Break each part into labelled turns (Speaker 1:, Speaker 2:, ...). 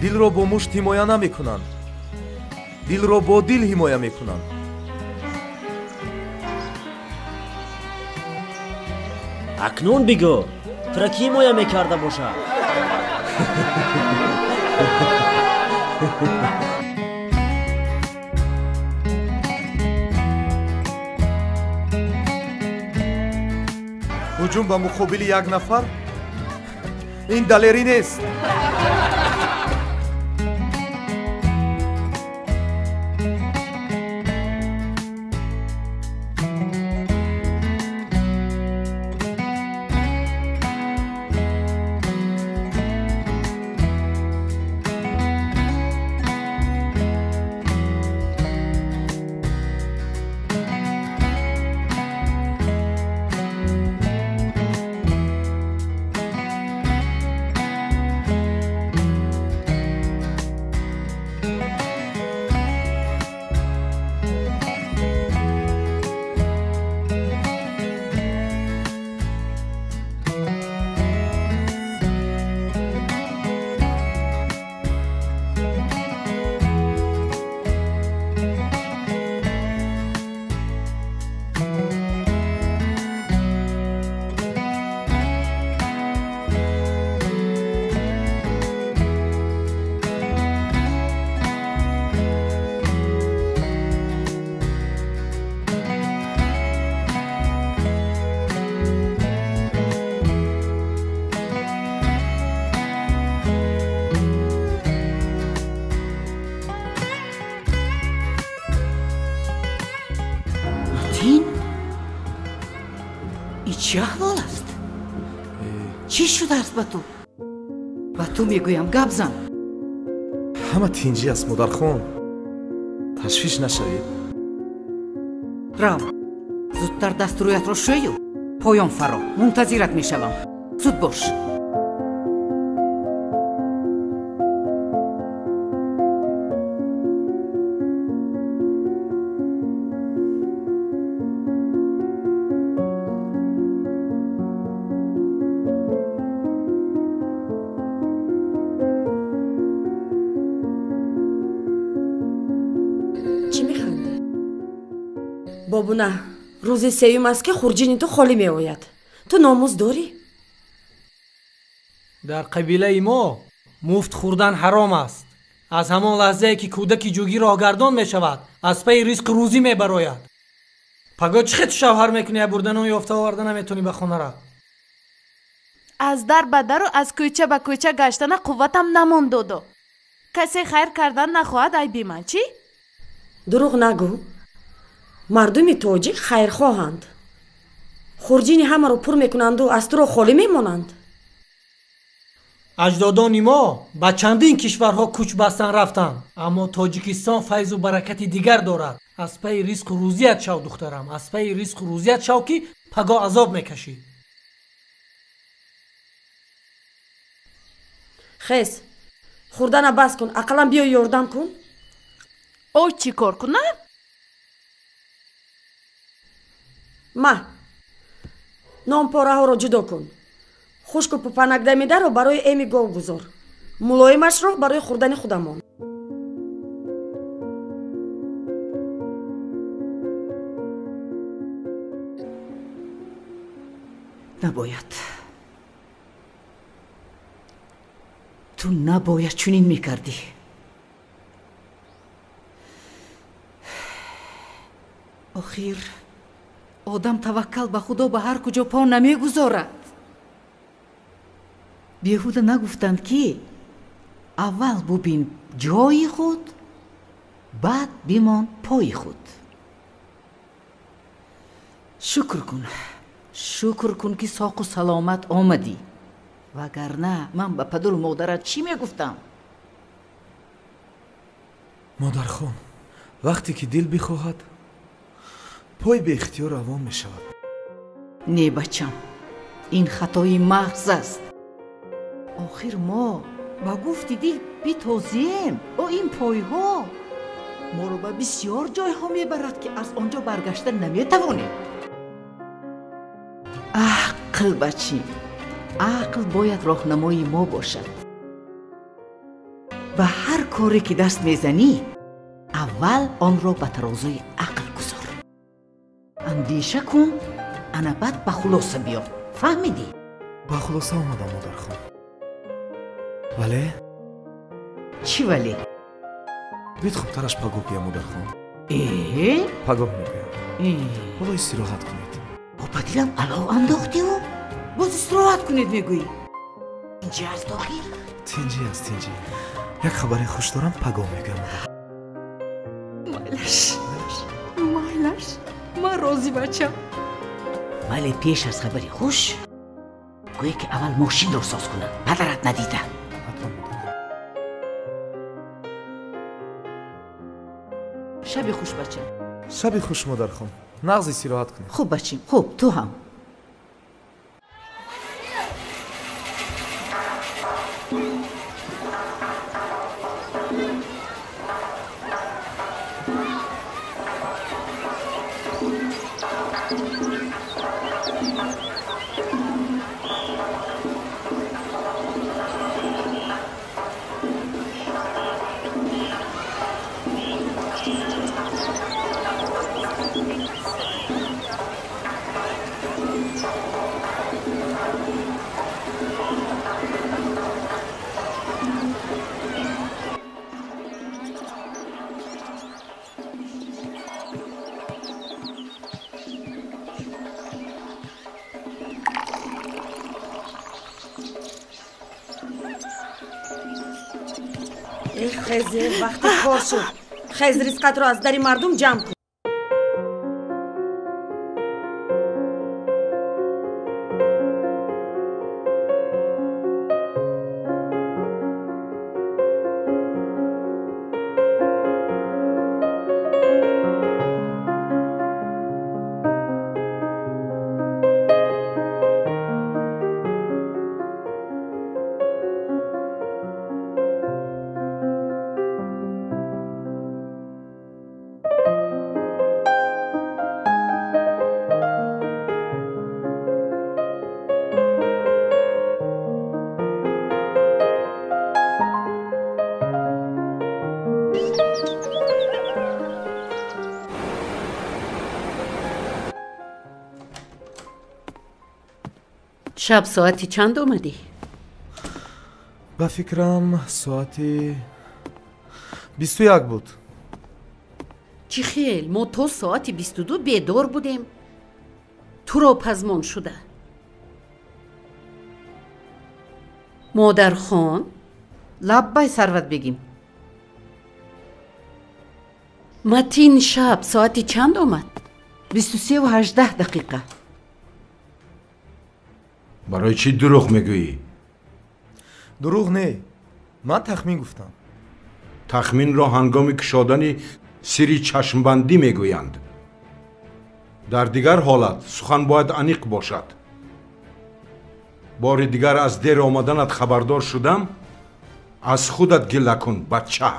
Speaker 1: Дилро бо мушт ҳимоя намекунанд, дилро бо дил ҳимоя мекунанд.
Speaker 2: Акнун бигӯ, тура кӣ ҳимоя мекарда бошад?
Speaker 1: Ҳуҷум ба муқобили як нафар ин далерӣ нест.
Speaker 3: Чӣ аҳвол аст? Чӣ шудааст ба ту? Ба ту мегӯям, гап зан.
Speaker 1: Ҳама тинҷӣ аст, модархон. Ташвиш нашавед.
Speaker 3: Рав, зудтар дасту рӯятро шӯю поён фаро. Мунтазират мешавам. Зуд бош.
Speaker 4: Бобуна, рӯзи сеюм аст, ки хурҷини ту холӣ меояд. Ту номус дорӣ?
Speaker 5: Дар қабилаи мо муфт хӯрдан ҳаром аст. Аз ҳамон лаҳзае ки кӯдаки ҷугӣ роҳгардон мешавад, аз пайи ризқу рӯзӣ мебарояд. Паго чӣ хел ту шавҳар мекунӣ, бурдану ёфта оварда наметонӣ ба хонара?
Speaker 6: Аз дар ба дару аз кӯча ба кӯча гаштана қувватам намонд, додо. Касе хайр кардан нахоҳад, айби ман чӣ?
Speaker 4: Дурӯғ нагӯ. Мардуми тоҷик хайрхоҳанд. Хурҷини ҳамаро пур мекунанду аз туро холӣ мемонанд.
Speaker 5: Аҷдодони мо ба чандин кишварҳо кӯч бастан рафтанд, аммо Тоҷикистон файзу баракати дигар дорад. Аз пайи ризқу рӯзият шав, духтарам, аз пайи ризқу рӯзият шав, ки паго азоб мекашӣ.
Speaker 4: Хез, хӯрдана бас кун, ақаллан биё ёрдам кун.
Speaker 6: О, чӣ кор кунам?
Speaker 4: Ма, нонпораҳоро ҷудо кун. Хушку пупанакдамидаро барои эми гов гузор. Мулоимашро барои хӯрдани худамон.
Speaker 3: Набояд. Ту набояд чунин мекардӣ. Охир одам таваккал ба Худо ба ҳар куҷо по намегузорад. Беҳуда нагуфтанд, ки аввал бубин ҷои худ, баъд бимон пои худ. Шукр кун, шукр кун, ки соқу саломат омадӣ. Вагарна ман ба падару модарат чӣ мегуфтам?
Speaker 1: Модархон, вақте ки дил бихоҳад, пой беихтиёр равон мешавад.
Speaker 3: Не, бачам, ин хатои маҳз аст. Охир мо ба гуфти дил битозием. О, ин пойҳо моро ба бисёр ҷойҳо мебарад, ки аз он ҷо баргашта наметавонем. Ақл, бачи, ақл бояд роҳнамои мо бошад. Ба ҳар коре ки даст мезанӣ, аввал онро ба тарозуи ақл гузор. Андеша кун, ана баъд ба хулоса биё. Фаҳмидӣ?
Speaker 1: Ба хулоса омадам, модархон. Вале?
Speaker 3: Чӣ вале?
Speaker 1: Бид хубтараш пагоҳ гӯям, модархон.
Speaker 3: Э?
Speaker 1: Пагоҳ мегӯям. Ҳоло истироҳат кунед.
Speaker 3: Ба дилам алов андохтиу? Боз истироҳат кунед мегӯӣ? Тинҷӣ аст охир?
Speaker 1: Тинҷӣ аст, тинҷӣ. Як хабари хуш дорам, пагоҳ мегӯям, модар.
Speaker 3: Майлаш, майлаш, ман розӣ бачам. Вале пеш аз хабари хуш гӯе ки аввал мошинро соз кунам, падарат надида.
Speaker 1: Ҳатман, модар.
Speaker 3: Шаби хуш, бачам.
Speaker 1: Шаби хуш, модархон. Нағз истироҳат кунед.
Speaker 3: Хуб, бачим, хуб, ту ҳам.
Speaker 4: Вақти кор шуд. Хез ризқатро аз дари мардум ҷамъ кун.
Speaker 7: Шаб соати чанд омадӣ?
Speaker 1: Ба фикрам, соати 21 буд.
Speaker 7: Чӣ хел? Мо то соати 22 бедор будем. Туро пазмон шуда. Модархон?
Speaker 3: Лаббай, Сарват бегим.
Speaker 7: Матин шаб соати чанд омад?
Speaker 3: 23:18.
Speaker 8: Барои чӣ дурӯғ мегӯӣ?
Speaker 1: Дурӯғ не, ман тахмин гуфтам.
Speaker 8: Тахминро ҳангоми кушодани сири чашмбандӣ мегӯянд. Дар дигар ҳолат сухан бояд аниқ бошад. Бори дигар аз дер омаданат хабардор шудам, аз худат гила кун, бача.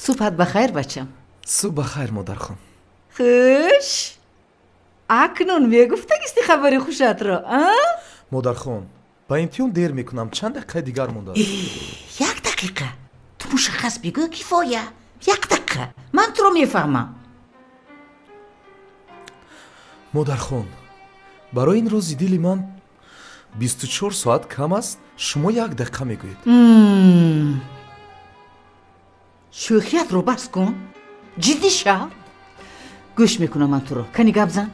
Speaker 3: Субҳат ба хайр, бачам.
Speaker 1: Субҳ ба хайр, модархон.
Speaker 3: Хуш, акнун мегуфтагисти хабари хушатро, а?
Speaker 1: Модархон, ба имтиҳон дер мекунам, чанд дақиқаи дигар мондааст?
Speaker 3: Як дақиқа. Ту мушаххас бигӯ, кифоя. Як дақиқа, ман туро мефаҳмам.
Speaker 1: Модархон, барои ин рози дили ман 24 соат кам аст, шумо як дақиқа мегӯед.
Speaker 3: Шӯхиятро бас кун, ҷиддӣ шав. Гӯш мекунам ман туро. Кани гап зан.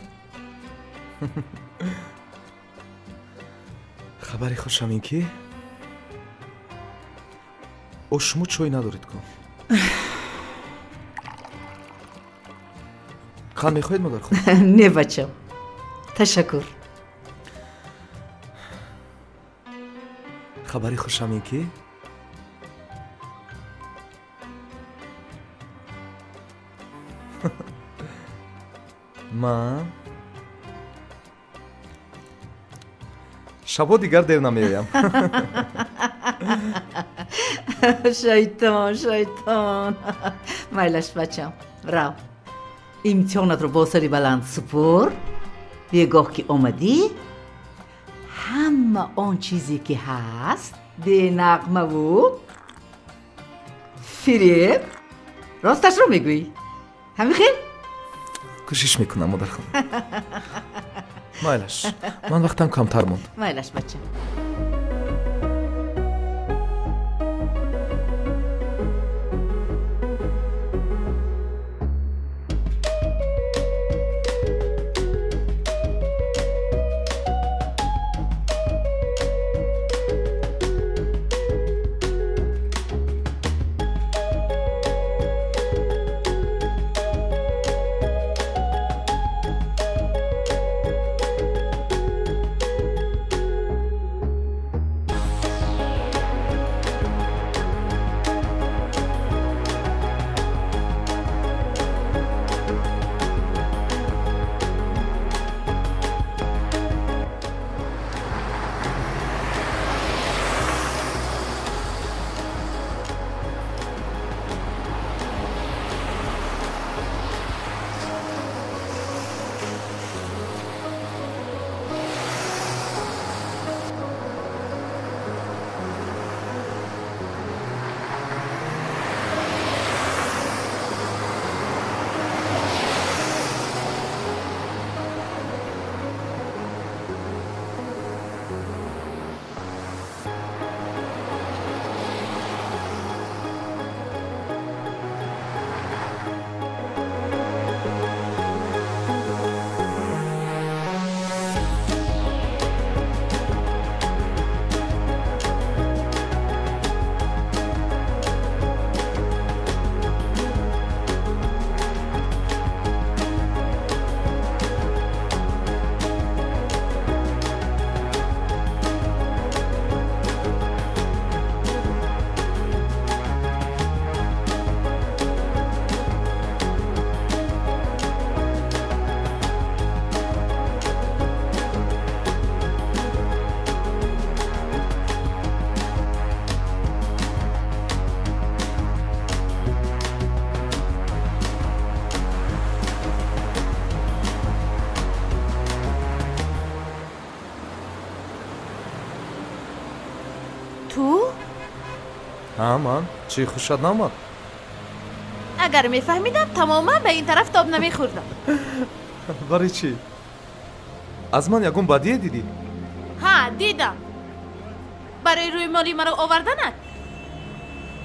Speaker 1: Хабари хушам ин ки о шумо чой надоред ку. Қанд мехоҳед, модархон?
Speaker 3: Не, бачам, ташаккур.
Speaker 1: Хабари хушам ин ки ман шабҳо дигар дер намеоям.
Speaker 3: Шайтон, шайтон. Майлаш, бачам, рав, имтиҳонатро бо сари баланд супур. Бегоҳ ки омадӣ, ҳама он чизе ки ҳаст бенағмаву фиреб росташро мегӯӣ. Ҳамин хел?
Speaker 1: Кӯшиш мекунам, модархон. Майлаш, ман вақтам камтар монд.
Speaker 3: Майлаш, бачам.
Speaker 1: Ҳа, ман. Чӣ, хушат наомад?
Speaker 6: Агар мефаҳмидам, тамоман ба ин тараф тоб намехӯрдам.
Speaker 1: Барои чӣ? Аз ман ягон бадие дидӣ?
Speaker 6: Ҳа, дидам. Барои рӯймоли маро оварданат?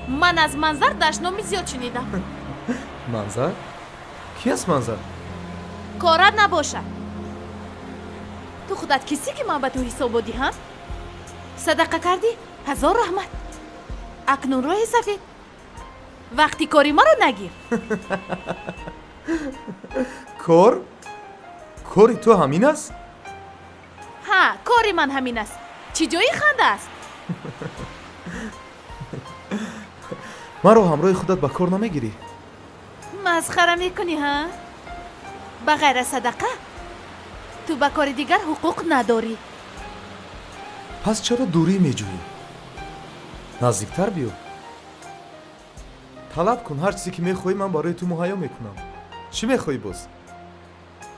Speaker 6: Ман аз Манзар дашноми зиёд шунидам.
Speaker 1: Манзар? Ки аст Манзар?
Speaker 6: Корат набошад. Ту худат кисӣ ки ман ба ту ҳисобот диҳам? Садақа кардӣ? Ҳазор раҳмат. Акнун роҳи сафед. Вақти кори маро нагир.
Speaker 1: Кор? Кори ту ҳамин аст?
Speaker 6: Ҳа, кори ман ҳамин аст. Чӣ ҷои ханда аст?
Speaker 1: Маро ҳамроҳи худат ба кор намегирӣ?
Speaker 6: Масхара мекунӣ, ҳа? Ба ғайр аз садақа ту ба кори дигар ҳуқуқ надорӣ.
Speaker 1: Пас чаро дурӣ меҷӯӣ? Наздиктар биё. Талаб кун, ҳар чизе ки мехоҳӣ ман барои ту муҳайё мекунам. Чӣ мехоҳӣ боз?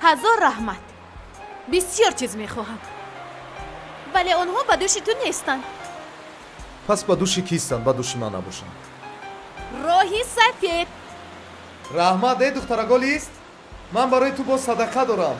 Speaker 6: Ҳазор раҳмат. Бисёр чиз мехоҳам, вале онҳо ба дӯши ту нестанд.
Speaker 1: Пас ба дӯши кистанд? Ба дӯши ман набошанд.
Speaker 6: Роҳи сафед.
Speaker 1: Раҳмат, э духтараголист, ман барои ту боз садақа дорам.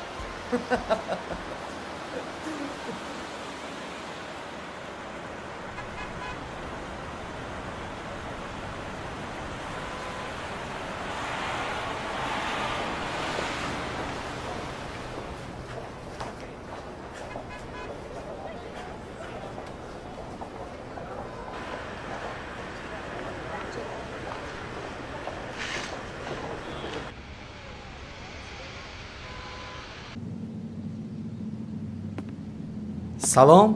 Speaker 9: Салом,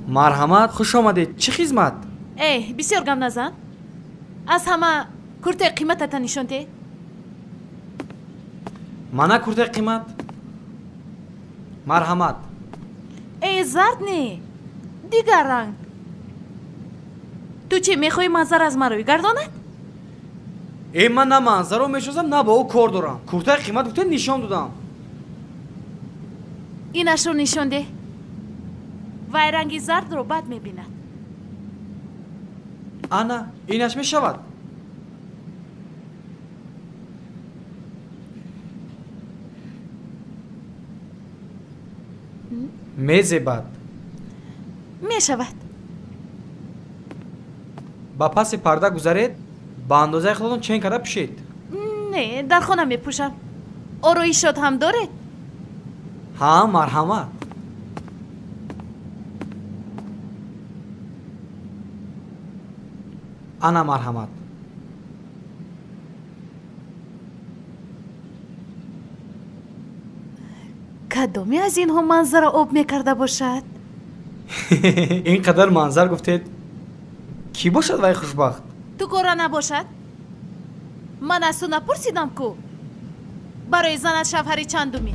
Speaker 9: марҳамат, хуш омадед. Чӣ хизмат?
Speaker 6: Э, бисёр гап назан. Аз ҳама куртаи қиматата нишон деҳ.
Speaker 9: Мана куртаи қимат. Марҳамат.
Speaker 6: Э, зард не, дигар ранг. Ту чӣ мехоҳӣ манзара аз маро гардонад?
Speaker 9: Э, ман на манзаро мешиносам, на бо ӯ кор дорам. Куртаи қимат гуфта нишон додам.
Speaker 6: Инашро нишон деҳ. Вай ранги зардро бад мебинад.
Speaker 9: Ана, инаш мешавад. Мезебад.
Speaker 6: Мешавад.
Speaker 9: Ба паси парда гузаред, ба андозаи худатон чен карда пӯшед.
Speaker 6: Не, дар хона мепӯшам. Ороишот ҳам доред?
Speaker 9: Ҳа, марҳамат. Ана марҳамат.
Speaker 6: Кадоме аз инҳо манзара об мекарда бошад?
Speaker 9: Ин қадар манзар гуфтед, кӣ бошад вай хушбахт?
Speaker 6: Ту кора набошад? Ман аз ту напурсидам ку барои занат шавҳари чандумӣ.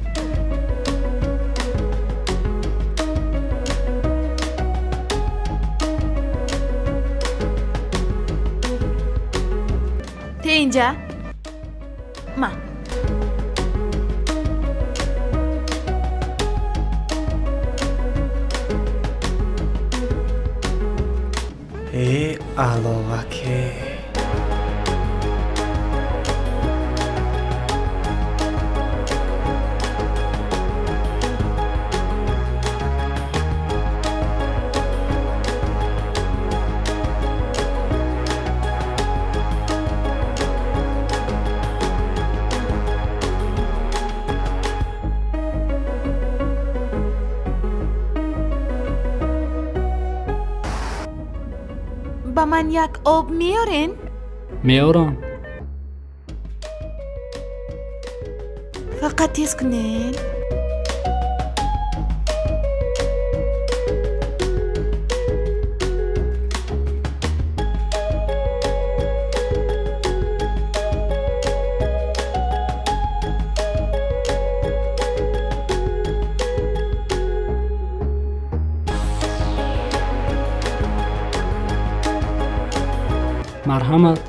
Speaker 6: Те инҷа? Ма.
Speaker 9: Э, аловаке.
Speaker 6: Ба ман як об меорен?
Speaker 10: Меорам.
Speaker 6: Фақат тез кунед.
Speaker 10: Марҳамат.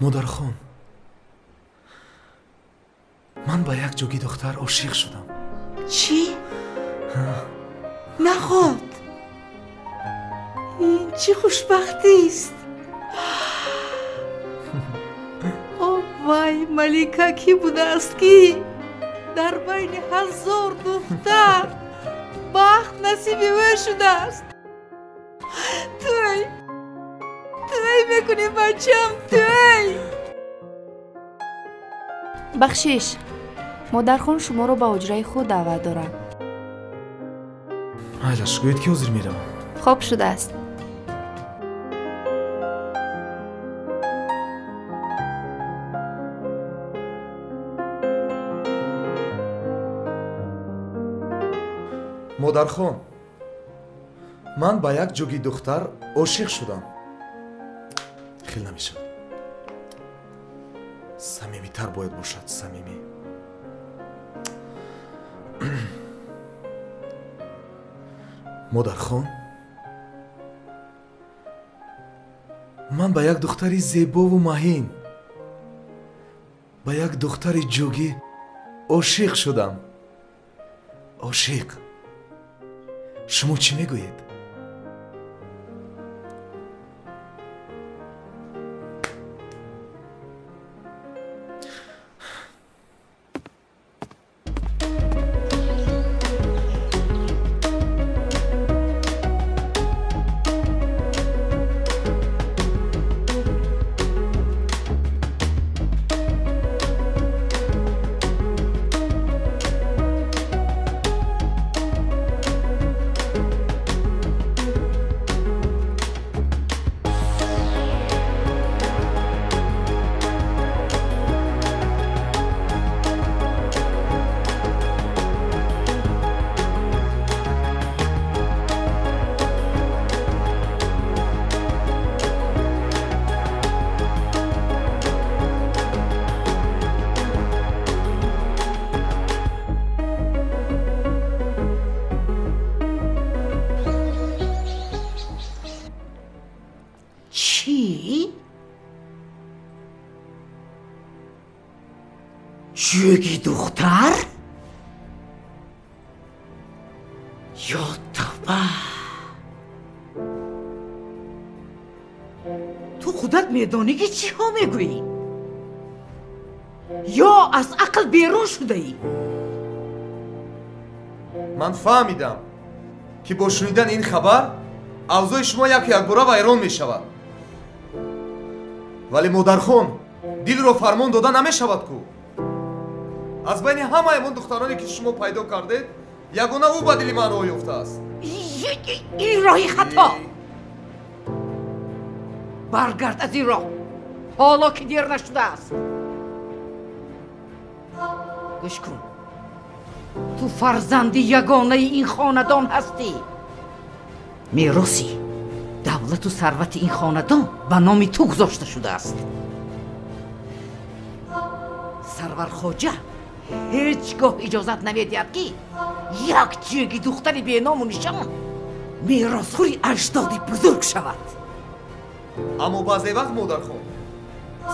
Speaker 1: Модархон, ман ба як ҷуги духтар ошиқ шудам.
Speaker 3: Чӣ? Наход! Ин чӣ хушбахтист! О вай, малика кӣ будааст, ки дар байни 1000 духтар бахт насиби ӯ шудааст. Тӯй! Тӯй мекунӣ, бачам, тӯй!
Speaker 11: Бахшиш, модархон шуморо ба ҳуҷраи худ даъват дорад.
Speaker 1: Майлаш, гӯед ки ҳозир меравам.
Speaker 11: Хоб шудааст.
Speaker 1: Модархон, ман ба як ҷуги духтар ошиқ шудам. Хел намешавад. Самимитар бояд бошад, самимӣ. Модархон, ман ба як духтари зебову маҳин, ба як духтари ҷугӣ ошиқ шудам. Ошиқ. Шумо чӣ мегӯед?
Speaker 3: Ҷӯги духтар? Ё тавба! Ту худат медонӣ ки чиҳо мегӯӣ? Ё аз ақл берун шудаӣ?
Speaker 1: Ман фаҳмидам ки бо шунидани ин хабар авзои шумо яку якбора вайрон мешавад. Вале модархон, дилро фармон дода намешавад ку. Аз байни ҳамаи он духтароне ки шумо пайдо кардед, ягона ӯ ба дили ман роҳ ёфтааст.
Speaker 3: Ин роҳи хато. Баргард аз ин роҳ, ҳоло ки дер нашудааст. Гӯш кун, ту фарзанди ягонаи ин хонадон ҳастӣ. Мероси давлату сарвати ин хонадон ба номи ту гузошта шудааст. Сарвархоҷа ҳеҷ гоҳ иҷозат намедиҳад ки як ҷӯги духтари беному нишон меросхӯри аҷдоди бузург шавад.
Speaker 1: Аммо баъзе вақт, модархон,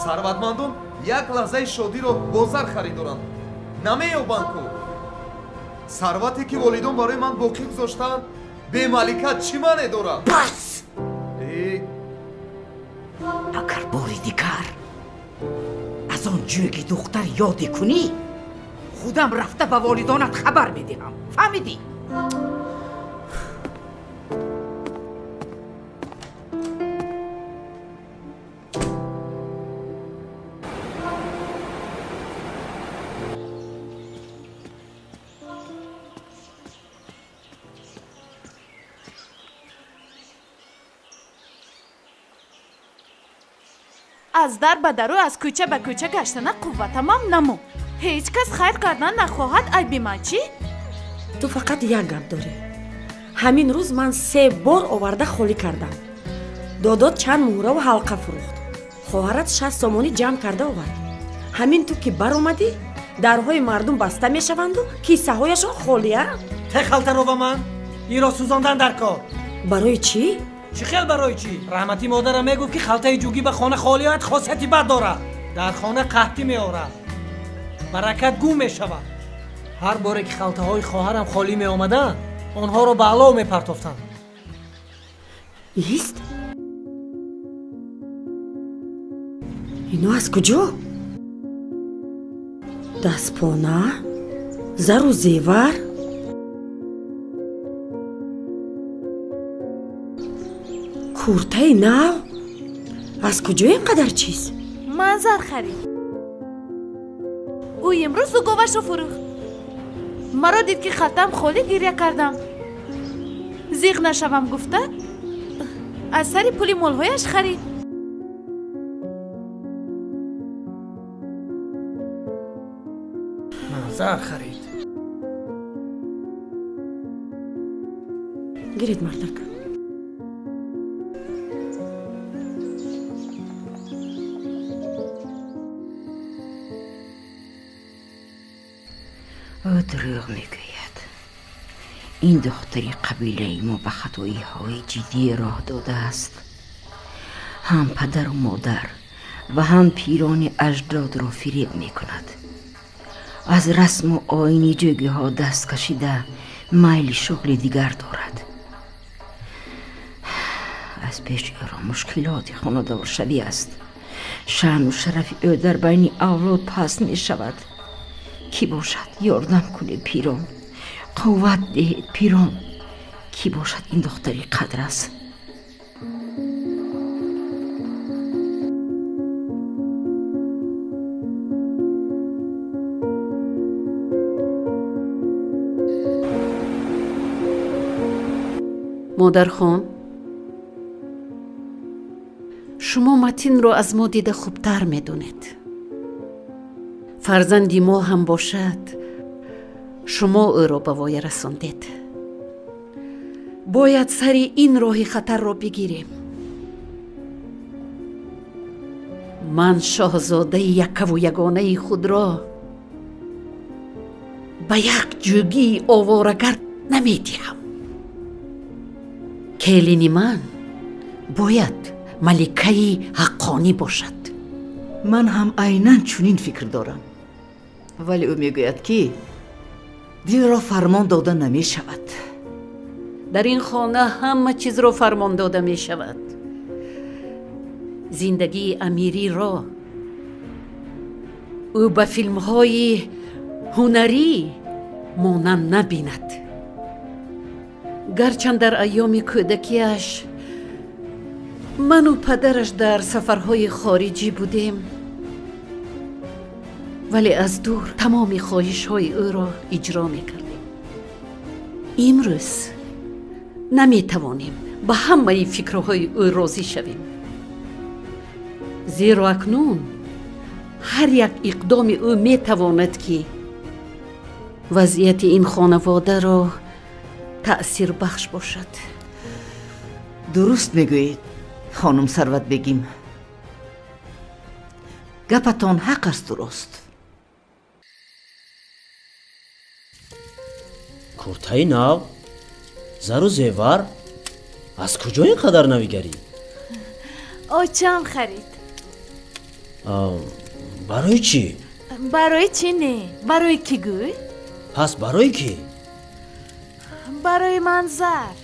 Speaker 1: сарватмандон як лаҳзаи шодиро бо зар харидоранд, намеёбанд ку. Сарвате ки волидон барои ман боқӣ гузоштаанд бемаликат чӣ маъне дорад?
Speaker 3: Бас! Агар бори дигар аз он ҷӯги духтар ёде кунӣ, худам рафта ба волидонат хабар медиҳам. Фаҳмидӣ?
Speaker 6: Аз дар ба дару, аз кӯча ба кӯча гаштана қувватамам намонд. Ҳеҷ кас хайр кардан нахоҳад, айби ман чӣ?
Speaker 4: Ту фақат як гап дорӣ. Ҳамин рӯз ман 3 бор оварда холӣ кардам. Додот чанд муҳраву ҳалқа фурӯхт. Хоҳарат 60 сомонӣ ҷамъ карда овард. Ҳамин ту ки баромадӣ, дарҳои мардум баста мешаванду киссаҳояшон холия.
Speaker 5: Те халтаро ба ман, инро сӯзондан дар кор.
Speaker 4: Барои чӣ?
Speaker 5: Чӣ хел барои чӣ? Раҳматӣ модарам мегуфт ки халтаи ҷугӣ ба хона холӣ ояд хосияти бад дорад. Дар хона қаҳтӣ меорад, баракат гум мешавад. Ҳар боре ки халтаҳои хоҳарам холӣ меомаданд, онҳоро ба алов мепартофтанд.
Speaker 4: Ист? Ино аз куҷо? Дастпона, зару зевар? Куртаи нав? Аз куҷо ин қадар чиз?
Speaker 6: Ман зар харид. Ӯ имрӯз дуговашро фурӯхт. Маро дид ки халтам холӣ, гиря кардам. Зиғ нашавам гуфта, аз сари пули молҳояш харид.
Speaker 5: Ман зар харид.
Speaker 4: Гиред, мардак.
Speaker 12: Ӯ дурӯғ мегӯяд. Ин духтари қабилаи мо ба хатоиҳои ҷиддӣ роҳ додааст. Ҳам падару модар ва ҳам пирони аҷдодро фиреб мекунад. Аз расму оини ҷӯгиҳо даст кашида майли шуғли дигар дорад. Аз пеш ӯро мушкилоти хонадоршавӣ аст. Шаъну шарафи ӯ дар байни авлод паст мешавад. Кӣ бошад ёрдам кунед пирон, қувват диҳед пирон. Кӣ бошад ин духтари қадр аст.
Speaker 7: Модархон, шумо Матинро аз мо дида хубтар медонед. Фарзанди мо ҳам бошад, шумо ӯро ба воя расондед. Бояд сари ин роҳи хатарро бигирем. Ман шоҳзодаи яккаву ягонаи худро ба як ҷӯгии оворагард намедиҳам. Келини ман бояд маликаи ҳаққонӣ бошад.
Speaker 3: Ман ҳам айнан чунин фикр дорам. Вале ӯ мегӯяд, ки дилро фармон дода намешавад.
Speaker 7: Дар ин хона ҳама чизро фармон дода мешавад. Зиндагии амириро ӯ ба филмҳои ҳунарӣ монанд набинад. Гарчанд дар айёми кӯдакиаш ману падараш дар сафарҳои хориҷӣ будем, вале аз дур тамоми хоҳишҳои ӯро иҷро мекардем. Имрӯз наметавонем ба ҳамаи фикрҳои ӯ розӣ шавем, зеро акнун ҳар як иқдоми ӯ метавонад, ки вазъияти ин хонаводаро таъсирбахш бошад.
Speaker 3: Дуруст мегӯед, хонум Сарватбегим. Гапатон ҳақ аст, дуруст.
Speaker 2: Куртаи нав, зару зевар, аз куҷо ин қадар навигарӣ?
Speaker 6: Очам харид.
Speaker 2: Барои чӣ?
Speaker 6: Барои чӣ не? Барои кӣ гӯй?
Speaker 2: Пас барои кӣ?
Speaker 6: Барои манзар.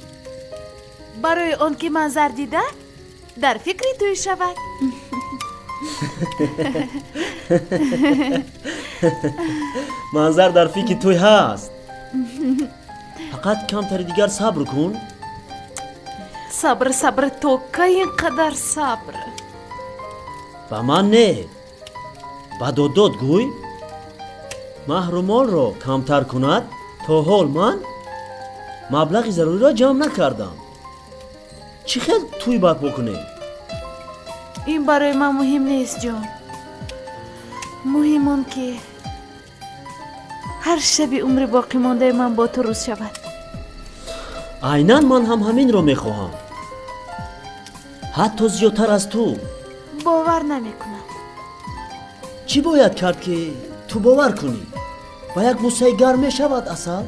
Speaker 6: Барои он ки манзар дида дар фикри тӯй шавад.
Speaker 2: Манзар дар фикри тӯй ҳаст. Фақат камтари дигар сабр кун.
Speaker 6: Сабр, сабр, то кай ин қадар сабр?
Speaker 2: Ба ман не, ба додод гӯй. Маҳрумолро камтар кунад. То ҳол ман маблағи заруриро ҷамъ накардам. Чӣ хел тӯй барпо кунем?
Speaker 6: Ин барои ман муҳим нест, ҷон. Муҳим он ки ҳар шаби умри боқимондаи ман бо ту рӯз шавад.
Speaker 2: Айнан ман ҳам ҳаминро мехоҳам, ҳатто зиёдтар аз ту.
Speaker 6: Бовар намекунам.
Speaker 2: Чӣ бояд кард, ки ту бовар кунӣ? Ба як бӯсаи гарм мешавад, асал?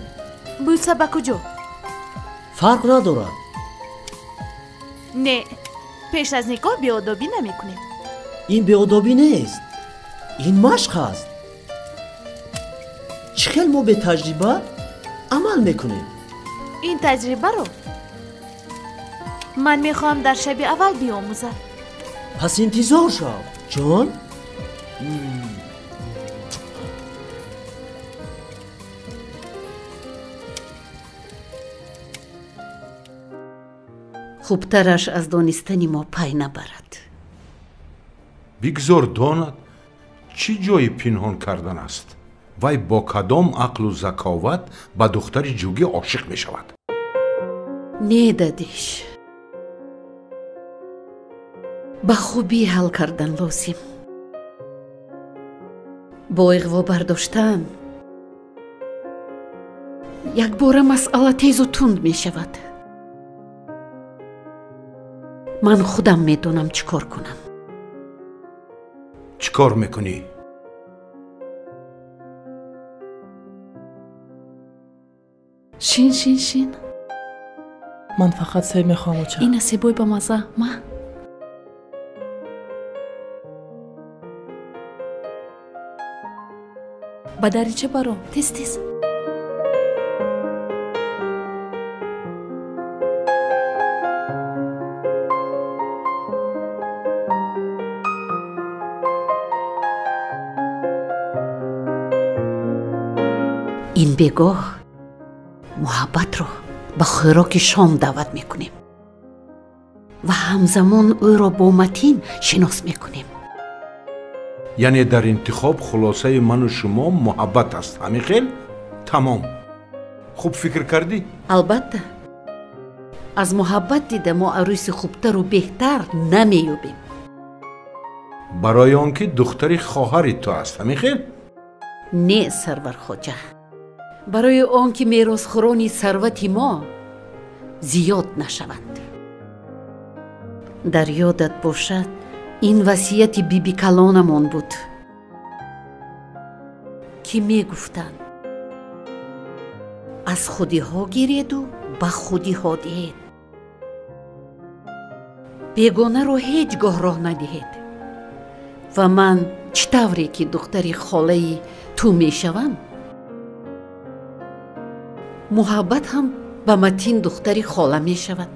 Speaker 6: Бӯса ба куҷо?
Speaker 2: Фарқ надорад.
Speaker 6: Не, пеш аз никоҳ беодобӣ намекунем.
Speaker 2: Ин беодобӣ нест, ин машқ аст. Чӣ хел мо бетаҷриба амал мекунем?
Speaker 6: Ин таҷрибаро ман мехоҳам дар шаби аввал биомӯзам.
Speaker 2: Пас интизор шав, ҷон.
Speaker 7: Хубтараш аз донистани мо пай набарад.
Speaker 8: Бигзор донад чӣ ҷои пинҳон кардан аст. Вай бо кадом ақлу заковат ба духтари ҷугӣ ошиқ мешавад?
Speaker 7: Не, дадиш, ба хубӣ ҳал кардан лозим. Бо иғво бардоштан якбора масъала тезу тунд мешавад. Ман худам медонам чӣ кор кунам.
Speaker 8: Чӣ кор мекунӣ?
Speaker 6: Шин, шин, шин.
Speaker 13: Ман фақат себ мехоҳам, оча.
Speaker 6: Ина себои ба мазза, ма. Ба дарича баро, тез, тез.
Speaker 7: Ин бегоҳ муҳаббатро ба хӯроки шом даъват мекунем ва ҳамзамон ӯро бо Матин шинос мекунем.
Speaker 8: Яъне дар интихоб хулосаи ману шумо муҳаббат аст, ҳамин хел? Тамом. Хуб фикр кардӣ?
Speaker 7: Албатта. Аз муҳаббат дида мо арӯси хубтару беҳтар намеёбем.
Speaker 8: Барои он ки духтари хоҳари ту аст, ҳамин хел?
Speaker 7: Не, Сарвархоҷа. Барои он ки меросхӯрони сарвати мо зиёд нашаванд. Дар ёдат бошад, ин васияти бибикалонамон буд, ки мегуфтанд: аз худиҳо гиреду ба худиҳо диҳед, бегонаро ҳеҷ гоҳ роҳ надиҳед. Ва ман чӣ тавре ки духтари холаи ту мешавам, муҳаббат ҳам ба Матин духтари хола мешавад.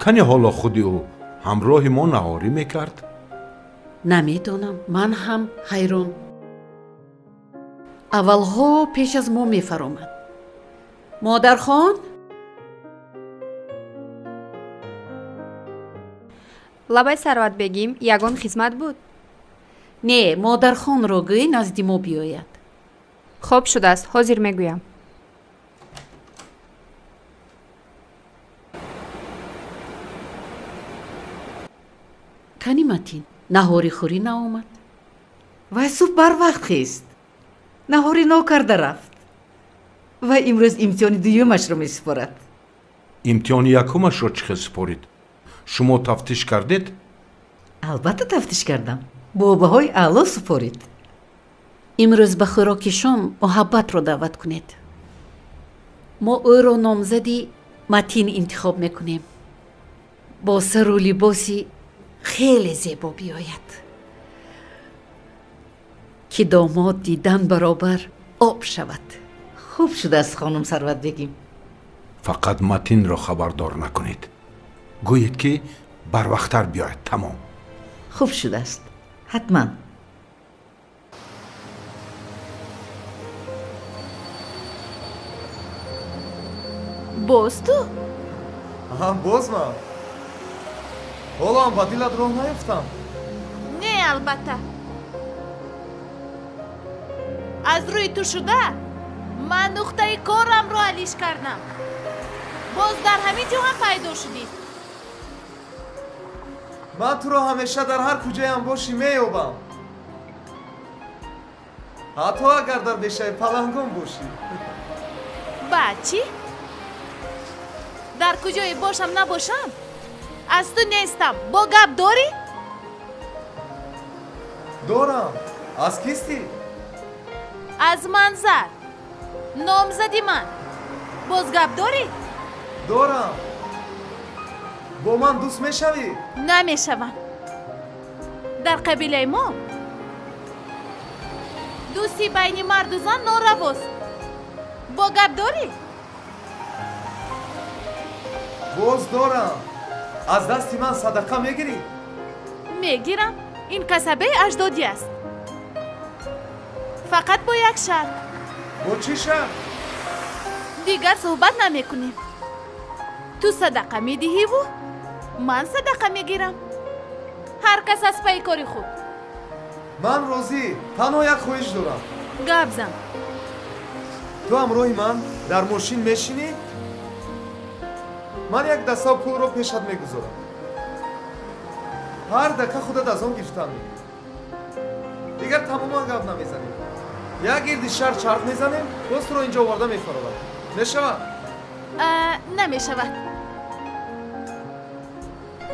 Speaker 8: Кани ҳоло худи ӯ ҳамроҳи мо наҳорӣ мекард?
Speaker 7: Намедонам, ман ҳам ҳайрон. Аввалҳо пеш аз мо мефаромад. Модархон?
Speaker 11: Лабай Сарватбегим, ягон хизмат буд?
Speaker 7: Не, модархонро гӯй назди мо биёяд.
Speaker 11: Хоб шудааст, ҳозир мегӯям.
Speaker 7: Кани Матин, наҳори хӯрӣ наомад?
Speaker 3: Вай субҳ барвақт хест. Наҳорӣ нокарда рафт. Вай имрӯз имтиҳони дуюмашро месупорад.
Speaker 8: Имтиҳони якумашро чӣ хел супорид? Шумо тафтиш кардед?
Speaker 3: Албатта тафтиш кардам. Бо баҳои аъло супорид.
Speaker 7: Имрӯз ба хӯроки шом Муҳаббатро даъват кунед. Мо ӯро номзади Матин интихоб мекунем. Бо сару либоси хеле зебо биёяд, ки домод дидан баробар об шавад.
Speaker 3: Хуб шудааст, хонум Сарватбегим.
Speaker 8: Фақат Матинро хабардор накунед. Гӯед ки барвақттар биёяд, тамом.
Speaker 3: Хуб шудааст, ҳатман.
Speaker 6: Боз ту?
Speaker 1: Аҳа, боз ман. Ҳоло ҳам ба дилат роҳ наёфтам?
Speaker 6: Не, албатта. Аз рӯи ту шуда ман нуқтаи корамро алиш кардам. Боз дар ҳамин ҷо ҳам пайдо шудӣ.
Speaker 1: Ман туро ҳамеша дар ҳар куҷоям бошӣ меёбам. Ҳатто агар дар бешаи палангон бошӣ.
Speaker 6: Баъд чӣ? Дар куҷое бошам набошам, аз ту нестам. Бо гап дорӣ?
Speaker 1: Дорам. Аз кистӣ?
Speaker 6: Аз Манзар. Номзади ман. Боз гап дорӣ?
Speaker 1: Дорам. Бо ман дӯст мешавӣ?
Speaker 6: Намешавам. Дар қабилаи мо дӯстӣ байни марду зан норавост. Бо гап дорӣ?
Speaker 1: Боз дорам. Аз дасти ман садақа мегирӣ?
Speaker 6: Мегирам. Ин касабаи аҷдодӣ аст. Фақат бо як шарт.
Speaker 1: Бо чӣ шарт?
Speaker 6: Дигар суҳбат намекунем. Ту садақа медиҳиву ман садақа мегирам. Ҳар кас аз пайи кори худ.
Speaker 1: Ман розӣ. Танҳо як хоҳиш дорам.
Speaker 6: Гап зан.
Speaker 1: Ту ҳамроҳи ман дар мошин мешинӣ? Ман як даста пулро пешат мегузорам. Ҳар дақиқа худат аз он гирифтан мекунӣ. Дигар тамоман гап намезанем. Як гирди шаҳр чарх мезанем, боз туро инҷо оварда мефароварам. Мешавад?
Speaker 6: Намешавад.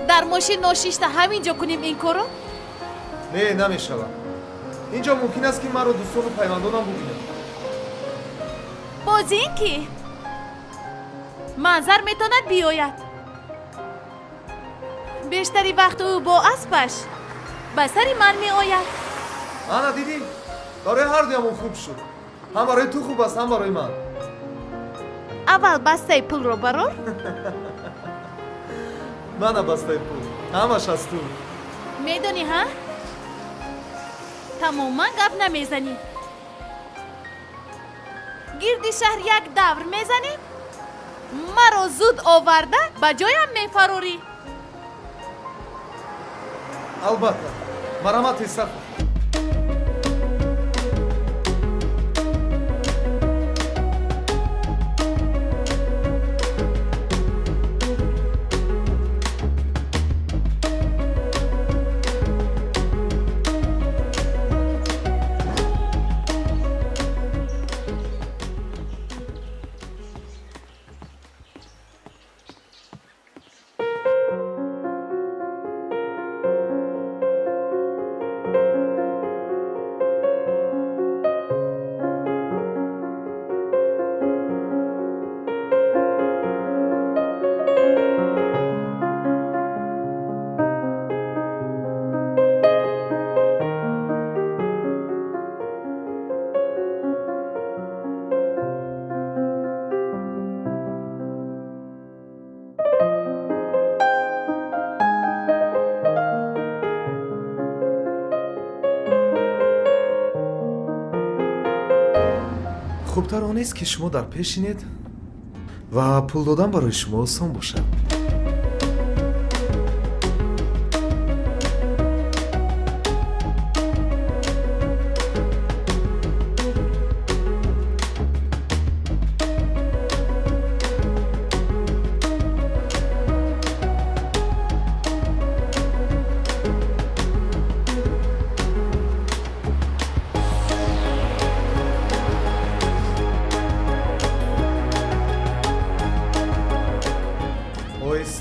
Speaker 6: Дар мошин ношишта ҳамин ҷо кунем ин корро?
Speaker 1: Не, намешавад. Инҷо мумкин аст ки маро дӯстону пайвандонам бубинанд.
Speaker 6: Боз ин ки? Манзар метавонад биёяд. Бештари вақт ӯ бо аспаш ба сари ман меояд.
Speaker 1: Ана дидӣ? Барои ҳар дуямон хуб шуд. Ҳам барои ту хуб аст, ҳам барои ман.
Speaker 6: Аввал бастаи пулро барор.
Speaker 1: Мана бастаи пул. Ҳамаш аз ту.
Speaker 6: Медонӣ, ҳа? Тамоман гап намезанӣ. Гирди шаҳр як давр мезанем, маро зуд оварда ба ҷоям мефарорӣ.
Speaker 1: Албатта. Марҳамат, тезтар. Хубтар он нест, ки шумо дар пеш шинед ва пул додан барои шумо осон бошад.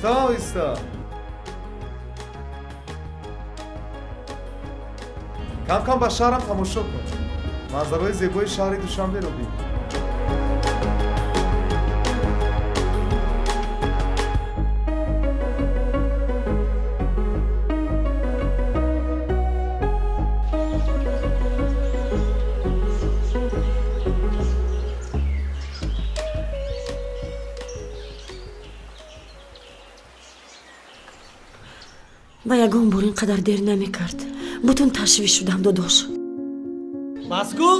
Speaker 1: Оҳиста, кам-кам ба шаҳрам тамошо кун. Манзараҳои зебои шаҳри Душанберо бин.
Speaker 4: Ва ягон бор ин қадар дер намекард. Бутун ташвиш шудам, додош.
Speaker 5: Басгул?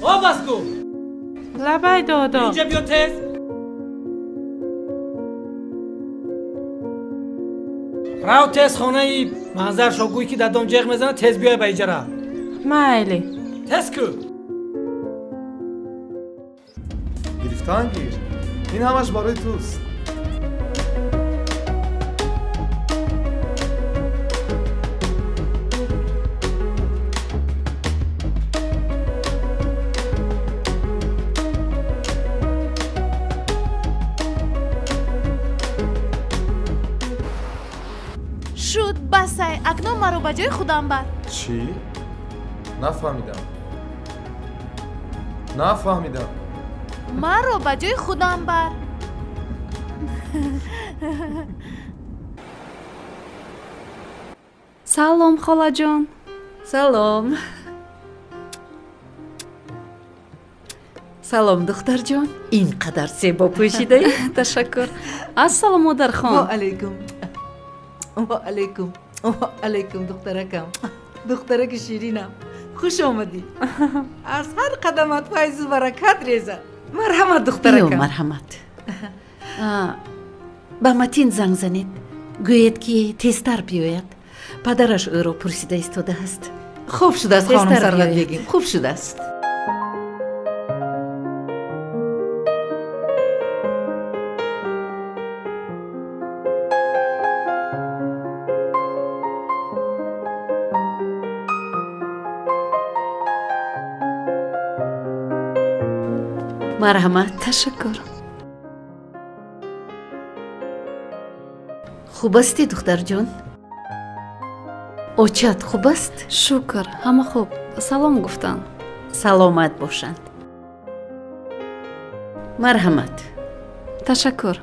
Speaker 5: О, Басгул!
Speaker 13: Лабай, додо.
Speaker 5: Инҷа биё тез. Рав тез хонаи Манзар шогӯй, ки дадом ҷеғ мезанад, тез биёй ба иҷара.
Speaker 13: Майли.
Speaker 5: Тез кӯ.
Speaker 1: Гирифтан гир. Ин ҳамаш барои туст.
Speaker 6: Шуд, басай, акнун маро ба ҷои худам бар.
Speaker 1: Чӣ? Нафаҳмидам. Нафаҳмидам.
Speaker 6: Маро ба ҷои худам бар.
Speaker 11: Салом, холаҷон.
Speaker 7: Салом. Салом, духтарҷон. Ин қадар зебо пӯшидаӣ.
Speaker 11: Ташаккур. Ассалом, модархон.
Speaker 3: Ва алайкум. Ва алайкум. Ва алайкум, духтаракам. Духтараки ширинам. Хуш омадӣ. Аз ҳар қадамат файзу баракат резад. Марҳамат, духтаракам.
Speaker 7: Биё, марҳамат. Ба Матин занг занед. Гӯед, ки тезтар биёяд. Падараш ӯро пурсида истодааст.
Speaker 3: Хуб шудааст, хонум Сарватбегим. Хуб шудааст.
Speaker 7: Марҳамат.
Speaker 11: Ташаккур.
Speaker 7: Хуб астӣ, духтарҷон? Очат хуб аст?
Speaker 11: Шукр, ҳама хуб. Салом гуфтанд.
Speaker 7: Саломат бошанд. Марҳамат.
Speaker 11: Ташаккур.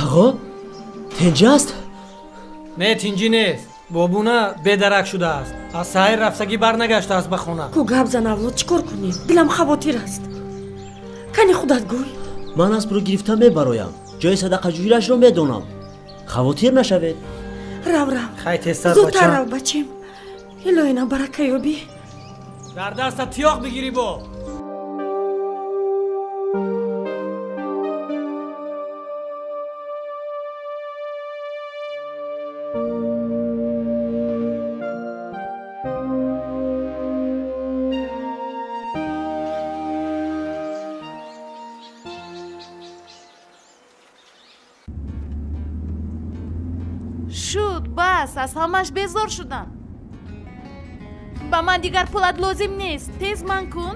Speaker 2: Тағо, тинҷӣ аст?
Speaker 5: Не, тинҷӣ нест. Бобуна бедарак шудааст. Аз саҳир рафтагӣ барнагаштааст ба хона.
Speaker 4: Ку гап зан, авлод, чӣ кор кунем? Дилам хавотир аст. Кани худат гӯй.
Speaker 2: Ман аспро гирифта мебароям. Ҷои садақаҷӯирашро медонам. Хавотир нашавед.
Speaker 4: Рав, рав.
Speaker 5: Хай, тезтар, бачам.
Speaker 4: Зудтар рав, бачем. Илоҳина барака ёбӣ.
Speaker 5: Дар дастат тиёқ бигирӣ бо.
Speaker 6: Шуд, бас, аз ҳамаш безор шудам. Ба ман дигар пулат лозим нест. Тез ман кун,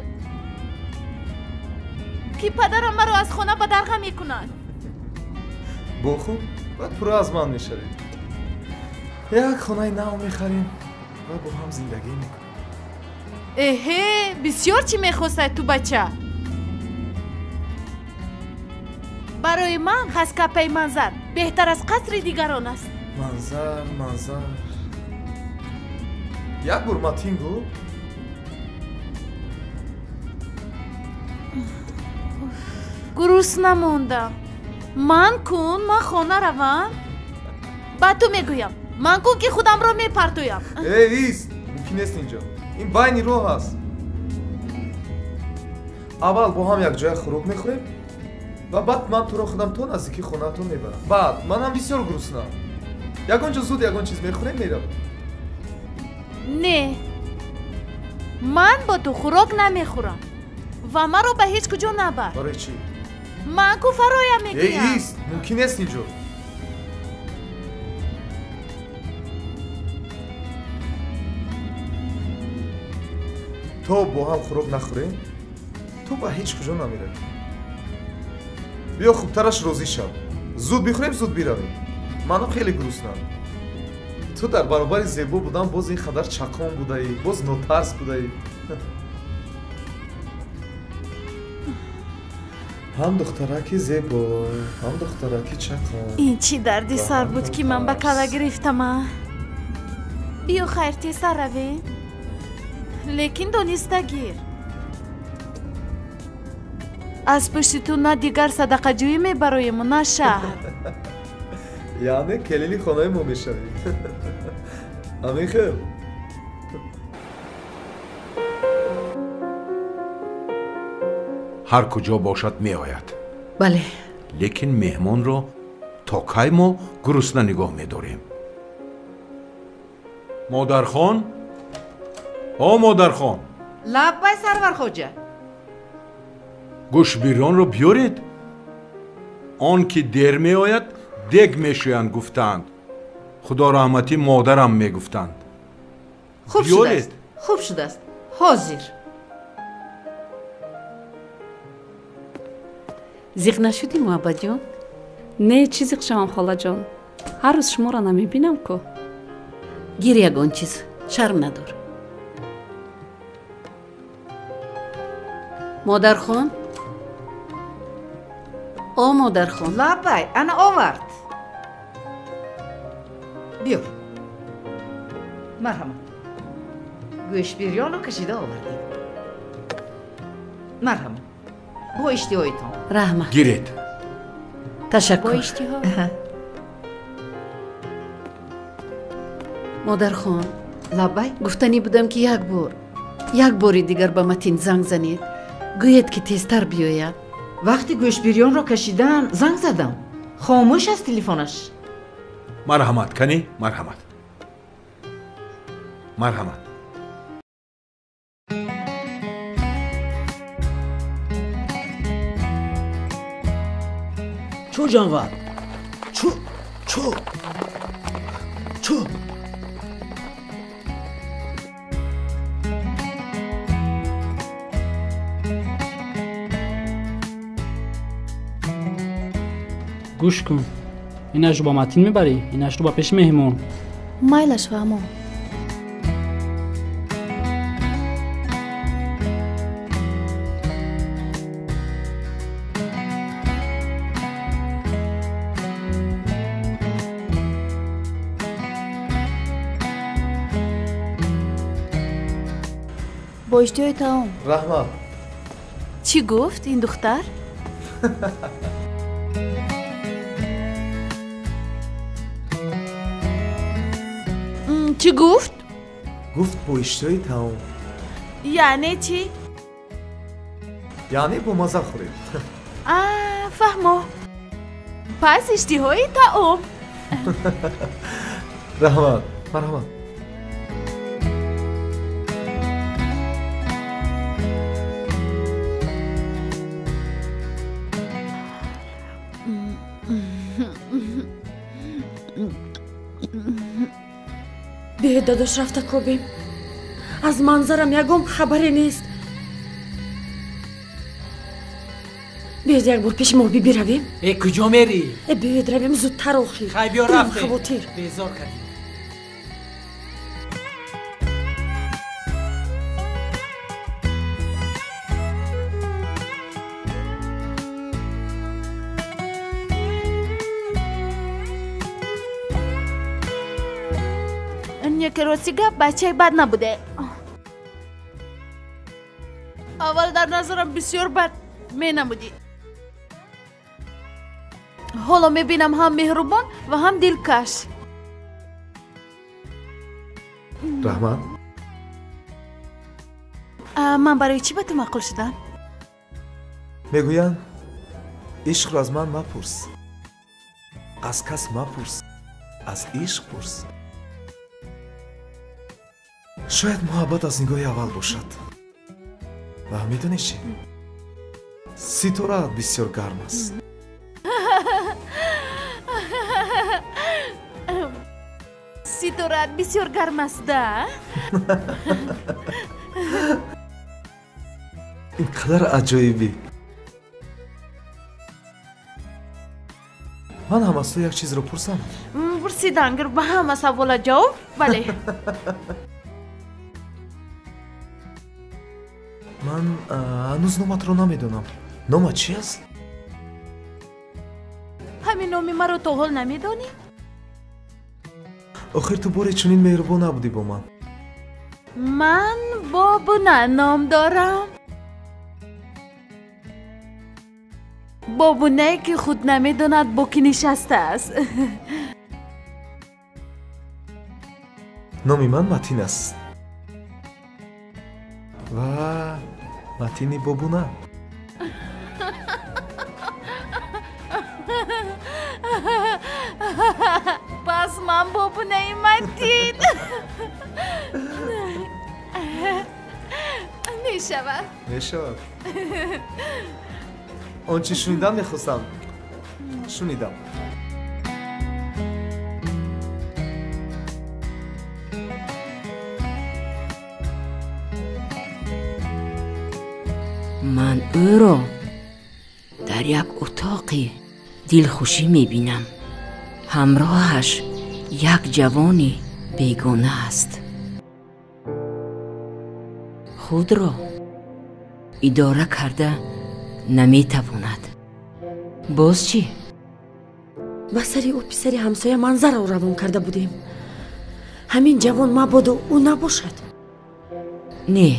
Speaker 6: ки падарам маро аз хона бадарға мекунад.
Speaker 1: Бо хуб, баъд пурра аз ман мешавед. Як хонаи нав мехарем ва бо ҳам зиндагӣ мекунем.
Speaker 6: Эҳе, бисёр чӣ мехостад ту, бача. Барои ман хаскапаи Манзар беҳтар аз қасри дигарон аст.
Speaker 1: Манзар, манзар. Як бор Матин гӯ.
Speaker 6: Гурусна мондам. Ман кун, ман хона равам. Ба ту мегӯям. Ман кун ки худамро мепартоям.
Speaker 1: Эй, ист! Мумкин нест инҷо. Ин байни роҳ аст. Аввал бо ҳам якҷоя хӯрок мехӯрем ва баъд ман туро худам то наздики хонаатон мебарам. Баъд манам бисёр гуруснам. Ягон ҷо зуд ягон чиз мехӯрем, меравем.
Speaker 6: Не, ман бо ту хӯрок намехӯрам ва маро ба ҳеҷ куҷо набар.
Speaker 1: Барои чӣ?
Speaker 6: Ман ку фароям мегӯям.
Speaker 1: Эй, ист! Мумкин нест инҷо. То бо ҳам хӯрок нахӯрем, ту ба ҳеҷ куҷо намеравӣ. Биё хубтараш розӣ шав. Зуд бихӯрем, зуд биравем. Манам хеле гуруснам. Ту дар баробари зебо будан боз ин қадар чақон будаӣ, боз нотарс будаӣ. Ҳам духтараки зебо, ҳам духтараки чақон.
Speaker 6: Ин чӣ дарди сар буд, ки ман ба кала гирифтама? Биё хайр, тезтар равем. Лекин дониста гир. Аз пушти ту на дигар садақаҷӯӣ мебароему, на шаҳр.
Speaker 1: Яъне келини хонаи мо мешавӣ. Ҳамин хел.
Speaker 8: Ҳар куҷо бошад меояд.
Speaker 7: Бале.
Speaker 8: Лекин меҳмонро то кай мо гурусна нигоҳ медорем? Модархон? О, модархон!
Speaker 3: Лаббай, Сарвархоҷа.
Speaker 8: Гӯшбирёнро биёред. Он ки дер меояд, дег мешӯянд гуфтаанд. Худо раҳматӣ модарам мегуфтанд.
Speaker 3: Хуб шудааст, хуб шудааст. Ҳозир.
Speaker 7: Зиқ нашудӣ, Муҳаббатҷон?
Speaker 14: Не, чӣ зиқ шавам, холаҷон? Ҳар рӯз шуморо намебинам ку.
Speaker 7: Гир ягон чиз, шарм надор. Модархон? О, модархон.
Speaker 3: Лаббай, ана овард. Биёр. Марҳамат. Гӯшбирёнро кашида овардем. Марҳамат. Бо иштиҳоитон.
Speaker 7: Раҳмат.
Speaker 8: Гиред.
Speaker 7: Ташаккур.
Speaker 11: Бо иштиҳо.
Speaker 7: Модархон.
Speaker 3: Лаббай.
Speaker 7: Гуфтанӣ будам, ки як бор, як бори дигар ба Матин занг занед. Гӯед, ки тезтар биёяд.
Speaker 3: Вақти гӯшбирёнро кашидан занг задам. Хомӯш аст телефонаш.
Speaker 8: Марҳамат, канӣ, марҳамат. Марҳамат.
Speaker 2: Чӯ ҷанвар? Чӯ, чӯ, чӯ.
Speaker 10: Гӯш кун, инашро ба Матин мебарӣ, инашро ба пеши меҳмон.
Speaker 6: Майлаш, фаҳмо. Бо иштиҳои таом.
Speaker 1: Раҳмат.
Speaker 6: Чӣ гуфт ин духтар? Чӣ гуфт?
Speaker 1: Гуфт бо иштиҳои таом.
Speaker 6: Яъне чӣ?
Speaker 1: Яъне бо маза хӯред.
Speaker 6: А, фаҳмо. Пас иштиҳои таом.
Speaker 1: Раҳмат, марҳамат.
Speaker 4: Биёед, додош, рафта кобем. Аз манзарам ягон хабаре нест. Биёед як бор пеши моҳ биравем.
Speaker 5: Э, куҷо мерӣ?
Speaker 4: Э, биёед равем зудтар охир.
Speaker 5: Хай, биё рафтем.
Speaker 4: Хавотир.
Speaker 5: Безор кардӣ.
Speaker 6: Не ки рости гап, бачаи бад набуде. Аввал дар назарам бисёр бад менамудӣ. Ҳоло мебинам ҳам меҳрубон ва ҳам дилкаш.
Speaker 1: Раҳмат.
Speaker 6: Ман барои чӣ ба ту маъқул шудам?
Speaker 1: Мегӯянд, ишқро аз ман мапурс, аз кас мапурс, аз ишқ пурс. Шояд муҳаббат аз нигоҳи аввал бошад. Ва медонӣ чӣ? Ситораат бисёр гарм аст.
Speaker 6: Ситораат бисёр гарм аст, да?
Speaker 1: Ин қадар аҷоибӣ. Ман ҳам аз ту як чизро пурсам?
Speaker 6: Пурсидан гир, ба ҳама савола ҷавоб, бале.
Speaker 1: Ман ҳанӯз номатро намедонам. Номат чи аст?
Speaker 6: Ҳамин номи маро то ҳол намедонӣ?
Speaker 1: Охир ту боре чунин меҳрубон набудӣ бо ман.
Speaker 6: Ман Бобуна ном дорам. Бобунае ки худ намедонад бо кӣ нишастааст.
Speaker 1: Номи ман Матин аст. Ва Матини Бобуна.
Speaker 6: Пас ман Бобунаи Матин. Мешавад.
Speaker 1: Мешавад. Он чӣ шунидан мехостам, шунидам.
Speaker 12: Ман ӯро дар як утоқи дилхушӣ мебинам. Ҳамроҳаш як ҷавони бегона аст. Худро идора карда наметавонад. Боз чӣ?
Speaker 4: Ба сари ӯ писари ҳамсоя манзараро равон карда будем. Ҳамин ҷавон мабодо ӯ набошад.
Speaker 12: Не,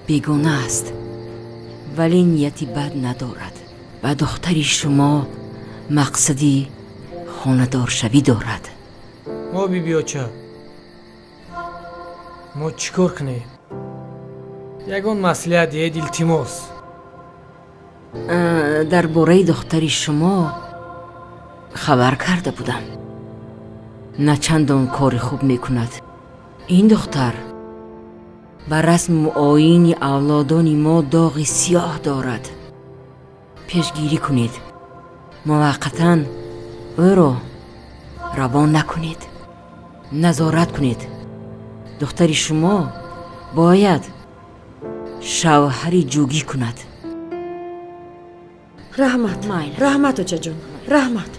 Speaker 12: бегона аст, вале нияти бад надорад. Ба духтари шумо мақсади хонадоршавӣ дорад.
Speaker 5: Мо бибиоча, мо чӣ кор кунем? Ягон маслиҳат диҳед, илтимос.
Speaker 12: Дар бораи духтари шумо хабар карда будам. На чандон кори хуб мекунад. Ин духтар ба расму оини авлодони мо доғи сиёҳ дорад. Пешгирӣ кунед. Муваққатан ӯро равон накунед. Назорат кунед. Духтари шумо бояд шавҳари ҷугӣ кунад.
Speaker 4: Раҳмат, раҳмат, очаҷон, раҳмат.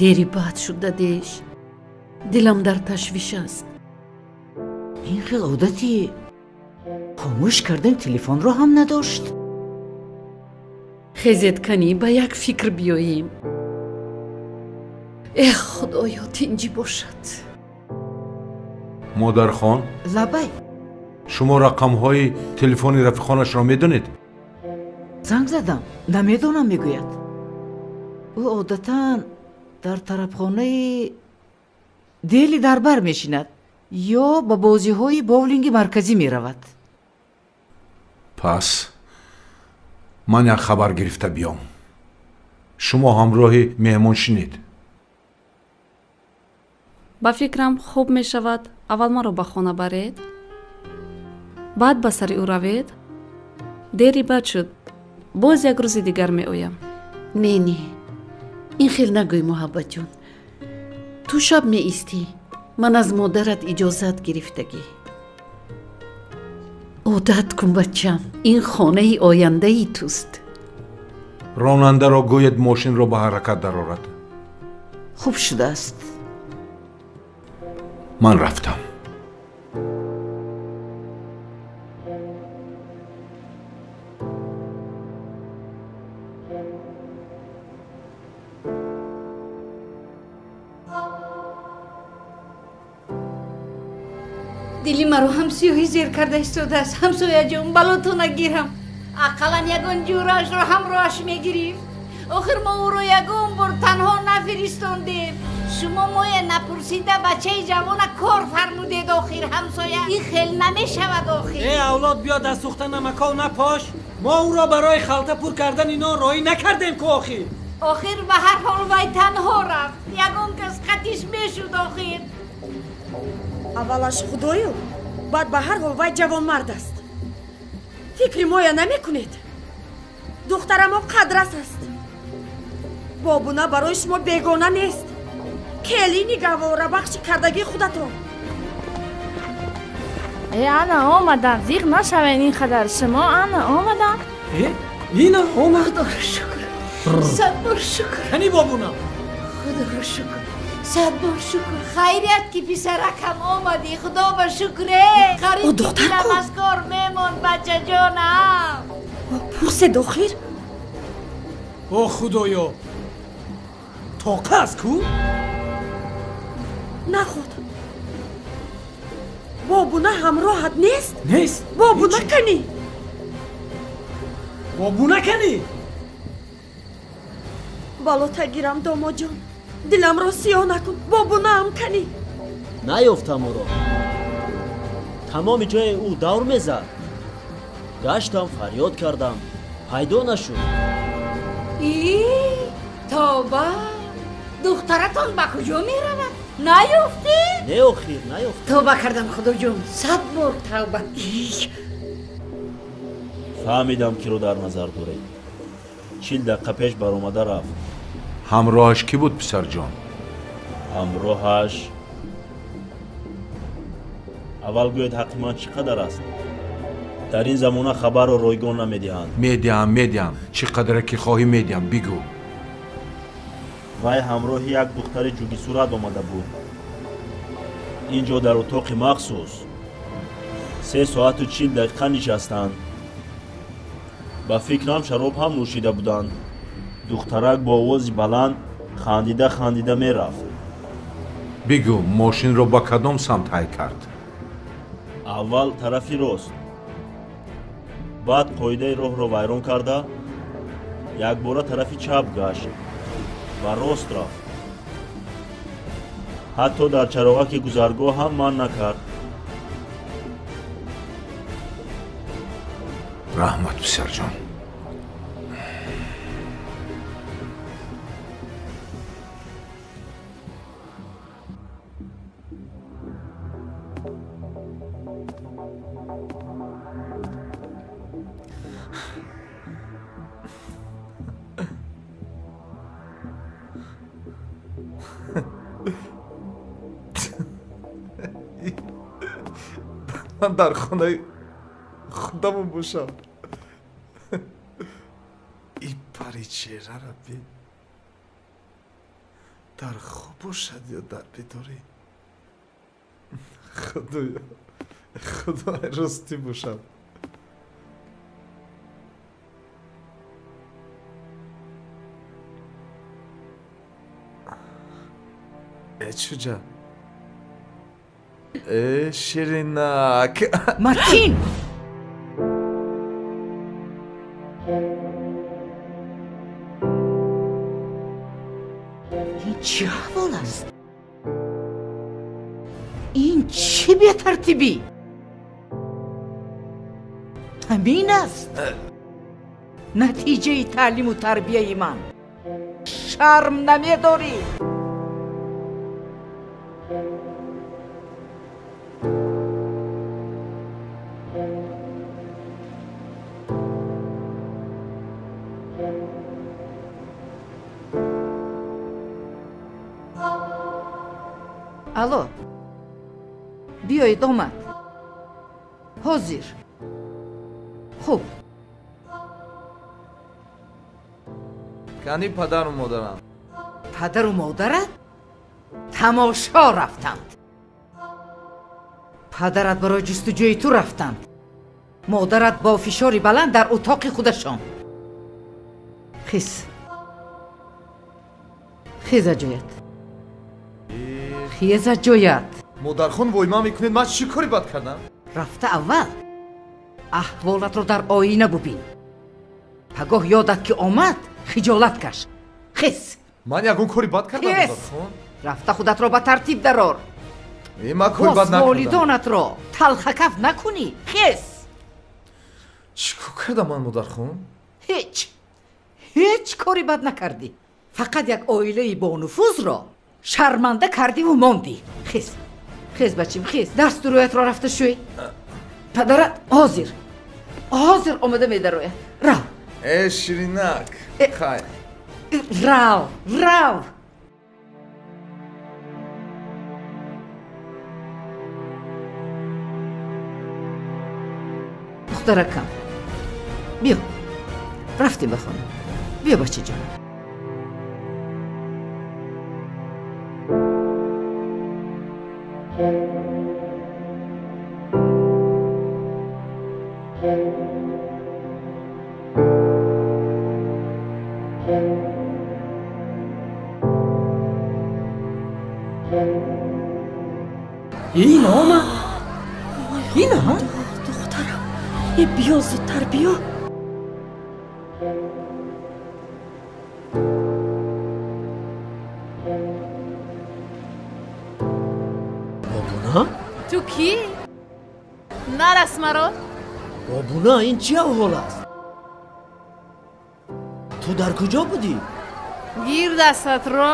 Speaker 7: Дери бад шуд, дадеш. Дилам дар ташвиш аст.
Speaker 3: Ин хел одати хомӯш кардани телефонро ҳам надошт.
Speaker 7: Хезед канӣ, ба як фикр биёем. Эх, худоё, тинҷӣ бошад.
Speaker 8: Модархон?
Speaker 3: Лабай.
Speaker 8: Шумо рақамҳои телефони рафиқонашро медонед?
Speaker 3: Занг задам, намедонам, мегӯяд. Ӯ одатан дар тарабхонаи Дели дарбар мешинад ё ба бозиҳои боулинги марказӣ меравад.
Speaker 8: Пас Ман як хабар гирифта биём. Шумо ҳамроҳи меҳмон шинед.
Speaker 14: Ба фикрам хуб мешавад аввал маро ба хона баред, баъд ба сари ӯ равед. Дери бад шуд, боз як рӯзи дигар меоям.
Speaker 7: Не, не, ин хел нагӯй, Муҳаббатҷон. Ту шаб меистӣ, ман аз модарат иҷозат гирифтагӣ. Одат кун, бачам, ин хонаи ояндаи туст.
Speaker 8: Ронандаро гӯед мошинро ба ҳаракат дарорад.
Speaker 3: Хуб шудааст.
Speaker 8: Ман рафтам.
Speaker 15: Дили маро ҳам сиёҳӣ зер карда истодааст. Ҳамсояҷон, балото нагирам. Ақаллан ягон ҷӯраашро ҳамроҳаш мегирифт. Охир мо ӯро ягон бор танҳо нафиристондем. Шумо моя напурсида бачаи ҷавона кор фармудед. Охир ҳамсоя, ин хел намешавад охир.
Speaker 5: Э авлод, биё дар сӯхта намаков напош. Мо ӯро барои халта пур кардани нон роҳӣ накардем ку охир.
Speaker 15: Охир ба ҳар ҳол вай танҳо рафт. Ягон кас қатиш мешуд охир.
Speaker 4: Аввалаш худою, баъд ба ҳар ҳол вай ҷавонмард аст. Фикри моя намекунед. Духтарамо қадрас аст. Бобуна барои шумо бегона нест. Келини гаҳворабахши кардагии худатон.
Speaker 13: Э, ана омадам, зиқ нашавед ин қадар. Шумо ана омадам.
Speaker 5: Э, ина омад.
Speaker 15: Худоро шукр, сад бор шукр.
Speaker 5: Кани бобуна?
Speaker 15: Худоро шукр, сад бор шукр. Хайрият ки писаракам омадӣ, худо ба шукре. Қариб дилам аз кор мемонд, бачаҷонам.
Speaker 4: Пурсед охир.
Speaker 5: О худоё, тоқа аст ку?
Speaker 4: Наход, бобуна ҳамроҳат нест?
Speaker 5: Нест.
Speaker 4: Бобуна кани?
Speaker 5: Бобуна кани?
Speaker 4: Балота гирам, домоҷон, диламро сиёҳ накун. Бобунаам кани?
Speaker 2: Наёфтам ӯро. Тамоми ҷои ӯ давр мезад. Гаштам, фарёд кардам, пайдо нашуд.
Speaker 15: И тоба, духтаратон ба куҷо меравад? Наёфтӣ?
Speaker 2: Не охир, наёфтам.
Speaker 15: Тавба кардам, худоҷон, сад бор тавба.
Speaker 2: Фаҳмидам, киро дар назар доред. 40 дақиқа пеш баромада рафт.
Speaker 8: Ҳамроҳаш кӣ буд, писарҷон?
Speaker 2: Ҳамроҳаш аввал гӯед ҳаққи ман чӣ қадар аст? Дар ин замона хабарро ройгон намедиҳанд.
Speaker 8: Медиҳам, медиҳам, чӣ қадре ки хоҳӣ медиҳам, бигӯ.
Speaker 2: Вай ҳамроҳи як духтари ҷугисурат омада буд. Ин ҷо дар утоқи махсус 3 соату 40 дақиқа нишастанд. Ба фикрам шароб ҳам нӯшида буданд. Духтарак бо овози баланд хандида хандида мерафт.
Speaker 8: Бигӯ, мошинро ба кадом самт ҳай кард?
Speaker 2: Аввал тарафи рост, баъд қоидаи роҳро вайрон карда якбора тарафи чап гашт ва рост рафт. Ҳатто дар чароғаки гузаргоҳ ҳам ман накард.
Speaker 8: Раҳмат, писарҷон.
Speaker 1: Ман дар хонаи худамон бошам. И паричерара бин, дар хоб бошад ё дар бедорӣ? Худоё, худои ростӣ бошам. Э чуҷа, э ширинак.
Speaker 3: Матин! Ин чӣ аҳвол аст? Ин чӣ бетартибӣ? Ҳамин аст. Натиҷаи таълиму тарбияи ман. Шарм намедорӣ. Алло, биёед омад. Ҳозир. Хуб.
Speaker 1: Кани падару модарам?
Speaker 3: Падару модарат тамошо рафтанд. Падарат барои ҷустуҷӯи ту рафтанд. Модарат бо фишори баланд дар утоқи худашон. Хиз. Хеза ҷоят. Хеза ҷоят.
Speaker 1: Модархон войма мекунед, ман чӣ кори бад кардам?
Speaker 3: Рафта аввал аҳволатро дар оина бубин. Пагоҳ ёдат ки омад, хиҷолат каш. Хез.
Speaker 1: Ман ягон кори бад кардам, модархон?
Speaker 3: Рафта худатро ба тартиб дарор.
Speaker 1: Ман кори бад накардам.
Speaker 3: Волидонатро талхакаф накунӣ. Хез.
Speaker 1: Чӣ кор кардам ман, модархон?
Speaker 3: Ҳеҷ. Ҳеҷ кори бад накардӣ. Фақат як оилаи бонуфузро шарманда кардиву мондӣ. Хез. Хез, бачим, хез. Дасту рӯятро рафта шӯй. Падарат ҳозир. Ҳозир омада медарояд. Рав.
Speaker 1: Э, ширинак. Хай.
Speaker 3: Рав, рав. Духтаракам, биё. Рафтем ба хона. Биё, бачаҷон.
Speaker 5: Ин омад? Ин омад?
Speaker 4: Духтарам, э биё зудтар биё.
Speaker 16: Бобуна?
Speaker 6: Ту кӣ? Нарас маро?
Speaker 16: Бобуна, ин чӣ аҳвол аст? Ту дар куҷо будӣ?
Speaker 6: Гир дастатро.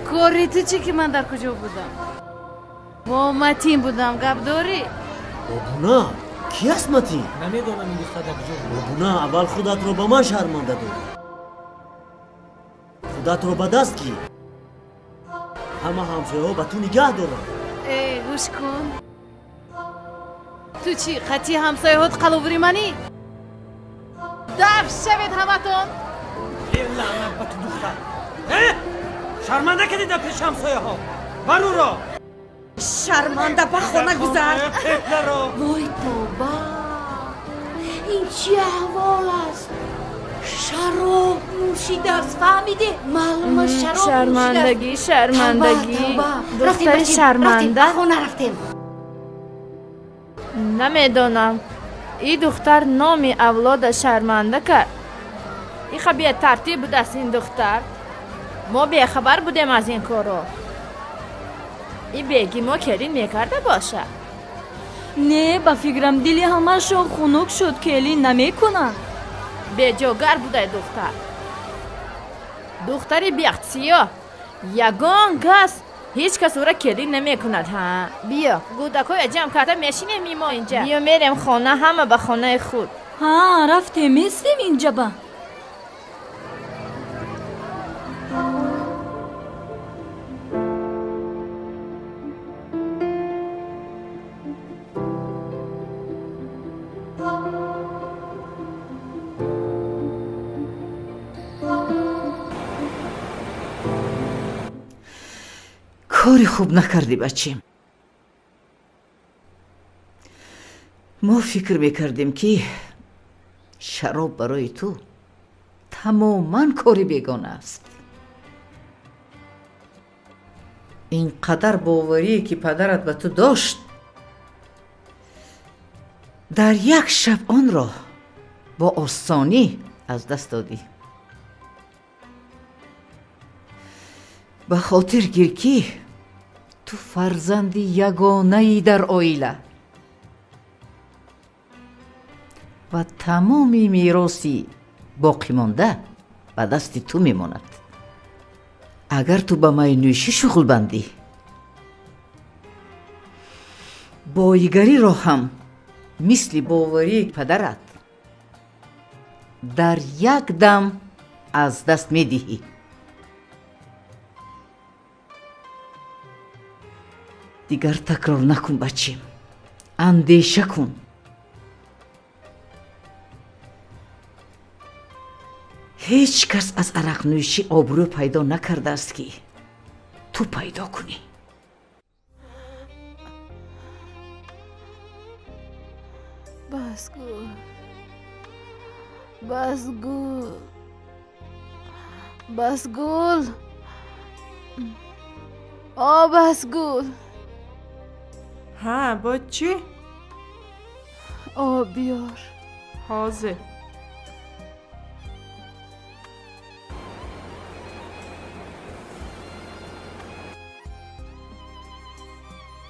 Speaker 6: Кори ту чӣ ки ман дар куҷо будам? Бо Матин будам, гап дорӣ?
Speaker 16: Бобуна, кӣ аст Матин?
Speaker 5: Намедонам ин духтар дар куҷо буд.
Speaker 16: Бобуна, аввал худатро ба ман шарманда дорӣ. Худатро ба даст гир. Ҳама ҳамсояҳо ба ту нигаҳ доранд.
Speaker 6: Э, гӯш кун. Ту чӣ, қатъи ҳамсояҳот қаловури манӣ? Даф шавед ҳаматон!
Speaker 5: Э, лаънат ба ту духтар! Э, шарманда кардӣ дар пеши ҳамсояҳо! Бар ӯро!
Speaker 4: Шарманда ба хона гузар! Вой тоба! Ин чӣ аҳвол аст? Шароб нӯшидааст, фаҳмидӣ? Маълум аст шароб нӯшидааст.
Speaker 13: Шармандагӣ, шармандагӣ. Духтари шарманда.
Speaker 4: Хона рафтем.
Speaker 13: Намедонам. И духтар номи авлода шарманда кард. Иха бетартиб будааст ин духтар. Мо бехабар будем аз ин корро. И беги мо келин мекарда бошад.
Speaker 17: Не, ба фикрам дили ҳамашон хунук шуд, келин намекунад.
Speaker 13: Беҷогар будай духтар. Духтари бехтсиёҳ. Ягон кас ҳеҷ кас ӯра келин намекунад. Ҳа, биё гӯдакҳоя ҷамъ карда мешинем мо инҷа. Биё мерем хона, ҳама ба хонаи худ.
Speaker 17: Ҳа, рафтем, местем инҷаба.
Speaker 3: Кори хуб накардӣ, бачем. Мо фикр мекардем, ки шароб барои ту тамоман кори бегона аст. Ин қадар боварие ки падарат ба ту дошт, дар як шаб онро бо осонӣ аз даст додӣ. Ба хотир гир, ки ту фарзанди ягонаи дар оила. Ва тамоми мероси боқимонда ба дасти ту мемонад. Агар ту ба майнӯшӣ шуғл бандӣ, боигариро ҳам мисли боварии падарат дар як дам аз даст медиҳӣ. Дигар такрор накун, бачим, андеша кун. Ҳеҷ кас аз арақнӯшӣ обрӯ пайдо накардааст, ки ту пайдо кунӣ.
Speaker 6: Бас гул, бас гул, бас гул, о бас гул.
Speaker 18: Ҳа, бо чӣ?
Speaker 6: Об биёр.
Speaker 18: Ҳозир.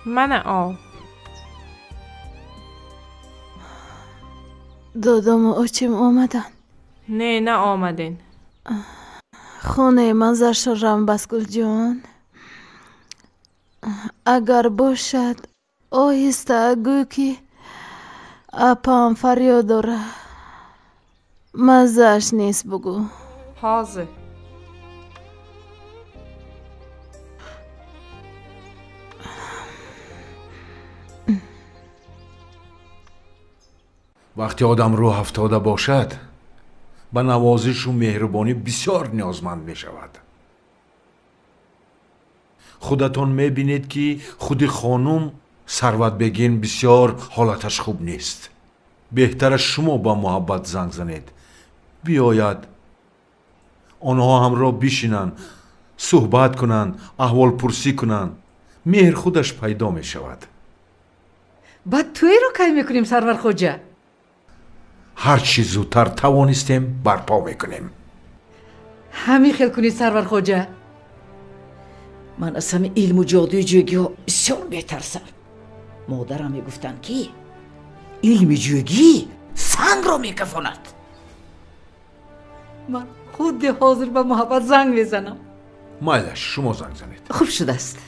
Speaker 18: Мана об.
Speaker 6: Додому очим омаданд?
Speaker 18: Не, наомаден.
Speaker 6: Хонаи манзаршон рам, Басгулҷон. Агар бошад, оҳиста гӯй, ки апам фарёд дора. Маззааш нест, бугӯ.
Speaker 18: Ҳозир.
Speaker 8: Вақте одам рӯҳ афтода бошад, ба навозишу меҳрубонӣ бисёр ниёзманд мешавад. Худатон мебинед, ки худи хонум Сарватбегин бисёр ҳолаташ хуб нест. Беҳтараш шумо ба муҳаббат занг занед, биёяд, онҳо ҳамроҳ бишинанд, суҳбат кунанд, аҳволпурсӣ кунанд. Меҳр худаш пайдо мешавад.
Speaker 3: Баъд тӯйро кай мекунем, Сарвархоҷа?
Speaker 8: Ҳар чӣ зудтар тавонистем, барпо мекунем.
Speaker 3: Ҳамин хел кунед, Сарвархоҷа. Ман аз ҳами илму ҷодуи ҷӯгиҳо бисёр метарсам. Модарам мегуфтанд, ки илми ҷӯгӣ сангро мекафонад. Ман худи ҳозир ба муҳаббат занг мезанам.
Speaker 8: Майлаш, шумо занг занед.
Speaker 3: Хуб шудааст.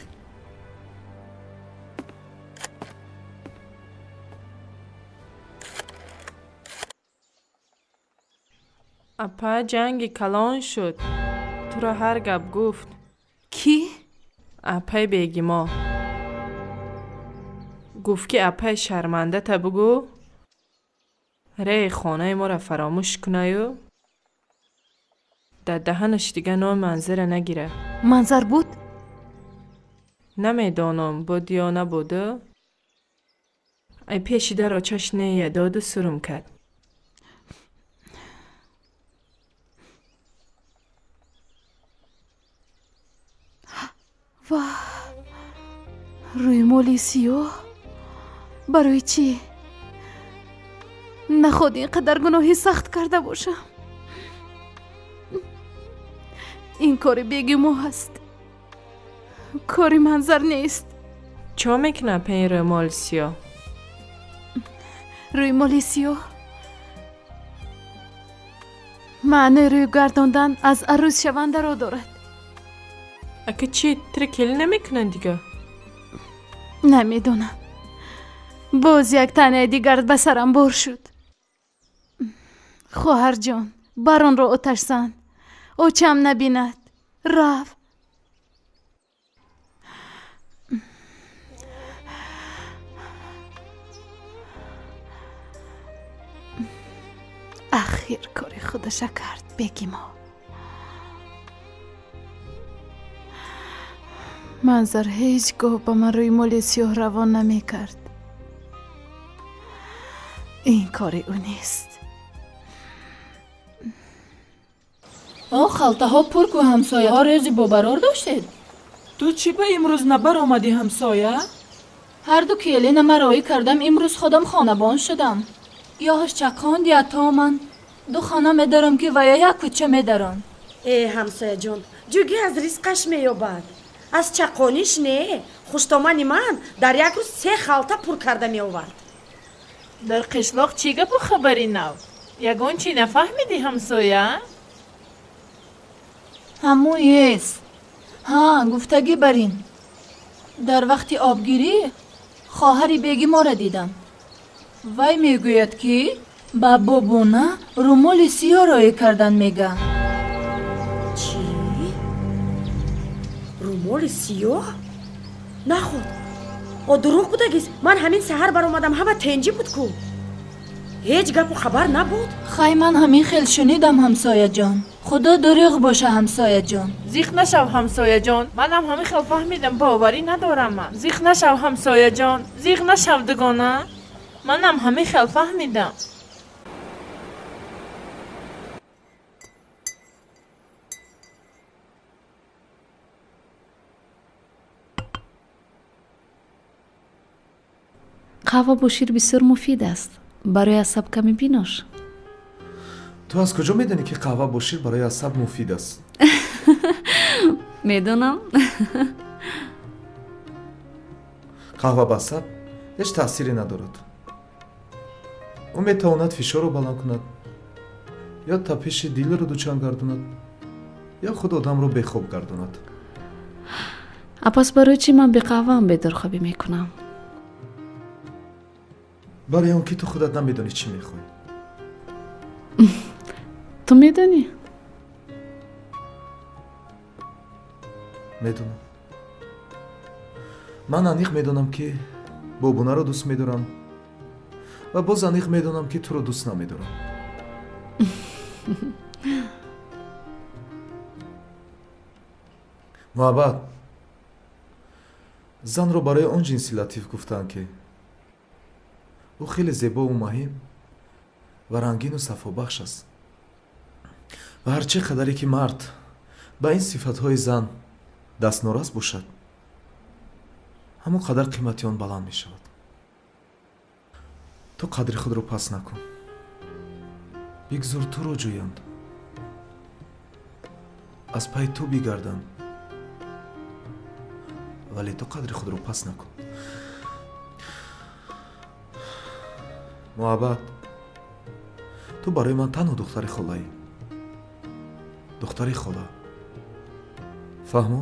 Speaker 18: Апа, ҷанги калон шуд. Туро ҳар гап гуфт.
Speaker 6: Кӣ?
Speaker 18: Апаи бегимо. Гуфт, ки апаи шармандата бугӯ, реи хонаи моро фаромӯш кунаю дар даҳанаш дига номи Манзара нагира.
Speaker 6: Манзар буд?
Speaker 18: Намедонам, буд ё набуду. Ай пеши дар очаш нея доду сурум кард.
Speaker 6: Ва рӯймоли сиёҳ барои чӣ? Наход ин қадар гуноҳи сахт карда бошам. Ин кори бегимо ҳаст, кори Манзар нест.
Speaker 18: Чо мекунад паи рӯймоли сиёҳ?
Speaker 6: Рӯймоли сиёҳ маънои рӯй гардондан аз арӯзшавандаро дорад.
Speaker 18: Ака чӣ, тира келин намекунанд дига?
Speaker 6: Намедонам. Боз як таънаи дигар ба сарам бор шуд. Хоҳарҷон, баронро оташ зан, очам набинад. Рав. Ахир кори худаша кард бегимо. Манзар ҳеҷ гоҳ ба ман рӯймоли сиёҳ равон намекард. Ин кори ӯ нест.
Speaker 17: О, халтаҳо пур ку, ҳамсояҳо, рӯзи бобарор доштед?
Speaker 19: Ту чӣ ба имрӯз набаромадӣ, ҳамсоя?
Speaker 17: Ҳарду келина ман роӣ кардам, имрӯз худам хонабон шудам. Ёҳаш чақонд ято ман. Ду хона медарам, ки вая як кӯча медарон.
Speaker 4: Э, ҳамсояҷон, ҷугӣ аз ризқаш меёбад. Аз чақониш не. Хуштомани ман дар як рӯз се халта пур карда меовард.
Speaker 19: Дар қишлоқ чӣ гапу хабари нав? Ягон чӣ нафаҳмидӣ, ҳамсоя?
Speaker 17: Ҳамӯест. Ҳа, гуфтагӣ бар ин. Дар вақти обгирӣ хоҳари беги моро дидам. Вай мегӯяд, ки ба бобуна румоли сиёҳ роӣ кардан мега.
Speaker 4: Чӣ? Румоли сиёҳ? Наход, о дурӯғ будагист. Ман ҳамин саҳар баромадам, ҳама тенҷӣ буд ку. Ҳеҷ гапу хабар набуд.
Speaker 17: Хай, ман ҳамин хел шунидам, ҳамсояҷон. Худо дурӯғ боша, ҳамсояҷон.
Speaker 19: Зиқ нашав, ҳамсояҷон, манам ҳамин хел фаҳмидам, боварӣ надорам ман. Зиқ нашав, ҳамсояҷон, зиқ нашав, дугона, манам ҳамин хел фаҳмидам.
Speaker 14: Қаҳва бо шир бисёр муфид аст. Барои асаб каме бинош.
Speaker 1: Ту аз куҷо медонӣ, ки қаҳва бо шир барои асаб муфид аст?
Speaker 14: Медонам.
Speaker 1: Қаҳва ба асаб ҳеҷ таъсире надорад. Ӯ метавонад фишорро баланд кунад, ё тапиши дилро дучанд гардонад, ё худ одамро бехоб гардонад.
Speaker 14: А пас барои чӣ ман беқаҳваам бедорхобӣ мекунам?
Speaker 1: Барои он ки ту худат намедонӣ чӣ мехоҳӣ.
Speaker 14: Ту медонӣ?
Speaker 1: Медонам. Ман аниқ медонам, ки бобунаро дӯст медорам ва боз аниқ медонам, ки туро дӯст намедорам. Муҳаббат, занро барои он ҷинси латиф гуфтаанд, ки ӯ хеле зебову маҳим ва рангину сафобахш аст. Ва ҳар чӣ қадаре ки мард ба ин сифатҳои зан дастнорас бошад, ҳамон қадар қимати он баланд мешавад. Ту қадри худро паст накун. Бигзор туро ҷӯянд, аз пайи ту бигарданд, вале ту қадри худро паст накун. Муҳаббат, ту барои ман танҳо духтари холаӣ. Духтари хола. Фаҳмо?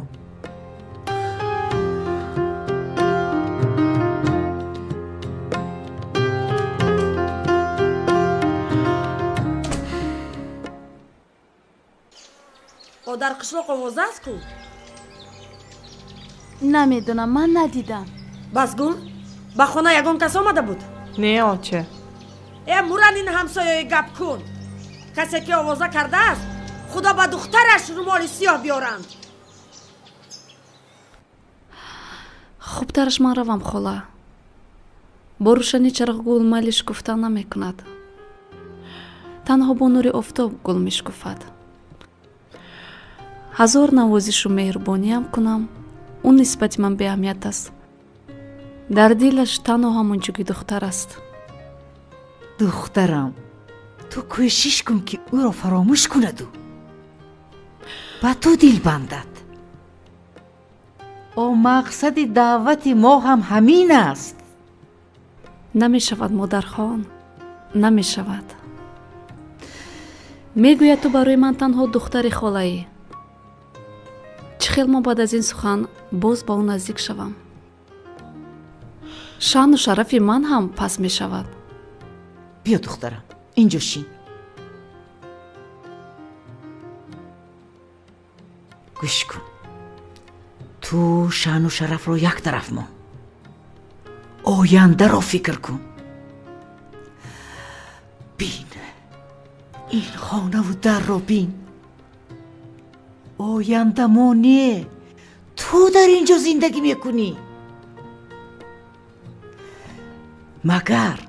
Speaker 4: О дар қишлоқ овоза аст ку?
Speaker 6: Намедонам, ман надидам.
Speaker 4: Басгул, ба хона ягон кас омада буд?
Speaker 18: Не, оче.
Speaker 4: Э, муран ин ҳамсояи гап кун. Касе ки овоза кардааст, худо ба духтараш румоли сиёҳ биёранд.
Speaker 14: Хубтараш ман равам, хола. Бо рӯшани чароғ гул майли шукуфтан намекунад. Танҳо бо нури офтоб гул мешукуфад. Ҳазор навозишу меҳрубониам кунам, ӯ нисбати ман беаҳамият аст. Дар дилаш танҳо ҳамон ҷуги духтар аст.
Speaker 3: Духтарам, ту кӯшиш кун, ки ӯро фаромӯш кунаду ба ту дил бандад. О мақсади даъвати мо ҳам ҳамин аст.
Speaker 14: Намешавад, модархон, намешавад. Мегӯяд, ту барои ман танҳо духтари холаӣ. Чӣ хел мо баъд аз ин сухан боз ба ӯ наздик шавам? Шаъну шарафи ман ҳам паст мешавад.
Speaker 3: Биё, духтарам, инҷо шин. Гӯш кун, ту шаъну шарафро як тараф мон, ояндаро фикр кун. Бин, ин хонаву дарро бин. Оянда мо не, ту дар ин ҷо зиндагӣ мекунӣ. Магар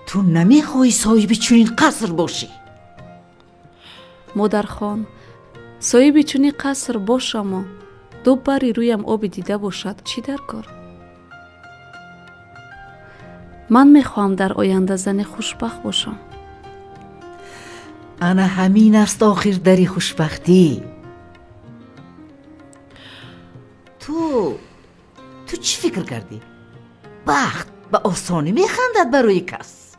Speaker 3: ту намехоҳӣ соҳиби чунин қаср бошӣ?
Speaker 14: Модархон, соҳиби чунин қаср бошаму ду бари рӯям оби дида бошад, чӣ дар кор? Ман мехоҳам дар оянда зани хушбахт бошам.
Speaker 3: Ана ҳамин аст охир дари хушбахтӣ. Ту чӣ фикр кардӣ? Бахт ба осонӣ механдад барои кас.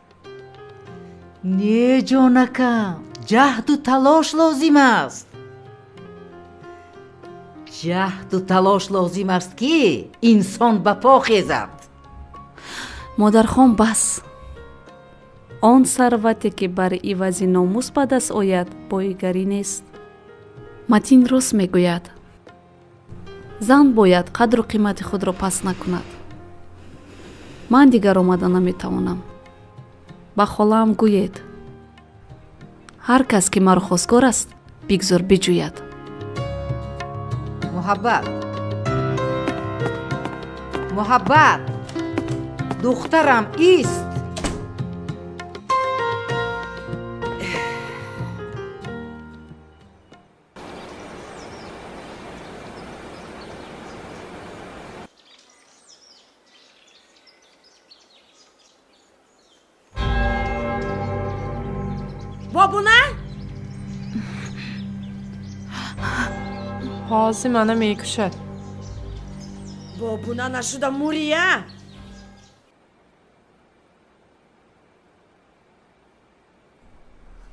Speaker 3: Не, ҷонакам, ҷаҳду талош лозим аст. Ҷаҳду талош лозим аст, ки инсон ба по хезад.
Speaker 14: Модархон, бас. Он сарвате, ки бар ивази номус ба даст ояд, боигарӣ нест. Матин рост мегӯяд. Зан бояд қадру қимати худро паст накунад. Ман дигар омада наметавонам. Ба холаам гӯед, ҳар кас, ки маро хостгор аст, бигзор биҷӯяд.
Speaker 3: Муҳаббат, Муҳаббат, духтарам, ист.
Speaker 4: Бобуна?
Speaker 18: Ҳозир мана мекушад.
Speaker 4: Бобуна нашуда мурия.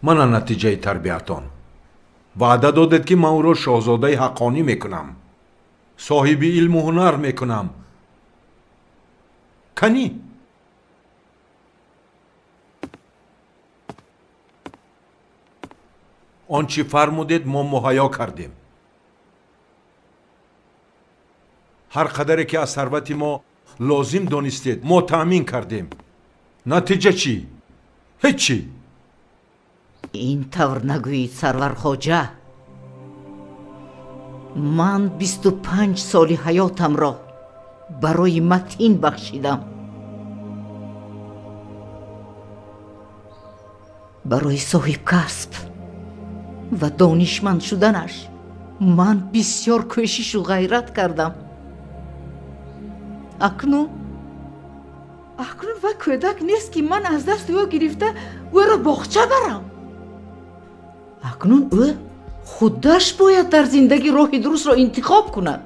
Speaker 8: Мана натиҷаи тарбиятон. Ваъда додед, ки ман ӯро шоҳзодаи ҳаққонӣ мекунам, соҳиби илму ҳунар мекунам. Канӣ? Он чӣ фармудед, мо муҳайё кардем. Ҳар қадаре ки аз сарвати мо лозим донистед, мо таъмин кардем. Натиҷа чӣ? Ҳеҷ чӣ.
Speaker 3: Ин тавр нагӯед, Сарвархоҷа. Ман 25 соли ҳаётамро барои Матин бахшидам. Барои соҳибкасб ва донишманд шуданаш ман бисёр кӯшишу ғайрат кардам. Акнун ва кӯдак нест, ки ман аз дасти ӯ гирифта ӯро боғча барам. Акнун ӯ худаш бояд дар зиндагӣ роҳи дурустро интихоб кунад.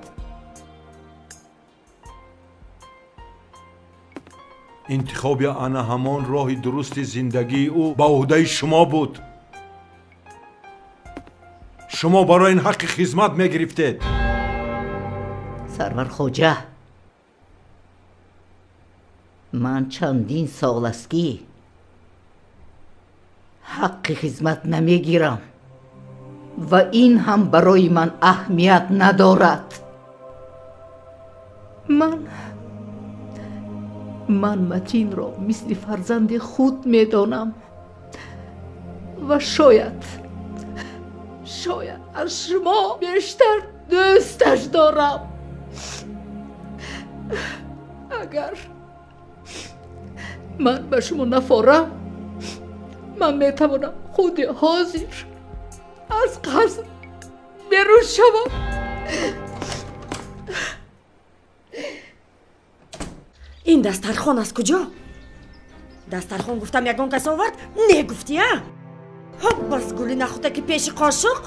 Speaker 8: Интихоби ана ҳамон роҳи дурусти зиндагии ӯ ба ӯҳдаи шумо буд. Шумо барои ин ҳаққи хизмат мегирифтед.
Speaker 3: Сарвархоҷа, ман чандин сол аст, ки ҳаққи хизмат намегирам ва ин ҳам барои ман аҳамият надорад. Ман Матинро мисли фарзанди худ медонам ва шояд аз шумо бештар дӯсташ дорам. Агар ман ба шумо нафорам, ман метавонам худи ҳозир аз қаср берун шавам.
Speaker 4: Ин дастархон аз куҷо? Дастархон гуфтам, ягон кас овард? Не гуфтӣ, а? Ҳоп, бас гули нахӯда, ки пеши қошуқ?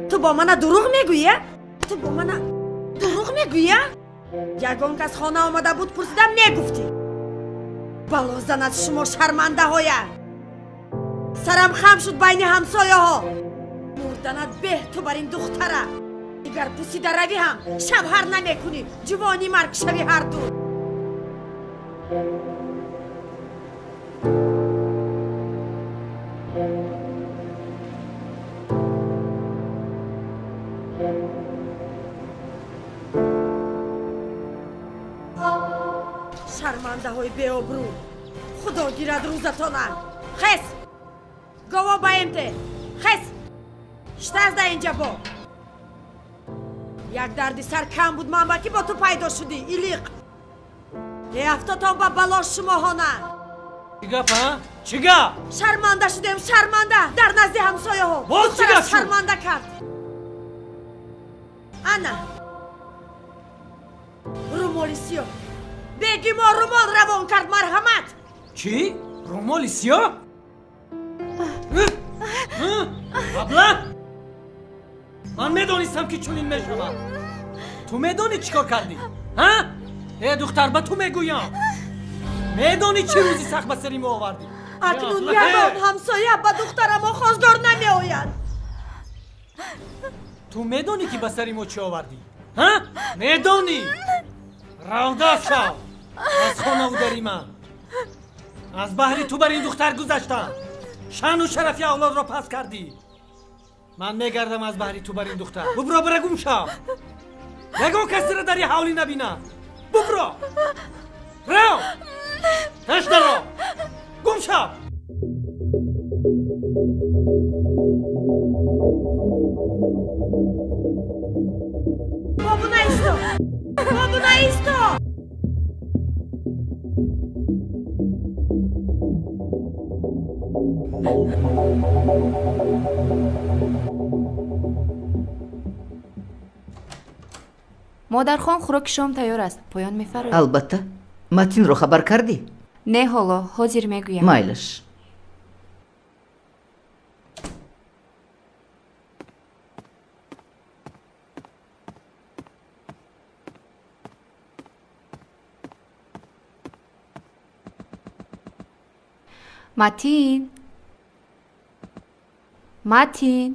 Speaker 4: Ту бо мана дурӯғ мегӯӣ, а? Ту бо мана дурӯғ мегӯӣ, а? Ягон кас хона омада буд, пурсидам, негуфтӣ. Бало занад шумо шармандаҳоя. Сарам хам шуд байни ҳамсояҳо. Мурданат беҳ ту бар ин духтара. Дигар пусида равӣ ҳам шавҳар намекунӣ, ҷувони марг шавӣ ҳарду. Шармандаҳои беобрӯ, худо гирад рӯзатона. Хес, гово ба эмте, хес, штазда инҷа бо. Як дарди сар кам буд ман ба ки бо ту пайдо шудӣ, илиқ. Афтотон ба бало шумоҳона.
Speaker 5: Чӣ гап, а? Чӣ гап?
Speaker 4: Шарманда шудем, шарманда дар назди ҳамсояҳо.
Speaker 5: Боз чӣ гап шуд?
Speaker 4: Шарманда кард. Ана румоли сиёҳ. Беги мо румол равон кард, марҳамат.
Speaker 5: Чӣ? Румоли сиёҳ? Абла? Ман медонистам, ки чунин мешавад. Ту медонӣ чӣ кор кардӣ? Ҳа? Э, духтар, ба ту мегӯям. Медонӣ чӣ рӯзи сахт ба сари мо овардӣ?
Speaker 4: Акнун ягон ҳамсоя ба духтарамо хостгор намеояд.
Speaker 5: Ту медонӣ, ки ба сари мо чӣ овардӣ? Ҳа? Медонӣ? Равда шав аз хонаву дари ман. Аз баҳри ту бар ин духтар гузаштам. Шаъну шарафи авлодро пас кардӣ. Ман мегардам аз баҳри ту бар ин духтар. Бубро, бара, гум шав. Ягон касеро дар ин ҳавлӣ набинам. Бубро, рав, ташдаро, гум шав.
Speaker 4: Бобуна, исто! Бобуна, исто!
Speaker 11: Модархон, хӯроки шом тайёр аст, поён мефароед.
Speaker 3: Албатта. Матинро хабар кардӣ?
Speaker 11: Не, ҳоло, ҳозир мегӯям.
Speaker 3: Майлаш.
Speaker 11: Матин, Матин,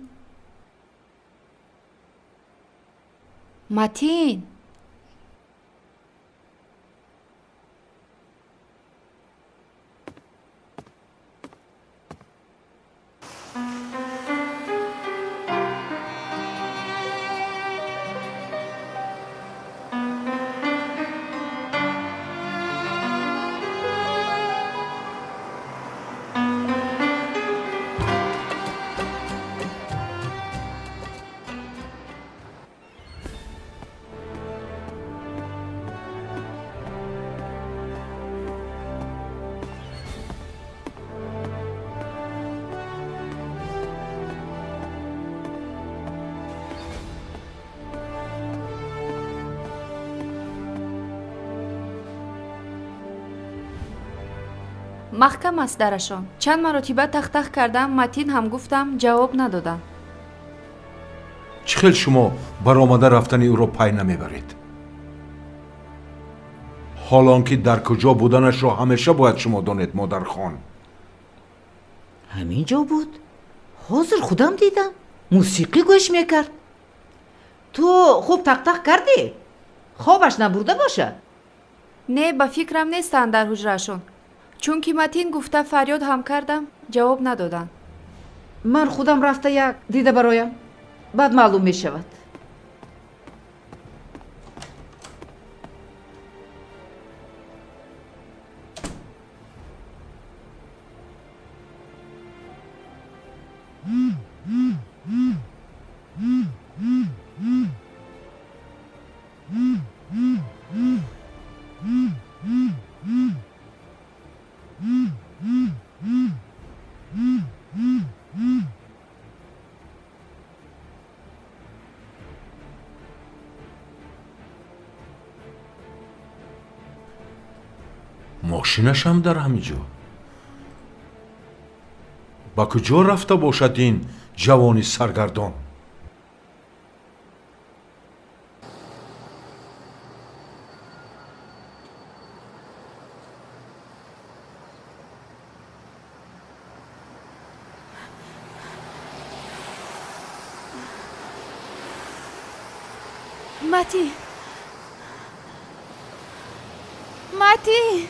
Speaker 11: Матин! Маҳкам аст дарашон. Чанд маротиба тахтах кардам, Матин ҳам гуфтам, ҷавоб надоданд.
Speaker 8: Чӣ хел шумо баромада рафтани ӯро пай намебаред? Ҳол он ки дар куҷо буданашро ҳамеша бояд шумо донед, модархон.
Speaker 3: Ҳамин ҷо буд. Ҳозир худам дидам. Мусиқӣ гӯш мекард. Ту хуб тақтақ кардӣ? Хобаш набурда бошад?
Speaker 11: Не, ба фикрам нестанд дар ҳуҷраашон. Чунки Матин гуфта фарёд ҳам кардам, ҷавоб надоданд.
Speaker 3: Ман худам рафта як дида бароям. Баъд маълум мешавад.
Speaker 8: Мошинашам дар ҳамин ҷо. Ба куҷо рафта бошад ин ҷавони саргардон?
Speaker 6: Матин, Матин!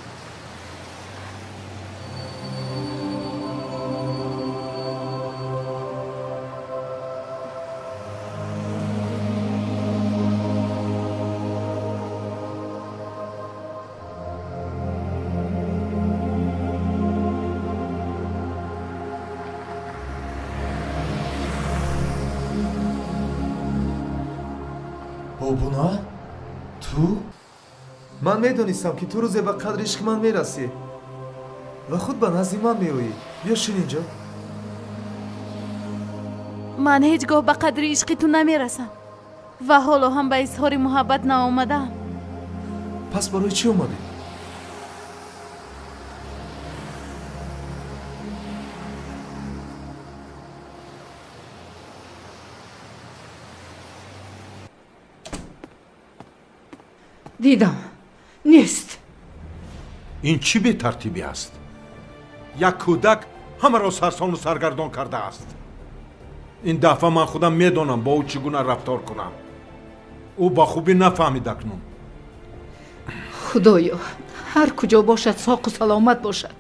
Speaker 1: Бобуна, ту? Ман медонистам, ки ту рӯзе ба қадри ишқи ман мерасӣ ва худ ба назди ман меоӣ. Биё, шин инҷо.
Speaker 6: Ман ҳеҷ гоҳ ба қадри ишқи ту намерасам ва ҳоло ҳам ба изҳори муҳаббат наомадаам.
Speaker 1: Пас барои чӣ омадӣ?
Speaker 3: Дидам, нест.
Speaker 8: Ин чӣ бетартибӣ аст? Як кӯдак ҳамаро сарсону саргардон кардааст. Ин дафъа ман худам медонам бо ӯ чӣ гуна рафтор кунам. Ӯ ба хубӣ нафаҳмид акнун.
Speaker 3: Худоё, ҳар куҷо бошад соқу саломат бошад.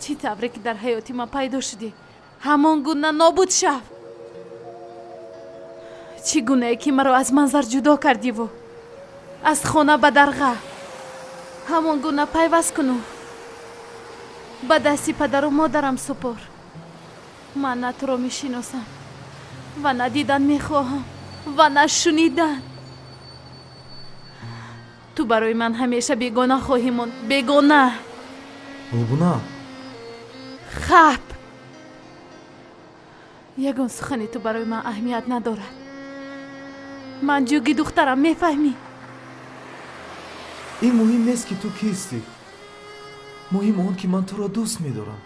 Speaker 6: Чӣ тавре ки дар ҳаёти ман пайдо шудӣ, ҳамон гуна нобуд шав. Чӣ гунае ки маро аз манзар ҷудо кардиву аз хона ба дарға, ҳамон гуна пайваст куну ба дасти падару модарам супор. Ман на туро мешиносам ва на дидан мехоҳам ва на шунидан. Ту барои ман ҳамеша бегона хоҳӣ монд, бегона.
Speaker 1: Бобуна.
Speaker 6: Хаб, ягон сухани ту барои ман аҳамият надорад. Ман ҷуги духтарам, мефаҳмӣ?
Speaker 1: Ин муҳим нест ки ту кистӣ. Муҳим он ки ман туро дӯст медорам.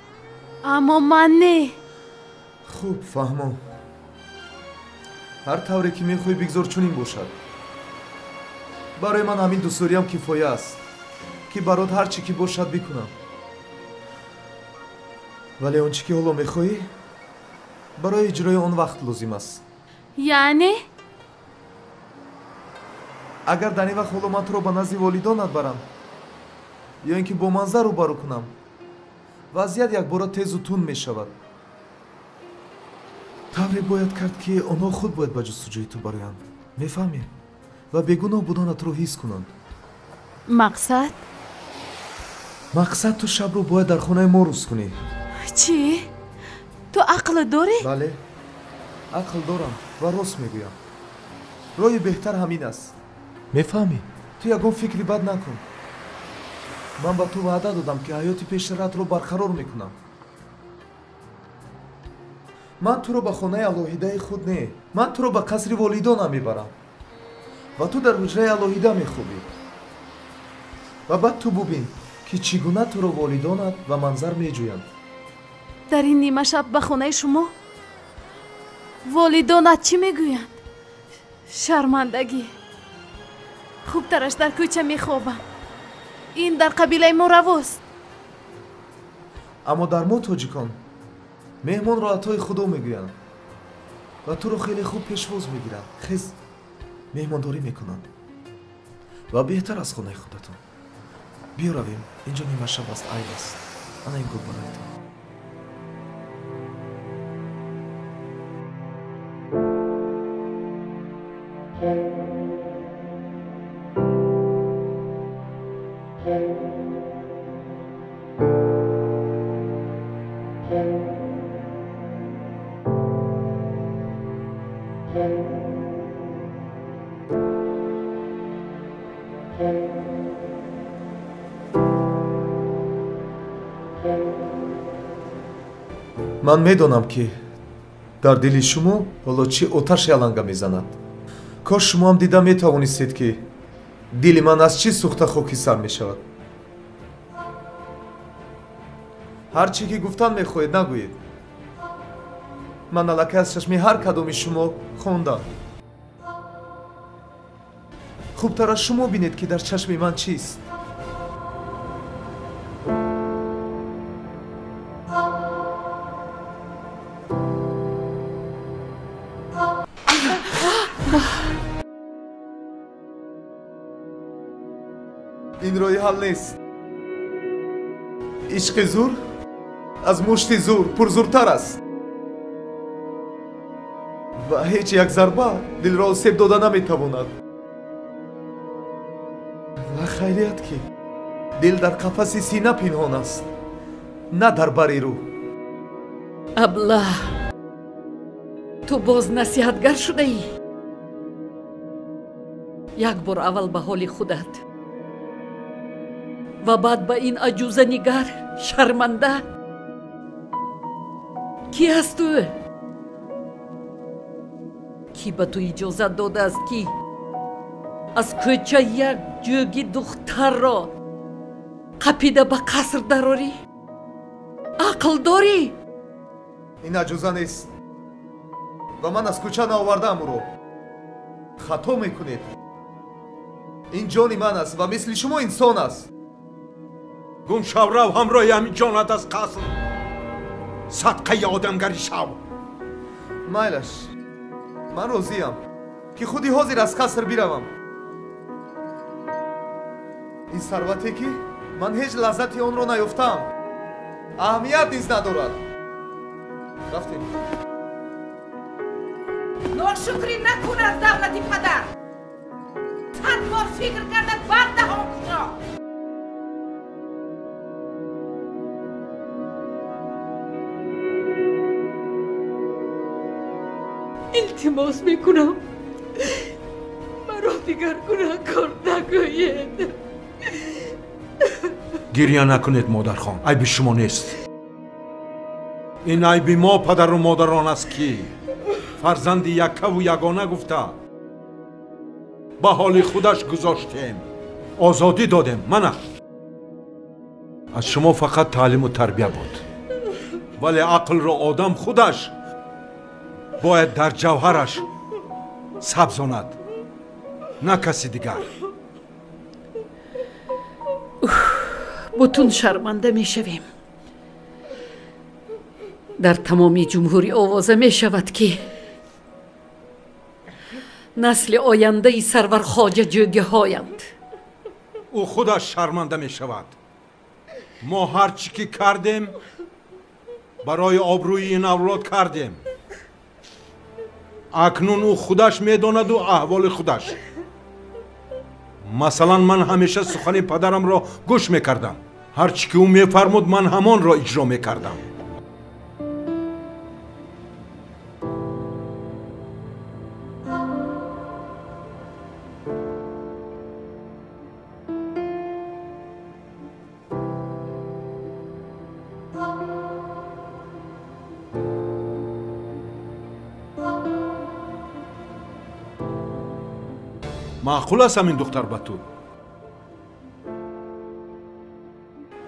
Speaker 6: Аммо ман не.
Speaker 1: Хуб, фаҳмом. Ҳар тавре ки мехоҳӣ бигзор чунин бошад. Барои ман ҳамин дӯстдориям кифоя аст, ки барот ҳар чӣ ки бошад бикунам. Вале он чӣ ки ҳоло мехоҳӣ, барои иҷрои он вақт лозим аст.
Speaker 6: Яъне?
Speaker 1: Агар дар ин вақт ҳоло ман туро ба назди волидонат барам ё ин ки бо манзар рӯбарӯ кунам, вазъият якбора тезу тунд мешавад. Тавре бояд кард, ки онҳо худ бояд ба ҷустуҷӯи ту бароянд, мефаҳмӣ? Ва бегуноҳ буданатро ҳис кунанд.
Speaker 6: Мақсад?
Speaker 1: Мақсад, ту шабро бояд дар хонаи мо рӯз кунӣ.
Speaker 6: Чӣ? Ту ақл дорӣ?
Speaker 1: Бале, ақл дорам ва рост мегӯям. Роҳи беҳтар ҳамин аст. Мефаҳмӣ? Ту ягон фикри бад накун. Ман ба ту ваъда додам, ки ҳаёти пештаратро барқарор мекунам. Ман туро ба хонаи алоҳидаи худ не, ман туро ба қасри волидонам мебарам ва ту дар ҳуҷраи алоҳида мехобӣ. Ва баъд ту бубин, ки чӣ гуна туро волидонат ва манзар меҷӯянд.
Speaker 6: Дар ин нимашаб ба хонаи шумо волидонат чӣ мегӯянд? Шармандагӣ. Хубтараш дар кӯча мехобам. Ин дар қабилаи мо равост.
Speaker 1: Аммо дар мо тоҷикон меҳмонро атои худо мегӯянд ва туро хеле хуб пешвоз мегиранд, хез меҳмондорӣ мекунанд ва беҳтар аз хонаи худатон. Биё равем, инҷо нимашаб аст, айб аст. Ана ин гул барои ту. Ман медонам, ки дар дили шумо ҳоло чӣ оташе аланга мезанад. Кош шумоам дида метавонистед, ки дили ман аз чӣ сӯхта хокисар мешавад. Ҳар чӣ ки гуфтан мехоҳед нагӯед. Ман аллакай аз чашми ҳар кадоми шумо хондам. Хубтар аз шумо бинед, ки дар чашми ман чист. Ин роҳи ҳал нест. Ишқи зур аз мушти зур пурзуртар аст ва ҳеҷ як зарба дилро осеб дода наметавонад. Ва хайрият, ки дил дар қафаси сина пинҳон аст, на дар бари рӯ.
Speaker 7: Аблаҳ, ту боз насиҳатгар шудаӣ? Як бор аввал ба ҳоли худат ва баъд ба ин аҷуза нигар, шарманда. Кӣ аст ӯ? Кӣ ба ту иҷозат додааст, ки аз кӯча як ҷӯги духтарро қапида ба қаср дарорӣ? Ақл дорӣ?
Speaker 1: Ин аҷуза нест ва ман аз кӯча наовардаам ӯро. Хато мекунед. Ин ҷони ман аст ва мисли шумо инсон аст.
Speaker 8: Гум шав, рав ҳамроҳи ҳамин ҷонат аз қаср. Садқаи одамгарӣ шав.
Speaker 1: Майлаш, ман розиям ки худи ҳозир аз қаср биравам. Ин сарвате ки ман ҳеҷ лаззати онро наёфтаам, аҳамият низ надорад. Рафтем.
Speaker 15: Ношукрӣ накун аз давлати падар. 100 бор фикр карда баъд даҳон кушо.
Speaker 7: Илтимос мекунам, маро дигар гунаҳкор нагӯед.
Speaker 8: Гирья накунед, модархон, айби шумо нест. Ин айби мо падару модарон аст, ки фарзанди яккаву ягона гуфта ба ҳоли худаш гузоштем, озодӣ додем. Мана аз шумо фақат таълиму тарбия буд, вале ақлро одам худаш бояд дар ҷавҳараш сабзонад, на каси дигар.
Speaker 7: Бутун шарманда мешавем. Дар тамоми ҷумҳурӣ овоза мешавад, ки насли ояндаи сарвархоҷа ҷӯгиҳоянд.
Speaker 8: Ӯ худаш шарманда мешавад. Мо ҳар чӣ ки кардем, барои обрӯи ин авлод кардем. Акнун ӯ худаш медонаду аҳволи худаш. Масалан, ман ҳамеша сухани падарамро гӯш мекардам. Ҳар чӣ ки ӯ мефармуд, ман ҳамонро иҷро мекардам. Маъқул аст ҳамин духтар ба ту?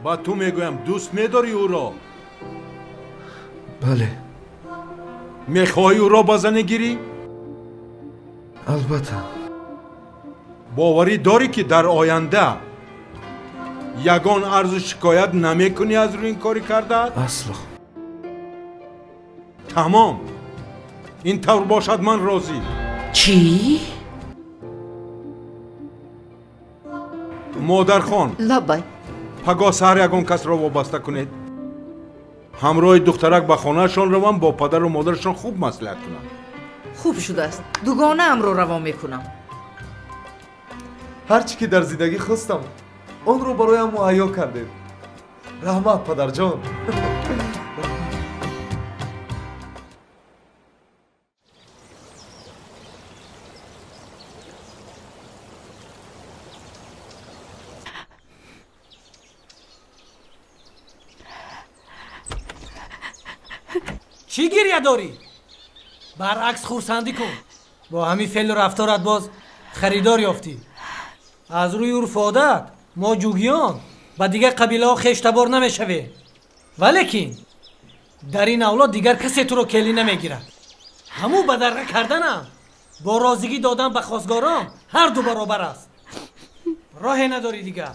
Speaker 8: Ба ту мегӯям, дӯст медорӣ ӯро?
Speaker 1: Бале.
Speaker 8: Мехоҳӣ ӯро ба занӣ гирӣ?
Speaker 1: Албатта.
Speaker 8: Боварӣ дорӣ, ки дар оянда ягон арзу шикоят намекунӣ аз рӯи ин кори кардаат?
Speaker 1: Асло.
Speaker 8: Тамом. Ин тавр бошад, ман розӣ.
Speaker 7: Чӣ?
Speaker 8: Модархон,
Speaker 3: лабай.
Speaker 8: Пагоҳ саҳар ягон касро вобаста кунед, ҳамроҳи духтарак ба хонаашон равам, бо падару модарашон хуб маслиҳат кунам.
Speaker 15: Хуб шудааст, дугонаамро равон мекунам.
Speaker 1: Ҳар чӣ ки дар зиндагӣ хостам, онро бароям муҳайё кардед. Раҳмат, падарҷон.
Speaker 5: Чӣ гирья дорӣ? Баръакс хурсандӣ кун. Бо ҳамин феълу рафторат боз харидор ёфтӣ. Аз рӯи урфу одат мо ҷугиён ба дигар қабилаҳо хештабор намешавем, валекин дар ин авлод дигар касе туро келӣ намегирад. Ҳамун бадарға карданам бо розигӣ додан ба хосгорон ҳар ду баробар аст. Роҳе надорӣ дигар.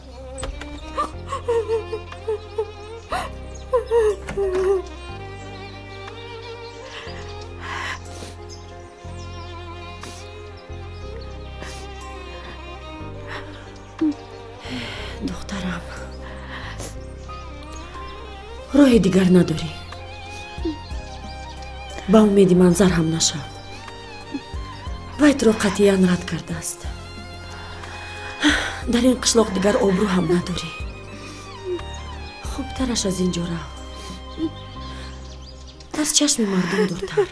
Speaker 4: Духтарам, роҳи дигар надорӣ. Ба умеди манзар ҳам нашав. Вай туро қатъиян рад кардааст. Дар ин қишлоқ дигар обрӯ ҳам надорӣ. Хубтараш аз ин ҷо рав. Аз чашми мардум дуртар.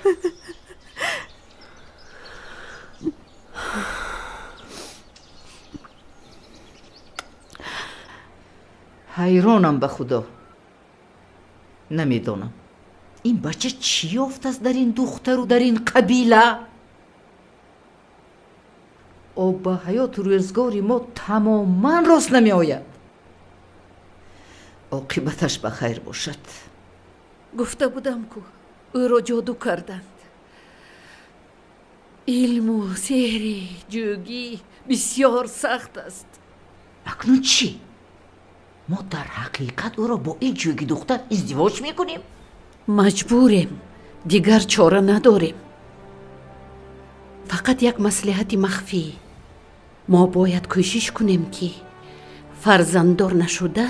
Speaker 3: Ҳайронам ба Худо. Намедонам, ин бача чӣ ёфтааст дар ин духтару дар ин қабила? Об ба ҳаёту рӯзгори мо тамоман рост намеояд. Оқибаташ ба хайр бошад.
Speaker 7: Гуфта будам, ку ӯро ҷоду карданд. Илму сеҳри ҷӯгӣ бисёр сахт аст.
Speaker 12: Акнун чӣ? Мо дар ҳақиқат ӯро бо ин ҷӯги духтар издивоҷ мекунем?
Speaker 7: Маҷбурем, дигар чора надорем. Фақат як маслиҳати махфӣ. Мо бояд кӯшиш кунем, ки фарзанддор нашуда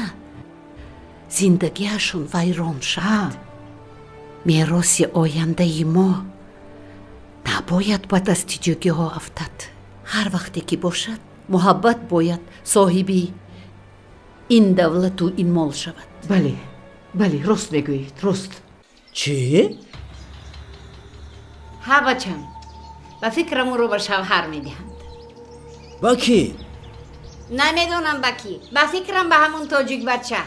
Speaker 7: зиндагиашон вайрон шавад. Мероси ояндаи мо набояд ба дасти ҷӯгиҳо афтад. Ҳар вақте ки бошад, муҳаббат бояд соҳиби ин давлату ин мол шавад.
Speaker 3: Бале, бале, рост мегӯед, рост.
Speaker 16: Чӣ?
Speaker 15: Ҳа, бачам, ба фикрам ӯро ба шавҳар медиҳанд.
Speaker 16: Ба кӣ?
Speaker 15: Намедонам ба кӣ. Ба фикрам ба ҳамон тоҷик бача.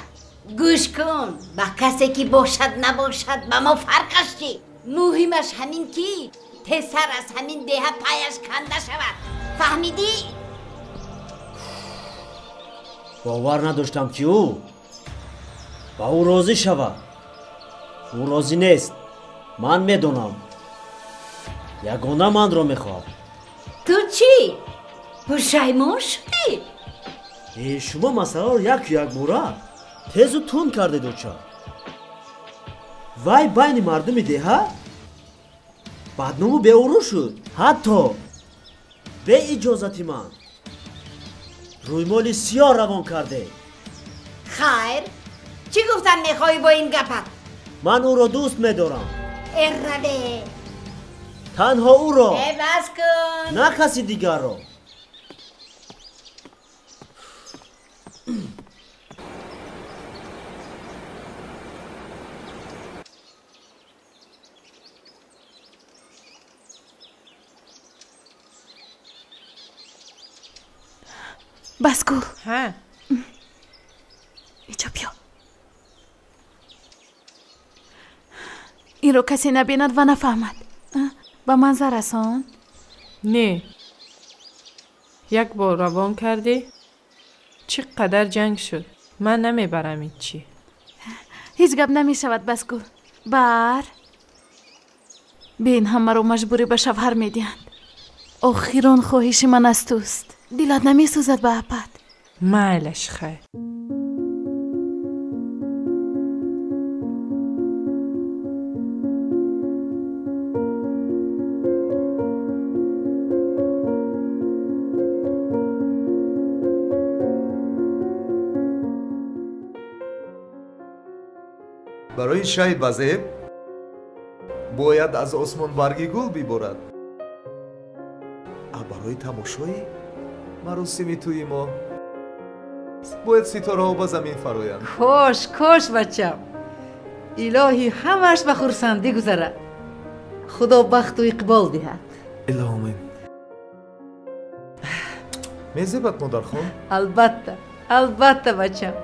Speaker 15: Гӯш кун, ба касе ки бошад набошад, ба мо фарқаш чӣ? Муҳимаш ҳамин ки тезтар аз ҳамин деҳа паяш канда шавад. Фаҳмидӣ?
Speaker 16: Бовар надоштам, ки ӯ ба ӯ розӣ шавад. Ӯ розӣ нест, ман медонам. Ягона манро мехоҳад.
Speaker 15: Ту чӣ? Пушаймон шудӣ?
Speaker 16: Шумо масъаларо яку якбора тезу тунд кардед, оча. Вай байни мардуми деҳа бадному беурӯ шуд. Ҳатто бе иҷозати ман рӯймоли сиёҳ равон кардед.
Speaker 15: Хайр, чӣ гуфтан мехоҳӣ бо ин гапат?
Speaker 16: Ман ӯро дӯст медорам.
Speaker 15: Эраве!
Speaker 16: Танҳо ӯро.
Speaker 15: Э, бас кун.
Speaker 16: На каси дигарро.
Speaker 6: Басгул.
Speaker 18: Ҳа.
Speaker 6: Инҷо биё. Инро касе набинад ва нафаҳмад. Ба ман зарасон?
Speaker 18: Не. Як бор равон кардӣ, чӣ қадар ҷанг шуд. Ман намебарам ҳеччи.
Speaker 6: Ҳеҷ гап намешавад, Басгул. Бар. Бин, ҳамаро маҷбурӣ ба шавҳар медиҳанд. Охирон хоҳиши ман аз туст. Дилат намесӯзад ба апад?
Speaker 18: Майлаш, хайр.
Speaker 1: Барои шай базеб бояд аз осмон барги гул биборад. А барои тамошои маросими тӯи мо бояд ситораҳо ба замин фароянд.
Speaker 3: Кош, кош, бачам, илоҳӣ ҳамааш ба хурсандӣ гузарад. Худо бахту иқбол диҳад.
Speaker 1: Илоҳумин. Мезебад, модархон?
Speaker 3: Албатта, албатта, бачам.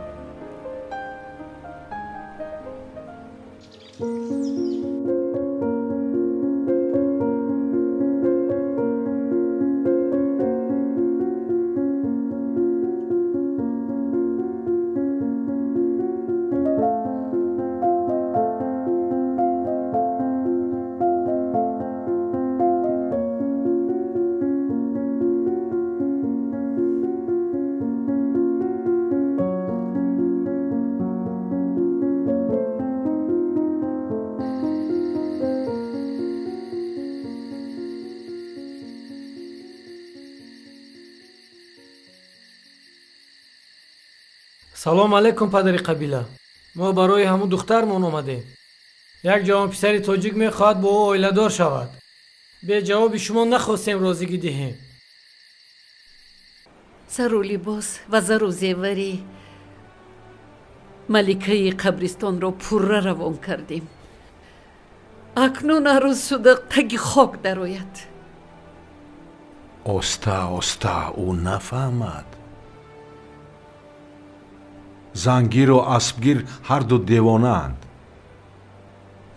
Speaker 5: Салом алейкум, падари қабила. Мо барои ҳамун духтармон омадем. Як ҷавонписари тоҷик мехоҳад бо ӯ оиладор шавад. Бе ҷавоби шумо нахостем розигӣ диҳем.
Speaker 7: Сару либос ва зару зевари маликаи қабристонро пурра равон кардем. Акнун арӯз шуда таги хок дарояд.
Speaker 8: Оста оста ӯ нафаҳмад. Зангиру аспгир ҳарду девонаанд.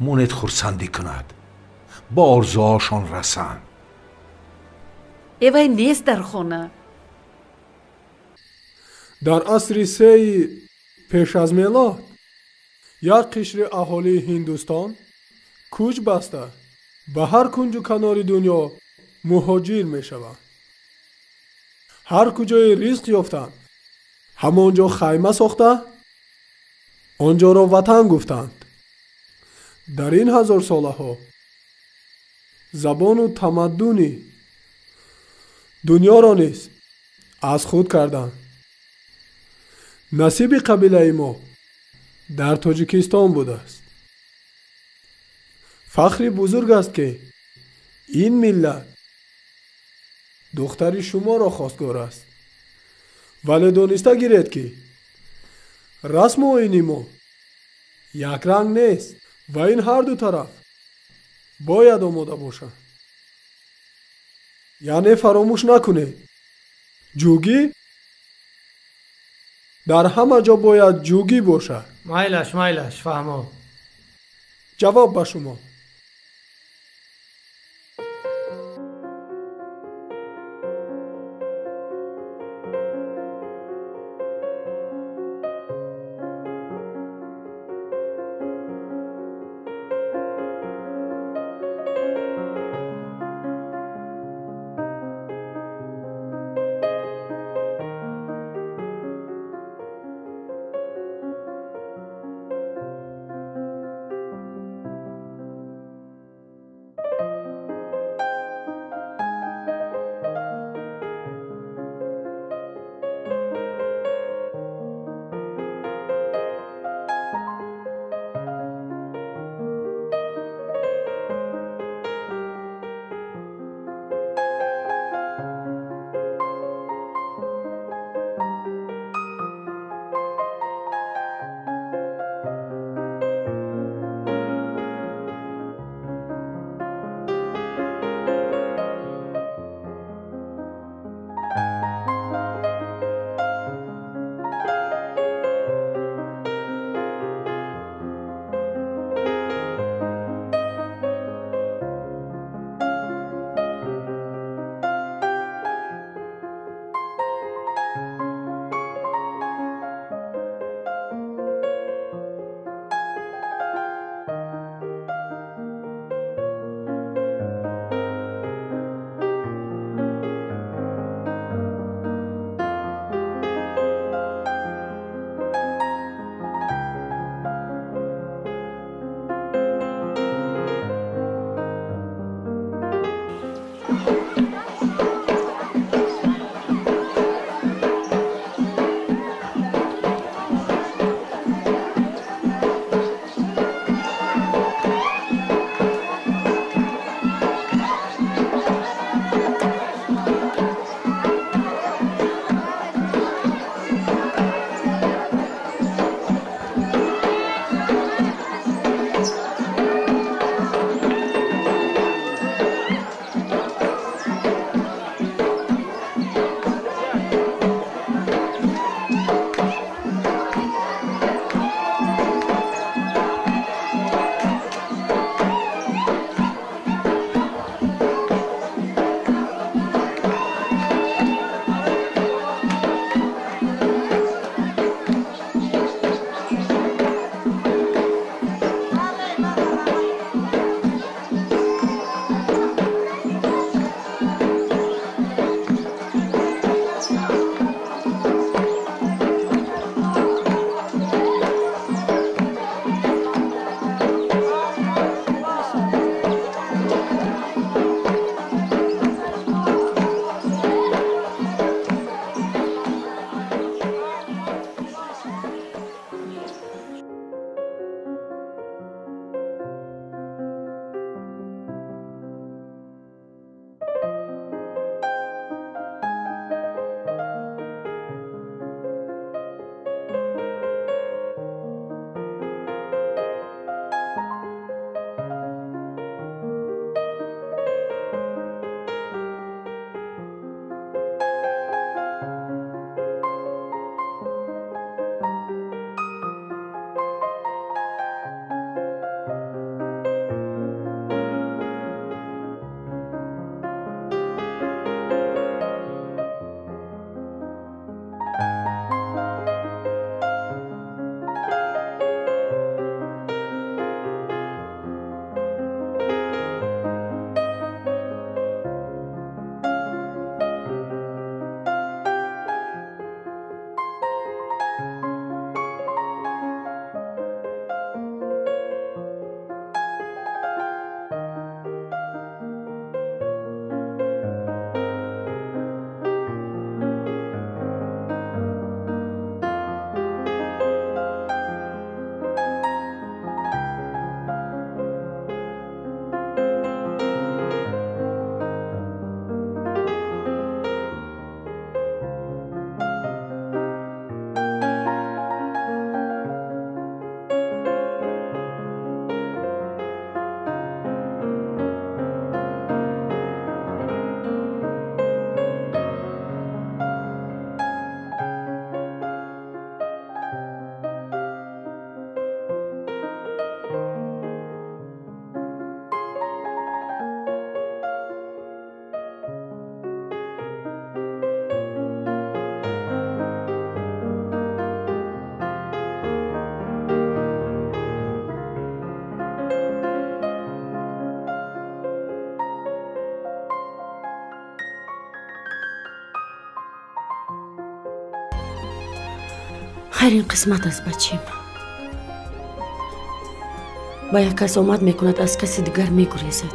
Speaker 8: Монед хурсандӣ кунад, ба орзуҳошон расанд.
Speaker 7: Эвай нест дар хона.
Speaker 20: Дар асри сеи пеш аз мелод як қишри аҳолии Ҳиндустон кӯч баста ба ҳар кунҷу канори дунё муҳоҷир мешаванд. Ҳар куҷое ризқ ёфтанд, ҳамон ҷо хайма сохта, он ҷоро ватан гуфтанд. Дар ин ҳазорсолаҳо забону тамаддуни дунёро низ аз худ карданд. Насиби қабилаи мо дар Тоҷикистон будааст. Фахри бузург аст, ки ин миллат духтари шуморо хостгор аст. Вале дониста гиред, ки расму оини мо якранг нест ва ин ҳарду тараф бояд омода бошанд. Яъне фаромӯш накунед, ҷугӣ дар ҳама ҷо бояд ҷугӣ бошад.
Speaker 5: Майлаш, майлаш, фаҳмо.
Speaker 20: Ҷавоб ба шумо.
Speaker 4: Хайр, ин қисмат аст, бачим. Ба як кас омад мекунад, аз каси дигар мегурезад.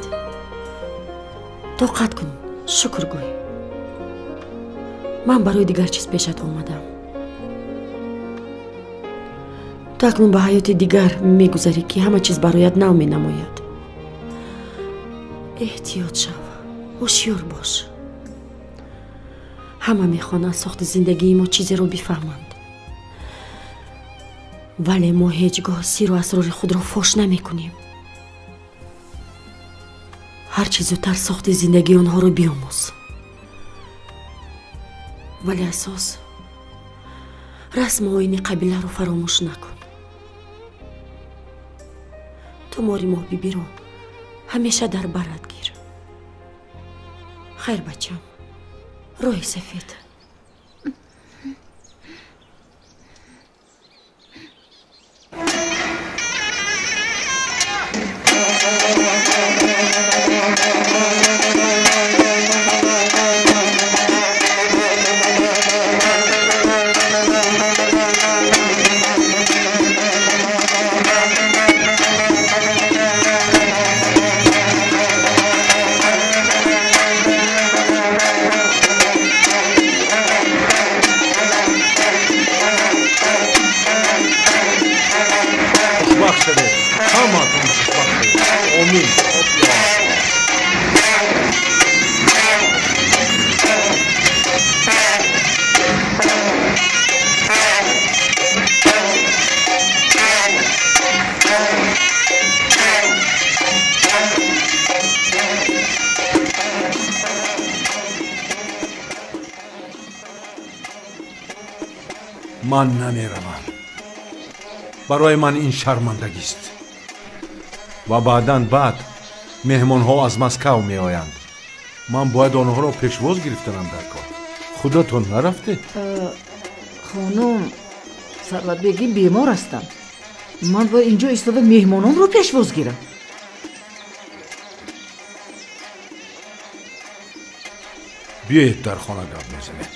Speaker 4: Тоқат кун, шукр гӯй. Ман барои дигар чиз пешат омадам. Ту акнун ба ҳаёти дигар мегузарӣ, ки ҳама чиз бароят нав менамояд. Эҳтиёт шав, ҳушёр бош. Ҳама мехоҳанд аз сохти зиндагии мо чизеро бифаҳманд, вале мо ҳеҷ гоҳ сиру асрори худро фош намекунем. Ҳарчи зудтар сохти зиндагии онҳоро биомӯз, вале асос расму оини қабиларо фаромӯш накун. Ту мори Моҳбибиро ҳамеша дар барат гир. Хайр, бачам, роҳи сафед.
Speaker 8: Ман намеравам. Барои ман ин шармандагист. Ва баъдан баъд меҳмонҳо аз Москав меоянд. Ман бояд онҳоро пешвоз гирифтанам дар кор. Худатон нарафтед?
Speaker 3: Хонум, Сарватбегӣ бемор ҳастанд. Ман бояд инҷо истода меҳмононро пешвоз гирам.
Speaker 8: Биёед дар хона гап мезанем.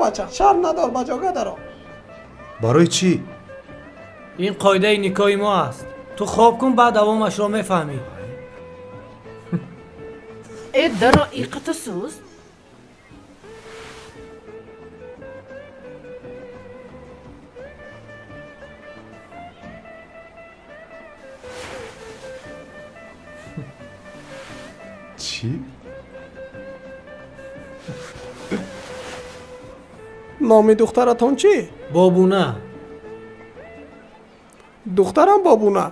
Speaker 20: бача, шарм надор, ба ҷога даро.
Speaker 1: Барои чӣ?
Speaker 5: Ин қоидаи никоҳи мо аст. Ту хоб кун, баъд давомашро мефаҳмӣ.
Speaker 19: Э, даро, иқата суст.
Speaker 1: Чӣ?
Speaker 20: Номи духтаратон чӣ?
Speaker 5: Бобуна.
Speaker 20: Духтарам Бобуна,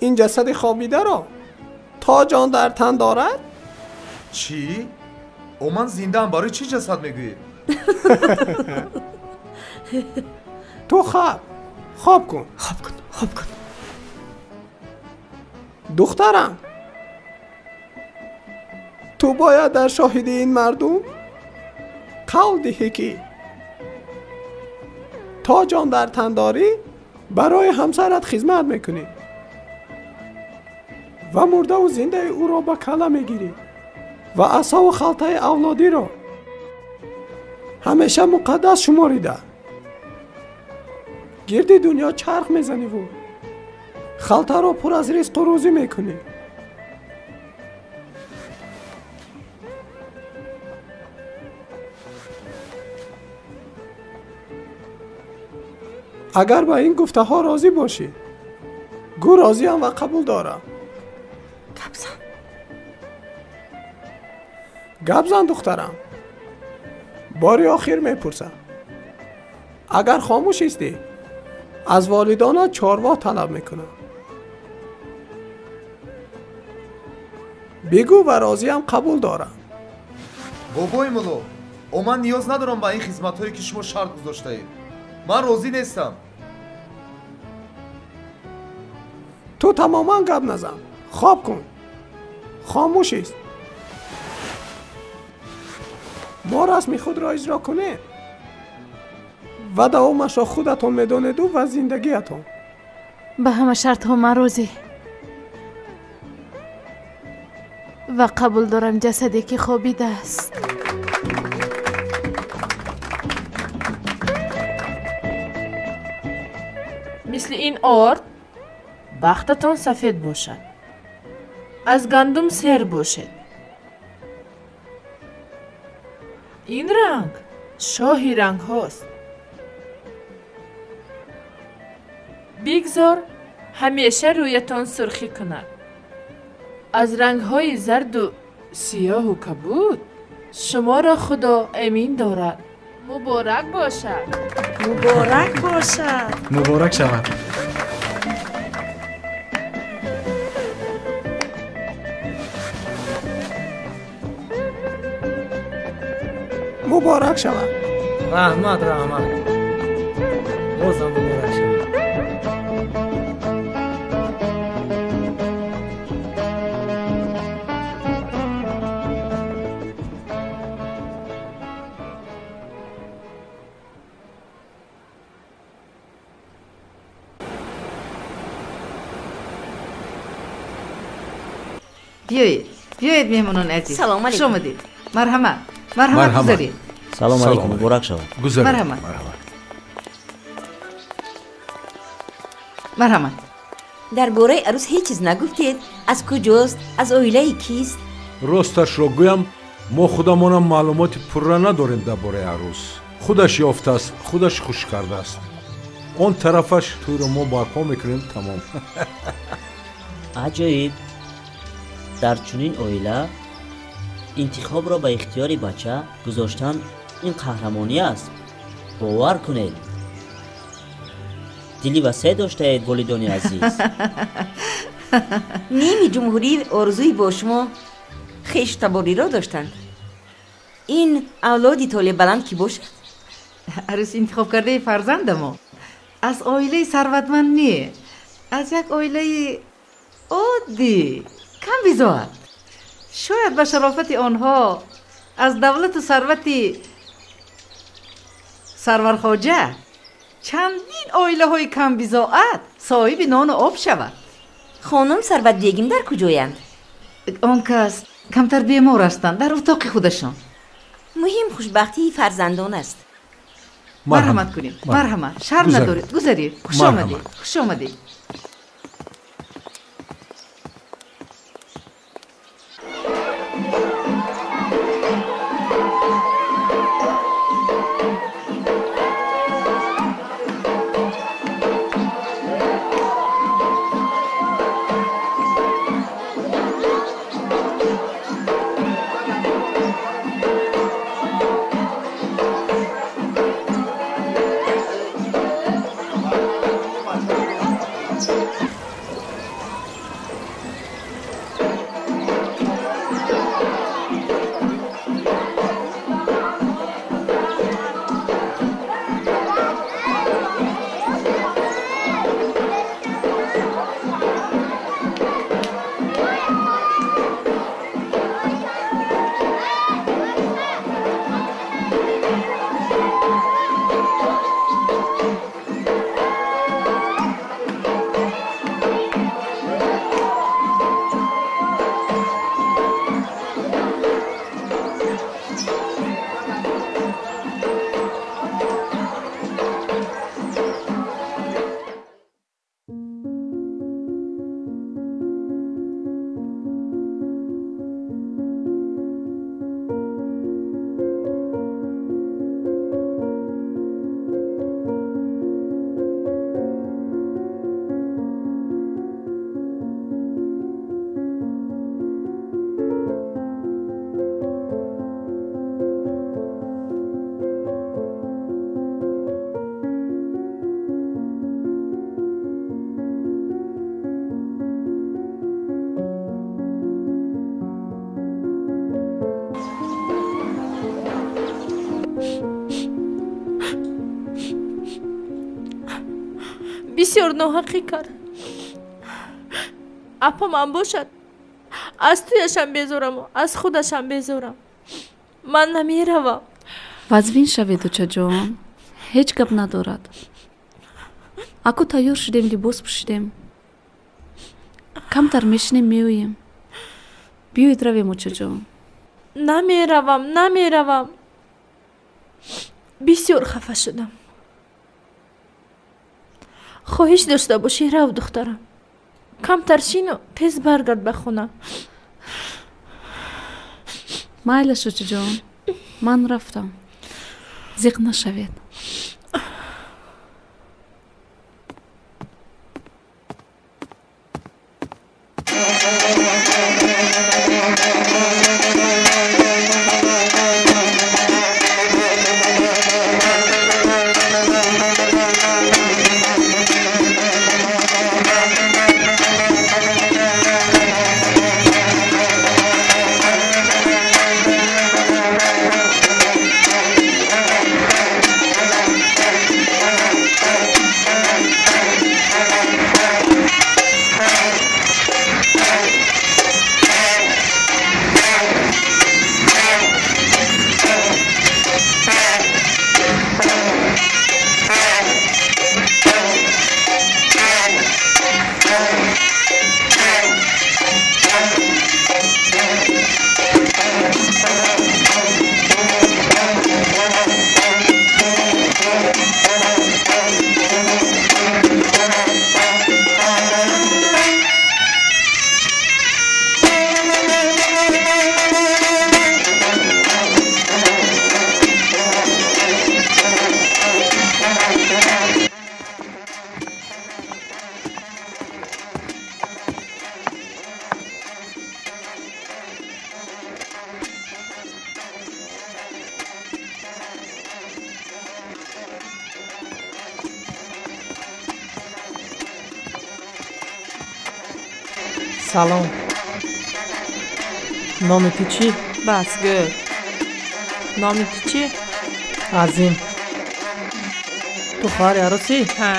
Speaker 20: ин ҷасади хобидаро то ҷон дар тан дорад?
Speaker 1: Чӣ? О, ман зиндаам, барои чӣ ҷасад мегӯӣ?
Speaker 20: Ту хоб, хоб кун.
Speaker 4: Хоб кун, хоб кун.
Speaker 20: Духтарам, ту бояд дар шоҳиди ин мардум қавл диҳӣ, ки то ҷон дар тан дорӣ барои ҳамсарат хизмат мекунӣ ва мурдаву зиндаи ӯро ба калла мегирӣ ва асову халтаи авлодиро ҳамеша муқаддас шуморида гирди дунё чарх мезаниву халтаро пур аз ризқу рӯзӣ мекунӣ. Агар ба ин гуфтаҳо розӣ бошӣ, гӯ розиам ва қабул дорам.
Speaker 4: Гап зан.
Speaker 20: Гап зан, духтарам. Бори охир мепурсам. Агар хомӯш истӣ, аз волидонат чорво талаб мекунам. Бигӯ ва розиам, қабул дорам.
Speaker 1: Бобои мулло, о, ман ниёз надорам ба ин хизматҳое, ки шумо шарт гузоштаед. Ман розӣ нестам.
Speaker 20: Ту тамоман гап назан, хоб кун, хомӯш ист. Мо расми худро иҷро кунем ва давомашро худатон медонеду ва зиндагиятон.
Speaker 6: Ба ҳама шартҳо ман розӣ ва қабул дорам ҷасаде, ки хобидааст.
Speaker 19: Мисли ин орд бахтатон сафед бошад, аз гандум сер бошед. Ин ранг шоҳи рангҳост. Бигзор ҳамеша рӯятон сурхӣ кунад. Аз рангҳои зарду сиёҳу кабуд шуморо Худо эмин дорад. Муборак бошад.
Speaker 4: Муборак бошад.
Speaker 21: Муборак шавад.
Speaker 20: Муборак шавад.
Speaker 5: Раҳмат, раҳмат. Бозам муборак шавад.
Speaker 3: Биёед, биёед, меҳмонони азиз.
Speaker 12: Салом алейкум.
Speaker 3: Хуш омадед. Марҳамат, марҳамат, гузаред.
Speaker 16: Салом алейкум, муборак шавад.
Speaker 8: Гузаред.
Speaker 3: Марҳамат. Марҳамат.
Speaker 12: Дар бораи арӯс ҳеҷ чиз нагуфтед. Аз куҷост? Аз оилаи кист?
Speaker 8: Росташро гӯям, мо худамонам маълумоти пурра надорем дар бораи арӯс. Худаш ёфтааст, худаш хуш кардааст. Он тарафаш тӯйро мо барпо мекунем, тамом.
Speaker 16: Аҷоиб. Дар чунин оила интихобро ба ихтиёри бача гузоштан ин қаҳрамонӣ аст. Бовар кунед, дили васеъ доштаед, волидони азиз.
Speaker 12: Ними ҷумҳурӣ орзуи бо шумо хештабориро доштанд. Ин авлоди толебаланд кӣ бошад?
Speaker 3: Арӯс интихобкардаи фарзандамо аз оилаи сарватманд не, аз як оилаи оддӣ, камбизоат. Шояд ба шарофати онҳо аз давлату сарвати Сарвархоҷа чандин оилаҳои камбизоат соҳиби нону об шавад.
Speaker 12: Хонум Сарватбегим дар куҷоянд?
Speaker 3: Он кас камтар бемор ҳастанд, дар утоқи худашон.
Speaker 12: Муҳим хушбахтии фарзандон аст.
Speaker 3: Марҳамат кунед, марҳамат, шарм надоред, гузаред. Хуш омадед, хуш омадед.
Speaker 19: Бисёр ноҳақӣ кард. Апамам бошад, аз туяшам безораму аз худашам безорам. Ман намеравам.
Speaker 14: Вазвин шавед, очаҷон, ҳеҷ гап надорад. Аку тайёр шудем, либос пӯшидем. Камтар мешинем, меоем. Биёед равем, очаҷон.
Speaker 19: Намеравам, намеравам. Бисёр хафа шудам. Хоҳиш дошта бошӣ, рав, духтарам. Камтар шину тез баргард ба хона.
Speaker 14: Майлаш, очаҷон, ман рафтам. Зиқ нашавед.
Speaker 5: Салом. Номи ту чӣ?
Speaker 18: Бас гӯ. Номи ту чӣ?
Speaker 5: Азим. Ту хоҳари арӯсӣ?
Speaker 18: Ҳа.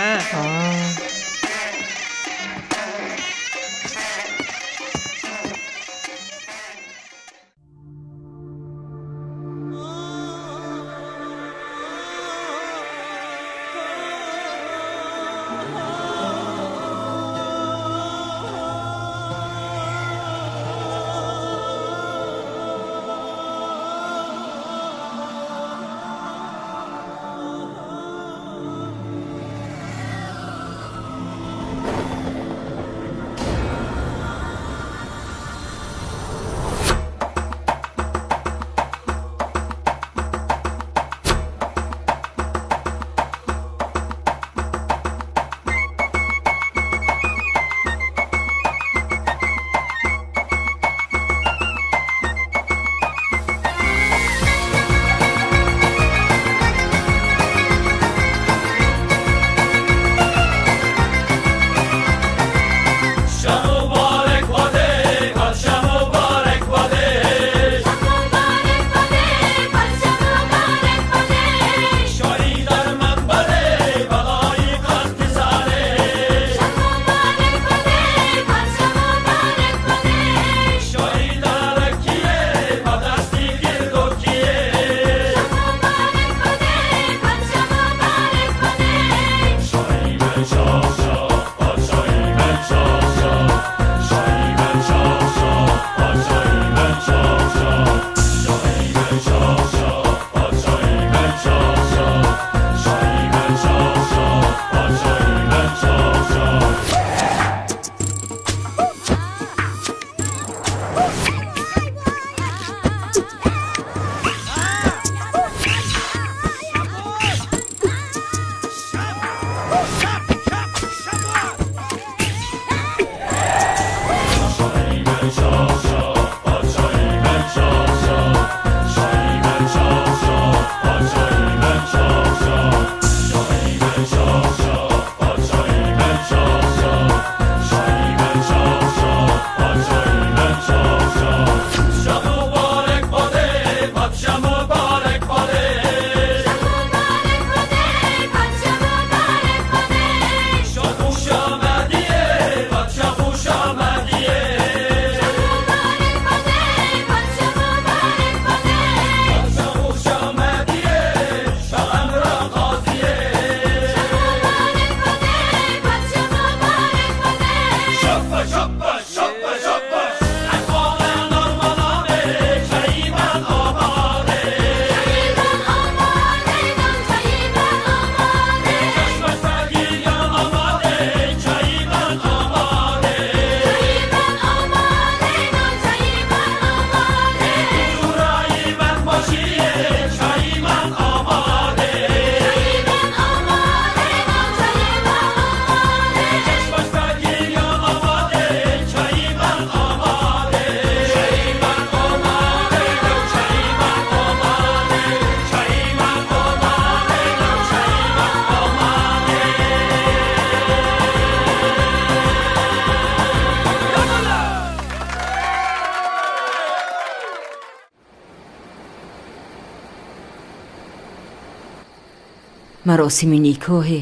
Speaker 12: Маросими никоҳе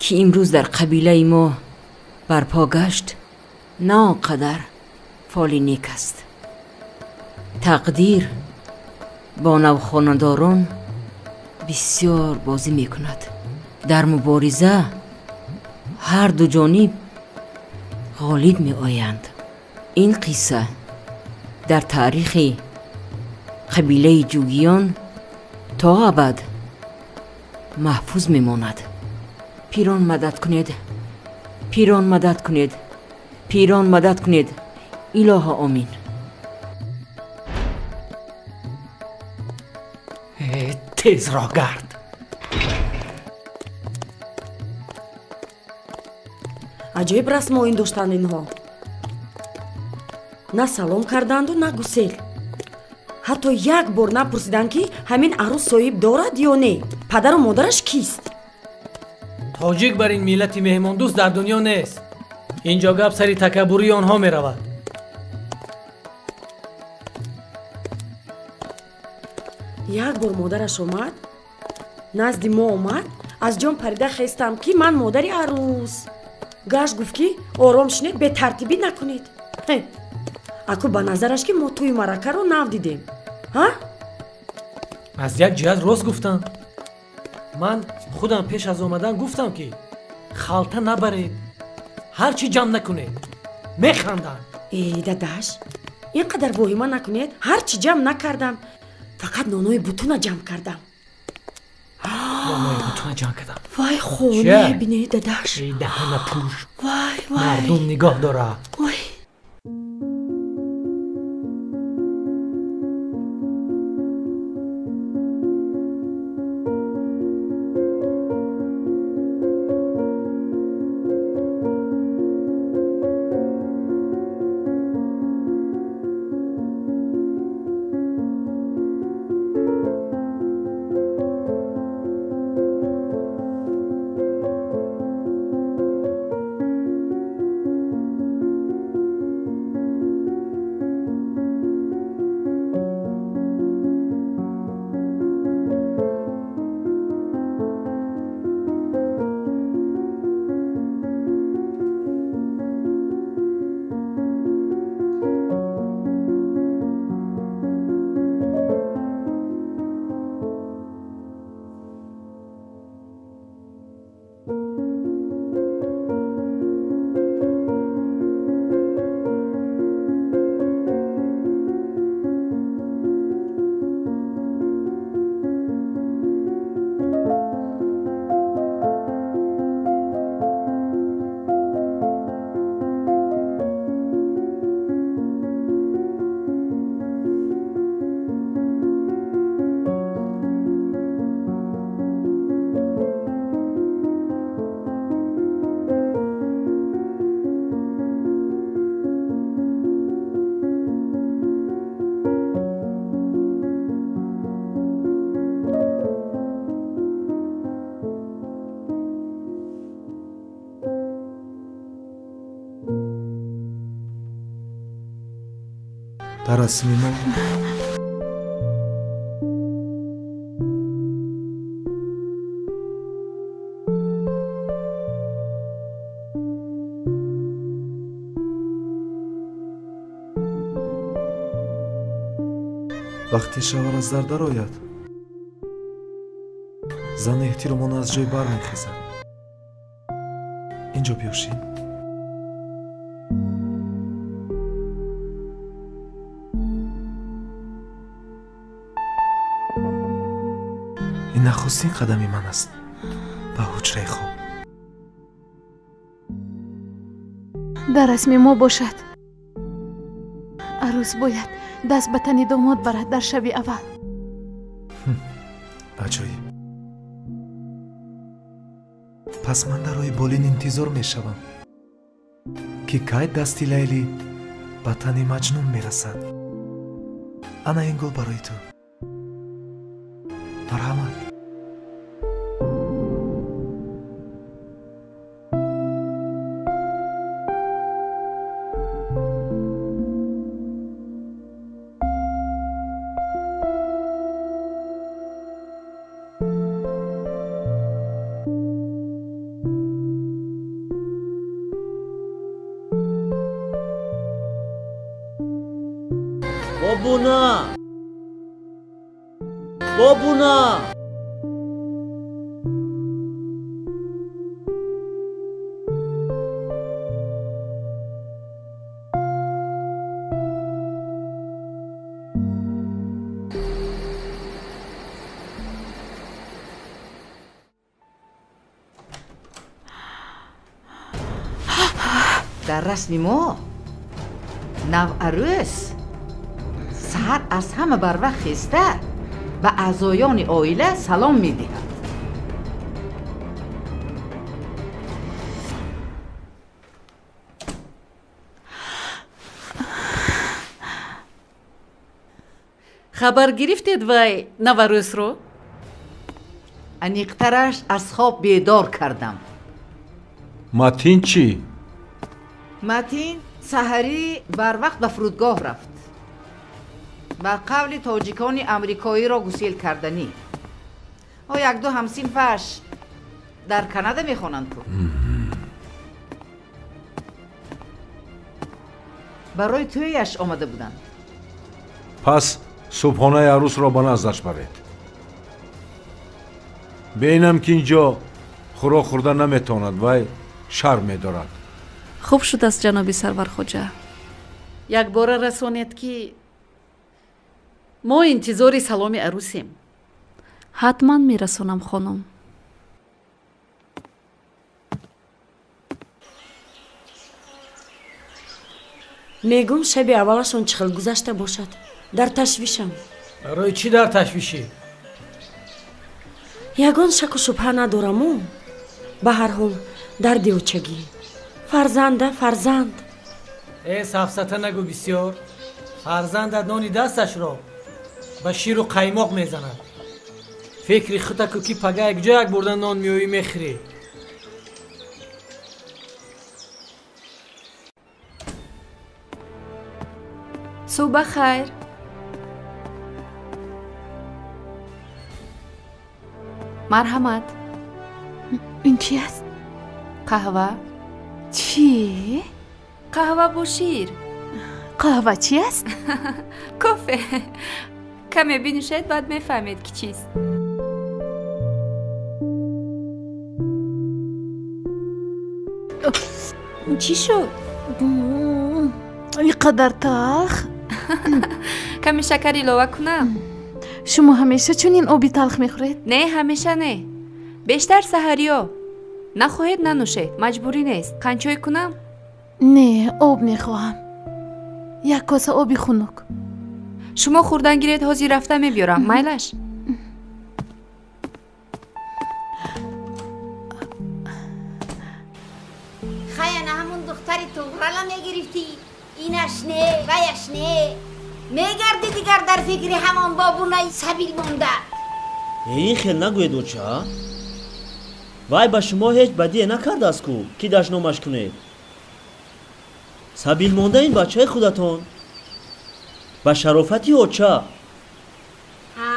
Speaker 12: ки имрӯз дар қабилаи мо барпо гашт, на он қадар фоли нек аст. Тақдир бо навхонадорон бисёр бозӣ мекунад. Дар мубориза ҳар ду ҷониб ғолиб меоянд. Ин қисса дар таърихи қабилаи ҷугиён то абад маҳфуз мемонад. Пирон мадад кунед, пирон мадад кунед, пирон мадад кунед. Илоҳо омин.
Speaker 5: Тез роҳ гард.
Speaker 4: Аҷоиб расмоин доштанд инҳо. На салом карданду, на гусел. Ҳатто як бор напурсиданд, ки ҳамин арӯс соҳиб дорад ё не, падару модараш кист.
Speaker 5: Тоҷик бар ин миллати меҳмондӯст дар дунё нест. Инҷо гап сари такаббурии онҳо меравад.
Speaker 4: Як бор модараш омад, назди мо омад, аз ҷон парида хестам, ки ман модари арӯс. Гашт гуфт, ки ором шинед, бетартибӣ накунед. Аку ба назараш, ки мо тӯи маъракаро нав дидем. Ҳа?
Speaker 5: Аз як ҷиҳат рост гуфтанд. Ман худам пеш аз омадан гуфтам, ки халта набаред, ҳар чӣ ҷамъ накунед, механданд.
Speaker 4: Э, дадаш, ин қадар воҳима накунед. Ҳар чӣ ҷамъ накардам, фақат нонои бутуна ҷамъ кардам.
Speaker 5: Нонои бутуна ҷамъ кардам.
Speaker 4: Вай, хона бинед, дадаш.
Speaker 5: Эй, даҳана пӯш.
Speaker 4: Вай, вай,
Speaker 5: мардум нигоҳ дора.
Speaker 4: Ой.
Speaker 1: Дар расми мо вақте шавҳар аз дар дарояд, зан эҳтиромона аз ҷой бармехезад. Инҷо биёшин. Ин нахустин қадами ман аст ба ҳуҷраи хоб.
Speaker 6: Дар расми мо бошад, арӯс бояд даст ба тани домод барад дар шаби аввал.
Speaker 1: Аҷоиб. Пас ман дар рӯи болин интизор мешавам, ки кай дасти Лайлӣ ба тани Маҷнун мерасад. Ана ин гул барои ту. Марҳамат.
Speaker 16: Бобуна! Бобуна!
Speaker 3: Дар расми мо наварӯс саҳар аз ҳама барвақт хеста ба аъзоёни оила салом медиҳад.
Speaker 7: Хабар гирифтед вай наварӯсро?
Speaker 3: Аниқтараш аз хоб бедор кардам.
Speaker 8: Матин чӣ?
Speaker 3: Матин саҳарӣ барвақт ба фурудгоҳ рафт. Ба қавли тоҷикони амрикоиро гусел карданӣ. О якду ҳамсинфаш дар Канада мехонанд ку. Барои тӯяш омада буданд.
Speaker 8: Пас субҳонаи арӯсро ба наздаш баред. Бинам ки инҷо хӯрок хӯрда наметавонад, вай шарм медорад.
Speaker 14: Хуб шудааст, ҷаноби Сарвархоҷа.
Speaker 7: Якбора расонед ки мо интизори саломи арӯсем.
Speaker 14: Ҳатман мерасонам, хонум.
Speaker 4: Мегум шаби аввалашон чӣ хел гузашта бошад. Дар ташвишам.
Speaker 5: Барои чӣ дар ташвишӣ?
Speaker 4: Ягон шаку шубҳа надораму. Ба ҳар ҳол дарди очагӣ. Фарзанда, фарзанд.
Speaker 5: Э, сафсата нагӯ бисёр. Фарзандат нони дасташро ба ширу қаймоқ мезанад. Фикри хута ку ки пага якҷо як бурда нон меоӣ мехӯрӣ.
Speaker 11: Субҳ бахайр. Марҳамат.
Speaker 6: Ин чи аст?
Speaker 11: Қаҳва.
Speaker 6: Чӣ?
Speaker 11: Қаҳва бо шир.
Speaker 6: Қаҳва чи аст?
Speaker 11: Кофе. Каме бинӯшед, баъд мефаҳмед ки чист. Чӣ шуд?
Speaker 6: Ин қадар талх.
Speaker 11: Каме шакар илова кунам?
Speaker 6: Шумо ҳамеша чунин оби талх мехӯред?
Speaker 11: Не, ҳамеша не. Бештар саҳариё. Нахоҳед нанӯшед, маҷбурӣ нест. Қандчой кунам?
Speaker 6: Не, об мехоҳам. Як коса оби хунук.
Speaker 11: Шумо хӯрдан гиред, ҳозир рафта мебиёрам. Майлаш?
Speaker 15: Хаяна ҳамун духтари туғрала мегирифтӣ. Инаш не, ваяш не. Мегарди дигар дар фикри ҳамон бобунаи сабил монда.
Speaker 16: Ин хел нагӯед, оча. Вай ба шумо ҳеҷ бадие накардааст ку, ки дашномаш кунед. Сабил монда ин бачаи худатон. Ба шарофати оча.
Speaker 15: Ҳа,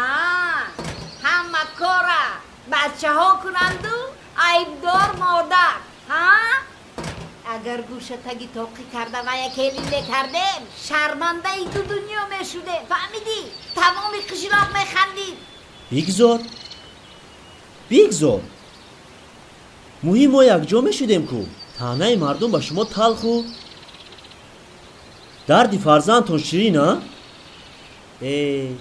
Speaker 15: ҳама кора бачаҳо кунанду айбдор модар. Ҳа? Агар гӯшатаги тоқӣ карда ва якелин мекардем, шармандаи ду дунё мешудем. Фаҳмидӣ? Тамоми қишлоқ механдид.
Speaker 16: Бигзор, бигзор. Муҳим мо якҷо мешудем ку. Таънаи мардум ба шумо талху дарди фарзандтон ширин, а? Э.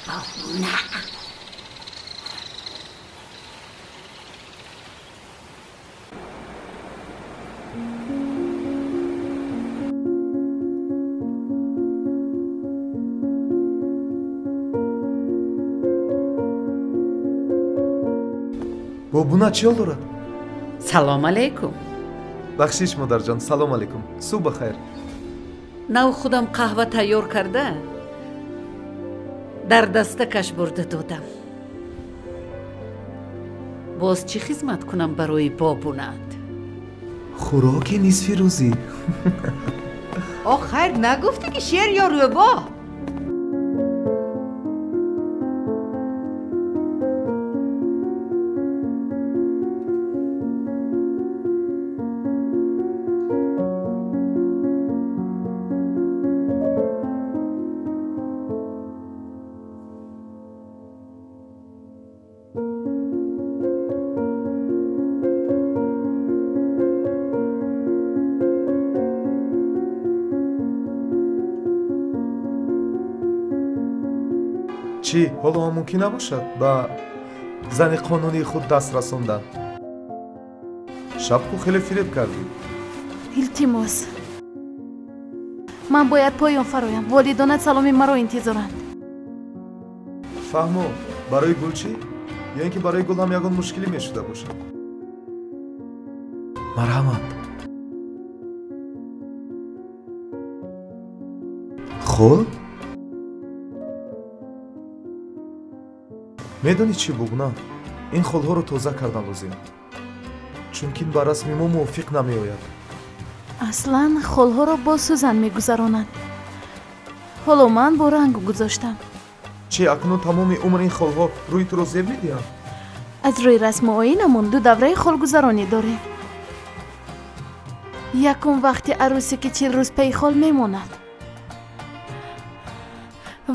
Speaker 15: Бобуна.
Speaker 1: Бобуна чӣ ҳол дорад?
Speaker 7: Салом алейкум.
Speaker 1: Бахшиш, модарҷон, салом алейкум. Субҳ бахайр.
Speaker 7: Нав худам қаҳва тайёр карда, дар дастакаш бурда додам. Боз чӣ хизмат кунам барои бобунат?
Speaker 1: Хӯроки нисфи рӯзӣ.
Speaker 3: О, хайр, нагуфтӣ ки шер ё рӯбоҳ?
Speaker 1: Чӣ, ҳоло ҳам мумкин набошад ба зани қонунии худ даст расондан? Шаб ку хеле фиреб кардӣ.
Speaker 6: Илтимос, ман бояд поён фароям. Волидонат саломи маро интизоранд.
Speaker 1: Фаҳмо, барои гул чӣ? Ё ин ки барои гул ҳам ягон мушкилӣ мешуда бошад? Марҳамат. Хол? Медонӣ чӣ, Бубна? Ин холҳоро тоза кардан лозим, чунки ба расми мо мувофиқ намеояд.
Speaker 6: Аслан холҳоро бо сӯзан мегузаронанд. Ҳоло ман бо ранг гузоштам.
Speaker 1: Чӣ, акнун тамоми умр ин холҳо рӯи туро зеб медиҳанд?
Speaker 6: Аз рӯи расму оинамон ду давраи холгузаронӣ дорем. Якум вақти арӯсе ки 40 рӯз паи хол мемонад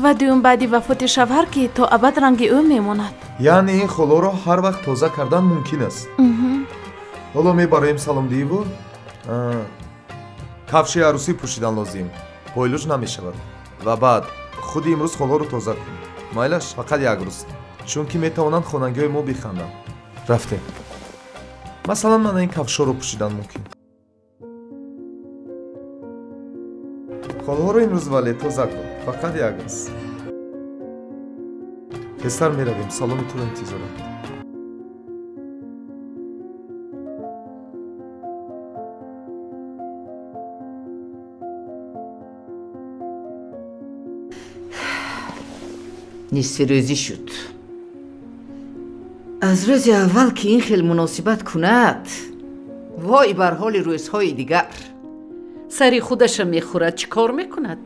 Speaker 6: ва дуюм баъди вафоти шавҳар ки то абад ранги ӯ мемонад.
Speaker 1: Яъне ин холҳоро ҳар вақт тоза кардан мумкин аст. Ҳоло мебароем саломдиҳиву кафши арӯсӣ пӯшидан лозим, пойлуҷ намешавад. Ва баъд худи имрӯз холҳоро тоза кун. Майлаш, фақат як рӯз, чунки метавонанд хонангиҳои мо биханданд. Рафтем. Масалан, мана ин кафшҳоро пӯшидан мумкин. Холҳоро имрӯз вале тоза кун, фақат як рӯз. Тезтар меравем, саломи туро интизорам.
Speaker 15: Нисфи рӯзӣ шуд. Аз рӯзи аввал ки ин хел муносибат кунад, вой бар ҳоли рӯзҳои дигар. Сари худаша мехӯрад, чӣ кор мекунад?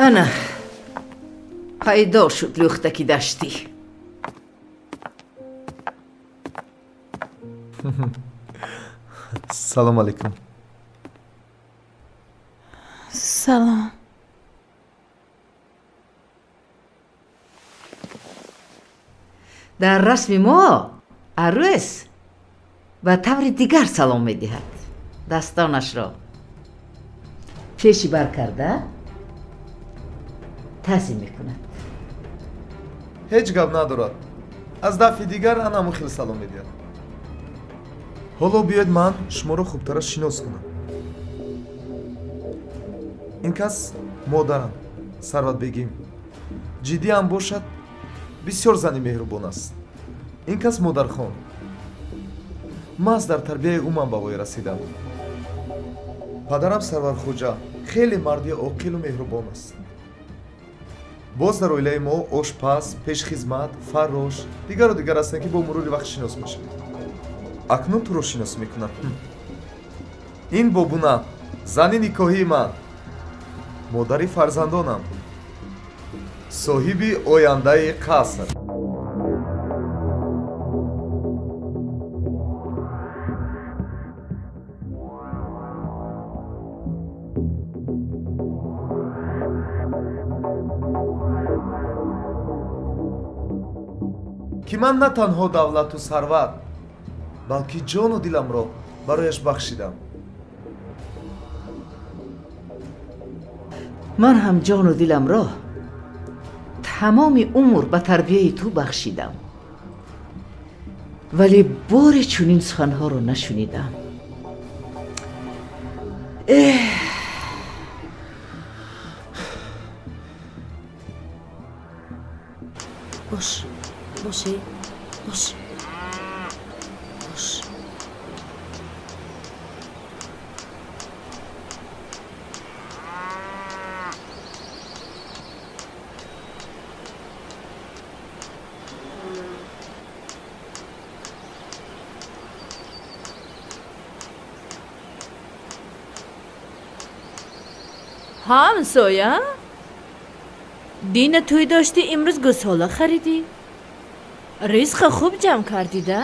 Speaker 15: Ана пайдо шуд лӯхтаки даштӣ.
Speaker 1: Салом алейкум.
Speaker 6: Салом.
Speaker 15: Дар расми мо арӯс ба таври дигар салом медиҳад. Дастонашро пеши бар карда таъзим мекунад.
Speaker 1: Ҳеҷ гап надорад. Аз дафъи дигар анамун хел салом медиҳад. Ҳоло биёед ман шуморо хубтара шинос кунам. Ин кас модарам, Сарватбегим. Ҷиддиам бошад, бисёр зани меҳрубон аст. Ин кас модархон. Маҳз дар тарбияи ӯ ман ба воя расидам. Падарам Сарвархоҷа хеле марди оқилу меҳрубон аст. Боз дар оилаи мо ошпаз, пешхизмат, фаррош, дигару дигар ҳастанд, ки бо мурури вақт шинос мешавед. Акнун туро шинос мекунам. Ин Бобуна, зани никоҳии ман, модари фарзандонам, соҳиби ояндаи қаср. Ки ман на танҳо давлату сарват, балки ҷону диламро барояш бахшидам.
Speaker 15: Ман ҳам ҷону диламро тамоми умр ба тарбияи ту бахшидам, вале боре чунин суханҳоро нашунидам. Эҳ,
Speaker 4: бош, боши, бош, бош.
Speaker 13: ҳамсоя, дина тӯй доштӣ, имрӯз гӯсола харидӣ. Ризқа хуб ҷамъ кардида?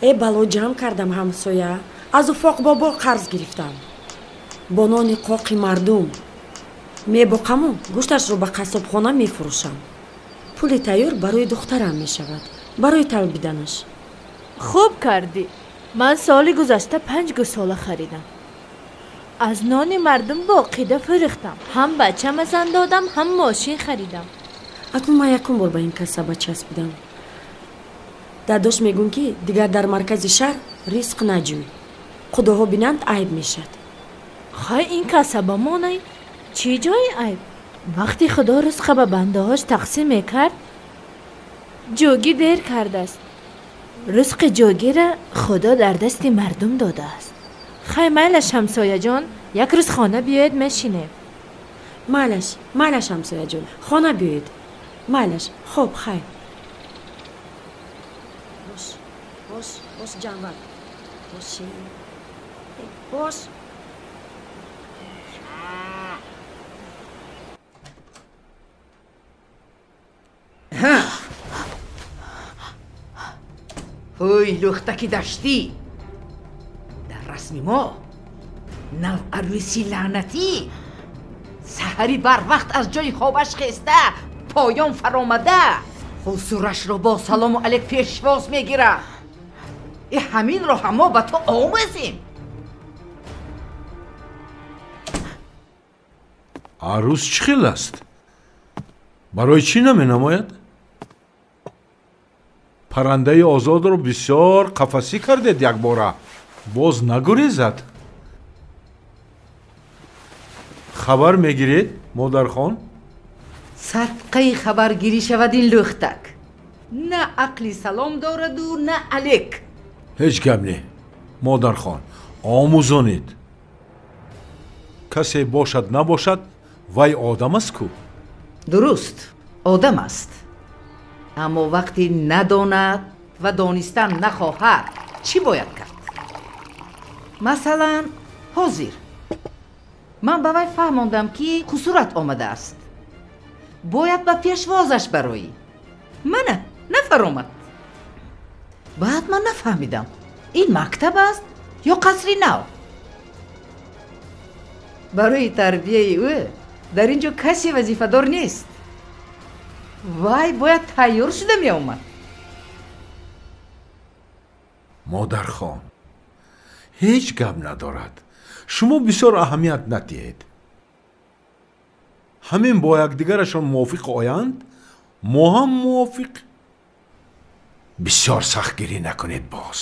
Speaker 4: Э, бало ҷамъ кардам, ҳамсоя. Аз уфоқ бобо қарз гирифтам. Бо нони қоқи мардум мебоқаму гӯшташро ба қассобхона мефурӯшам. Пули тайёр барои духтарам мешавад, барои талбиданаш.
Speaker 13: Хуб кардӣ. Ман соли гузашта 5 гӯсола харидам. Аз нони мардум боқида фурӯхтам. Ҳам бачама зан додам, ҳам мошин харидам.
Speaker 4: Акнун ман якум бор ба ин касаба часпидам. Дадош мегӯн, ки дигар дар маркази шаҳр ризқ наҷӯй. Худоҳо бинанд, айб мешад.
Speaker 13: Хай, ин касаба монай, чӣ ҷои айб? Вақти худо ризқа ба бандаҳош тақсим мекард, ҷӯгӣ дер кардааст. Ризқи ҷӯгира худо дар дасти мардум додааст. Хай, майлаш, ҳамсояҷон, як рӯз хона биёед, мешинем.
Speaker 4: Майлаш, майлаш, ҳамсояҷон, хона биёед. Майлаш, хоб, хайр. Бош, бош, бош, ҷанвар. Боши. Бош.
Speaker 3: Ҳӯй, лӯхтаки даштӣ, дар расми мо наварӯси лаънатӣ саҳари барвақт аз ҷои хобаш хеста, поён фаромада, хусурашро бо салому алек пешвоз мегирад. И ҳаминро ҳам мо ба ту омӯзем.
Speaker 8: Арӯс чӣ хел аст? Барои чӣ наменамояд? Паррандаи озодро бисёр қафасӣ кардед, якбора боз нагурезад. Хабар мегиред, модархон?
Speaker 3: Садқаи хабаргирӣ шавад ин лӯхтак. На ақли салом дораду, на алек.
Speaker 8: Ҳеҷ гап не, модархон, омӯзонед. Касе бошад набошад, вай одам аст ку.
Speaker 3: Дуруст, одам аст. Аммо вақте надонад ва донистан нахоҳад, чӣ бояд кард? Масалан, ҳозир ман ба вай фаҳмондам, ки хусурат омадааст, бояд ба пешвозаш бароӣ. Мана нафаромад. Баъд ман нафаҳмидам, ин мактаб аст ё қасри нав. Барои тарбияи ӯ дар ин ҷо касе вазифадор нест. Вай бояд тайёр шуда меомад.
Speaker 8: Модархон, ҳеҷ гап надорад. Шумо бисёр аҳамият надиҳед. Ҳамин бо якдигарашон мувофиқ оянд, мо ҳам мувофиқ. Бисёр сахтгирӣ накунед боз.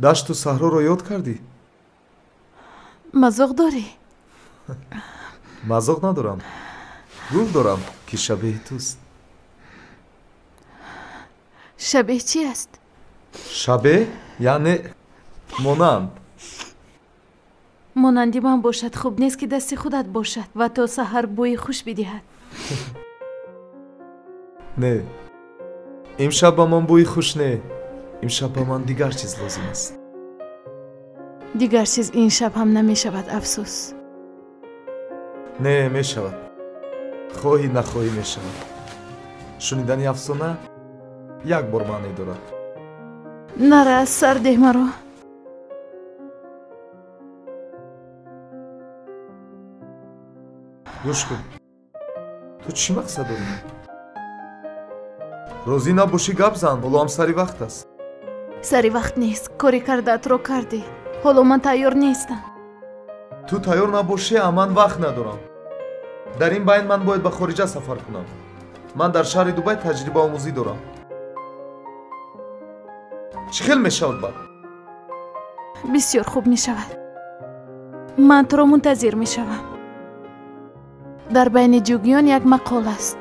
Speaker 1: Дашту саҳроро ёд кардӣ?
Speaker 6: Мазоқ дорӣ?
Speaker 1: Мазоқ надорам. Гул дорам, ки шабеҳи туст.
Speaker 6: Шабеҳ чи аст?
Speaker 1: Шабеҳ яъне монанд.
Speaker 6: Монанди ман бошад хуб нест, ки дасти худат бошад ва то саҳар бӯи хуш бидиҳад.
Speaker 1: Не, Имшаб ба ман бӯи хуш не, имшаб ба ман дигар чиз лозим аст.
Speaker 6: Дигар чиз ин шаб ҳам намешавад, афсӯс.
Speaker 1: Не, мешавад. Хоҳӣ нахоҳӣ мешавад. Шунидани афсона як бор маъне дорад.
Speaker 6: Нара, аз сар деҳ маро.
Speaker 1: Гӯш кун, ту чӣ мақсад дорӣ? Розӣ набошӣ гап зан, ҳоло ҳам сари вақт аст.
Speaker 6: Сари вақт нест, кори кардаатро кардӣ. Ҳоло ман тайёр нестам.
Speaker 1: Ту тайёр набошӣ, а ман вақт надорам. Дар ин байн ман бояд ба хориҷа сафар кунам. Ман дар шаҳри Дубай таҷрибаомӯзӣ дорам. Чӣ хел мешавад баъд?
Speaker 6: Бисёр хуб мешавад. Ман туро мунтазир мешавам. Дар байни ҷугиён як мақол аст.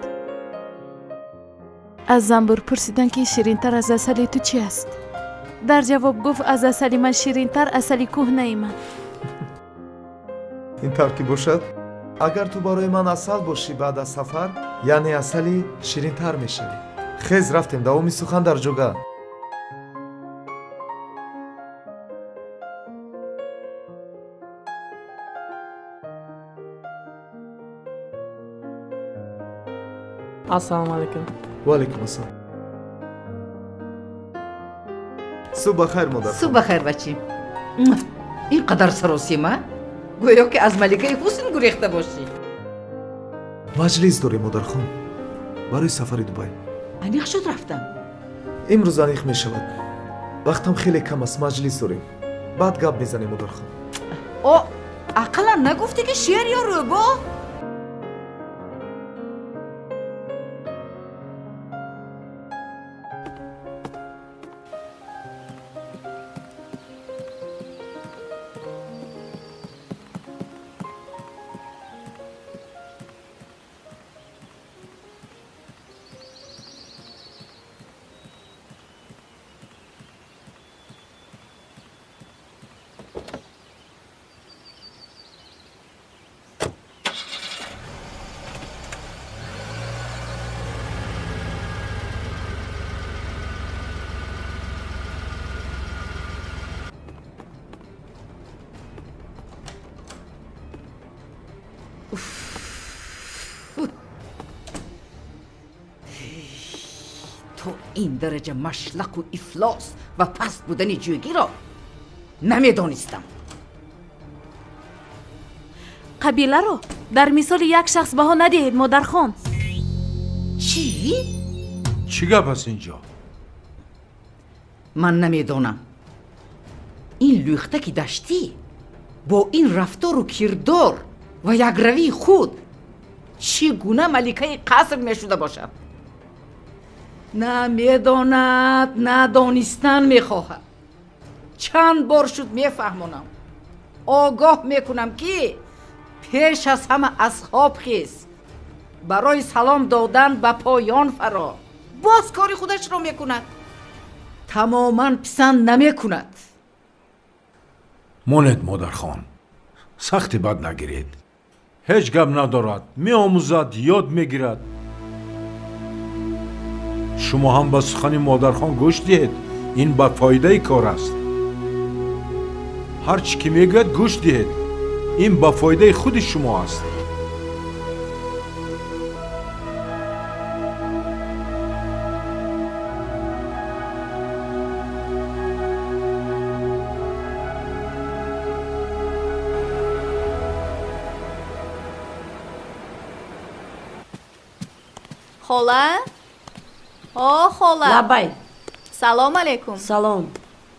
Speaker 6: Аз занбур пурсиданд, ки ширинтар аз асали ту чи аст? Дар ҷавоб гуфт, аз асали ман ширинтар асали кӯҳнаи ман.
Speaker 1: Ин тавр ки бошад, агар ту барои ман асал бошӣ баъд аз сафар, яъне асали ширинтар мешавӣ. Хез, рафтем, давоми сухан дар ҷуга.
Speaker 10: Ассалому алайкум.
Speaker 1: Ва алайкум ассалом. Субҳ бахайр, модар.
Speaker 3: Субҳ бахайр, бачи. Ин қадар саросима? Гӯё ки аз маликаи ҳусн гурехта бошӣ.
Speaker 1: Маҷлис дорем, модархон, барои сафари Дубай.
Speaker 3: Аниқ шуд рафтам?
Speaker 1: Имрӯз аниқ мешавад. Вақтам хеле кам аст, маҷлис дорем. Баъд гап мезанем, модархон.
Speaker 3: О, ақаллан нагуфтӣ ки шер ё рӯбоҳ? То ин дараҷа машлақу ифлос ва паст будани ҷӯгиро намедонистам.
Speaker 6: Қабиларо дар мисоли як шахс баҳо надиҳед, модархон.
Speaker 3: Чӣ?
Speaker 8: Чӣ гап аст инҷо?
Speaker 3: Ман намедонам. Ин лӯхтаки даштӣ бо ин рафтору кирдор ва якравии худ чӣ гуна маликаи қаср мешуда бошад? На медонад, на донистан мехоҳад. Чанд бор шуд мефаҳмонам, огоҳ мекунам, ки пеш аз ҳама аз хоб хез, барои салом додан ба поён фаро. Боз кори худашро мекунад, тамоман писанд намекунад.
Speaker 8: Монед, модархон, сахти бад нагиред. Ҳеҷ гап надорад, меомӯзад, ёд мегирад. Шумо ҳам ба сухани модархон гӯш диҳед, ин ба фоидаи кор аст. Ҳар чӣ ки мегӯяд гӯш диҳед, ин ба фоидаи худи шумо аст.
Speaker 11: Хола? О, хола.
Speaker 4: Лабай.
Speaker 11: Салом алейкум.
Speaker 4: Салом.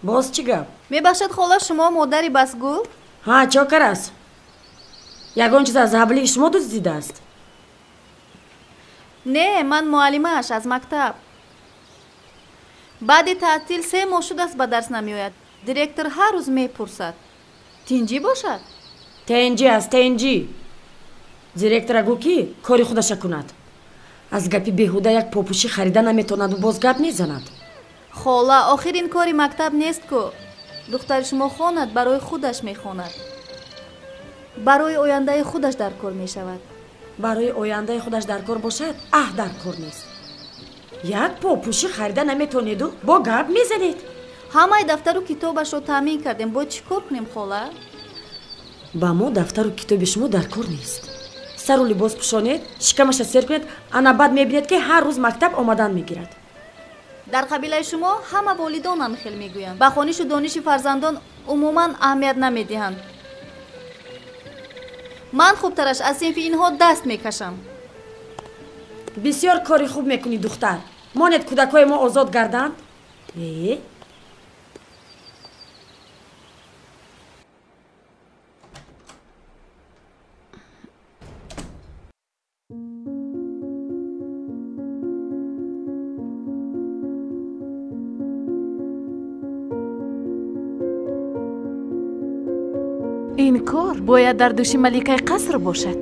Speaker 4: Боз чӣ гап?
Speaker 11: Мебахшед, хола, шумо модари Басгул?
Speaker 4: Ҳа, чокар аст. Ягон чиз аз ҳавлии шумо дуздидааст?
Speaker 11: Не, ман муаллимааш аз мактаб. Баъди таътил 3 моҳ шудааст ба дарс намеояд. Директор ҳар рӯз мепурсад. Тинҷӣ бошад?
Speaker 4: Тинҷӣ аст, тинҷӣ. Директора гӯ ки кори худаша кунад. Аз гапи беҳуда як попӯшӣ харида наметавонаду боз гап мезанад.
Speaker 11: Хола, охир ин кори мактаб нест ку. Духтари шумо хонад, барои худаш мехонад. Барои ояндаи худаш дар кор мешавад.
Speaker 4: Барои ояндаи худаш дар кор бошад, аҳ дар кор нест. Як попӯшӣ харида наметонеду бо гап мезанед.
Speaker 11: Ҳамаи дафтару китобашро таъмин кардем. Бояд чӣ кор кунем, хола?
Speaker 4: Ба мо дафтару китоби шумо дар кор нест. Сару либос пӯшонед, шикамаша сер кунед, ана баъд мебинед, ки ҳар рӯз мактаб омадан мегирад.
Speaker 11: Дар қабилаи шумо ҳама волидон ҳам хел мегӯянд. Ба хонишу донишу фарзандон умуман аҳамият намедиҳанд. Ман хубтараш аз синфи инҳо даст мекашам.
Speaker 4: Бисёр кори хуб мекунӣ, духтар. Монед кӯдакҳои мо озод гарданд? Э?
Speaker 6: Ин кор бояд дар дӯши маликаи қаср бошад.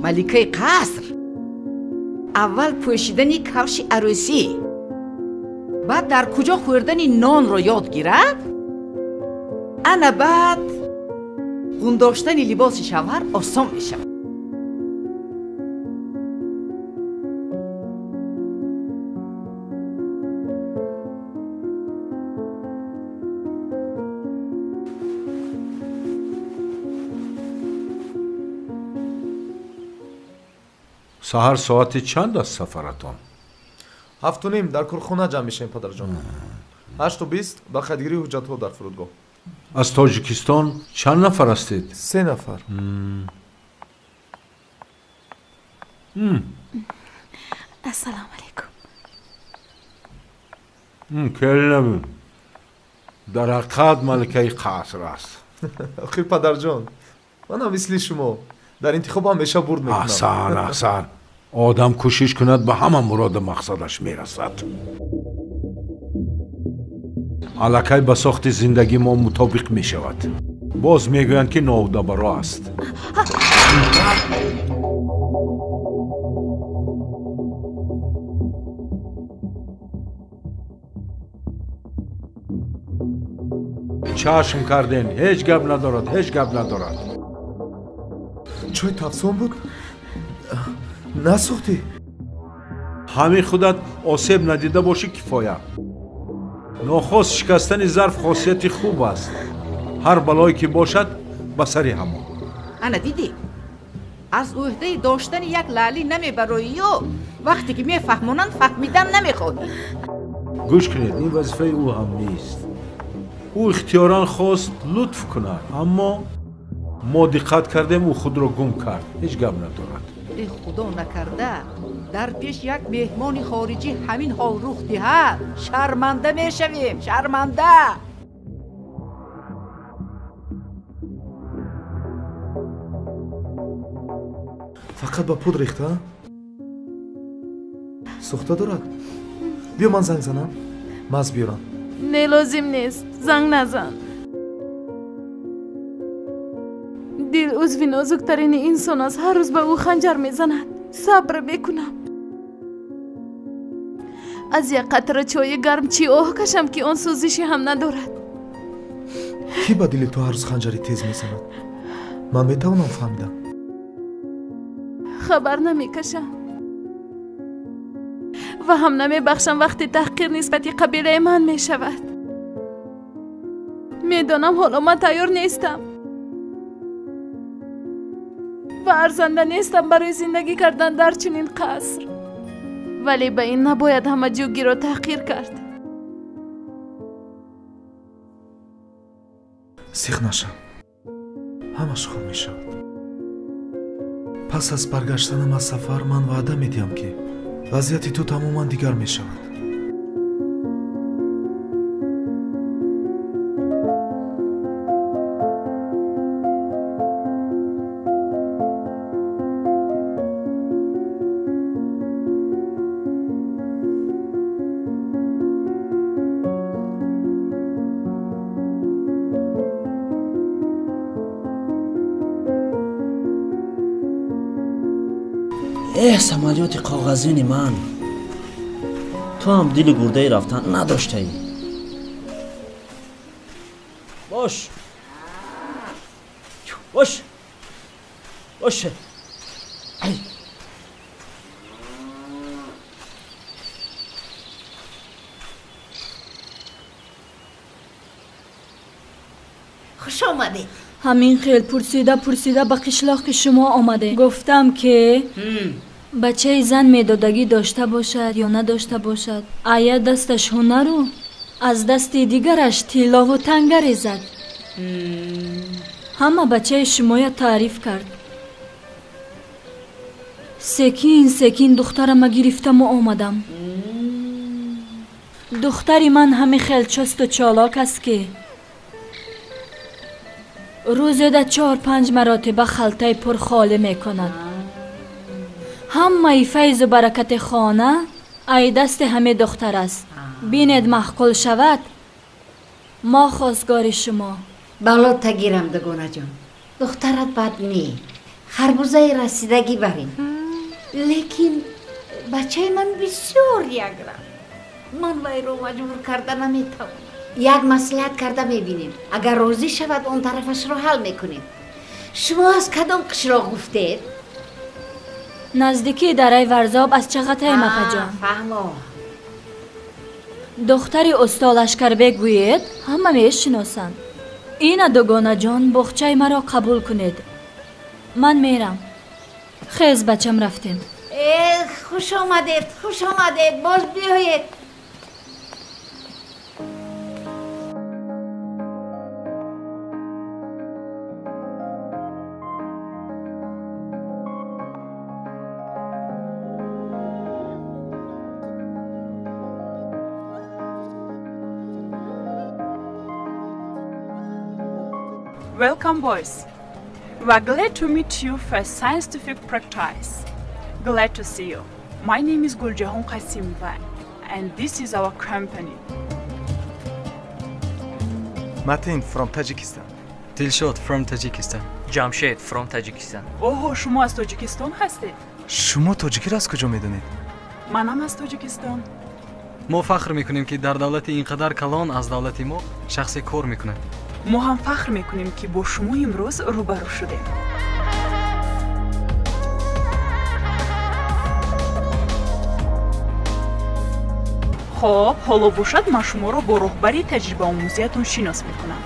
Speaker 3: Маликаи қаср аввал пӯшидани кавши арӯсӣ, баъд дар куҷо хӯрдани нонро ёд гирад, ана баъд ғундоштани либоси шавҳар осон мешавад.
Speaker 8: Саҳар соати чанд аст сафаратон?
Speaker 1: 7:30 дар корхона ҷамъ мешавем, падарҷон. 8:20 ба қайдгирии ҳуҷҷатҳо дар фурудгоҳ.
Speaker 8: Аз Тоҷикистон чанд нафар ҳастед?
Speaker 1: 3 нафар.
Speaker 6: Ассалому алайкум.
Speaker 8: Келинам, дар ҳақиқат маликаи қаср аст.
Speaker 1: Охир падарҷон, манам мисли шумо дар интихоб ҳамеша бурд мекунам.
Speaker 8: Аҳсан, аҳсан. Одам кӯшиш кунад, ба ҳама муроду мақсадаш мерасад. Аллакай ба сохти зиндагӣ мо мутобиқ мешавад. Боз мегӯянд, ки ноҳудабаро аст. Чашм карден, ҳеҷ гап надорад, ҳеҷ гап надорад.
Speaker 1: Чой тафсон буд? Насӯхтӣ?
Speaker 8: Ҳамин худат осеб надида бошӣ кифоя. Нохост шикастани зарф хосияти хуб аст. Ҳар балое ки бошад, ба сари ҳамон.
Speaker 3: Ана дидӣ? Аз ӯҳдаи доштани як лаълӣ намебароию вақте ки мефаҳмонанд, фаҳмидан намехоҳӣ.
Speaker 8: Гӯш кунед, ин вазифаи ӯ ҳам нест. Ӯ ихтиёран хост лутф кунад, аммо мо диққат кардем, ӯ худро гум кард. Ҳеҷ гап надорад.
Speaker 3: Э, худо накарда, дар пеш як меҳмони хориҷӣ ҳамин ҳол рух диҳад, шарманда мешавем, шарманда.
Speaker 1: Фақат ба пуд рехта? Сӯхта дорад? Биё ман занг занам, маз биёрам.
Speaker 19: Не, лозим нест, занг назан. Дил узви нозуктарини инсон аст, ҳар рӯз ба ӯ ханҷар мезанад. Сабр мекунам. Аз як қатра чойи гарм чӣ оҳ кашам, ки он сӯзише ҳам надорад.
Speaker 1: Кӣ ба дили ту ҳар рӯз ханҷари тез мезанад? Ман метавонам фаҳмидам.
Speaker 19: Хабар намекашам ва ҳам намебахшам вақте таҳқир нисбати қабилаи ман мешавад. Медонам ҳоло ман тайёр нестам ва арзанда нестам барои зиндагӣ кардан дар чунин қаср. Вале ба ин набояд ҳама ҷугиро таҳқир кард.
Speaker 1: Сих нашав, ҳамаш хуб мешавад. Пас аз баргаштанам аз сафар ман ваъда медиҳам, ки вазъияти ту тамоман дигар мешавад.
Speaker 16: Эҳ, самолёти коғазини ман, ту ҳам дили гурдаи рафтан надоштаӣ. Бош, бош, бош. Ай.
Speaker 15: Хуш омадед.
Speaker 17: Ҳамин хел пурсида пурсида ба қишлоқи шумо омадем. Гуфтам ки бачаи зан медодагӣ дошта бошад ё надошта бошад, ая дасташ ҳунару аз дасти дигараш тиллову танга резад. Ҳама бачаи шумоя таъриф кард. Секин секин духтарама гирифтаму омадам. Духтари ман ҳами хел чусту чолок аст ки рӯзеда 4-5 маротиба халтаи пурхолӣ мекунад. Ҳамаи файзу баракати хона ай дасти ҳами духтар аст. Бинед маъқул шавад, мо хостгори шумо.
Speaker 15: Бало тагирам дугонаҷон, духтарат бад не, харбузаи расидагӣ барин. Лекин бачаи ман бисёр якрам. Ман вайро маҷбур карда наметавонам. Як маслиҳат карда мебинем. Агар розӣ шавад, он тарафашро ҳал мекунем. Шумо аз кадом қишлоқ гуфтед?
Speaker 17: Наздикии дараи Варзоб аз Чағатай мапаҷон.
Speaker 15: Фаҳмо.
Speaker 17: Духтари усто Лашкарбек гӯед, ҳама мешиносанд. Ина дугонаҷон, боғчаи маро қабул кунед. Ман мерам. Хез бачам, рафтем.
Speaker 15: Э, хуш омадед, хуш омадед, боз биёед.
Speaker 21: Welcome, boys. We are glad to meet you for scientific practice. Glad to see you. My name is Guljahon Qasimova, and this is our company.
Speaker 22: Matin from Tajikistan.
Speaker 23: Dilshod from Tajikistan.
Speaker 24: Jamshed from Tajikistan.
Speaker 21: Оҳо, шумо аз Тоҷикистон ҳастед?
Speaker 22: Шумо тоҷикиро аз куҷо медонед?
Speaker 21: Манам аз Тоҷикистон.
Speaker 23: Мо фахр мекунем, ки дар давлати ин қадар калон аз давлати мо шахсе кор мекунад.
Speaker 21: Мо ҳам фахр мекунем, ки бо шумо имрӯз рӯбарӯ шудем. Хоб, ҳоло бошад ман шуморо бо роҳбари таҷрибаомӯзиятон шинос мекунам.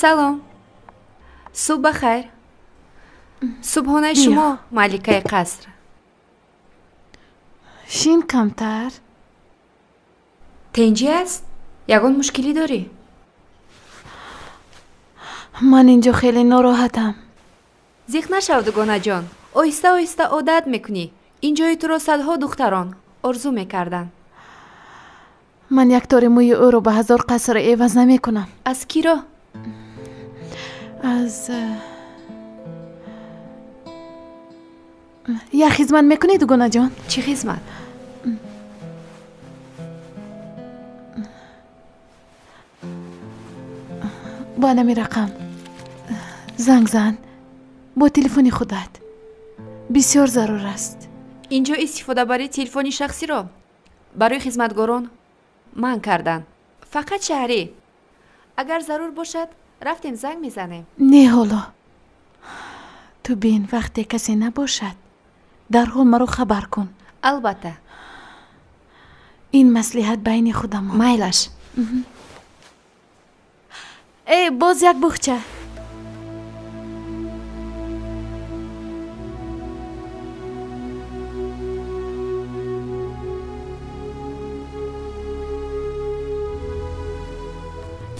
Speaker 25: Салом.
Speaker 2: Субҳ ба хайр. Субҳонаи шумо, маликаи қаср.
Speaker 6: Шин камтар.
Speaker 2: Тенҷӣ аст? Ягон мушкилӣ дорӣ?
Speaker 6: Ман инҷо хеле нороҳатам.
Speaker 2: Зиқ нашав, дугонаҷон. Оҳиста оҳиста одат мекунӣ. Ин ҷои туро садҳо духтарон орзу мекарданд.
Speaker 6: Ман як тори мӯи ӯро ба 1000 қаср эваз намекунам.
Speaker 2: Аз киро?
Speaker 6: Аз як хизмат мекунӣ, дугонаҷон?
Speaker 2: Чӣ хизмат?
Speaker 6: Бо анами рақам занг зан, бо телефони худат. Бисёр зарур аст.
Speaker 2: Инҷо истифодабарии телефони шахсиро барои хизматгорон манъ карданд. Фақат шаҳрӣ. Агар зарур бошад, рафтем занг мезанем.
Speaker 6: Не, ҳоло. Ту бин, вақте касе набошад, дарҳол маро хабар кун.
Speaker 2: Албатта.
Speaker 6: Ин маслиҳат байни худамон.
Speaker 2: Майлаш.
Speaker 6: Э, боз як бухча.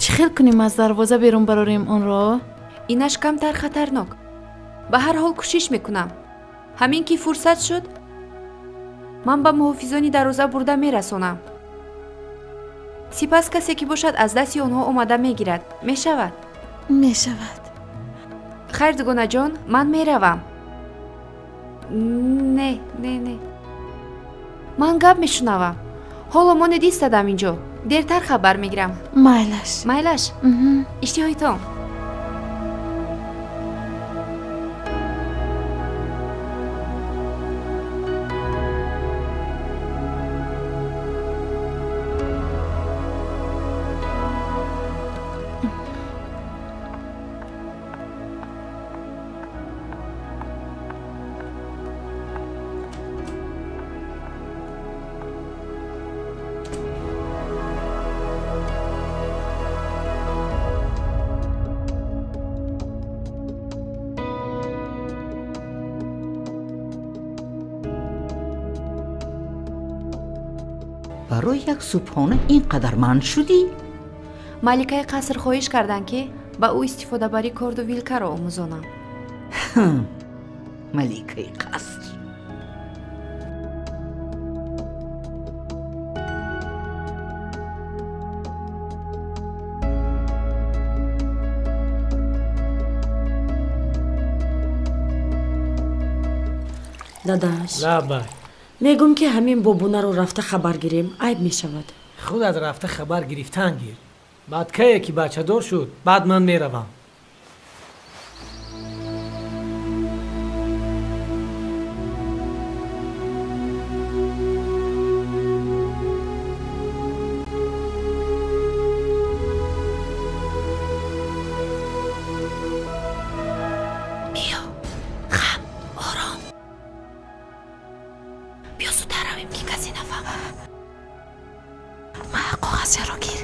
Speaker 6: Чӣ хел кунем, аз дарвоза берун барорем онро?
Speaker 2: Инаш камтар хатарнок. Ба ҳар ҳол кӯшиш мекунам. Ҳамин ки фурсат шуд, ман ба муҳофизони дарвоза бурда мерасонам. Сипас касе ки бошад, аз дасти онҳо омада мегирад. Мешавад?
Speaker 6: Мешавад.
Speaker 2: Хайр, дугонаҷон, ман меравам. Не, не, не. Ман гап мешунавам. Ҳоло моне дистадам инҷо. Дертар хабар мегирам.
Speaker 6: Майлаш.
Speaker 2: Майлаш. Иштиҳоитон.
Speaker 3: Барои як субҳона ин қадар манъ шудӣ?
Speaker 2: Маликаи қаср хоҳиш карданд, ки ба ӯ истифодабарии корду вилкаро омӯзонам.
Speaker 3: Маликаи қаср.
Speaker 4: Дадаш.
Speaker 5: Лабай.
Speaker 4: Мегум, ки ҳамин бобунаро рафта хабар гирем, айб мешавад.
Speaker 5: Худат рафта хабар гирифтан гир. Баъд кае ки бачадор шуд, баъд ман меравам.
Speaker 2: Биё, хам, ором. Биё зудтар равем, ки касе нафаҳмад.
Speaker 6: Ма коғазеро гир.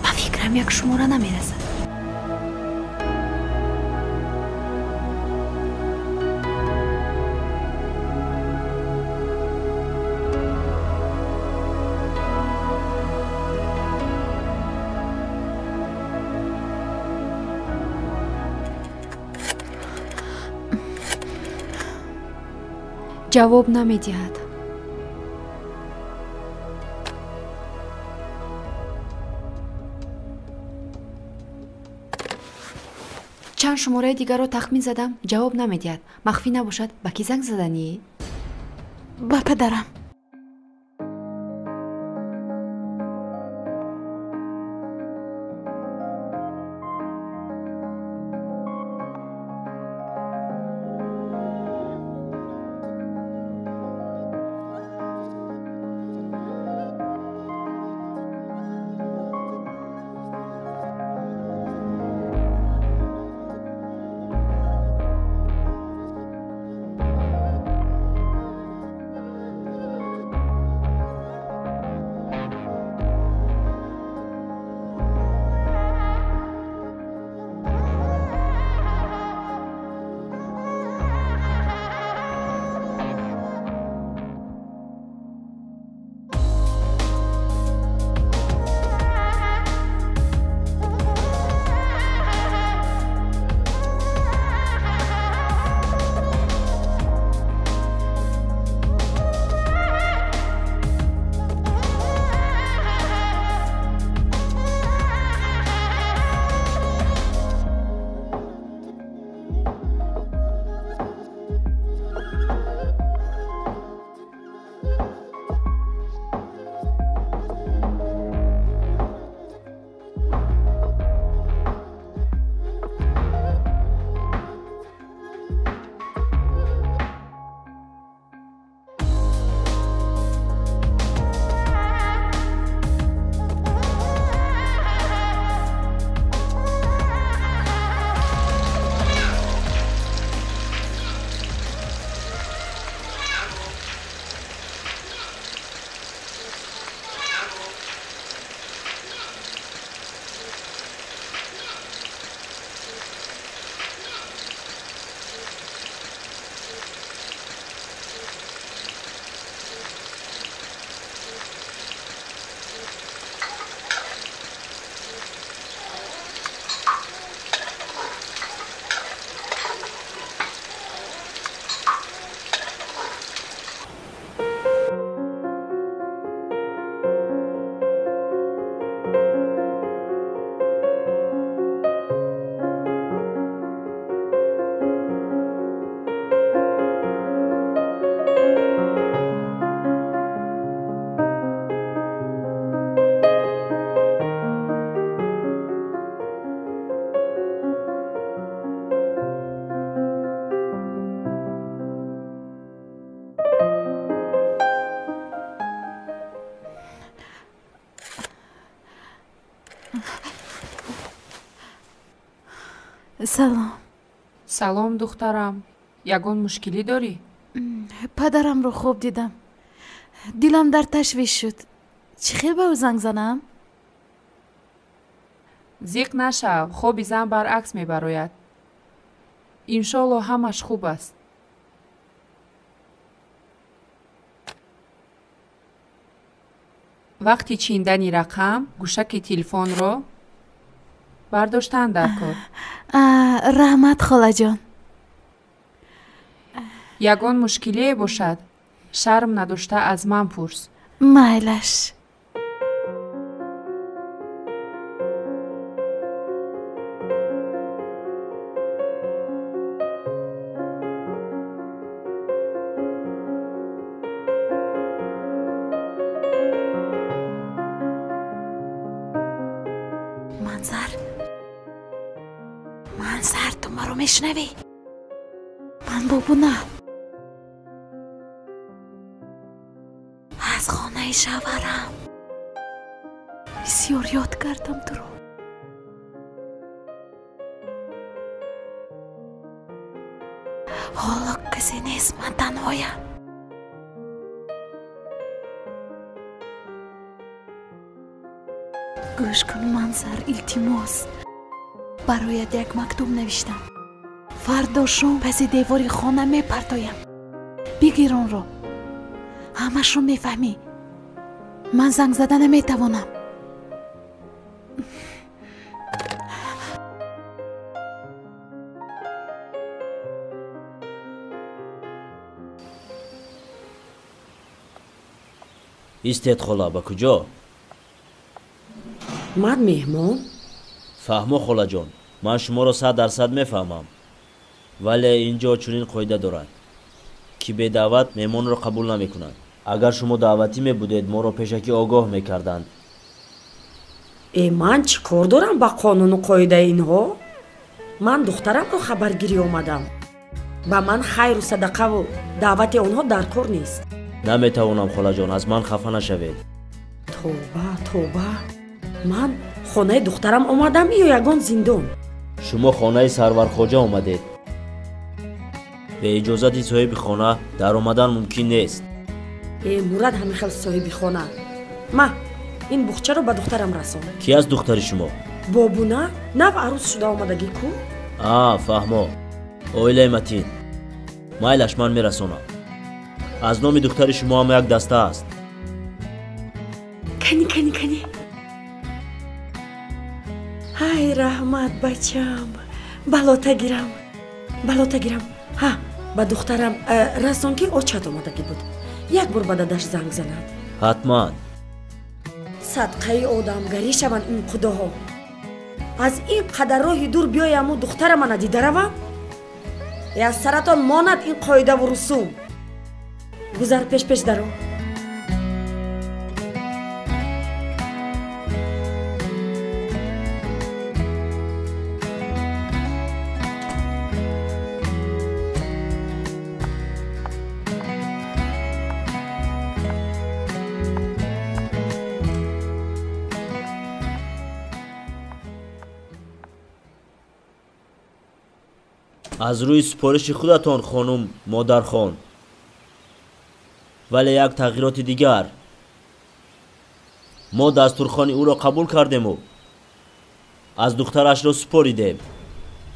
Speaker 2: Ба фикрам, як шумора намерасад. Ҷавоб намедиҳад. Чанд шумораи дигарро тахмин задам, ҷавоб намедиҳад. Махфӣ набошад, ба кӣ занг заданӣ?
Speaker 6: Ба падарам. Салом.
Speaker 9: Салом, духтарам. Ягон мушкилӣ дорӣ?
Speaker 6: Падарамро хоб дидам. Дилам дар ташвиш шуд. Чӣ хел ба ӯ занг занам?
Speaker 9: Зиқ нашав, хоби зан баръакс мебарояд. Иншолло ҳамаш хуб аст. Вақти чиндани рақам гӯшаки телефонро бардоштан дар кор.
Speaker 6: Раҳмат, холаҷон.
Speaker 9: Ягон мушкилие бошад, шарм надошта аз ман пурс.
Speaker 6: Майлаш. Манзар, Манзар, ту маро мешунавӣ? Ман Бобуна. Аз хонаи шавҳарам. Бисёр ёд кардам туро. Ҳоло касе нест, ман танҳоям. Гӯш кун, Манзар, илтимос. Бароят як мактуб навиштам. Фардо шом паси девори хона мепартоям. Бигир онро. Ҳамашро мефаҳмӣ. Ман занг зада наметавонам.
Speaker 16: Истед, хола, ба куҷо?
Speaker 4: Ман меҳмон.
Speaker 16: Фаҳмо, холаҷон, ман шуморо 100% мефаҳмам. Вале ин ҷо чунин қоида дорад, ки бедаъват меҳмонро қабул намекунанд. Агар шумо даъватӣ мебудед, моро пешакӣ огоҳ мекарданд.
Speaker 4: Э, ман чӣ кор дорам ба қонуну қоидаи инҳо? Ман духтарамро хабаргирӣ омадам. Ба ман хайру садақаву даъвати онҳо дар кор нест.
Speaker 16: Наметавонам, холаҷон, аз ман хафа нашавед.
Speaker 4: Тоба, тоба. Ман хонаи духтарам омадам ё ягон зиндон?
Speaker 16: Шумо хонаи Сарвархоҷа омадед. Бе иҷозати соҳиби хона даромадан мумкин нест.
Speaker 4: Э, Мурад ҳамин хел соҳиби хона. Ма, ин буғчаро ба духтарам расон.
Speaker 16: Ки аст духтари шумо?
Speaker 4: Бобуна, нав арӯс шуда омадагӣ ку?
Speaker 16: А, фаҳмо. Оилаи Матин. Майлаш, ман мерасонам. Аз номи духтари шумо ҳам як даста аст.
Speaker 4: Кани, кани, кани. Ҳай, раҳмат, бачам. Балота гирам. Балота гирам. Ҳа, ба духтарам расон, ки очат омадагӣ буд. Як бор ба дадаш занг занад.
Speaker 16: Ҳатман.
Speaker 4: Садқаи одамгарӣ шаванд ин қудоҳо. Аз ин қадар роҳи дур биёяму духтарамана дида равам? Э, аз саратон монад ин қоидаву русум. Гузар, пеш пеш даро.
Speaker 16: Аз рӯи супориши худатон, хонум модархон. Вале як тағйироти дигар. Мо дастурхони ӯро қабул кардему аз духтарашро супоридем.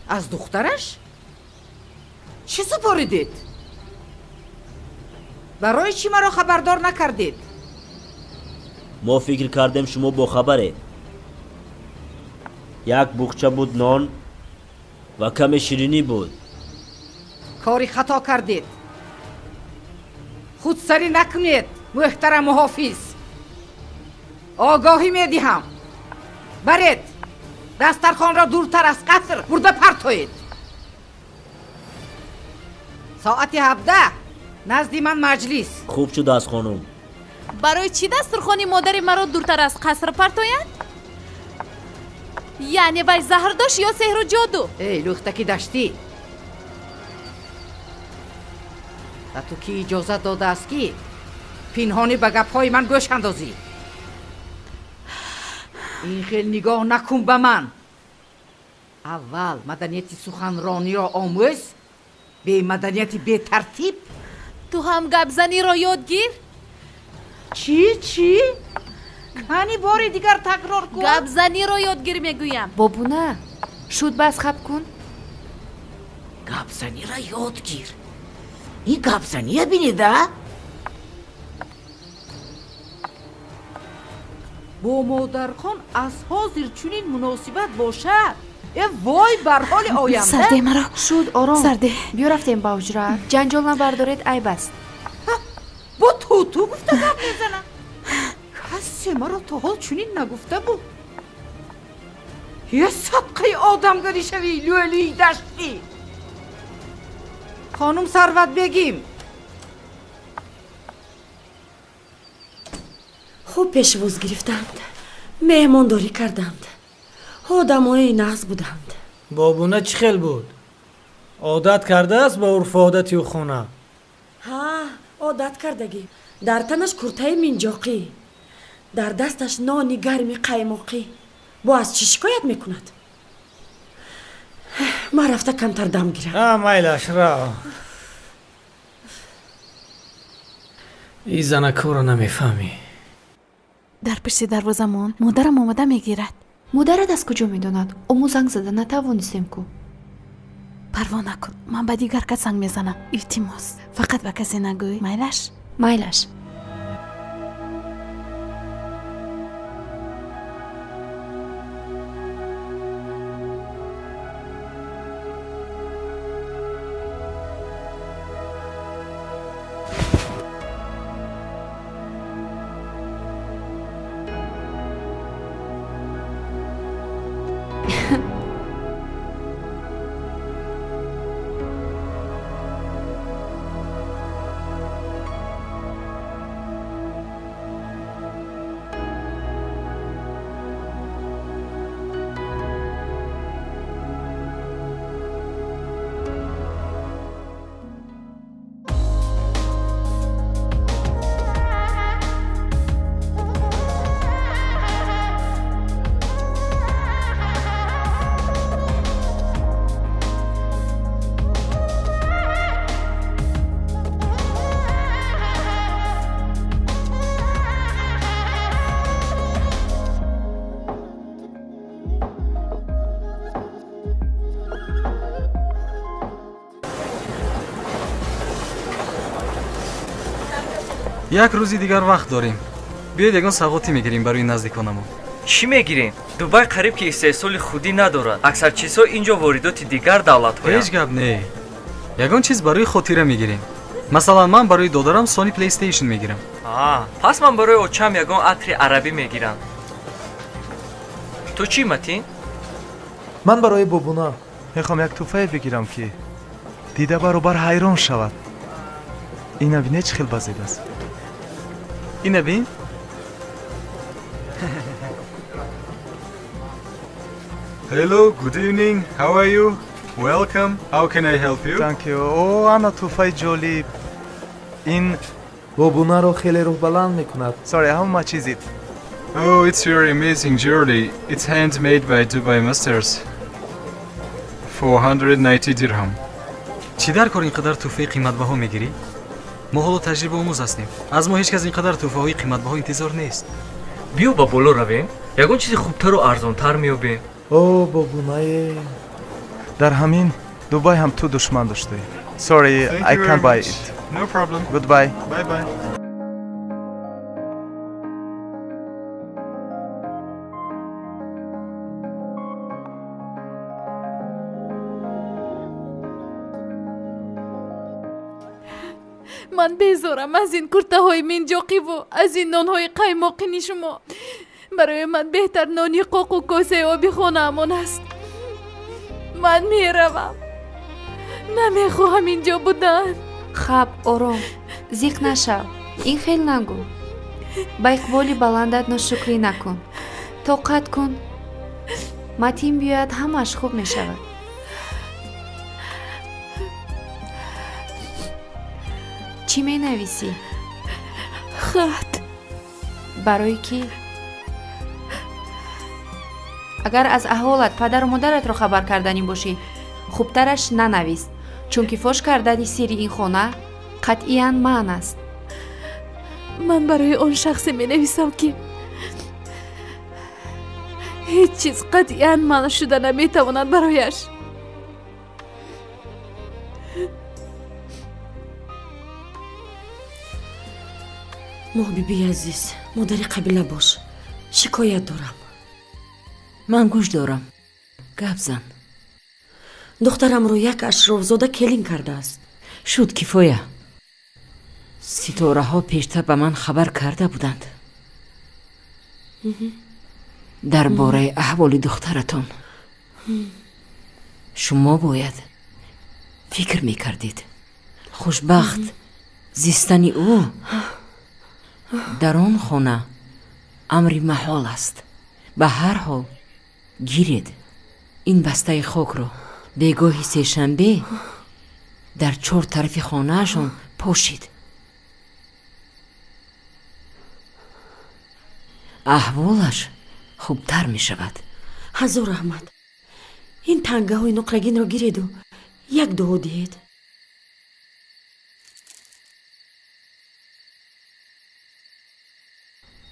Speaker 3: Аз духтараш? Чӣ супоридед? Барои чӣ маро хабардор накардед?
Speaker 16: Мо фикр кардем, шумо бохабаред. Як буғча буд нон ва каме ширинӣ буд.
Speaker 3: Кори хато кардед. Худсарӣ накунед, муҳтарам муҳофиз. Огоҳӣ медиҳам. Баред, дастархонро дуртар аз қаср бурда партоед. Соати 17 назди ман маҷлис.
Speaker 16: Хуб шудааст, хонум.
Speaker 6: Барои чӣ дастурхони модари маро дуртар аз қаср партоянд? Яъне вай заҳр дошт ё сеҳру ҷоду?
Speaker 3: Эй, лӯхтаки даштӣ! Ба ту кӣ иҷозат додааст, ки пинҳонӣ ба гапҳои ман гӯш андозӣ? Ин хел нигоҳ накун ба ман. Аввал маданияти суханрониро омӯз, бемаданияти бетартиб.
Speaker 6: Ту ҳам гапзаниро ёд гир.
Speaker 3: Чӣ, чӣ? Кани бори дигар такрор кун.
Speaker 6: Гапзаниро ёд гир мегӯям.
Speaker 2: Бобуна, шуд бас хаб кун.
Speaker 3: Гапзаниро ёд гир. Ин гапзания бинеда? Бо модархон аз ҳозир чунин муносибат бошад, э вой бар ҳоли оянда.
Speaker 6: Сарде маро.
Speaker 2: Шуд, ором.
Speaker 6: Сарде.
Speaker 2: Биё рафтем ба ҳуҷра. Ҷанҷол набардоред, айб аст.
Speaker 3: Бо туту гуфта гап мезанам. Касе маро то ҳол чунин нагуфта буд. Е садқаи одамгарӣ шавӣ, лӯлии даштӣ. Хонум Сарватбегим.
Speaker 4: Хуб пешвоз гирифтанд, меҳмондорӣ карданд, одамои нағз буданд.
Speaker 5: Бобуна чӣ хел буд? Одат кардааст ба урфу одати ӯ хона?
Speaker 4: Ҳа, одат кардагӣ. Дар танаш куртаи минҷоқӣ, дар дасташ нони гарми қаймоқӣ. Бо аз чӣ шикоят мекунад? Ман рафта камтар дам гирам.
Speaker 5: А, майлаш, рав. Ин занакҳоро намефаҳмӣ.
Speaker 6: Дар пишти дарвозамон модарам омада мегирад.
Speaker 2: Модарат аз куҷо медонад? Мо занг зада натавонистем ку.
Speaker 6: Парво накун, ман ба дигар кас занг мезанам. Илтимос, фақат ба касе нагӯй. Майлаш?
Speaker 2: Майлаш.
Speaker 23: Як рӯзи дигар вақт дорем. Биёед ягон савғотӣ мегирем барои наздиконамон.
Speaker 24: Чӣ мегирем? Дубай қариб ки истеҳсоли худӣ надорад. Аксар чизҳо инҷо воридоти дигар давлатҳоянд.
Speaker 23: Ҳеҷ гап не. Ягон чиз барои хотира мегирем. Масалан, ман барои додарам Sony PlayStation мегирам.
Speaker 24: Пас ман барои очам ягон атри арабӣ мегирам. Ту чӣ, Матин?
Speaker 1: Ман барои бобуна
Speaker 22: мехоҳам як тӯҳфае бигирам, ки дида баробар ҳайрон шавад. Ина бине чӣ хел базеб аст.
Speaker 23: Ина бин.
Speaker 12: Hello, good evening. How are you? Welcome. How can I help you?
Speaker 22: Thank you. О, ана тӯҳфаи ҷолиб. Ин
Speaker 1: бобунаро хеле рӯҳбаланд мекунад.
Speaker 22: Sorry, how much is it?
Speaker 12: Oh, it's very amazing jewelry. It's handmade by Dubai masters. 490 dirham.
Speaker 23: Чӣ дар кор ин қадар тӯҳфаи қиматбаҳо мегирӣ? Мо ҳоло таҷрибаомӯз ҳастем. Аз мо ҳеҷ кас ин қадар тӯҳфаҳои қиматбаҳо интизор нест.
Speaker 24: Биё ба боло равем, ягон чизи хубтару арзонтар меёбем.
Speaker 1: О, бобунае.
Speaker 22: Дар ҳамин Дубай ҳам ту душман доштаӣ. Sorry, I can't buy it.
Speaker 12: No problem.
Speaker 22: Goodbye.
Speaker 12: Bye bye.
Speaker 6: Ман безорам аз ин куртаҳои минҷоқиву аз ин нонҳои қаймоқини шумо. Барои ман беҳтар нони қоқу косаи оби хонаамон аст. Ман меравам. Намехоҳам инҷо будан.
Speaker 2: Хаб, ором, зиқ нашав. Ин хел нагӯ. Ба иқболи баландат ношукрӣ накун. Тоқат кун. Матин биёяд, ҳамааш хуб мешавад. Чӣ менависӣ?
Speaker 6: Хат.
Speaker 2: Барои кӣ? Агар аз аҳволат падару модаратро хабар карданӣ бошӣ, хубтараш нанавис, чунки фош кардани сирри ин хона қатъиян манъ аст.
Speaker 6: Ман барои он шахсе менависам, ки ҳеҷ чиз қатъиян манъ шуда наметавонад барояш.
Speaker 4: Моҳбибии азиз, модари қабила бош, шикоят дорам.
Speaker 7: Ман гӯш дорам, гап зан.
Speaker 4: Духтарамро як ашрофзода келин кардааст.
Speaker 7: Шуд кифоя. Ситораҳо пештар ба ман хабар карда буданд дар бораи аҳволи духтаратон. Шумо бояд фикр мекардед. Хушбахт зистани ӯ дар он хона амри маҳол аст. Ба ҳар ҳол гиред ин бастаи хокро, бегоҳи сешанбе дар чор тарафи хонаашон пошид. Аҳволаш хубтар мешавад.
Speaker 4: Ҳазор раҳмат. Ин тангаҳои нуқрагинро гиреду як дуо диҳед.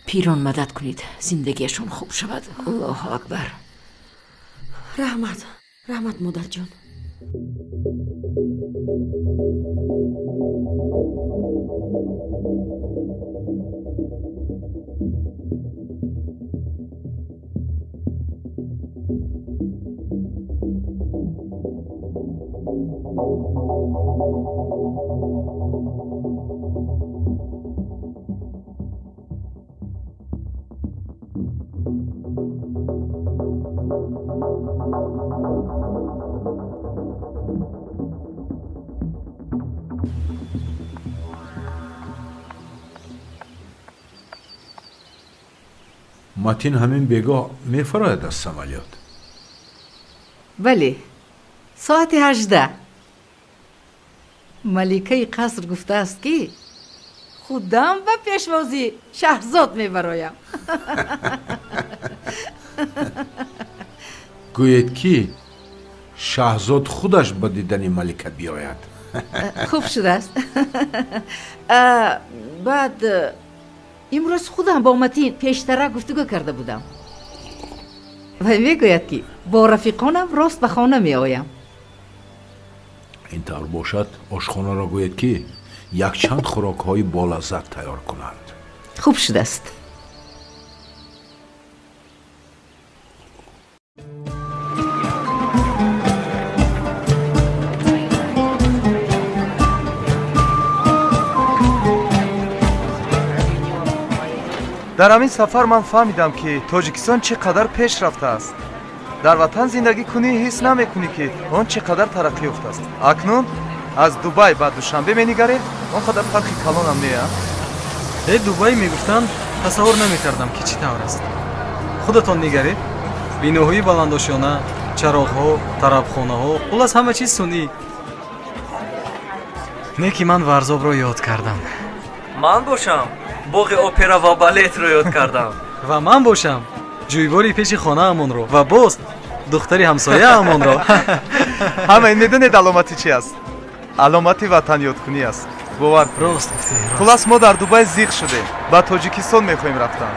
Speaker 7: Пирон мадад кунед, зиндагиашон хуб шавад. Аллоҳу акбар.
Speaker 4: Раҳмат, раҳмат, модарҷон.
Speaker 8: Матин ҳамин бегоҳ мефарояд аз самолёт?
Speaker 3: Бале, соати 18. Маликаи қаср гуфтааст, ки худам ба пешвозӣ шаҳзод мебароям.
Speaker 8: Гӯед, ки шаҳзод худаш ба дидани малика биёяд.
Speaker 3: Хуб шудааст. Баъд имрӯз худам бо Матин пештара гуфтугӯ карда будам ва мегӯяд, ки бо рафиқонам рост ба хона меоям.
Speaker 8: Ин тавр бошад, ошхонаро гӯед, ки якчанд хӯрокҳои болаззат тайёр кунанд.
Speaker 3: Хуб шудааст.
Speaker 22: Дар ҳамин сафар ман фаҳмидам, ки Тоҷикистон чӣ қадар пеш рафтааст. Дар ватан зиндагӣ кунӣ, ҳис намекунӣ, ки он чӣ қадар тараққӣ ёфтааст. Акнун аз Дубай ба Душанбе менигарем, он қадар фарқи калонам не.
Speaker 23: Э, Дубай мегуфтанд, тасаввур намекардам, ки чӣ тавр аст. Худатон нигаред, биноҳои баландошёна, чароғҳо, тарабхонаҳо, хуллас ҳама чиз сунъӣ. Не ки ман Варзобро ёд кардам.
Speaker 24: Ман бошам боғи опера ва балетро ёд кардам.
Speaker 23: Ва ман бошам ҷӯйбори пеши хонаамонро ва боз духтари ҳамсояамонро.
Speaker 22: Ҳама ин медонед аломати чи аст? Аломати ватанёдкунӣ аст. Бовар кунед.
Speaker 23: Рост гуфтӣ.
Speaker 22: Хуллас мо дар Дубай зиқ шудем, ба Тоҷикистон мехоҳем рафтан.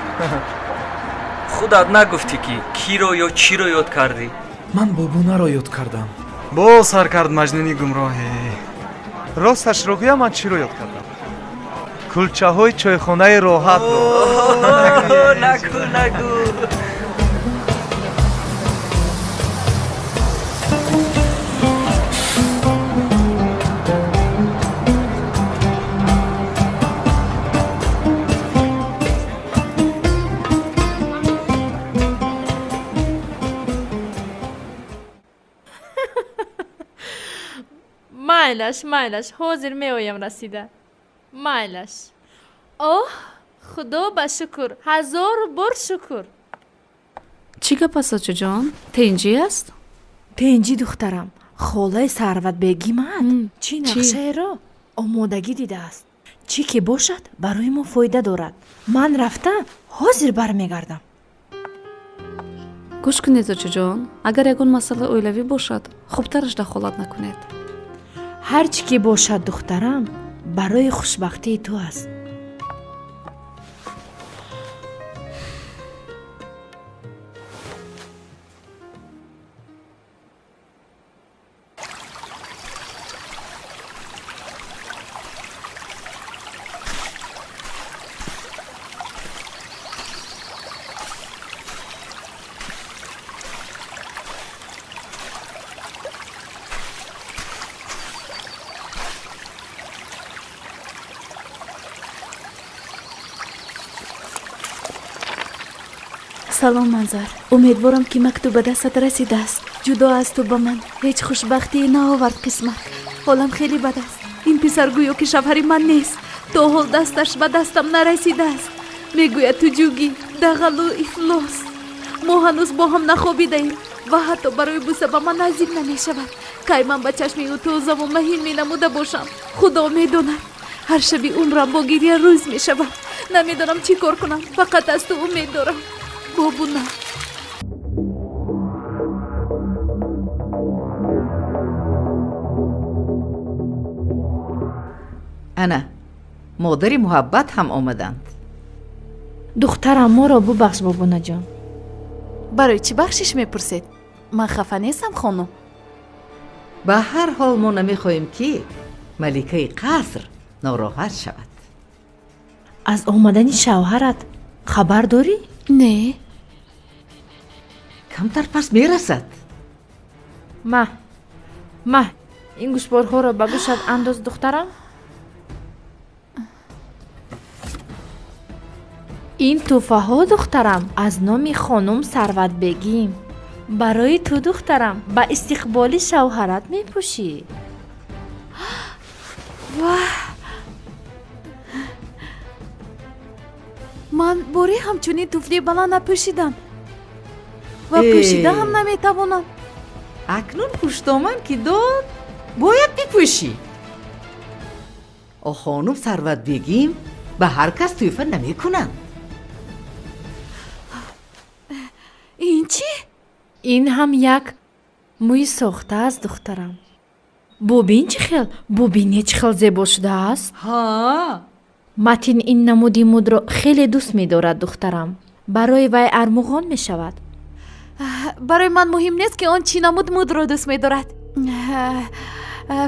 Speaker 24: Худат нагуфтӣ, ки киро ё чиро ёд кардӣ?
Speaker 1: Ман бобунаро ёд кардам.
Speaker 23: Боз сар кард маҷнуни гумроҳе.
Speaker 22: Росташро гӯям, ман чиро ёд кардам? Кулчаҳои чойхонаи роҳатро.
Speaker 24: Нагӯ, нагӯ.
Speaker 13: Майлаш, майлаш, ҳозир меоям расида. Майлаш. Оҳ, худо ба шукр, ҳазор бор шукр.
Speaker 6: Чӣ гап аст, очаҷон? Тинҷӣ аст?
Speaker 4: Тинҷӣ, духтарам. Холаи Сарватбегимад чӣ нақшаеро омодагӣ дидааст. Чӣ ки бошад, барои мо фоида дорад. Ман рафта ҳозир бармегардам.
Speaker 10: Гӯш кунед, очаҷон, агар ягон масъалаи оилавӣ бошад, хубтараш дахолат накунед.
Speaker 4: Ҳар чӣ ки бошад, духтарам, барои хушбахтии ту аст.
Speaker 6: Салом, Манзар. Умедворам, ки мактуб ба дастат расидааст. Ҷудо аз ту ба ман ҳеҷ хушбахтие наовард қисмат. Ҳолам хеле бад аст. Ин писар гӯё ки шавҳари ман нест. То ҳол дасташ ба дастам нарасидааст. Мегӯяд ту ҷугӣ, дағалу ифлос. Мо ҳанӯз бо ҳам нахобидаем ва ҳатто барои буса ба ман наздик намешавад. Кай ман ба чашми ӯ тозаву маҳин менамуда бошам, Худо медонад. Ҳар шаби умрам бо гиря рӯз мешавад. Намедонам чӣ кор кунам, фақат аз ту умед дорам. Бобуна.
Speaker 3: Ана, модари муҳаббат ҳам омаданд.
Speaker 13: Духтарам, моро бубахш, бобунаҷон.
Speaker 6: Барои чӣ бахшиш мепурсед? Ман хафа нестам, хонум.
Speaker 3: Ба ҳар ҳол мо намехоҳем, ки маликаи қаср нороҳат шавад.
Speaker 4: Аз омадани шавҳарат хабар дорӣ?
Speaker 6: Не.
Speaker 3: Камтар пас мерасад.
Speaker 13: Ма, ма, ин гӯшворҳоро ба гӯшат андоз, духтарам. Ин тӯҳфаҳо, духтарам, аз номи хонум Сарватбегим. Барои ту, духтарам, ба истиқболи шавҳарат мепӯшӣ.
Speaker 6: Ваҳ! Ман бори ҳамчунин туфли баланд напӯшидам ва пӯшида ҳам наметавонам.
Speaker 3: Акнун пуштоман ки дод, бояд бипӯшӣ. О хонум Сарватбегим ба ҳар кас тӯҳфа намекунанд.
Speaker 6: Ин чӣ?
Speaker 4: Ин ҳам як мӯи сохта аст, духтарам. Бубин чӣ хел, бубине чӣ хел зебо шудааст.
Speaker 3: Ҳа.
Speaker 13: Матин ин намуди мудро хеле дӯст медорад, духтарам. Барои вай армуғон мешавад.
Speaker 6: Барои ман муҳим нест, ки он чӣ намуд мудро дӯст медорад.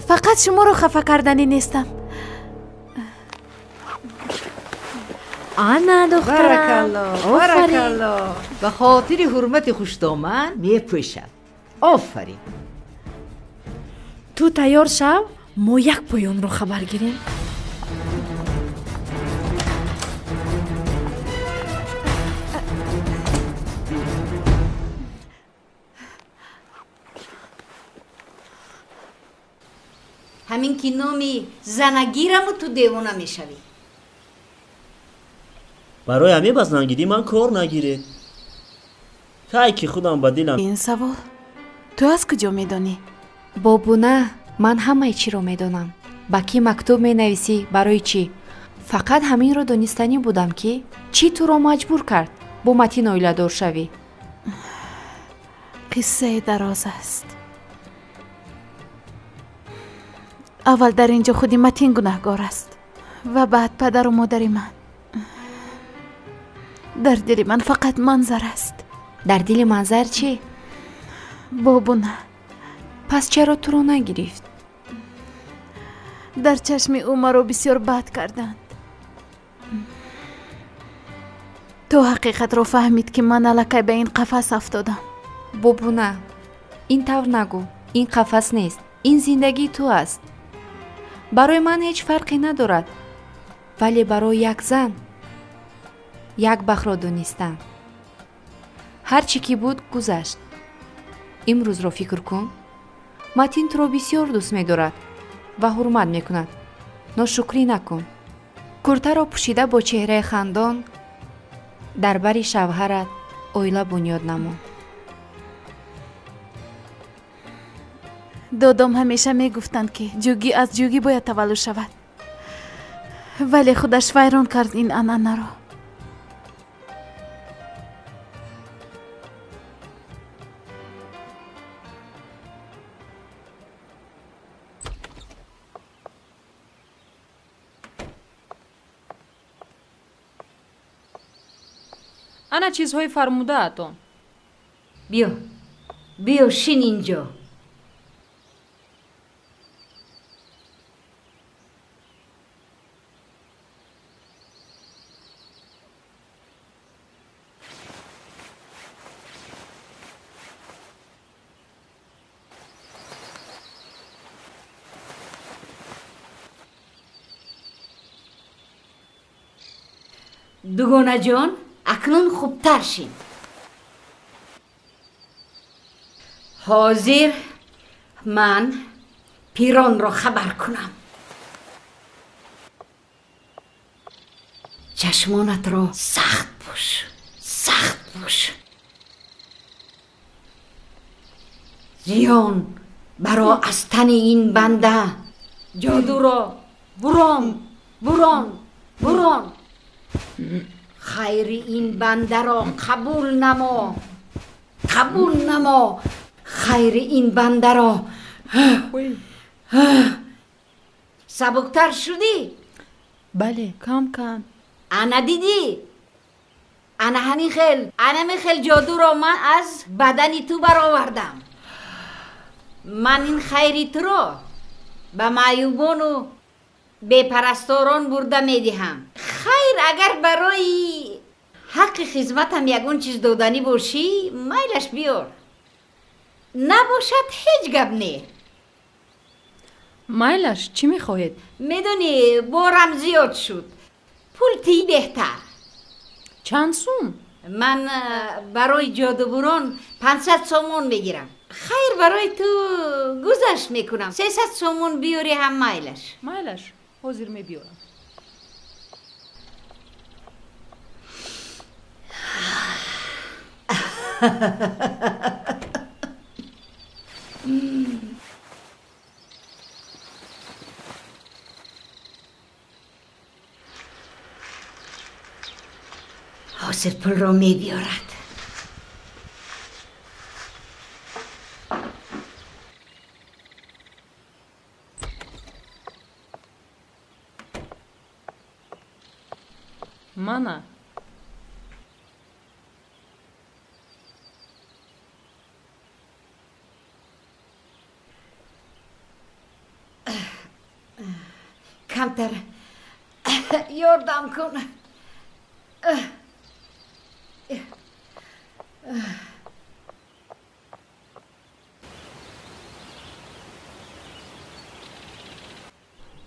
Speaker 6: Фақат шуморо хафа карданӣ нестам.
Speaker 13: Ана, духтарам,
Speaker 3: баракалло. Ба хотири ҳурмати хушдоман мепӯшад. Офарин.
Speaker 4: Ту тайёр шав, мо як поёнро хабар гирем.
Speaker 15: Ҳамин ки номи занагираму ту девона мешавӣ.
Speaker 16: Барои ҳамин ба зангирӣ ман кор нагиред. Кай ки худам ба дилам.
Speaker 6: Ин савол ту аз куҷо медонӣ?
Speaker 2: Бобуна, ман ҳамаи чиро медонам. Ба кӣ мактуб менависӣ, барои чӣ? Фақат ҳаминро донистанӣ будам, ки чӣ туро маҷбур кард бо Матин оиладор шавӣ.
Speaker 6: Қиссаи дароз аст. Аввал дар ин ҷо худи Матин гунаҳгор аст ва баъд падару модари ман. Дар дили ман фақат Манзар аст.
Speaker 2: Дар дили Манзар чӣ?
Speaker 6: Бобуна.
Speaker 2: Пас чаро туро нагирифт?
Speaker 6: Дар чашми ӯ маро бисёр бад карданд. То ҳақиқатро фаҳмид, ки ман аллакай ба ин қафас афтодам.
Speaker 2: Бобуна, ин тавр нагӯ. Ин қафас нест, ин зиндагии ту аст. Барои ман ҳеҷ фарқе надорад, вале барои як зан як бахро донистан. Ҳар чӣ ки буд гузашт. Имрӯзро фикр кун. Матин туро бисёр дӯст медорад ва ҳурмат мекунад. Ношукрӣ накун. Куртаро пӯшида бо чеҳраи хандон дар бари шавҳарат оила бунёд намо.
Speaker 6: Додом ҳамеша мегуфтанд, ки ҷугӣ аз ҷугӣ бояд таваллуд шавад, вале худаш вайрон кард ин анъанаро.
Speaker 11: Ана чизҳои фармудаатон.
Speaker 15: Биё, биё, шин инҷо. Дугонаҷон, акнун хубтар шин. Ҳозир ман пиронро хабар кунам. Чашмонатро сахт пӯш, сахт пӯш. Зиён баро аз тани ин банда. Ҷодуро бурон, бурон, бурон. Хайри ин бандаро қабул намо, қабул намо. Хайри ин бандаро. Сабуктар шудӣ?
Speaker 11: Бале, кам кам.
Speaker 15: Ана дидӣ? Ана ҳамин хел, анами хел ҷодуро ман аз бадани ту баровардам. Ман ин хайри туро ба маъюбону бепарасторон бурда медиҳам. Хайр, агар барои ҳаққи хизматам ягон чиз доданӣ бошӣ, майлаш биёр. Набошад, ҳеҷ гап не.
Speaker 11: Майлаш, чӣ мехоҳед?
Speaker 15: Медонӣ, борам зиёд шуд. Пул тӣ беҳтар.
Speaker 11: Чанд сум?
Speaker 15: Ман барои ҷодубурон 500 сомон мегирам. Хайр, барои ту гузашт мекунам. 300 сомон биёрӣ ҳам майлаш.
Speaker 11: Майлаш, ҳозир мебиёрам.
Speaker 15: Ҳозир пулро мебиёрад.
Speaker 11: Мана.
Speaker 15: Камтар ёрдам кун.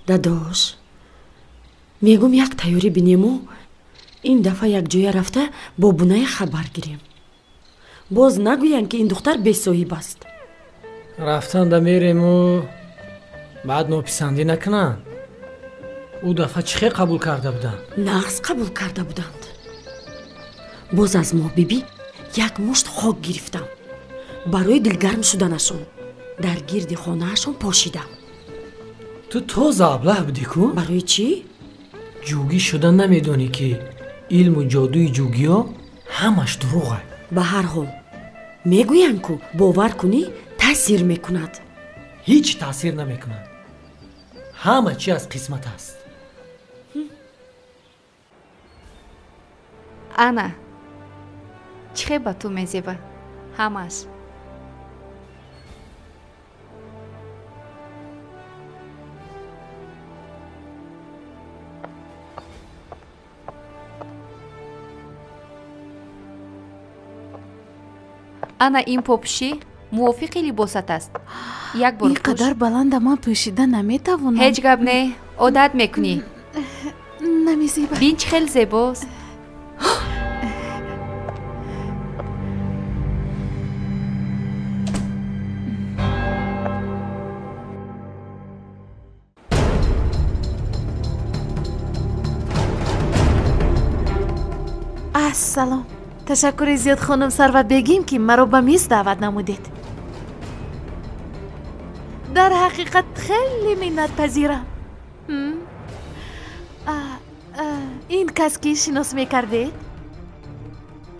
Speaker 4: Дадош, мегум як тайёрӣ бинему, ин дафъа якҷоя рафта бо буная хабар гирем. Боз нагӯянд, ки ин духтар бесоҳиб аст.
Speaker 5: Рафтанда мерему, баъд нописандӣ накунанд. Ӯ дафъа чӣ хел қабул карда буданд?
Speaker 4: Нағз қабул карда буданд. Боз аз Моҳбибӣ як мушт хок гирифтам. Барои дилгарм шуданашон дар гирди хонаашон пошидам.
Speaker 5: Ту тоза аблаҳ будӣ ку?
Speaker 4: Барои чӣ?
Speaker 5: Ҷугӣ шуда намедонӣ, ки илму ҷодуи ҷугиё ҳамаш дурӯғ.
Speaker 4: Ба ҳар ҳол мегӯянд, ку бовар кунӣ таъсир мекунад.
Speaker 5: Ҳеҷ таъсир намекунад. Ҳама чи аз қисмат аст.
Speaker 2: Ана, чӣ хел ба ту мезеба ҳамаш. Ана ин попӯшӣ мувофиқи либосат аст. Як бор
Speaker 6: Ин қадар баланда ман пӯшида наметавонам.
Speaker 2: Ҳеҷ гап не, одат мекунӣ.
Speaker 6: Намезеба.
Speaker 2: Бин, чӣ хел зебост.
Speaker 6: Ассалом. Ташаккури зиёд, хонум Сарватбегим, ки маро ба миз даъват намудед. Дар ҳақиқат хеле миннатпазирам. Ин кас ки шинос мекардед?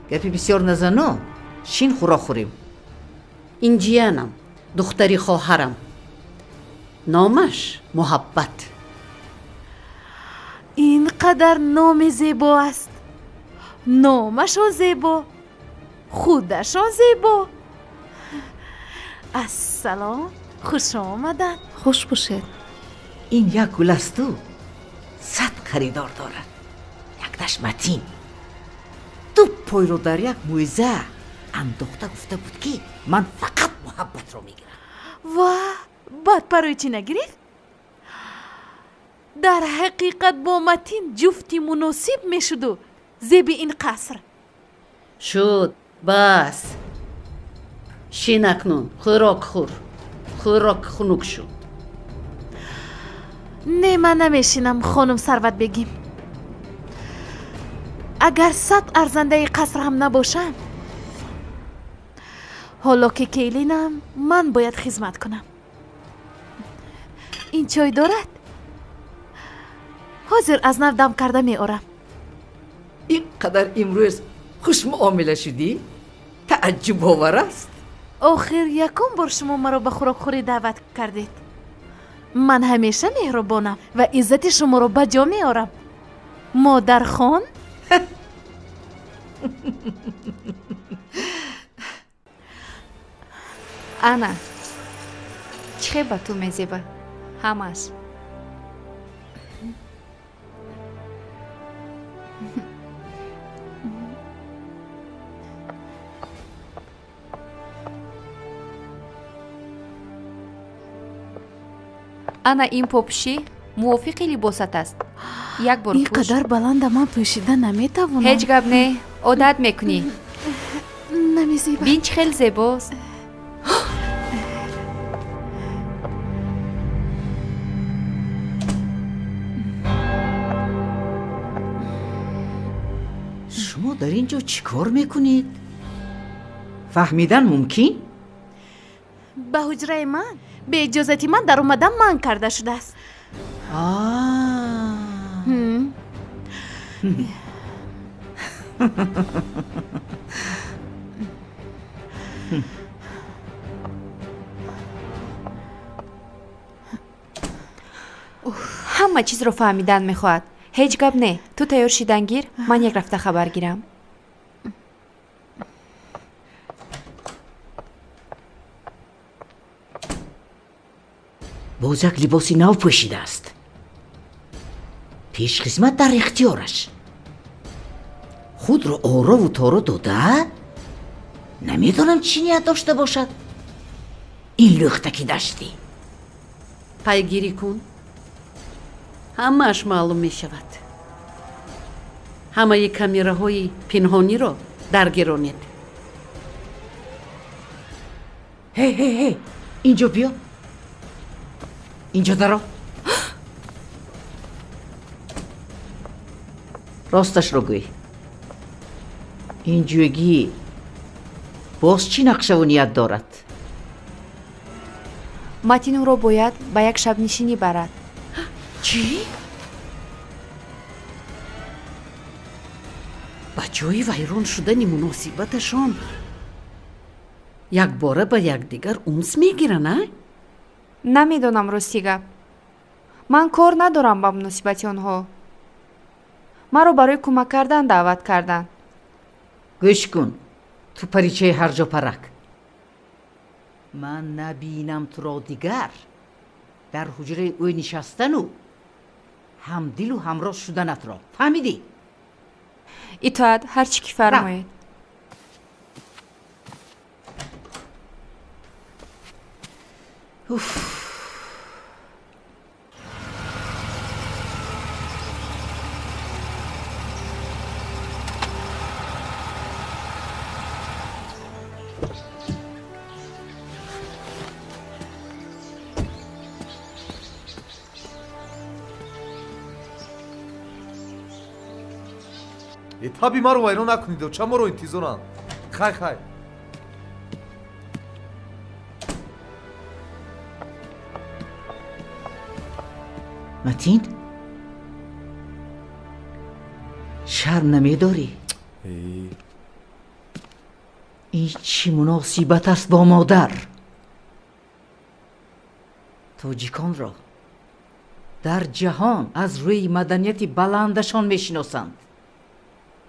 Speaker 3: Гапи бисёр назано, шин хӯрок хӯрем. Ин ҷиянам, духтари хоҳарам. Номаш Муҳаббат.
Speaker 6: Ин қадар номи зебо аст. Номашон зебо, худашон зебо. Ассалом, хуш омаданд.
Speaker 10: Хуш бошед.
Speaker 3: Ин як гул асту 100 харидор дорад. Якташ Матин. Ду пойро дар як мӯиза андохта гуфта буд, ки ман фақат муҳаббатро мегирам.
Speaker 6: Ва баъд барои чӣ нагирифт? Дар ҳақиқат бо Матин ҷуфти муносиб мешуду зеби ин қаср.
Speaker 15: Шуд, бас. Шин акнун, хӯрок хӯр. Хӯрок хунук шуд.
Speaker 6: Не, ман намешинам, хонум Сарватбегим. Агар 100 арзандаи қаср ҳам набошам, ҳоло ки келинам, ман бояд хизмат кунам. Ин чой дорад? Ҳозир аз нав дам карда меорам.
Speaker 3: Ин қадар имрӯз хушмуомила шудӣ? Тааҷҷубовар аст.
Speaker 6: Охир якум бор шумо маро ба хӯрокхӯрӣ даъват кардед. Ман ҳамеша меҳрубонам ва иззати шуморо ба ҷо меорам. Модархон?
Speaker 2: Ана, чӣ хел ба ту мезеба? Ҳамаш. Ана ин попӯшӣ мувофиқи либосат аст. Як бор
Speaker 6: Ин қадар баланда ман пӯшида наметавонам.
Speaker 2: Ҳеҷ гап не, одат мекунӣ.
Speaker 6: Намезеба.
Speaker 2: Бин чӣ хел зебост.
Speaker 3: Шумо дар ин ҷо чӣ кор мекунед? Фаҳмидан мумкин?
Speaker 6: Ба ҳуҷраи ман бе иҷозати ман даромадан манъ карда шудааст.
Speaker 2: Ҳама чизро фаҳмидан мехоҳад. Ҳеҷ гап не, ту тайёр шидан гир, ман як рафта хабар гирам.
Speaker 3: Боз як либоси нав пӯшидааст. Пешхизмат дар ихтиёраш. Худро орову торо дода, намедонам чӣ ният дошта бошад. Ин лӯхтаки даштӣ.
Speaker 15: Пайгирӣ кун. Ҳамааш маълум мешавад. Ҳамаи камераҳои пинҳониро даргиронед.
Speaker 3: Ҳе, ҳе, ҳе, инҷо биё. Инҷо даро. Росташро гӯй. Ин ҷӯгӣ боз чӣ нақшаву ният дорад?
Speaker 2: Матин ӯро бояд ба як шабнишинӣ барад.
Speaker 3: Чӣ?
Speaker 15: Ба ҷои вайрон шудани муносибаташон якбора ба якдигар унс мегиранд, а?
Speaker 2: Намедонам, рости гап. Ман кор надорам ба муносибати онҳо. Маро барои кӯмак кардан даъват карданд.
Speaker 3: Гӯш кун, ту паричаи ҳарҷо парак. Ман набинам туро дигар дар ҳуҷраи ӯ нишастану ҳамдилу ҳамроз шуданатро. Фаҳмидӣ?
Speaker 2: Итоат, ҳар чӣ ки фармоед.
Speaker 3: Уф.
Speaker 1: Таби маро вайрон накунед, ча моро интизоранд. Хай, хай.
Speaker 3: Матин, шарм намедорӣ? Ин чӣ муносибат аст бо модар? Тоҷиконро дар ҷаҳон аз рӯи маданияти баландашон мешиносанд.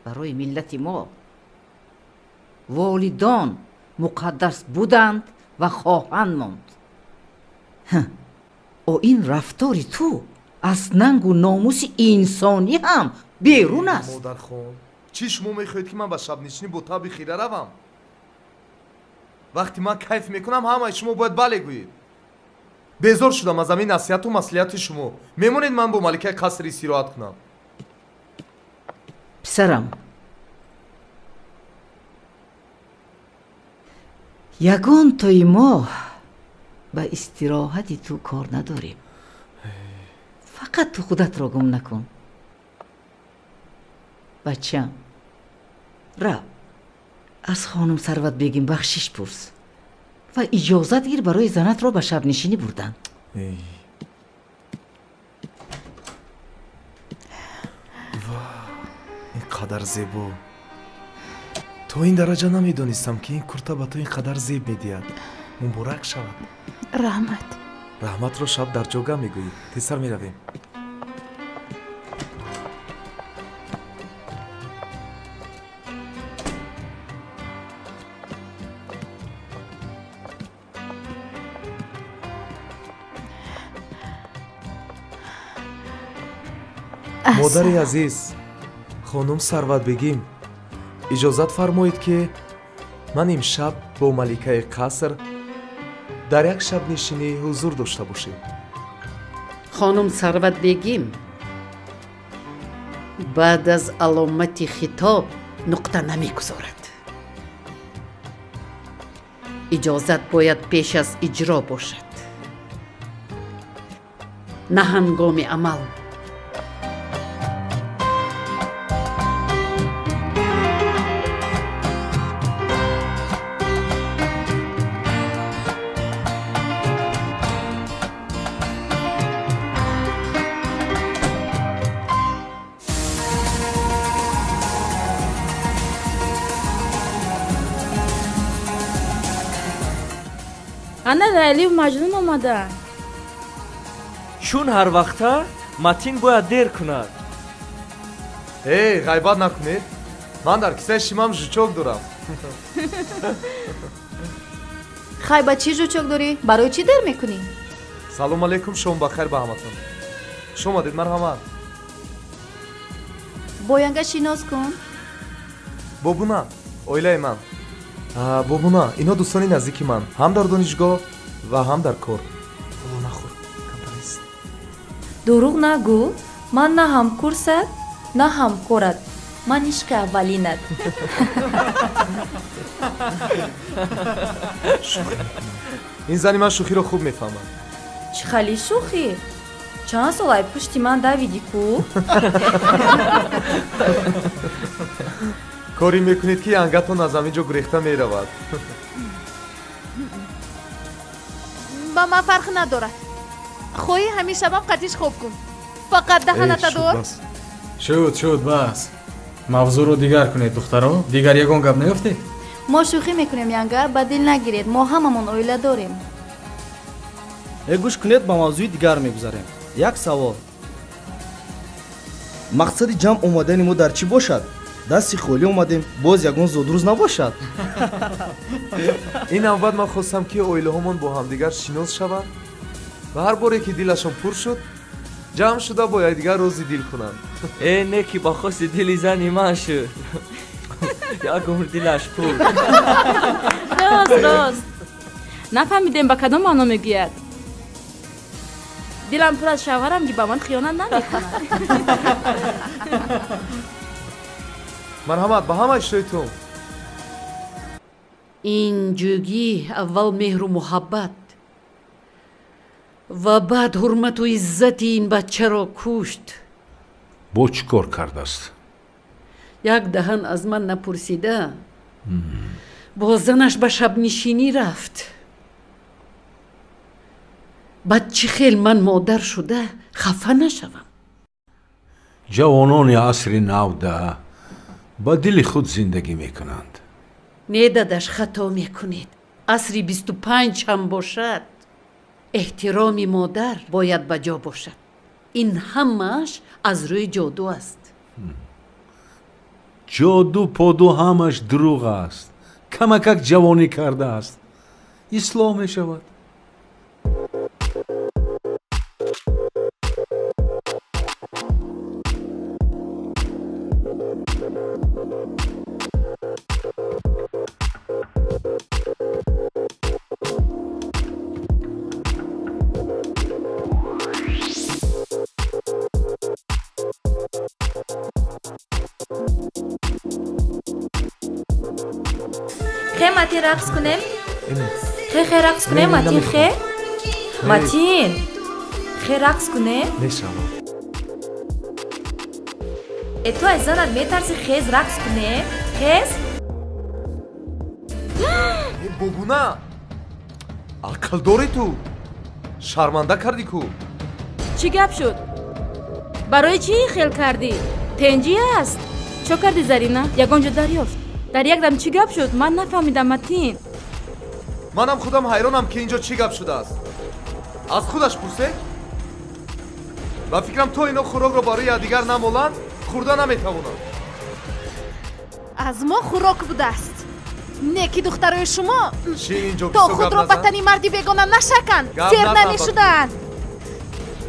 Speaker 3: Барои миллати мо волидон муқаддас буданд ва хоҳанд монд. О ин рафтори ту аз нангу номуси инсонӣ ҳам берун аст.
Speaker 1: Модархон, чӣ шумо мехоҳед, ки ман ба шабнишинӣ бо таби хира равам? Вақте ман кайф мекунам, ҳамаи шумо бояд бале гӯед. Безор шудам аз ҳамин насиҳату маслиҳати шумо. Мемонед ман бо маликаи қаср истироҳат кунам.
Speaker 3: Писарам, ягон тои мо ба истироҳати ту кор надорем. Фақат ту худатро гум накун. Бачам, рав, аз хонум Сарватбегим бахшиш пурс ва иҷозат гир барои занатро ба шабнишинӣ бурдан.
Speaker 1: Ин қадар зебо! То ин дараҷа намедонистам, ки ин курта ба ту ин қадар зеб медиҳад. Муборак шавад.
Speaker 6: Раҳмат.
Speaker 1: Раҳматро шаб дар ҷога мегӯӣ. Тезтар меравем. Модари азиз, хонум Сарватбегим, иҷозат фармоед, ки ман имшаб бо маликаи қаср дар як шабнишинӣ ҳузур дошта бошем.
Speaker 14: Хонум Сарватбегим, баъд аз аломати хитоб нуқта намегузорад. Иҷозат бояд пеш аз иҷро бошад, на ҳангоми амал.
Speaker 13: Ана Лайлию Маҷнун омадаанд.
Speaker 24: Чун ҳар вақта Матин бояд дер кунад.
Speaker 1: Эй, ғайбат накунед. Ман дар кисаи шимам жучок дорам.
Speaker 2: Хай, ба чӣ жучок дорӣ? Барои чӣ дер мекунӣ?
Speaker 1: Салом алейкум, шом бахайр ба ҳаматон. Хуш омадед, марҳамат.
Speaker 2: Бо янга шинос кун.
Speaker 1: Бобуна, оилаи ман. Бобуна, ино дӯстони наздики ман, ҳам дар донишгоҳ ва ҳам дар кор. Ҳоло нахӯр, камтарист.
Speaker 18: Дурӯғ нагӯ, ман на ҳамкурсат, на ҳамкорат. Ман ишқи аввалинат.
Speaker 1: Ин зани ман шӯхиро хуб мефаҳмад.
Speaker 18: Чӣ хали шӯхӣ? Чанд сол ай пушти ман давидӣ ку?
Speaker 1: Корӣ мекунед, ки янгатон аз ҳамин ҷо гурехта меравад.
Speaker 6: Ба ман фарқ надорад. Хоҳӣ ҳамин шабам қатиш хоб кун. Фақат даҳаната дор.
Speaker 23: Шуд, шуд, бас. Мавзӯъро дигар кунед, духтаро. Дигар ягон гап наёфтед?
Speaker 2: Мо шӯхӣ мекунем, янга, ба дил нагиред. Мо ҳамамон оила дорем.
Speaker 19: Э, гӯш кунед, ба мавзӯи дигар мегузарем. Як савол. Мақсади ҷамъ омадани мо дар чӣ бошад? Дасти холӣ омадем, боз ягон зодрӯз набошад.
Speaker 1: Ин навбат ман хостам, ки оилаҳомон бо ҳамдигар шинос шаванд ва ҳар боре ки дилашон пур шуд, ҷамъ шуда бо якдигар рози дил кунанд.
Speaker 24: Э, не ки ба хости дили зани ман шуд. Як умр дилаш пур.
Speaker 10: Рост, рост. Нафаҳмидем, ба кадом маъно мегӯяд. Дилам пур аз шавҳарам, ки ба ман хиёнат намекунад.
Speaker 1: Марҳамат, ба ҳама иштиҳоитон.
Speaker 14: Ин ҷӯгӣ аввал меҳру муҳаббат ва баъд ҳурмату иззати ин бачаро кушт.
Speaker 8: Бо чӣ кор кардааст?
Speaker 14: Як даҳан аз ман напурсида бо занаш ба шабнишинӣ рафт. Баъд чӣ хел ман модар шуда хафа нашавам?
Speaker 8: Ҷавонони асри навда ба дили худ зиндагӣ мекунанд.
Speaker 14: Не, дадаш, хато мекунед. Асри 25 ҳам бошад, эҳтироми модар бояд ба ҷо бошад. Ин ҳамааш аз рӯи ҷоду аст.
Speaker 8: Ҷоду поду ҳамаш дурӯғ аст. Камакак ҷавонӣ кардааст. Ислоҳ мешавад.
Speaker 18: Хе, Матин, рақс кунем? Хе, хе, рақс кунем, Матин, хе? Матин, хе, рақс кунем?
Speaker 1: Мешавад.
Speaker 18: Э, ту аз занат метарси, хез рақс кунем? Хез?
Speaker 1: Э, бобуна, ақл дорӣ ту? Шарманда кардӣ ку?
Speaker 6: Чӣ гап шуд? Барои чӣ ин хел кардӣ? Тенҷӣ аст? Чо кардӣ, Зарина? Ягон ҷо дарёфт? Дар як дам чӣ гап шуд? Ман нафаҳмидам, Матин.
Speaker 1: Манам худам ҳайронам, ки ин ҷо чӣ гап шудааст. Аз худаш пурсе? Ба фикрам, то ино хӯрокро барои якдигар намоланд, хӯрда наметавонанд.
Speaker 6: Аз мо хӯрок будааст. Не ки духтарои шумо
Speaker 1: Чӣ инҷо
Speaker 6: то
Speaker 1: бисёр гап
Speaker 6: худро ба
Speaker 1: назан?
Speaker 6: тани марди бегона нашаканд,
Speaker 1: Гап
Speaker 6: сер
Speaker 1: назан,
Speaker 6: намешуданд.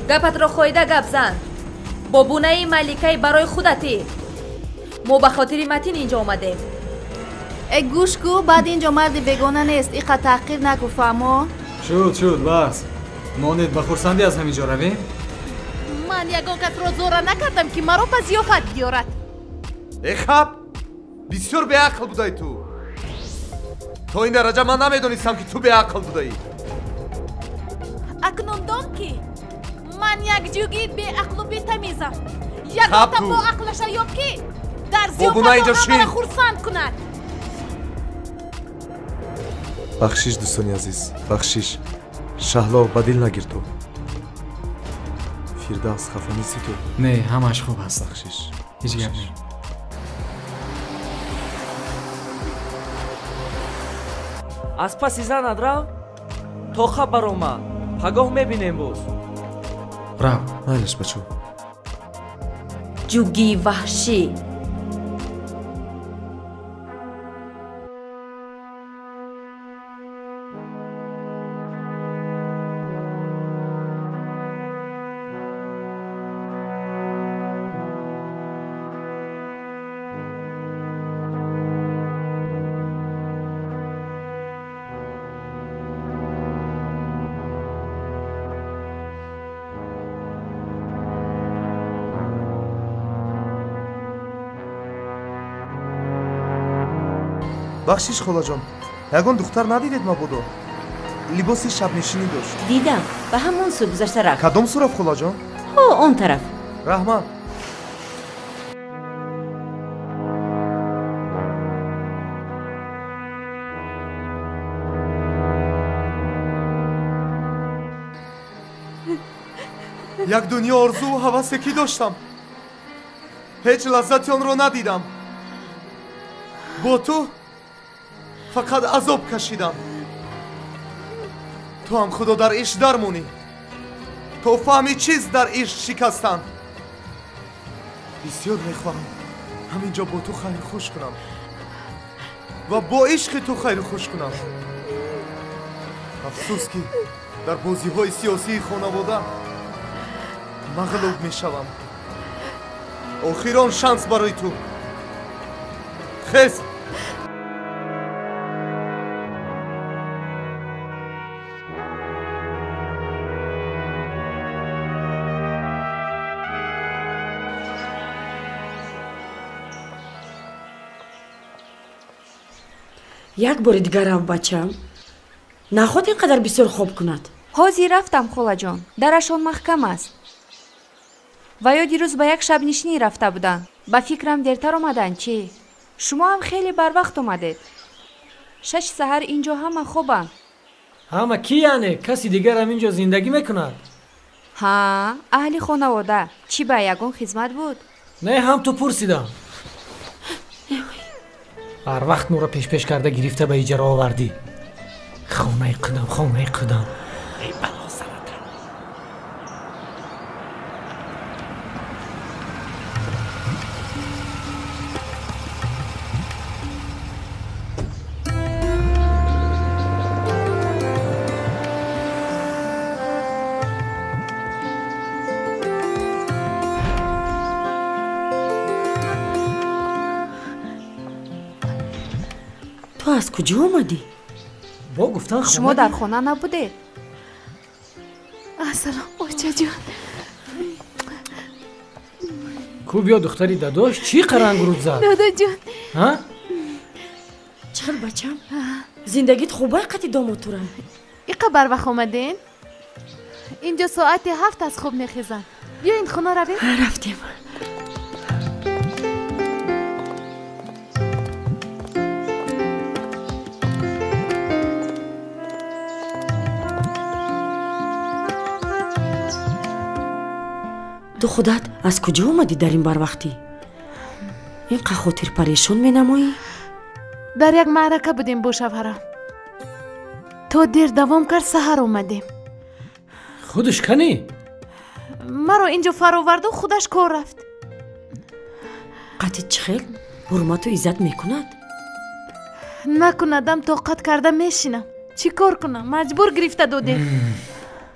Speaker 18: Гапатро хоида гап зан. Бобунаи маликаи барои худатӣ. Мо ба хотири Матин инҷо омадем.
Speaker 2: Э, гӯш ку, баъд инҷо марди бегона нест, иқа таҳқир наку, фаҳмо?
Speaker 23: Шуд, шуд, бас. Монед, ба хурсандӣ аз ҳамин ҷо равем.
Speaker 6: Ман ягон касро зора накардам, ки маро ба зиёфат биёрад.
Speaker 1: Э, хаб, бисёр беақл будаи ту. То ин дараҷа ман намедонистам, ки ту беақл будаӣ.
Speaker 6: Акнун дон, ки ман як ҷуги беақлу бетамизам. Ягонта
Speaker 1: Хаб ту.
Speaker 6: бо ақлаша ёб, ки дар
Speaker 1: Бобуна,
Speaker 6: зиёфат
Speaker 1: инҷо
Speaker 6: ҳамаро
Speaker 1: шин.
Speaker 6: хурсанд кунад.
Speaker 22: Бахшиш, дӯстони азиз, бахшиш. Шаҳло, ба дил нагир ту. Фирдавс, хафа нестӣ ту?
Speaker 23: Не, ҳамааш хуб аст.
Speaker 22: Бахшиш.
Speaker 23: Ҳеҷ гап не.
Speaker 24: Аз паси занат рав, то хаб баромад. Пагоҳ мебинем боз.
Speaker 23: Рав.
Speaker 22: Майлаш, бачо.
Speaker 18: Ҷугии ваҳшӣ.
Speaker 1: Бахшиш, холаҷон, ягон духтар надидед мабодо? Либоси шабнишинӣ дошт.
Speaker 7: Дидам, ба ҳамон сӯ гузашта рафт.
Speaker 1: Кадом сӯ рафт, холаҷон?
Speaker 7: Ҳо, он тараф.
Speaker 1: Раҳмат. Як дунё орзуву ҳавасе ки доштам, ҳеҷ лаззати онро надидам. Бо ту фақат азоб кашидам. Ту ҳам худо дар ишқ дармонӣ, то фаҳми чиз дар ишқ шикастан. Бисёр мехоҳам ҳамин ҷо бо ту хайру хуш кунам ва бо ишқи ту хайру хуш кунам. Афсӯс, ки дар бозиҳои сиёсии хонавода мағлуб мешавам. Охирон шанс барои ту. Хез.
Speaker 4: Як бори дигар рав, бачам. Наход ин қадар бисёр хоб кунад.
Speaker 2: Ҳозир рафтам, холаҷон, дарашон маҳкам аст. Ва ё дирӯз ба як шабнишинӣ рафта буданд. Ба фикрам, дертар омаданд, чӣ? Шумо ҳам хеле барвақт омадед. 6 саҳар инҷо ҳама хобанд.
Speaker 5: Ҳама ки, яъне каси дигарам инҷо зиндагӣ мекунад?
Speaker 2: Ҳа, аҳли хонавода. Чӣ, ба ягон хизмат буд?
Speaker 5: Не, ҳам ту пурсидам. Барвақт моро пешпеш карда гирифта ба иҷара овардӣ. Хонаи қидам, хонаи қидам. Эй, бало сарата.
Speaker 4: аз куҷо омадӣ?
Speaker 5: Бо гуфтан
Speaker 2: шумо дар хона набудед?
Speaker 6: Ассалом, очаҷон.
Speaker 5: Ку биё духтари дадош, чӣ қарангуруд зад?
Speaker 6: Додаҷон.
Speaker 5: Ҳа?
Speaker 4: Чӣ хел бачам? Зиндагит хубай қати домотура?
Speaker 6: Иқа барвақт омаден? Инҷо соати 7 аз хоб мехезам. Биёин хона равем?
Speaker 4: Рафтем. Ту худат аз куҷо омадӣ дар ин барвақтӣ? Ин қа хотирпарешон менамоӣ?
Speaker 6: Дар як маърака будем бо шавҳарам. То дер давом кард, саҳар омадем.
Speaker 5: Худаш канӣ?
Speaker 6: Маро инҷо фароварду худаш кор рафт.
Speaker 4: Қати чӣ хел ҳурмату иззат мекунад?
Speaker 6: Накунадам, тоқат карда мешинам. Чӣ кор кунам? Маҷбур гирифта додем.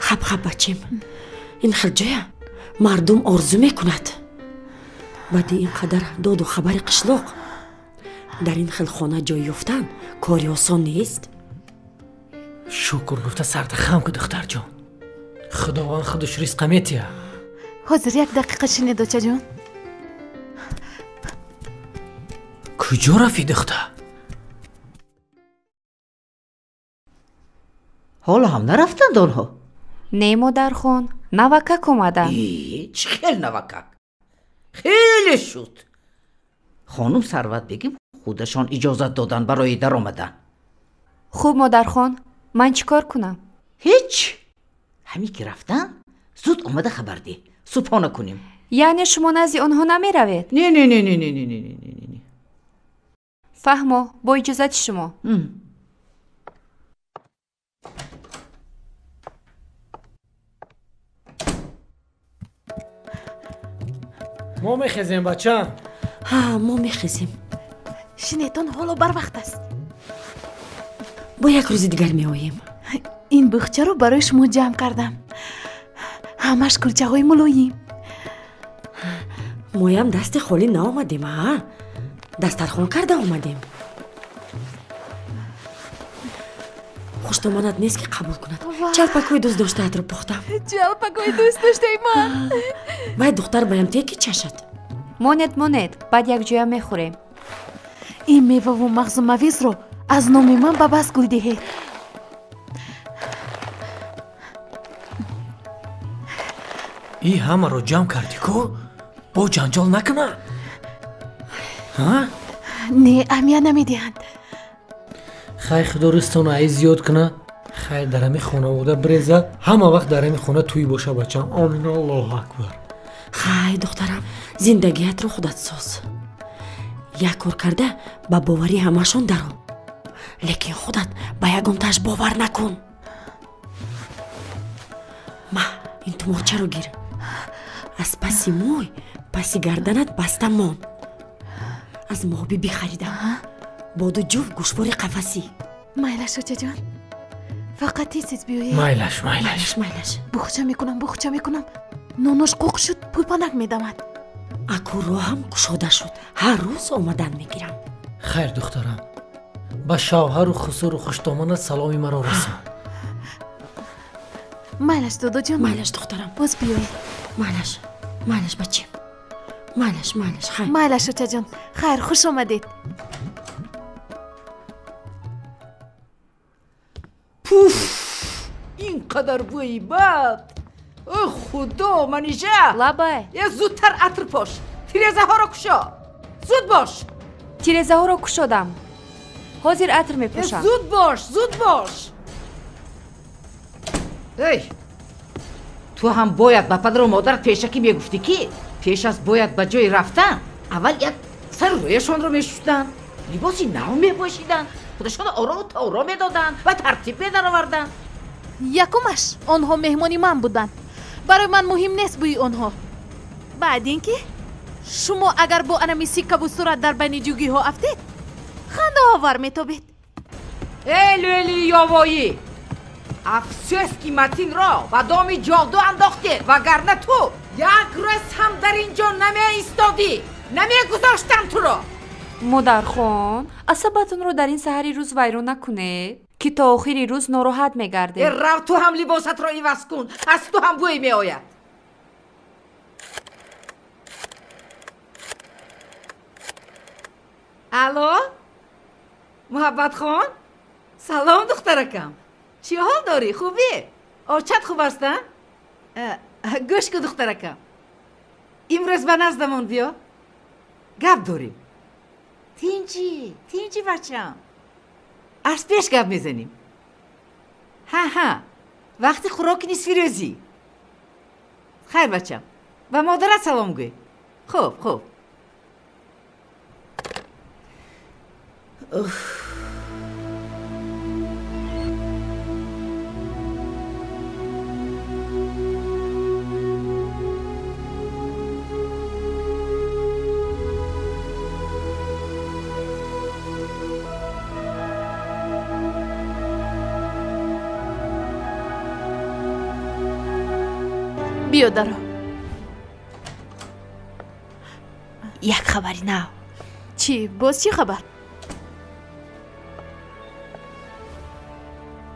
Speaker 4: Хаб хаб бачем, ин хел ҷоя мардум орзу мекунад. Баъди ин қадар доду хабари қишлоқ дар ин хел хона ҷой ёфтан кори осон нест.
Speaker 5: Шукр гуфта сарта хам ку духтарҷон. Худованд худаш ризқа метиҳад.
Speaker 6: Ҳозир як дақиқа шинед, очаҷон.
Speaker 5: Куҷо рафти духтар?
Speaker 3: Ҳоло ҳам нарафтанд онҳо?
Speaker 2: Не, модархон, навакак омаданд.
Speaker 3: Чӣ хел навакак? Хеле шуд. Хонум Сарватбегим худашон иҷозат доданд барои даромадан.
Speaker 2: Хуб, модархон, ман чӣ кор кунам?
Speaker 3: Ҳеҷ. Ҳамин ки рафтан, зуд омада хабар деҳ. Субҳона кунем.
Speaker 2: Яъне шумо назди онҳо намеравед?
Speaker 3: Не, не, не, не, не, не, не, не, не.
Speaker 2: Фаҳмо, бо иҷозати шумо.
Speaker 5: Мо мехезем, бачам.
Speaker 4: Ҳа, мо мехезем.
Speaker 6: Шинетон, ҳоло барвақт аст.
Speaker 4: Бо як рӯзи дигар меоем.
Speaker 6: Ин бухчаро барои шумо ҷамъ кардам. Ҳамаш кулчаҳои мулоим.
Speaker 4: Моям дасти холӣ наомадем, а? Дастархон карда омадем. Хуштомонат нест ки қабул кунад. Чалпакҳои дӯст доштаатро пухтам.
Speaker 6: Чалпакҳои дӯст доштаи ман.
Speaker 4: Вай духтар баям теки чашад.
Speaker 2: Монед, монед, баъд якҷоя мехӯрем.
Speaker 6: Ин меваву мағзу мавизро аз номи ман ба Басгул диҳед.
Speaker 5: И ҳамаро ҷамъ кардӣ ку? Бо ҷанҷол накуна?
Speaker 6: Не, аҳамият намедиҳанд.
Speaker 5: Хай, худо ризтону аи зиёд куна. Хайр дар ҳамин хонавода биреза, ҳама вақт дар ҳамин хона тӯй боша, бачам. Омин, Аллоҳу акбар.
Speaker 4: Хай, духтарам, зиндагиятро худат соз. Як кор карда ба боварӣ ҳамашон даро, лекин худат ба ягонтааш бовар накун. Ма, ин туморчаро гир. Аз паси мӯй паси гарданат баста мон. Аз моҳобӣ бихаридам. Бо ду ҷуфт гӯшвори қафасӣ.
Speaker 6: Майлаш, очаҷон, фақат тез тез биёед.
Speaker 5: Майлаш, майлаш,
Speaker 4: майлаш.
Speaker 6: Бухча мекунам, бухча мекунам. Нонош қуқ шуд, пулпанак медамад.
Speaker 4: Аку роҳам кушода шуд. Ҳар рӯз омадан мегирам.
Speaker 5: Хайр, духтарам, ба шавҳару хусуру хуштомонат саломи маро расон.
Speaker 6: Майлаш, додоҷон.
Speaker 4: Майлаш, духтарам.
Speaker 6: Боз биёед.
Speaker 4: Майлаш, майлаш, бачем. Майлаш, майлаш, хайр.
Speaker 6: Майлаш, очаҷон. Хайр, хуш омадед.
Speaker 3: Пуф! Ин қадар бӯи бад! Ой худо, Манижа!
Speaker 2: Лабай.
Speaker 3: Е, зудтар атр пош. Тирезаҳоро кушо. Зуд бош.
Speaker 2: Тирезаҳоро кушодам. Ҳозир атр мепӯшам.
Speaker 3: Зуд бош, зуд бош. Эй, ту ҳам бояд ба падару модарат пешакӣ мегуфтӣ, ки пеш аз бояд ба ҷои рафтан аввал як сару рӯяшонро мешустанд, либоси нав мепӯшиданд, худашонро орому торо медоданд ва тартиб медароварданд.
Speaker 6: Якумаш, онҳо меҳмони ман буданд. Барои ман муҳим нест бӯи онҳо. Баъд ин ки шумо агар бо анами сиккаву сурат дар байни ҷугиҳо афтед, хандаовар метобед.
Speaker 3: Эй лӯли ёвоӣ, афсӯс ки Матинро ба доми ҷоду андохтед, вагарна ту як рӯз ҳам дар ин ҷо намеистодӣ, намегузоштам туро.
Speaker 2: Модархон, асабатонро дар ин саҳари рӯз вайрон накунед, ки то охири рӯз нороҳат мегардед.
Speaker 3: Рав, ту ҳам либосатро иваз кун, аз ту ҳам бӯй меояд. Алло, Муҳаббатхон, салом духтаракам. Чӣ ҳол дорӣ? Хубӣ? Очат хуб аст, а? Гӯш кун духтаракам, имрӯз ба наздамон биё, гап дорем. Тинҷӣ, тинҷӣ бачам, аз пеш гап мезанем. Ҳа, ҳа, вақти хӯроки нисфирӯзӣ. Хайр бачам, ба модарат салом гӯй. Хуб, хуб.
Speaker 6: Биё даро.
Speaker 2: Як хабари нав.
Speaker 6: Чӣ? Боз чӣ хабар?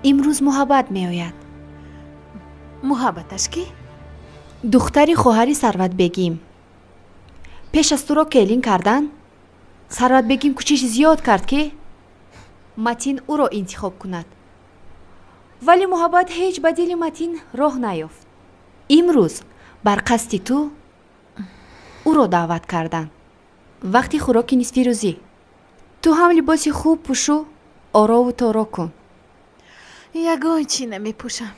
Speaker 2: Имрӯз Муҳаббат меояд.
Speaker 6: Муҳаббаташ кӣ?
Speaker 2: Духтари хоҳари Сарватбегим. Пеш аз туро келин кардан, Сарватбегим кӯчиши зиёд кард, ки Матин ӯро интихоб кунад. Вале Муҳаббат ҳеҷ ба дили Матин роҳ наёфт. Имрӯз бар қасди ту ӯро даъват кардан. Вақти хӯроки нисфирӯзӣ. Ту ҳам либоси хуб пӯшу, орову торо кун.
Speaker 6: Ягон чӣ намепӯшам,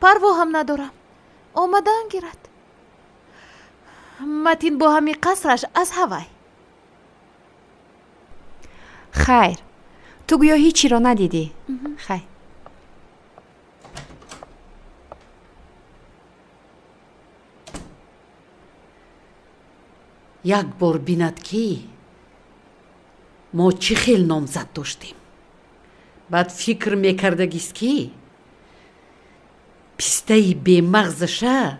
Speaker 6: парво ҳам надорам. Омадан гирад. Матин бо ҳамин қасраш аз ҳавай.
Speaker 2: Хайр, ту гӯё ҳеҷ чиро надидӣ. Хайр.
Speaker 14: Як бор бинад, ки мо чӣ хел номзад доштем. Баъд фикр мекардагист, ки пистаи бемағзаша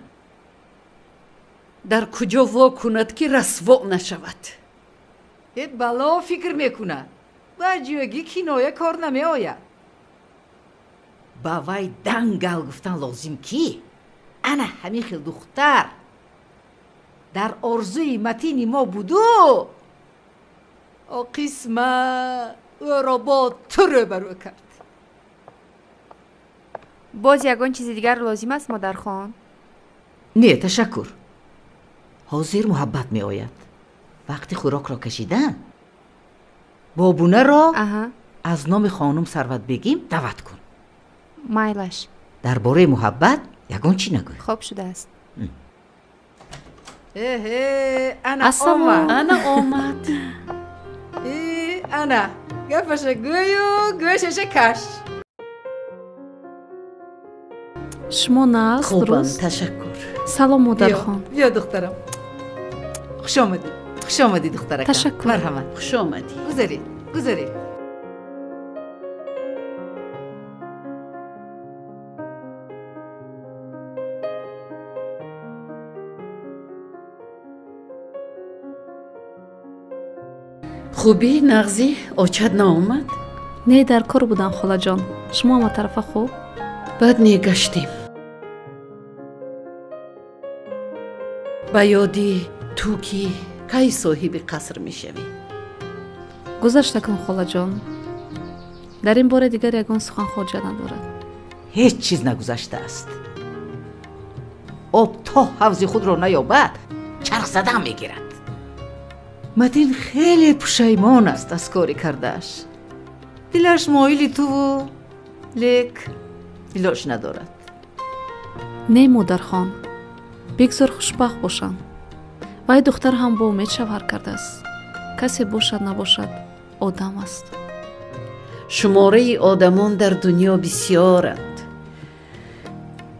Speaker 14: дар куҷо во кунад, ки расво нашавад.
Speaker 3: Э, бало фикр мекунад. Ба ҷоги киноя кор намеояд. Ба вай дангал гуфтан лозим, ки ана ҳамин хел духтар дар орзуи Матини мо буду, о қисмат ӯро бо ту рӯбарӯ кард.
Speaker 2: Боз ягон чизи дигар лозим аст, модархон?
Speaker 3: Не, ташаккур. Ҳозир Муҳаббат меояд. Вақти хӯрокро кашидан бобунаро аз номи хонум Сарватбегим даъват кун.
Speaker 2: Майлаш.
Speaker 3: Дар бораи Муҳаббат ягон чӣ нагӯй.
Speaker 2: Хоб шудааст.
Speaker 3: Эҳе, ана омад.
Speaker 14: Ана омад.
Speaker 3: Ана, гапаша гӯю гӯшаша каш.
Speaker 10: Шумо нағз,
Speaker 14: Хубам,
Speaker 10: дуруст?
Speaker 14: ташаккур.
Speaker 10: Салом, модархон.
Speaker 3: Биё, духтарам. Хуш омадӣ. Хуш омадӣ, духтаракам.
Speaker 10: Ташаккур.
Speaker 3: Марҳамат.
Speaker 14: Хуш омадӣ.
Speaker 3: Гузаред, гузаред.
Speaker 14: Хубӣ, нағзӣ, очат наомад?
Speaker 10: Не, дар кор будам, холаҷон. Шумо ҳаматарафа хуб?
Speaker 14: Баъд мегаштем. Ба ёди ту, ки кай соҳиби қаср мешавӣ?
Speaker 10: Гузашта кун, холаҷон. Дар ин бора дигар ягон сухан хоҷа надорад.
Speaker 3: Ҳеҷ чиз нагузаштааст. Об то ҳавзи худро наёбад, чарх задан мегирад. Матин хеле пушаймон аст аз кори кардааш. Дилаш моили туву, лек илоҷ надорад.
Speaker 10: Не, модархон, бигзор хушбахт бошанд. Вай духтар ҳам бо умед шавҳар кардааст. Касе бошад набошад, одам аст.
Speaker 14: Шумораи одамон дар дунё бисёранд,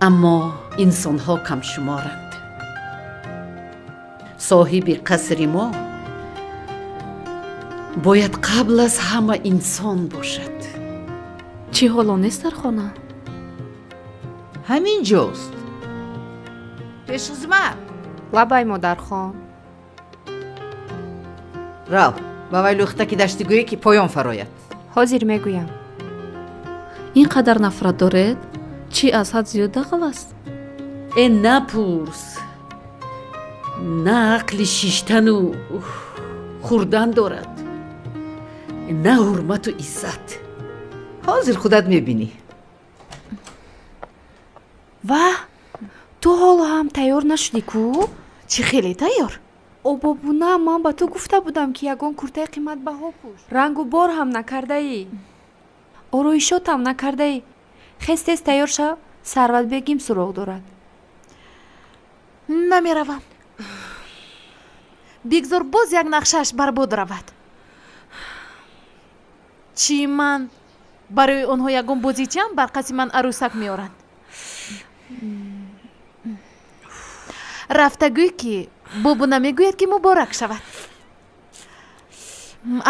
Speaker 14: аммо инсонҳо камшуморанд. Соҳиби қасри мо бояд қабл аз ҳама инсон бошад.
Speaker 10: Чӣ ҳоло нест дар хона?
Speaker 3: Ҳамин ҷост. Пешхизмат.
Speaker 2: Лабай, модархон.
Speaker 3: Рав, Ба вай лӯхтаки даштигӯе ки поён фарояд.
Speaker 2: Ҳозир мегӯям.
Speaker 10: Ин қадар нафрат доред? Чӣ аз ҳад зиёд дағал аст?
Speaker 14: Э, напурс. На ақли шиштану хӯрдан дорад, на ҳурмату иззат.
Speaker 3: Ҳозир худат мебинӣ.
Speaker 2: Ваҳ, ту ҳоло ҳам тайёр нашудӣ ку?
Speaker 6: Чӣ хеле тайёр?
Speaker 2: Обобуна, ман ба ту гуфта будам, ки ягон куртаи қиматбаҳо пӯш. Рангу бор ҳам накардаӣ, ороишотам накардаӣ. Хез, тез тайёр шав, Сарватбегим суроғ дорад.
Speaker 6: Намеравам. Бигзор боз як нақшааш барбод равад. Чӣ ман барои онҳо ягон бозичаам бар қасди ман арӯсак меоранд? Рафта гӯй, ки бобуна мегӯяд, ки муборак шавад.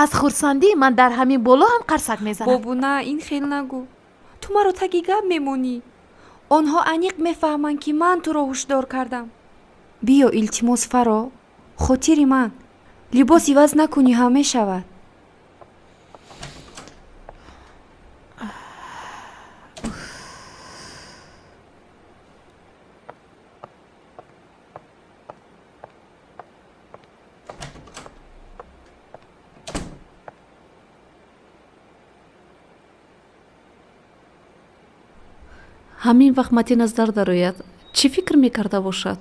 Speaker 6: Аз хурсандӣ ман дар ҳамин боло ҳам қарсак мезанам.
Speaker 2: Бобуна, ин хел нагӯ. Ту маро таги гап мемонӣ. Онҳо аниқ мефаҳманд, ки ман туро ҳушдор кардам. Биё, илтимос, фаро, хотири ман. Либос иваз накунӣ ҳам мешавад.
Speaker 10: Ҳамин вақт Матин аз дар дарояд, чӣ фикр мекарда бошад?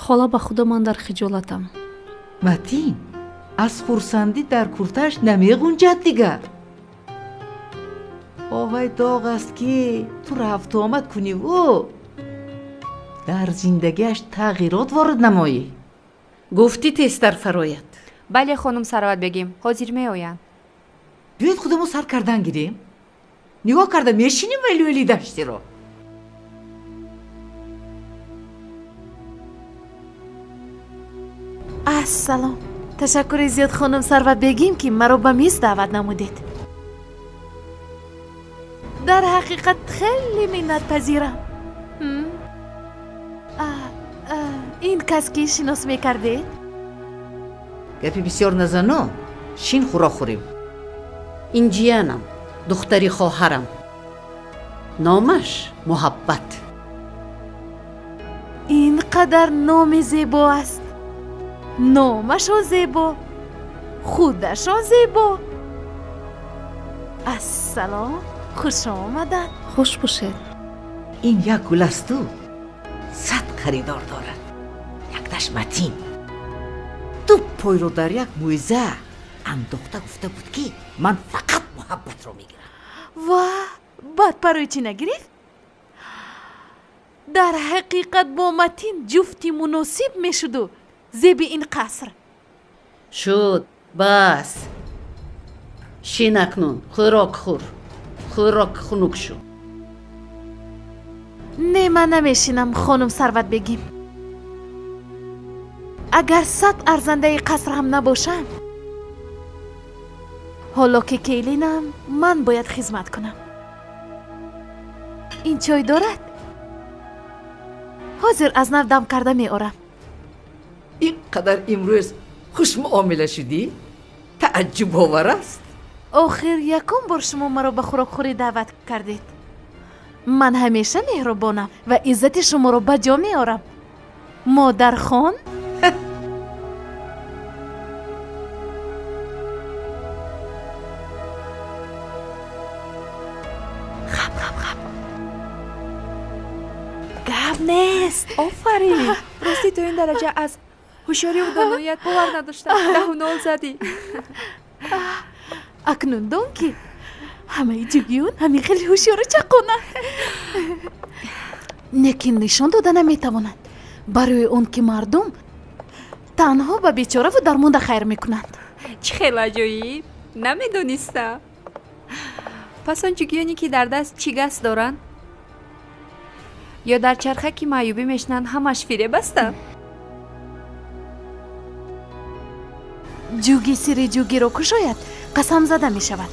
Speaker 10: Хола, ба худо, ман дар хиҷолатам.
Speaker 3: Матин аз хурсандӣ дар куртааш намеғунҷад дигар. Овай доғ аст, ки ту рафтуомад куниву дар зиндагиаш тағйирот ворид намоӣ.
Speaker 14: Гуфтӣ тезтар фарояд.
Speaker 2: Бале, хонум Сарватбегим, ҳозир меоянд.
Speaker 3: Биёед, худамо сар кардан гирем. Нигоҳ карда мешинем вай лӯли даштиро.
Speaker 6: Ассалом. Ташаккури зиёд, хонум Сарватбегим, ки маро ба миз даъват намудед. Дар ҳақиқат хеле миннатпазирам. Ин кас ки шинос мекардед?
Speaker 3: Гапи бисёр назану, шин, хӯрок хӯрем.
Speaker 14: Ин ҷиянам, духтари хоҳарам. Номаш Муҳаббат.
Speaker 6: Ин қадар номи зебо аст. Номашон зебо, худашон зебо. Ассалом, хуш омаданд.
Speaker 10: Хуш бошед.
Speaker 3: Ин як гул асту 100 харидор дорад. Якташ Матин. Ду пойро дар як мӯйза андохта гуфта буд, ки ман фақат муҳаббатро мегирам.
Speaker 6: Ва баъд барои чӣ нагирифт? Дар ҳақиқат бо Матин ҷуфти муносиб мешуду зеби ин қаср.
Speaker 14: Шуд, бас. Шин акнун, хӯрок хӯр. Хӯрок хунук шуд.
Speaker 6: Не, ман намешинам, хонум Сарватбегим. Агар 100 арзандаи қаср ҳам набошам, ҳоло ки келинам, ман бояд хизмат кунам. Ин чой дорад? Ҳозир аз нав дам карда меорам.
Speaker 3: Ин қадар имрӯз хушмуомила шудӣ? Тааҷҷубовар аст.
Speaker 6: Охир якум бор шумо маро ба хӯрокхӯрӣ даъват кардед. Ман ҳамеша меҳрубонам ва иззати шуморо ба ҷо меорам. Модархон?
Speaker 2: Хап, хап, хап. Гап нест. Офарин. Рости то ин дараҷа аз ҳушёриву доноият бовар надоштам. 10-0 задӣ.
Speaker 6: Акнун дон, ки ҳамаи ҷугиён ҳамин хеле ҳушёру чаққонанд, лекин нишон дода наметавонанд, барои он ки мардум танҳо ба бечораву дармонда хайр мекунанд.
Speaker 2: Чӣ хел аҷоиб, намедонистам. Пас он ҷугиёне, ки дар даст чигас доранд ё дар чархаки маъюбӣ мешинанд, ҳамаш фиреб ҳастанд?
Speaker 6: Ҷуги сири ҷугиро кушояд, қасам зада мешавад.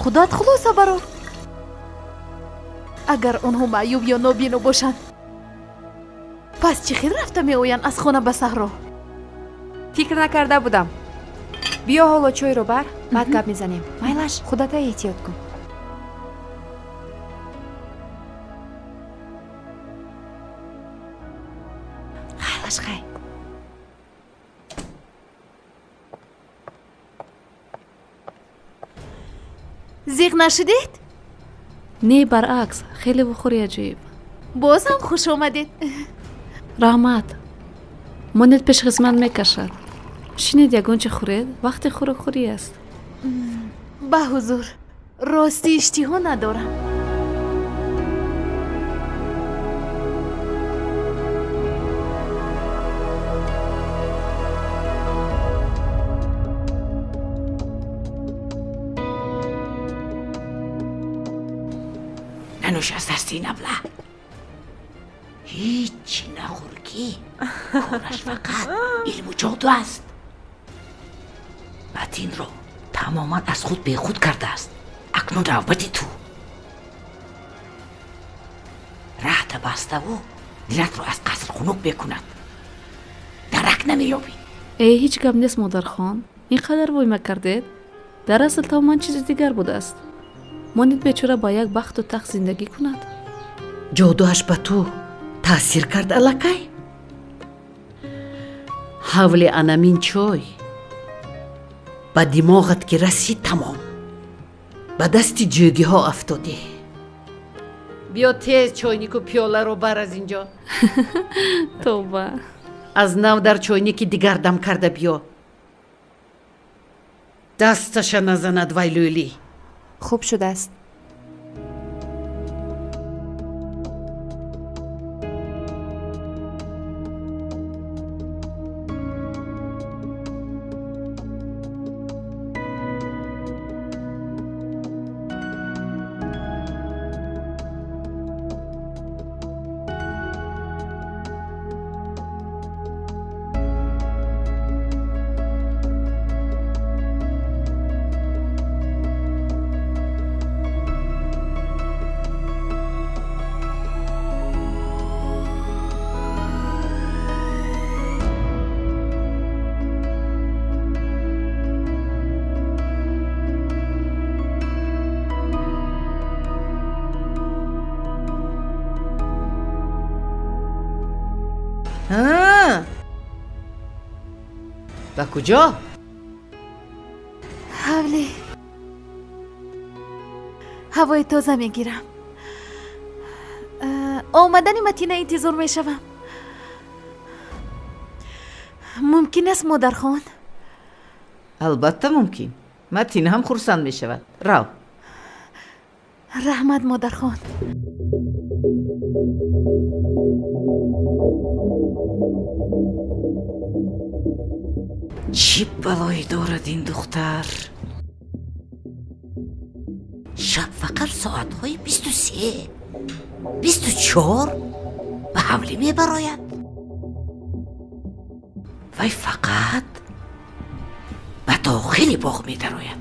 Speaker 6: Худоат хулоса барор. Агар онҳо маъюб ё нобино бошанд, пас чӣ хел рафта меоянд аз хона ба саҳро?
Speaker 2: Фикр накарда будам. Биё ҳоло чойро бар, баъд гап мезанем. Майлаш, худата эҳтиёт кун. Хайлаш, хай.
Speaker 6: Зиқ нашудед?
Speaker 10: Не, баръакс, хеле вухӯри аҷоиб.
Speaker 6: Бозам хуш омадед.
Speaker 10: Раҳмат. Монед пешхизмат мекашад. Шинед ягон чи хӯред, вақти хӯрокхӯрӣ аст.
Speaker 6: Ба ҳузур, рости иштиҳо надорам.
Speaker 7: Нанӯш аз дасти ин абла. Ҳеҷ нахӯр ки кораш фақат илму ҷоду аст. Матинро тамоман аз худ бехуд кардааст. Акнун навбати ту. Раҳта баставу дилатро аз қаср хунук мекунад. Дарак намеёбӣ.
Speaker 10: Э, ҳеҷ гап нест, модархон. Ин қадар войма кардед? Дар асл тамоман чизи дигар будааст. Монед бечора ба як бахту тахт зиндагӣ кунад.
Speaker 14: Ҷодуаш ба ту таъсир кард аллакай? Ҳавли анамин чой ба димоғат ки расид тамом. Ба дасти ҷӯгиҳо афтодӣ. Биё тез чойнику пиёларо бар аз ин ҷо.
Speaker 10: Тоба.
Speaker 14: Аз нав дар чойники дигар дам карда биё. Дасташа назанад вай лӯлӣ.
Speaker 2: Хуб шудааст.
Speaker 14: Ба куҷо?
Speaker 6: Ҳавлӣ. Ҳавои тоза мегирам. Омадани Матина интизор мешавам. Мумкин аст, модархон?
Speaker 3: Албатта мумкин. Матина ҳам хурсанд мешавад. Рав.
Speaker 6: Раҳмат, модархон.
Speaker 7: Чӣ балое дорад ин духтар? Шаб фақат соатҳои 23, 24 ба ҳавлӣ мебарояд. Вай фақат ба дохили боғ медарояд.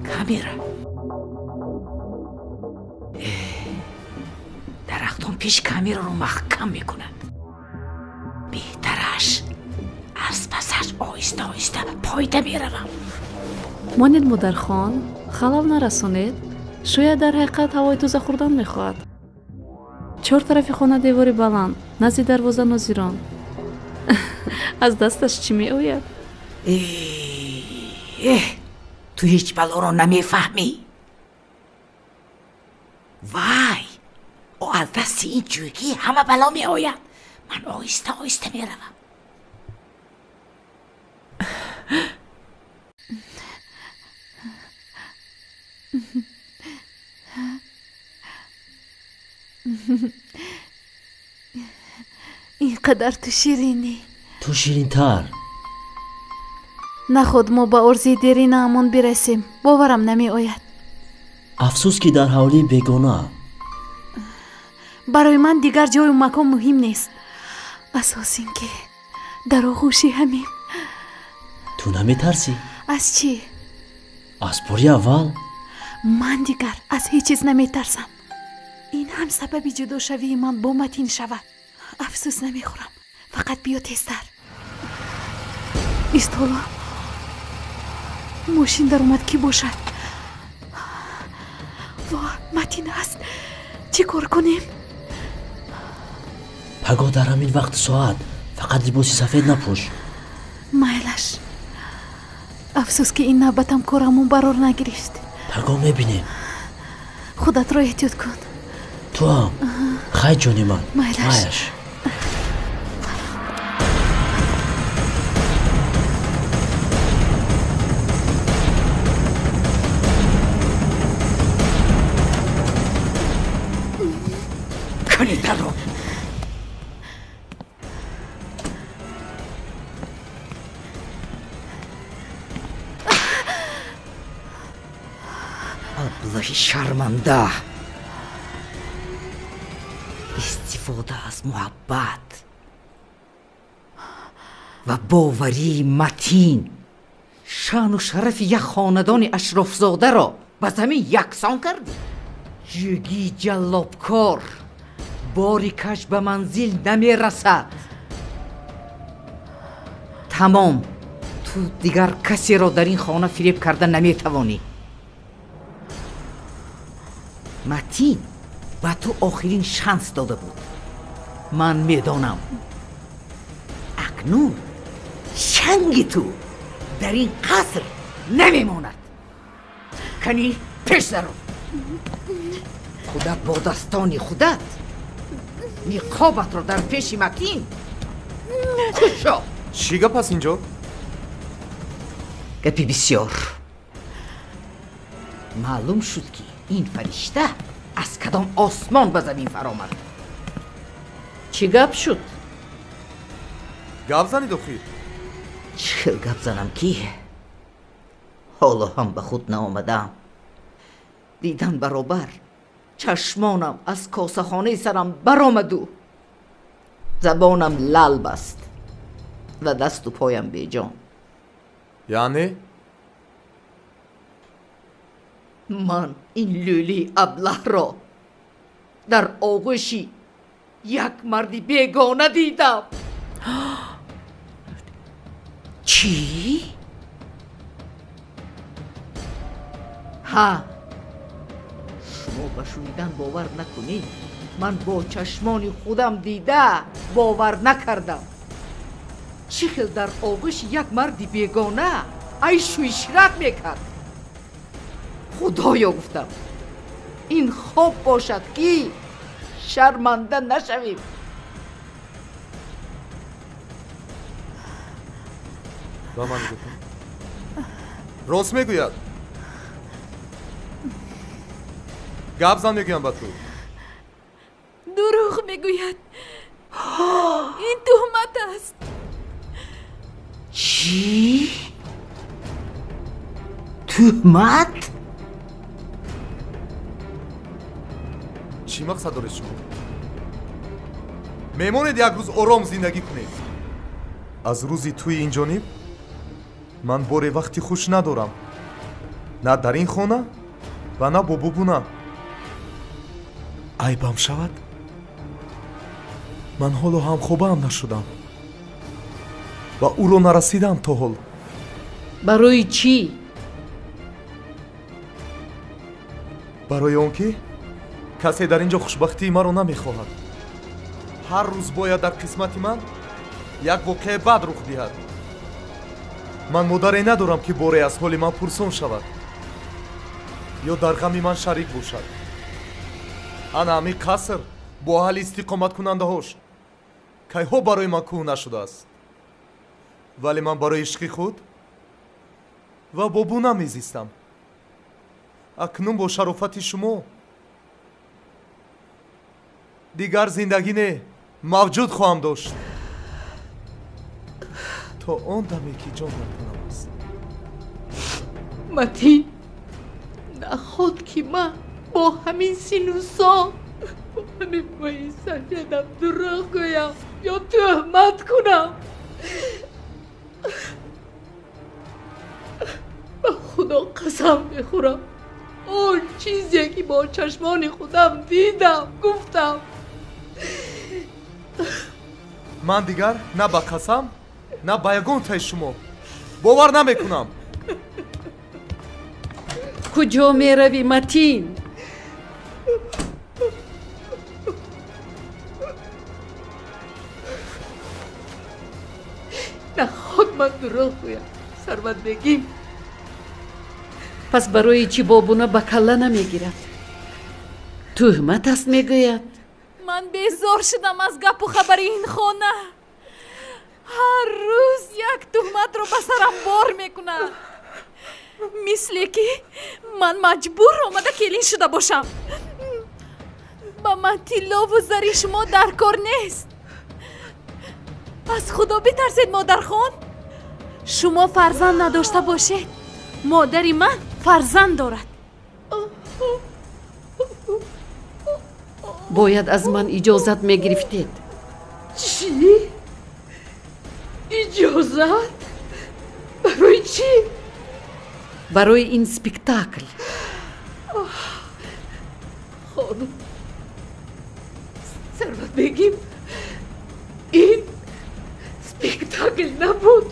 Speaker 7: Камера. Дарахтон пеш камераро маҳкам мекунад. Беҳтараш аз пасаш оҳиста оҳиста пойда меравам.
Speaker 10: Монед, модархон, халал нарасонед. Шояд дар ҳақиқат ҳавои тоза хӯрдан мехоҳад. Чор тарафи хона девори баланд, назди дарвоза нозирон. Аз дасташ чӣ меояд?
Speaker 7: Эҳ, ту ҳеҷ балоро намефаҳмӣ. Вай, о аз дасти ин ҷӯгӣ ҳама бало меояд. Ман оҳиста оҳиста меравам.
Speaker 6: Ин қадар ту ширинӣ.
Speaker 16: Ту ширинтар.
Speaker 6: Наход мо ба орзуи деринаамон бирасем, боварам намеояд.
Speaker 16: Афсӯс ки дар ҳавлии бегона.
Speaker 6: Барои ман дигар ҷою макон муҳим нест. Асос ин ки дар оғӯши ҳамем.
Speaker 16: Ту наметарсӣ?
Speaker 6: Аз чӣ?
Speaker 16: Аз бори аввал?
Speaker 6: Ман дигар аз ҳеҷ чиз наметарсам. Ин ҳам сабаби ҷудошавии ман бо Матин шавад. Афсӯс намехӯрам. Фақат биё тезтар. Истолам. Мошин даромад, кӣ бошад? Во, Матин аст. Чӣ кор кунем?
Speaker 16: Пагоҳ дар ҳамин вақту соат фақат либоси сафед напӯш.
Speaker 6: Майлаш. Афсӯс, ки ин навбатам корамон барор нагирифт.
Speaker 16: Пагоҳ мебинем.
Speaker 6: Худатро эҳтиёт кун.
Speaker 16: Ту ҳам. Хай, ҷони ман.
Speaker 6: Майлаш.
Speaker 3: Кани дарро. Аблаҳи шарманда, истифода аз муҳаббат ва боварии матин шаъну шарафи як хонадони ашрофзодаро ба замин яксон кардӣ. Ҷӯгии ҷаллобкор бори каш ба манзил намерасад. Тамом, ту дигар касеро дар ин хона фиреб карда наметавонӣ. Матин ба ту охирин шанс дода буд. Ман медонам, акнун шанги ту дар ин қаср намемонад. Кани пеш даро. Худат бо дастони худат ниқобатро дар пеши Матин кушо.
Speaker 1: Чӣ гап аст инҷо?
Speaker 3: Гапи бисёр. Маълум шуд, ки ин фаришта аз кадом осмон ба замин фаромад.
Speaker 14: Чӣ гап шуд?
Speaker 1: Гап занид охир.
Speaker 3: Чӣ хел гап занам, ки ҳоло ҳам ба худ наомадаам. Дидан баробар чашмонам аз косахонаи сарам баромаду забонам лал баст ва дасту поям беҷон.
Speaker 1: Яъне?
Speaker 3: Ман ин лӯлии аблаҳро дар оғӯши як марди бегона дидам. Чӣ? Ҳа, шумо ба шунидан бовар накунед. Ман бо чашмони худам дида бовар накардам. Чӣ хел дар оғӯши як марди бегона айшу ишрат мекард. Худоё, гуфтам, ин хоб бошад, ки шарманда нашавем.
Speaker 1: Ба ман гуфтам. Рост мегӯяд. Гап зан мегӯям ба ту.
Speaker 6: Дурӯғ мегӯяд. Ин туҳмат аст.
Speaker 3: Чӣ? Туҳмат?
Speaker 1: Чӣ мақсад доред шумо? Мемонед як рӯз ором зиндагӣ кунед. Аз рӯзи тӯи ин ҷониб ман боре вақти хуш надорам. На дар ин хона ва на бо бубуна. Айбам шавад? Ман ҳоло ҳамхобаам нашудам ва ӯро нарасидам то ҳол.
Speaker 14: Барои чӣ?
Speaker 1: Барои он ки касе дар ин ҷо хушбахтии маро намехоҳад. Ҳар рӯз бояд дар қисмати ман як воқеаи бад рух диҳад. Ман модаре надорам, ки боре аз ҳоли ман пурсон шавад ё дар ғами ман шарик бошад. Ана ҳамин қаср бо аҳли истиқоматкунандаҳош кайҳо барои ман кӯҳ нашудааст. Вале ман барои ишқи худ ва бобуна мезистам. Акнун бо шарофати шумо дигар зиндагӣ не, мавҷуд хоҳам дошт то он даме ки ҷон дар танам аст.
Speaker 15: Матин, наход ки ман бо ҳамин сину сол, бо ҳамин мӯи сафедам дурӯғ гӯям ё туҳмат кунам. Ба Худо қасам мехӯрам, он чизе ки бо чашмони худам дидам гуфтам.
Speaker 1: Ман дигар на ба қасам, на ба ягон таи шумо бовар намекунам.
Speaker 14: Куҷо меравӣ, Матин?
Speaker 15: Наход ман дурӯғ гӯям, Сарватбегим.
Speaker 14: Пас барои чӣ бобуна ба калла намегирад? Тӯҳмат аст, мегӯяд.
Speaker 6: Ман безор шудам аз гапу хабари ин хона. Ҳар рӯз як тӯҳматро ба сарам бор мекунад. Мисле ки ман маҷбур омада келин шуда бошам. Ба ман тиллову зари шумо дар кор нест. Аз Худо битарсед, модархон. Шумо фарзанд надошта бошед, модари ман фарзанд дорад.
Speaker 14: Бояд аз ман иҷозат мегирифтед.
Speaker 15: Чӣ? Иҷозат? Барои чӣ?
Speaker 14: Барои ин спектакл.
Speaker 15: Хонум Сарватбегим, ин спектакл набуд.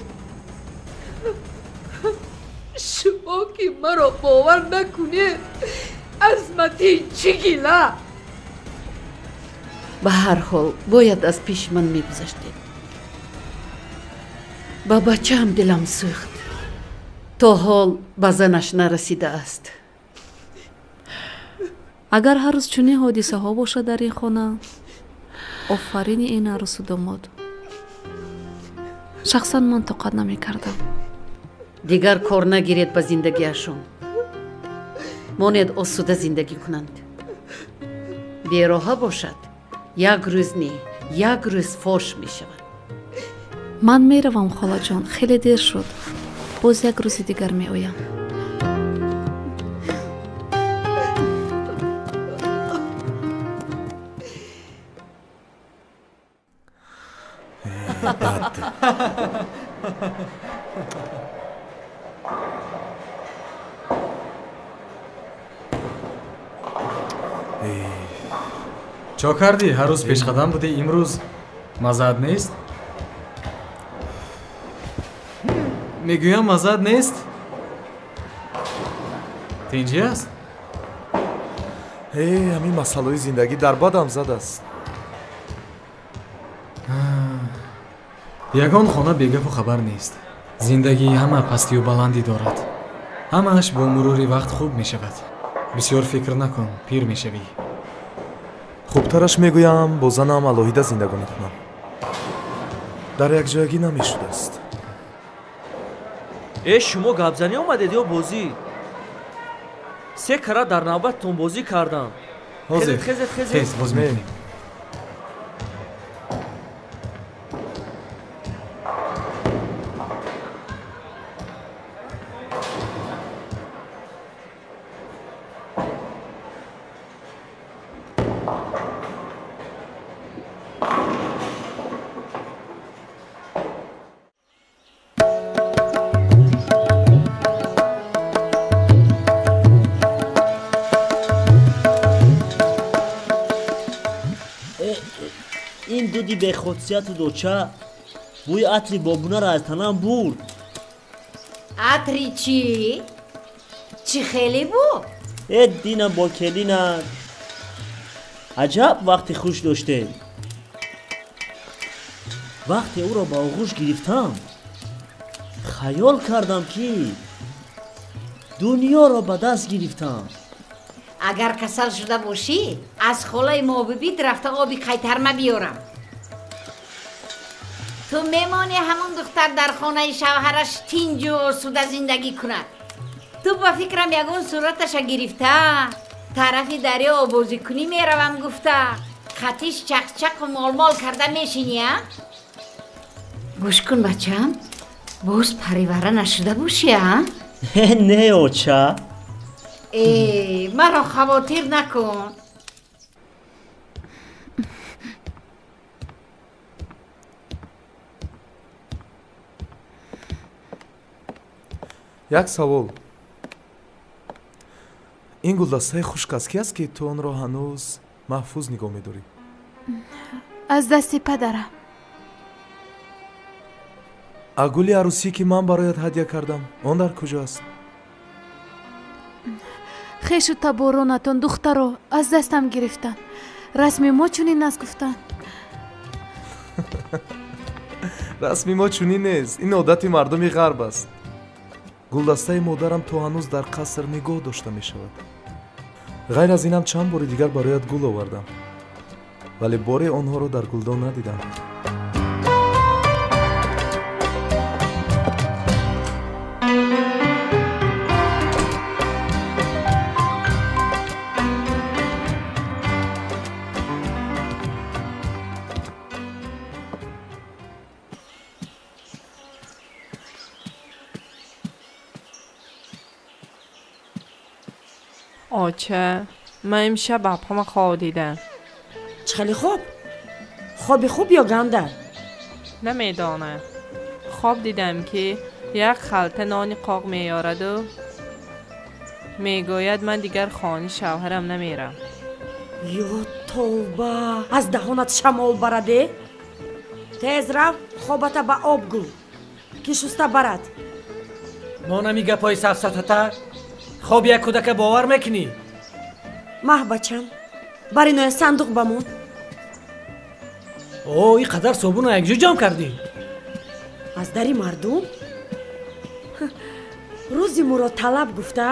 Speaker 15: Шумо ки маро бовар накунед, аз Матин чӣ гила?
Speaker 14: Ба ҳар ҳол бояд аз пеши ман мегузаштед. Ба бачаам дилам сӯхт. То ҳол ба занаш нарасидааст.
Speaker 10: Агар ҳар рӯз чунин ҳодисаҳо бошад дар ин хона, офарини ин арӯсу домод. Шахсан ман тоқат намекардам.
Speaker 14: Дигар кор нагиред ба зиндагиашон. Монед осуда зиндагӣ кунанд. Бероҳа бошад, як рӯз не, як рӯз фош мешавад.
Speaker 10: Ман меравам, холаҷон, хеле дер шуд. Боз як рӯзи дигар меоям.
Speaker 8: Бад.
Speaker 23: Чо кардӣ? Ҳар рӯз пешқадам будӣ, имрӯз мазаат нест? Мегӯям, мазаат нест? Тинҷӣ аст?
Speaker 1: Э, ҳамин масъалаҳои зиндагӣ дар бадам задааст.
Speaker 23: Ягон хона бегапу хабар нест. Зиндагӣ ҳама пастию баландӣ дорад. Ҳамааш бо мурури вақт хуб мешавад. Бисёр фикр накун, пир мешавӣ.
Speaker 1: Хубтараш мегӯям, бо занам алоҳида зиндагонӣ кунам. Дар якҷоягӣ намешудааст.
Speaker 16: Э, шумо гапзанӣ омадед ё бозӣ? Се кара дар навбаттон бозӣ кардам.
Speaker 23: Ҳозир,
Speaker 16: хезед, хезед.
Speaker 23: Тез боз мекунем.
Speaker 16: Ин дуди бехосияту доча бӯи атри бобунаро аз танам бурд.
Speaker 15: Атри чӣ? Чӣ хеле буд?
Speaker 16: Э, динам бо келинат. Аҷаб вақти хуш доштем. Вақте ӯро ба оғӯш гирифтам, хаёл кардам, ки дунёро ба даст гирифтам.
Speaker 15: Агар касал шуда бошӣ, аз холаи мобибит рафта оби қайтарма биёрам. Ту мемонӣ ҳамон духтар дар хонаи шавҳараш тинҷу осуда зиндагӣ кунад. Ту ба фикрам ягон сураташа гирифта, тарафи дарё обозикунӣ меравам гуфта, хатиш чақчақу молмол карда мешинӣ, а? Гӯш кун, бачаам, боз паривара нашуда бошӣ, а?
Speaker 16: Не, оча.
Speaker 15: Э, маро хавотир накун.
Speaker 1: Як савол. Ин гулдастаи хушк аз ки аст, ки ту онро ҳанӯз маҳфуз нигоҳ медорӣ?
Speaker 6: Аз дасти падарам.
Speaker 1: А гули арӯсӣ, ки ман бароят ҳадя кардам, он дар куҷо аст?
Speaker 6: Хешу таборонатон духтаро аз дастам гирифтанд. Расми мо чунин аст гуфтанд.
Speaker 1: Расми мо чунин нест. Ин одати мардуми ғарб аст. Гулдастаи модарам то ҳанӯз дар қаср нигоҳ дошта мешавад. Ғайр аз инам чанд бори дигар бароят гул овардам, вале боре онҳоро дар гулдон надидам.
Speaker 9: Оча, ман имшаб апама хоб дидам.
Speaker 4: Чӣ хеле хоб? Хоби хуб ё ганда?
Speaker 9: Намедонам. Хоб дидам, ки як халта нони қоқ меёраду мегӯяд, ман дигар хони шавҳарам намерам.
Speaker 4: Ё тавба, аз даҳонат шамол бараде? Тез рав, хобата ба об гӯ, ки шуста барад.
Speaker 5: Монами гапҳои сафсатата, хоби як кӯдака бовар мекунӣ?
Speaker 4: Маҳ бачам, бар иноя сандуқ ба мон.
Speaker 5: О, ин қадар собуна якҷо ҷамъ кардӣ?
Speaker 4: Аз дари мардум? Рӯзи муродталаб гуфта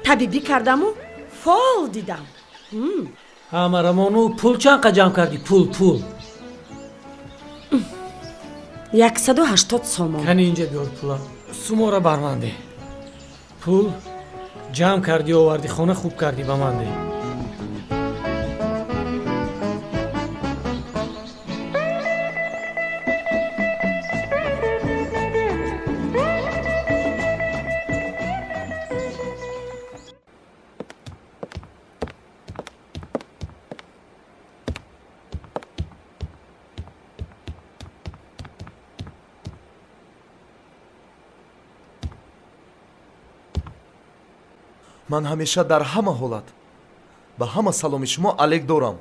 Speaker 4: табибӣ кардаму фол дидам.
Speaker 5: Ҳамарамону пул чанд қа ҷамъ кардӣ? Пул, пул.
Speaker 4: 180 сомон.
Speaker 5: Кани инҷа биёр пула. Сумора бар ман деҳ. Пул ҷамъ кардӣ, овардӣ хона, хуб кардӣ, ба ман деҳ.
Speaker 1: Ман ҳамеша дар ҳама ҳолат ба ҳама саломи шумо алек дорам.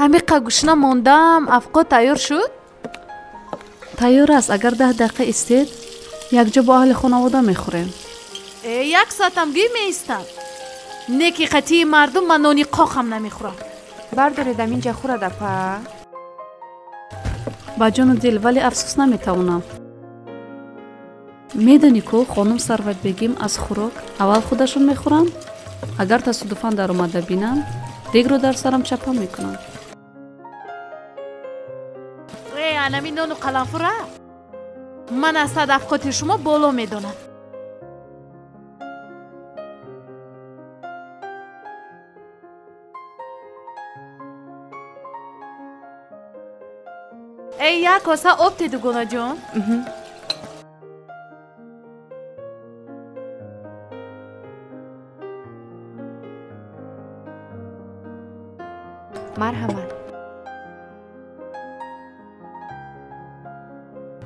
Speaker 6: Ҳамиқа гушна мондам, афқо тайёр шуд?
Speaker 10: Тайёр аст. Агар 10 дақиқа истед, якҷо бо аҳли хонавода мехӯрем.
Speaker 6: Э, як соатам гӯй меистам. Не ки қатъии мардум ман нони қоқам намехӯрам.
Speaker 2: Бардоред, аминҷа хӯрад, апа.
Speaker 10: Ба ҷону дил, вале афсӯс наметавонам. Медонӣ ку, хонум Сарватбегим аз хӯрок аввал худашон мехӯранд, агар тасодуфан даромада бинам, дегро дар сарам чапа мекунанд.
Speaker 6: Анами нону қаламфура ман аз сад афқоти шумо боло медонам. Эй, як коса об те, дугонаҷон.
Speaker 2: Марҳамат.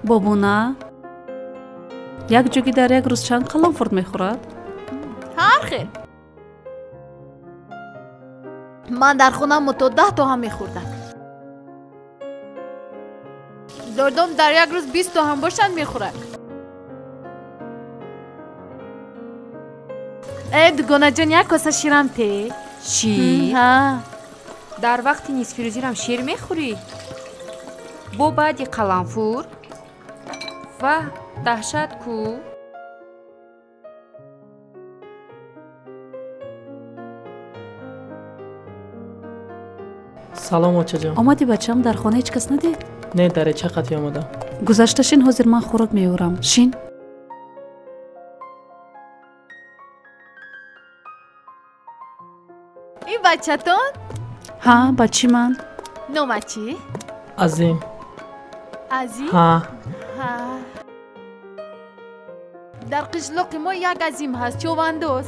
Speaker 10: Бобуна, як ҷугӣ дар як рӯз чанд қаламфурд мехӯрад?
Speaker 6: Ҳар хел. Ман дар хонаам то 10 то ҳам мехӯрдам. Дордом дар як рӯз 20 то ҳам бошанд мехӯрад. Э, дугонаҷон, як коса ширам те.
Speaker 2: Шир?
Speaker 6: Ҳа.
Speaker 2: Дар вақти нисфирӯзирам шир мехӯрӣ? Бо баъди қаламфур? Ваҳ, даҳшат ку!
Speaker 17: Салом, очаҷон.
Speaker 10: Омадӣ, бачам? Дар хона ҳеҷ кас надид?
Speaker 17: Не, дареча қатъи омадам.
Speaker 10: Гузашта шин, ҳозир ман хӯрок меорам. Шин.
Speaker 6: Ин Бачатон?
Speaker 10: Ҳа, бачи ман.
Speaker 6: Нома чӣ?
Speaker 17: Азим.
Speaker 6: Азим?
Speaker 17: Ҳа.
Speaker 6: Ҳа. Дар қишлоқи мо як Азим ҳаст, човандоз.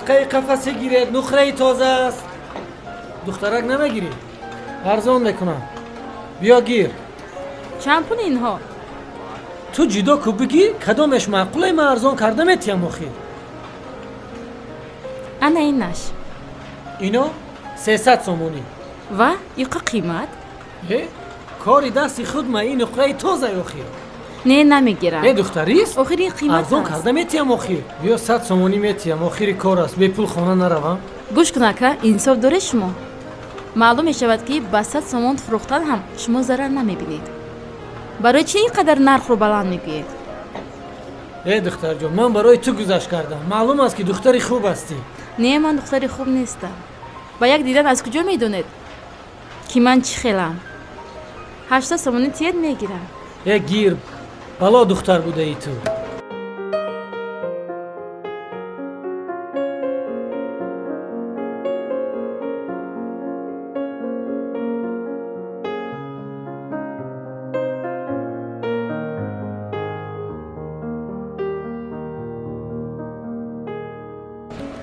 Speaker 5: ҳалқаи қафасе гиред, нуқраи тоза аст. Духтарак намегирӣ? Арзон мекунам. Биё гир.
Speaker 10: Чанд пул инҳо?
Speaker 5: Ту ҷудо ку бигӣ, кадомеш маъқуле, ман арзон карда метиҳам охир.
Speaker 10: Ана инаш.
Speaker 5: Ино 300 сомонӣ.
Speaker 10: Ва иқа қимат?
Speaker 5: Э, кори дасти худ ма, ин нуқраи тоза охир.
Speaker 10: Не, намегирам.
Speaker 5: Э, духтарист?
Speaker 10: Охир ин қимат
Speaker 5: арзон карда метиҳам охир. Биё 100 сомонӣ метиҳам, охири кор аст, бепул хона наравам.
Speaker 10: Гӯш кун ака, инсоф доред шумо? Маълум мешавад ки ба 100 сомон фурӯхтан ҳам шумо зарар намебинед. Барои чӣ ин қадар нархро баланд мегӯед?
Speaker 5: Э, духтарҷон, ман барои ту гузашт кардам. Маълум аст ки духтари хуб ҳастӣ.
Speaker 10: Не, ман духтари хуб нестам. Ба як дидан аз куҷо медонед ки ман чӣ хелам? 800 сомонӣ тиед мегирам.
Speaker 5: Э, гир, бало духтар будаи ту.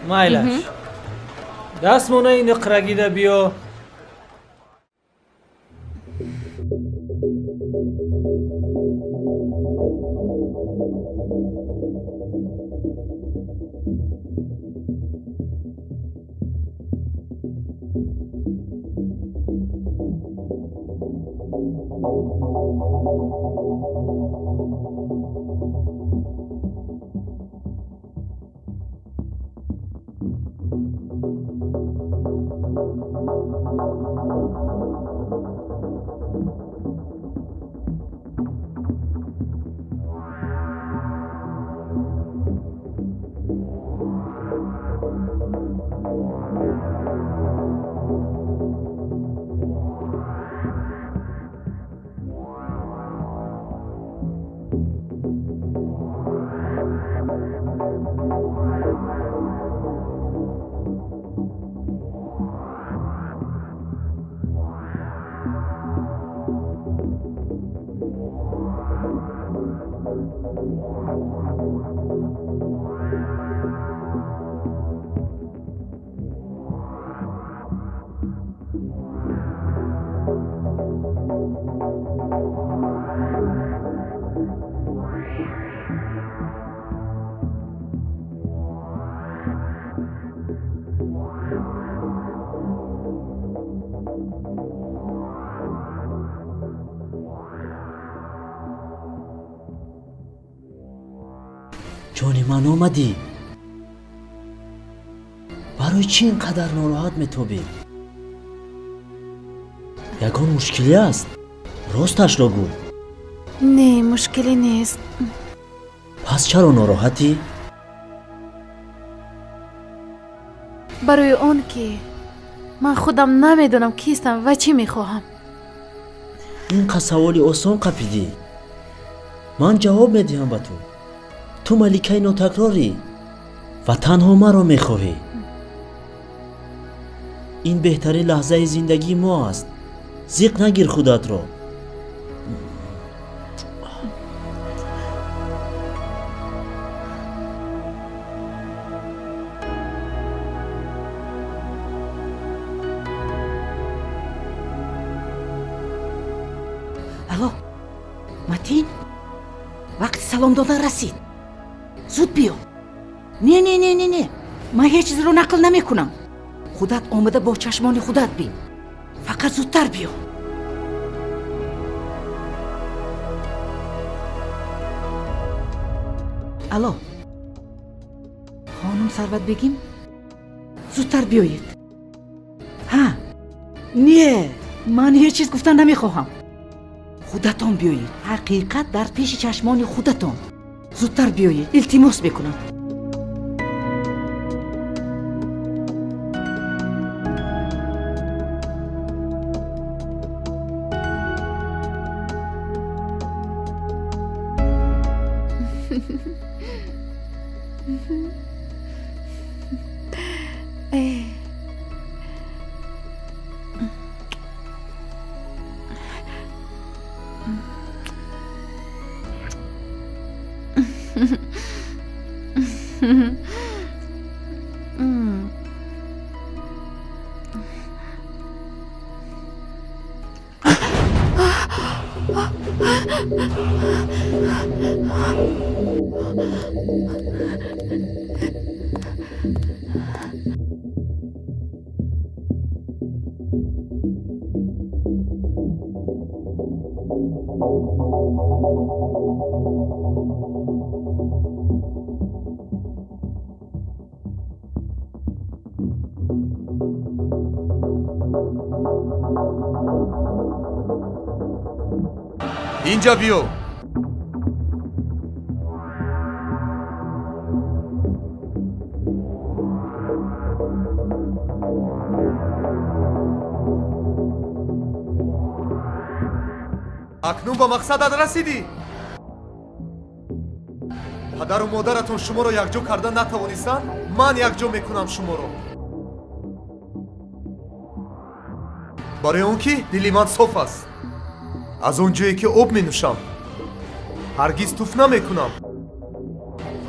Speaker 5: Майлаш, дастмонаи нуқрагида биё.
Speaker 16: Ҷони ман омадӣ. Барои чӣ ин қадар нороҳат метобӣ? Ягон мушкилӣ аст? Росташро гӯ.
Speaker 6: Не, мушкилӣ нест.
Speaker 16: Пас чаро нороҳатӣ?
Speaker 6: Барои он ки ман худам намедонам кистам ва чӣ мехоҳам.
Speaker 16: Ин қа саволи осон қапидӣ. Ман ҷавоб медиҳам ба ту. Ту маликаи нотакрорӣ ва танҳо маро мехоҳӣ. Ин беҳтарин лаҳзаи зиндагии мо аст. Зиқ нагир худатро.
Speaker 7: Алло, Матин, вақти салом додан расид. Зуд биё. Не, не, не, не, не, ман ҳеҷ чизро нақл намекунам. Худат омада бо чашмони худат бин. Фақат зудтар биё. Алло, хонум Сарватбегим, зудтар биёед. Ҳа, не, ман ҳеҷ чиз гуфтан намехоҳам. Худатон биёед. Ҳақиқат дар пеши чашмони худатон. Зудтар биёед, илтимос мекунам.
Speaker 1: Инҷа биё. Акнун ба мақсадат расидӣ. Падару модаратон шуморо якҷо карда натавонистанд, ман якҷо мекунам шуморо. Барои он ки дили ман соф аст. Аз он ҷое ки об менӯшам, ҳаргиз туф намекунам.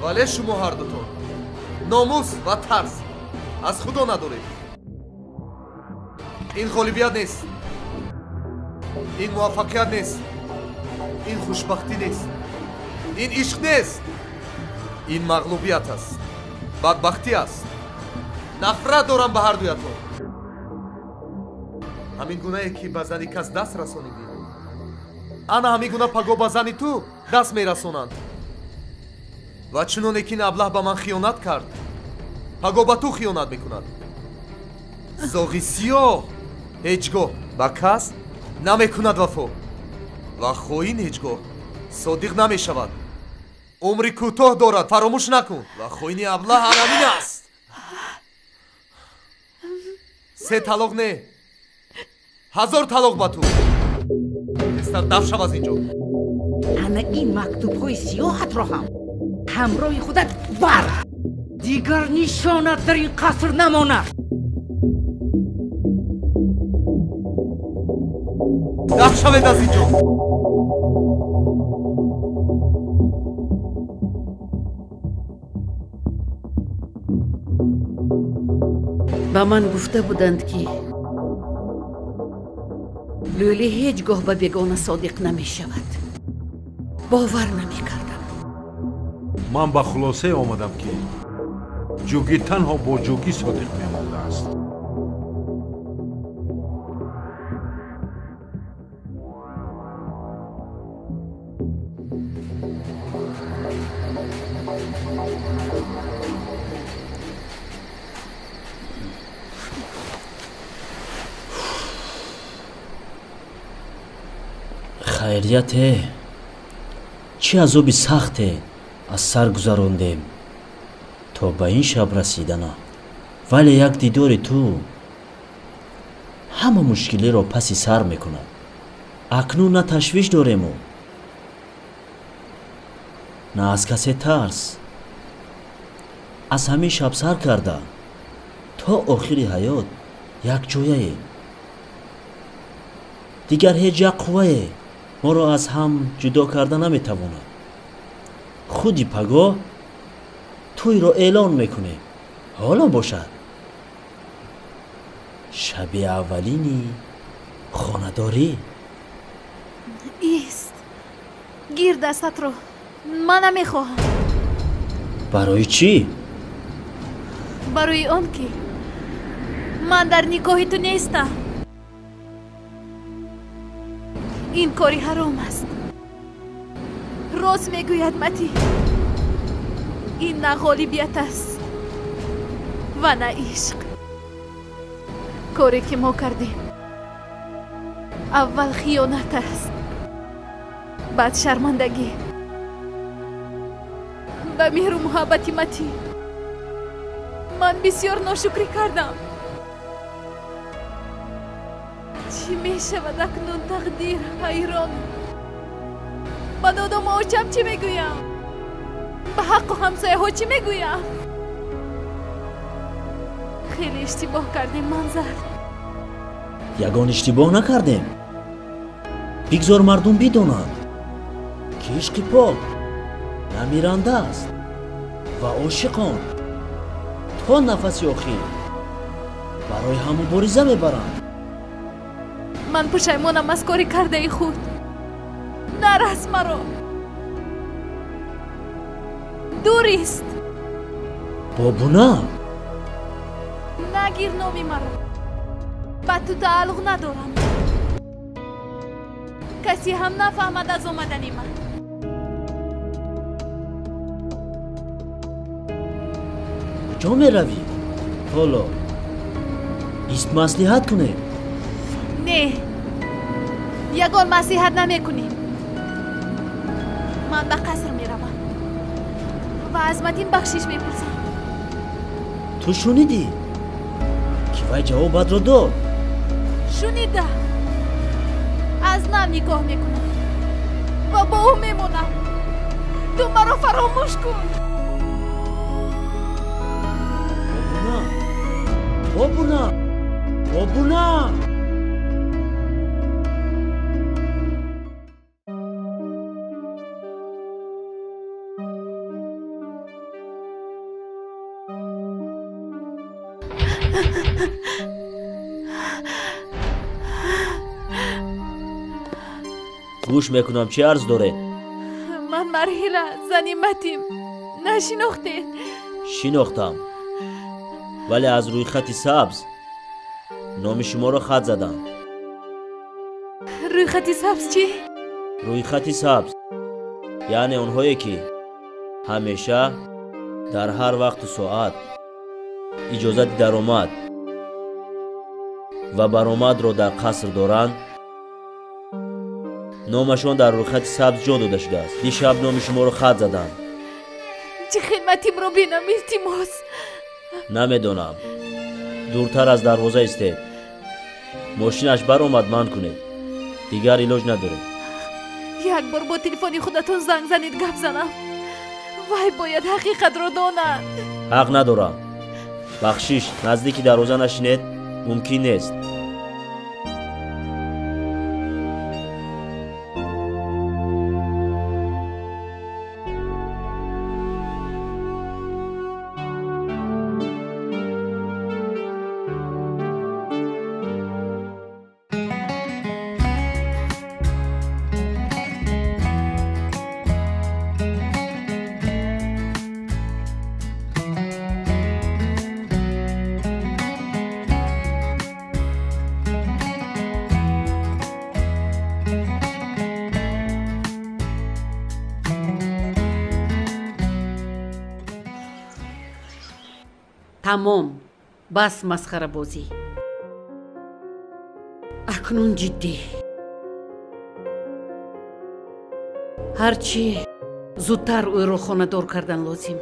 Speaker 1: Вале шумо ҳардутон номус ва тарс аз Худо надоред. Ин ғолибият нест, ин муваффақият нест, ин хушбахтӣ нест, ин ишқ нест, ин мағлубият аст, бадбахтӣ аст. Нафрат дорам ба ҳардуятон. Ҳамин гунае ки ба зани кас даст расонидӣ, ана ҳамин гуна паго ба зани ту даст мерасонанд. Ва чуноне ки ин аблаҳ ба ман хиёнат кард, паго ба ту хиёнат мекунад. Зоғи сиёҳ Ҳеҷ гоҳ ба кас намекунад вафо ва хоин ҳеҷ гоҳ содиқ намешавад. Умри кӯтоҳ дорад, фаромӯш накун. Ва хоини аблаҳ ҳамин аст. 3 талоқ не, 1000 талоқ ба ту. Тезтар даф шав аз инҷо.
Speaker 7: Ана ин мактубҳои сиёҳатро ҳам ҳамроҳи худат бар. Дигар нишонат дар ин қаср намонад.
Speaker 1: Даф шавед аз инҷо.
Speaker 14: Ба ман гуфта буданд, ки лӯлӣ ҳеҷ гоҳ ба бегона содиқ намешавад. Бовар намекардам.
Speaker 8: Ман ба хулосае омадам, ки ҷугӣ танҳо бо ҷугӣ содиқ мемондааст.
Speaker 16: Хайрияте, чӣ азоби сахте аз сар гузарондем то ба ин шаб расидана. Вале як дидори ту ҳама мушкилиро паси сар мекунад. Акнун на ташвиш дорему, на аз касе тарс. Аз ҳамин шаб сар карда то охири ҳаёт якҷояем. Дигар ҳеҷ як қуввае моро аз ҳам ҷудо карда наметавонад. Худи пагоҳ тӯйро эълон мекунем. Ҳоло бошад шаби аввалини хонадорӣ.
Speaker 6: Ист, гир дастатро, ман намехоҳам.
Speaker 16: Барои чӣ?
Speaker 6: Барои он ки ман дар никоҳи ту нестам. Ин кори ҳаром аст. Рост мегӯяд Матӣ. Ин на ғолибият аст ва на ишқ. Коре ки мо кардем аввал хиёнат аст, баъд шармандагӣ. Ба меҳру муҳаббати Матӣ ман бисёр ношукрӣ кардам. Чӣ мешавад акнун тақдир? Ҳайрон. Ба додому очам чӣ мегӯям? Ба ҳаққу ҳамсояҳо чӣ мегӯям? Хеле иштибоҳ кардем, Манзар.
Speaker 16: Ягон иштибоҳ накардем. Бигзор мардум бидонанд, ки ишқи пок намиранда аст ва ошиқон то нафаси охир барои ҳам мубориза мебаранд.
Speaker 6: Ман пушаймонам аз кори кардаи худ. Нарас маро. Дурист.
Speaker 16: Бобуна.
Speaker 6: Нагир номи маро. Ба ту тааллуқ надорам. Касе ҳам нафаҳмад аз омадани ман.
Speaker 16: Куҷо меравӣ? Ҳоло ист маслиҳат кунем.
Speaker 6: Не, ягон маслиҳат намекунем. Ман ба қаср меравам ва аз Матин бахшиш мепурсам.
Speaker 16: Ту шунидӣ, ки вай ҷавобатро дод?
Speaker 6: Шунида. Аз нав нигоҳ мекунам ва бо ӯ мемонам. Ту маро фаромӯш кун.
Speaker 16: Бобуна, бобуна, бобуна. Гӯш мекунам, чӣ арз доред?
Speaker 6: Ман Марҳила, зани Матим. Нашинохтед?
Speaker 16: Шинохтам, вале аз рӯйхати сабз номи шуморо хат задам.
Speaker 6: Рӯйхати сабз чӣ?
Speaker 16: Рӯйхати сабз яъне онҳое ки ҳамеша дар ҳар вақту соат иҷозати даромад Ва баромадро дар қаср доранд, номашон дар рӯйхати сабз ҷо дода шудааст. Дишаб номи шуморо хат заданд.
Speaker 6: Чӣ хидматимро бинам, илтимос?
Speaker 16: Намедонам. Дуртар аз дарвоза истед. Мошинаш баромад, ман кунед. Дигар илоҷ надоред.
Speaker 6: Як бор бо телефони худатон занг занед, гап занам. Вай бояд ҳақиқатро донад.
Speaker 16: Ҳақ надорам. Бахшиш, наздики дарвоза нашинед, мумкин нест.
Speaker 14: Тамом, бас масхарабозӣ. Акнун ҷиддӣ. Ҳарчи зудтар ӯро хонадор кардан лозим.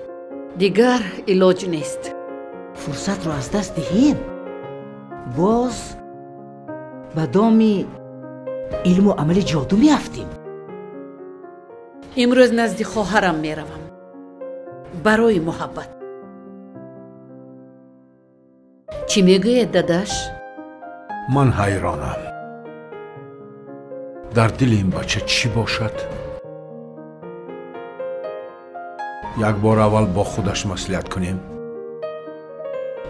Speaker 14: Дигар илоҷ нест.
Speaker 7: Фурсатро аз даст диҳем, боз ба доми илму амали ҷоду меафтем.
Speaker 14: Имрӯз назди хоҳарам меравам барои муҳаббат. Чӣ мегӯяд дадаш?
Speaker 8: Ман ҳайронам. Дар дили ин бача чӣ бошад? Як бор аввал бо худаш маслиҳат кунем,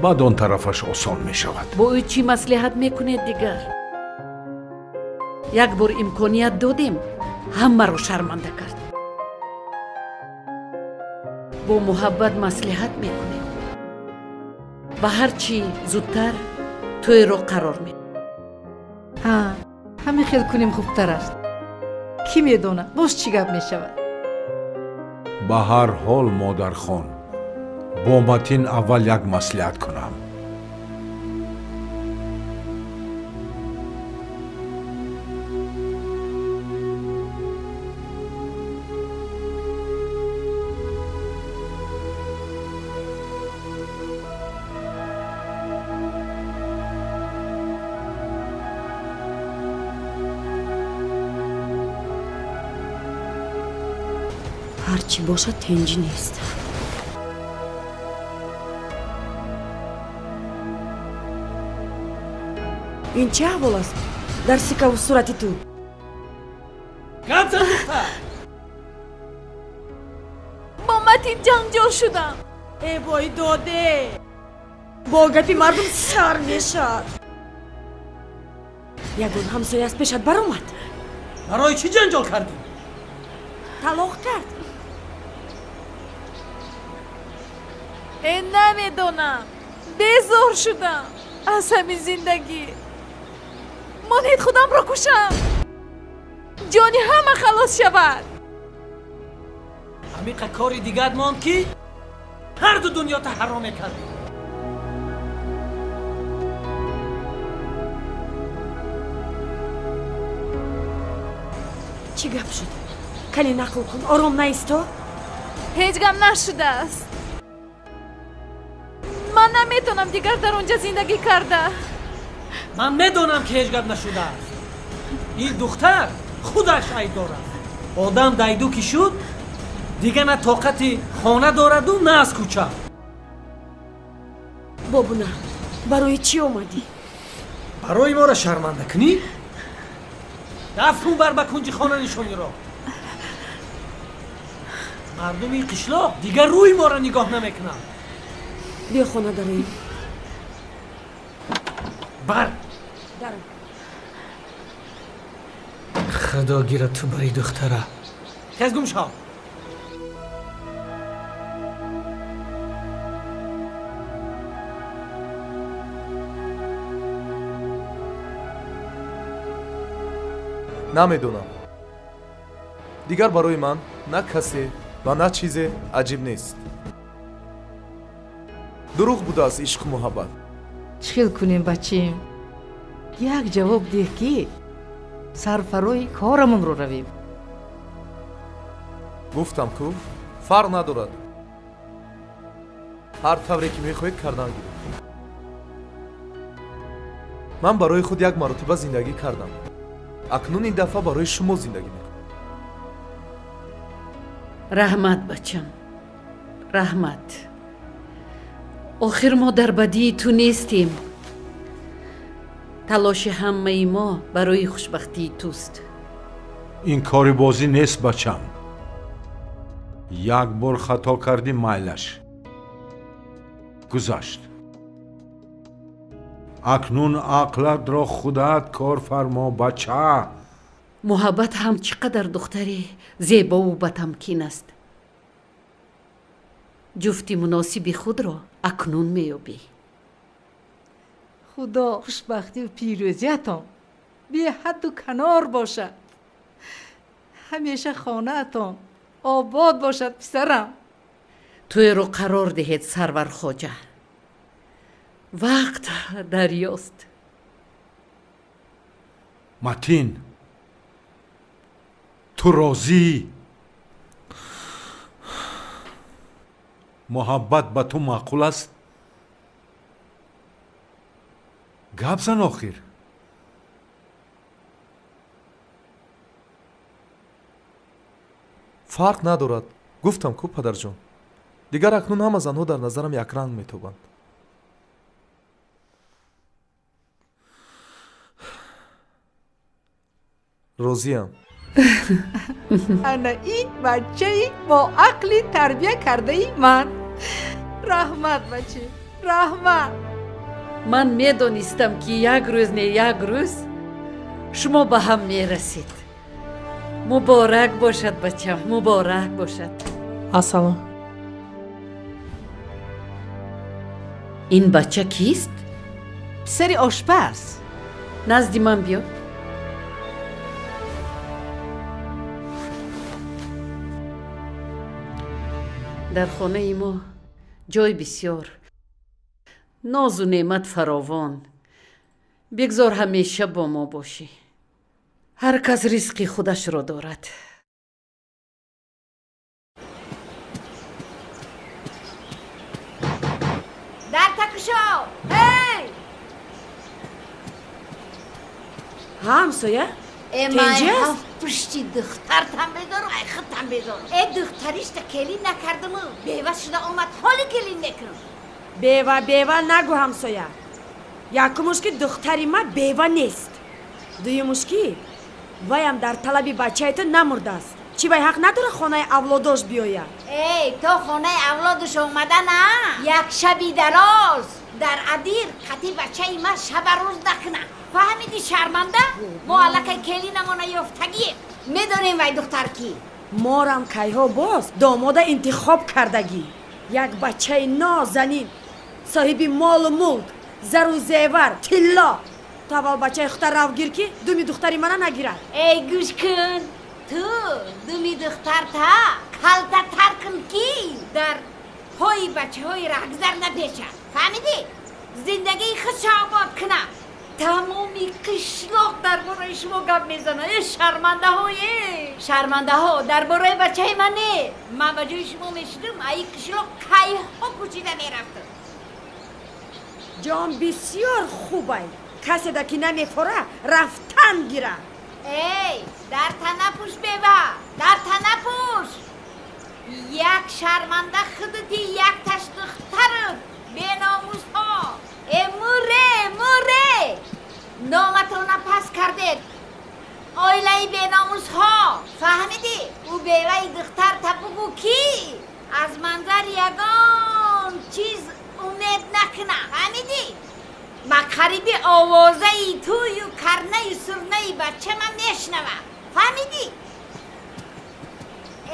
Speaker 8: баъд он тарафаш осон мешавад.
Speaker 14: Бо ӯ чӣ маслиҳат мекунед дигар? Як бор имконият додем, ҳамаро шарманда кард. Бо муҳаббат маслиҳат мекунем ва ҳарчи зудтар тӯйро қарор медиҳем.
Speaker 3: Ҳа, ҳамин хел кунем хубтар аст. Кӣ медонад, боз чӣ гап мешавад?
Speaker 8: Ба ҳар ҳол, модархон, бо Матин аввал як маслиҳат кунам.
Speaker 4: Ҳарчи бошад тенҷӣ нест. Ин чӣ аҳвол аст дар сикаву сурати ту?
Speaker 5: Гап зан, духтар!
Speaker 6: Бо Матин ҷанҷол шудам.
Speaker 4: Э вой доде! Бо гапи мардум сар мешавад. Ягон ҳамсоя аз пешат баромад.
Speaker 5: Барои чӣ ҷанҷол кардӣ?
Speaker 4: Талоқ кард.
Speaker 6: Э намедонам. Безор шудам аз ҳамин зиндагӣ. Монед худамро кушам. Ҷони ҳама халос шавад.
Speaker 5: Ҳамиқа кори дигар монд, ки ҳарду дунёта ҳаром мекардӣ.
Speaker 4: Чӣ гап шуд? Кани нақл кун, ором наисто?
Speaker 6: Ҳеҷ гап нашудааст. Ман наметавонам дигар дар он ҷо зиндагӣ карда.
Speaker 5: Ман медонам, ки ҳеҷ гап нашудааст. Ин духтар худаш айб дорад. Одам дайду ки шуд, дигар на тоқати хона дораду, на аз кӯча.
Speaker 4: Бобуна, барои чӣ омадӣ?
Speaker 5: Барои моро шарманда кунӣ? Дафт кун бар ба кунҷи хона нишониро. Мардуми қишлоқ дигар рӯи моро нигоҳ намекунанд.
Speaker 4: Биё хона дароем.
Speaker 5: Бар.
Speaker 4: Даром.
Speaker 5: Худо гирад ту бари духтара. Хез гум шав.
Speaker 1: Намедонам. Дигар барои ман на касе ва на чизе аҷиб нест. Дурӯғ будааст ишқу муҳаббат.
Speaker 3: Чӣ хел кунем, бачаем?
Speaker 7: Як ҷавоб деҳ, ки сарфарои корамонро равем.
Speaker 1: Гуфтам ку, фарқ надорад. Ҳар тавре ки мехоҳед кардан гиред. Ман барои худ як маротиба зиндагӣ кардам. Акнун ин дафъа барои шумо зиндагӣ мекунам.
Speaker 14: Раҳмат, бачам, раҳмат. Охир мо дар бадии ту нестем. Талоши ҳамаи мо барои хушбахтии туст.
Speaker 8: Ин кори бозӣ нест, бачам. Як бор хато кардӣ, майлаш. Гузашт. Акнун ақлатро худат кор фармо, бача.
Speaker 14: Муҳаббат ҳам чӣ қадар духтари зебову батамкин аст. Ҷуфти муносиби худро акнун меёбӣ.
Speaker 7: Худо хушбахтию пирӯзиятон беҳадду канор бошад. Ҳамеша хонаатон обод бошад, писарам.
Speaker 14: Тӯйро қарор диҳед, Сарвар хоҷа. Вақт дарёст.
Speaker 8: Матин, ту розӣ? Муҳаббат ба ту маъқул аст? Гап зан охир.
Speaker 1: Фарқ надорад. Гуфтам ку, падарҷон. Дигар акнун ҳама занҳо дар назарам якранг метобанд. Розиям.
Speaker 7: Ана ин бачаи бо ақли тарбия кардаи ман. Раҳмат, бача, раҳмат.
Speaker 14: Ман медонистам, ки як рӯз не як рӯз шумо ба ҳам мерасед. Муборак бошад, бачам, муборак бошад.
Speaker 17: Ассалом.
Speaker 14: Ин бача кист?
Speaker 7: Писари ошпаз.
Speaker 14: Назди ман биё. Дар хонаи мо ҷой бисёр, нозу неъмат фаровон. Бигзор ҳамеша бо мо бошӣ. Ҳар кас ризқи худашро дорад.
Speaker 15: Дар такушо! Эй!
Speaker 4: Ҳа, ҳамсоя?
Speaker 15: Э, ман ҳафт пушти духтартам безору, ай худтам безору. Э, духтаришта келин накардаму, бева шуда омад, ҳоли келин мекунам.
Speaker 4: Бева, бева нагӯ, ҳамсоя. Якумуш ки духтари ман бева нест. Дуюмуш ки ваям дар талаби бачаи ту намурдааст. Чӣ вай ҳақ надорад хонаи авлодош биёяд?
Speaker 15: Эй, то хонаи авлодаш омадана, як шаби дароз дар адир қати бачаи ман шаба рӯз накунад. Фаҳмидӣ, шарманда? Мо аллакай келинамона ёфтагием. Медонем вай духтар кӣ.
Speaker 4: Морам кайҳо боз домода интихоб кардагӣ. Як бачаи нозанин, соҳиби молу мулк, зару зевар, тилло. Ту аввал бачаи худта рав гир, ки думи духтари мана нагирад.
Speaker 15: Эй, гӯш кун, ту думи духтарта калтатар кун, ки дар пои бачаҳои раҳгузар напешад. Фаҳмидӣ? Зиндагии худша обод кунад. Тамоми қишлоқ дар бораи шумо гап мезанад. Э, шармандаҳое, шармандаҳо, дар бораи бачаи ман не. Ман ба ҷои шумо мешудам, аи қишлоқ кайҳо кӯчида мерафтам.
Speaker 4: Ҷон бисёр хубай. Каседа ки намефора, рафтан гира.
Speaker 15: Эй, дар танапӯш, бева, дар танапӯш. Як шарманда худати, якташ духтарат, беномусҳо. Э, муре, муре, номатона пас кардед, оилаи беномусҳо. Фаҳмидӣ? Ӯ беваи духтарта бугӯ, ки аз манзар ягон чиз умед накуна. Фаҳмидӣ? Ма қариби овозаи тӯю карнаю сурнаи бачама мешнавам. Фаҳмидӣ?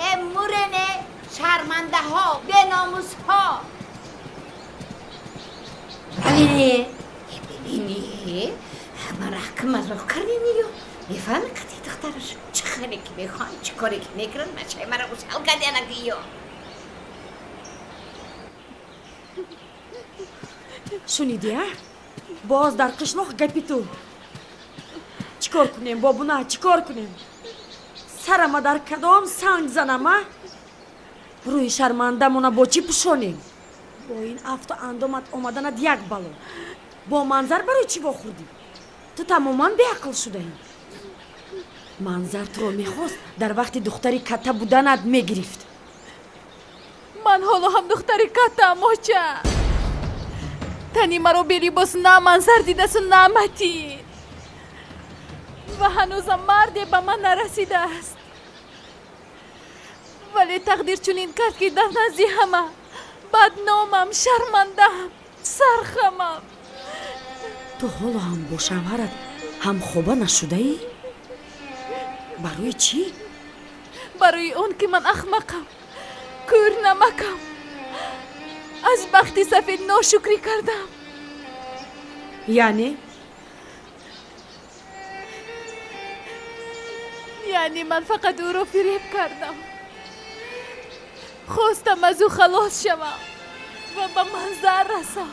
Speaker 15: Э, мурене, шармандаҳо, беномусҳо. Бибини, бибини, ман ҳакм мазоқ кардем ё? Мефаҳми, қати духтараш чӣ хеле ки мехоҳанд, чӣ коре ки мекунанд, бачаи мара усал кардянаки ё.
Speaker 4: Шунидӣ, а? Боз дар қишлоқ гапи ту. Чӣ кор кунем, бобуна, чӣ кор кунем? Сарама дар кадом санг занам, а? Рӯи шармандамона бо чӣ пӯшонем? Бо ин афту андомат омаданат як бало. Бо Манзар барои чӣ вохӯрдӣ? Ту тамоман беақл шудаӣ. Манзар туро мехост, дар вақти духтари катта буданат мегирифт.
Speaker 6: Ман ҳоло ҳам духтари каттаам, оча. Тани маро белибос на Манзар дидасту, на Матин, ва ҳанӯзам марде ба ман нарасидааст. Вале тақдир чунин кард, ки дар назди ҳама бадномам, шармандаам, сархамам.
Speaker 4: Ту ҳоло ҳам бо шавҳарат ҳамхоба нашудаӣ? Барои чӣ?
Speaker 6: Барои он ки ман ахмақам, кӯрнамакам, аз бахти сафед ношукрӣ кардам.
Speaker 4: Яъне?
Speaker 6: Яъне ман фақат ӯро фиреб кардам. Хостам аз ӯ халос шавам ва ба Манзар расам.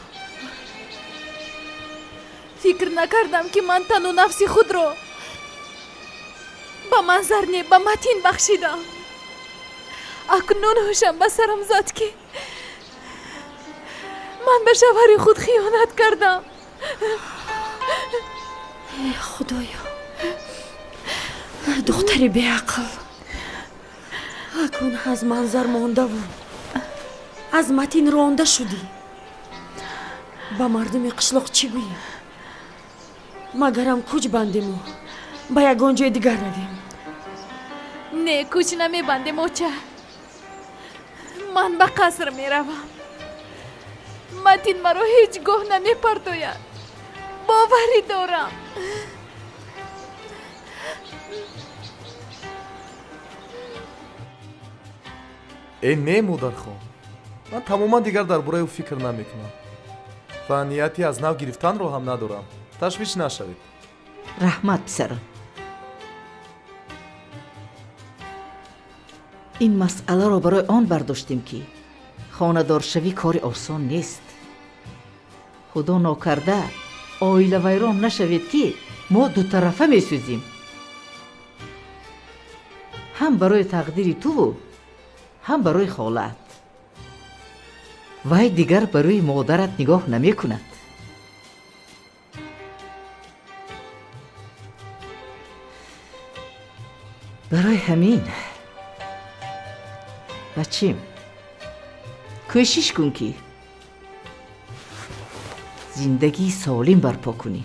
Speaker 6: Фикр накардам, ки ман тану нафси худро ба Манзар не, ба Матин бахшидам. Акнун ҳушам ба сарам зад, ки ман ба шавҳари худ хиёнат кардам.
Speaker 4: Худоё, духтари беақл! Акун аз Манзар мондаву аз Матин ронда шудӣ. Ба мардуми қишлоқ чӣ гӯем? Магарам кӯч бандему ба ягон ҷои дигар равем?
Speaker 6: Не, кӯч намебандем, оча. Ман ба қаср меравам. Матин маро ҳеҷ гоҳ намепартояд, боварӣ дорам.
Speaker 1: Э, не, модархон, ман тамоман дигар дар бораи ӯ фикр намекунам ва нияти аз нав гирифтанро ҳам надорам. Ташвиш нашавед.
Speaker 7: Раҳмат, писарам. Ин масъаларо барои он бардоштем, ки хонадоршавӣ кори осон нест. Худо нокарда, оилавайрон нашавед, ки мо дутарафа месӯзем, ҳам барои тақдири туву ҳам барои холаат. Вай дигар барои модарат нигоҳ намекунад. Барои ҳамин, бачим, кӯшиш кун, ки зиндагии солим барпо кунӣ.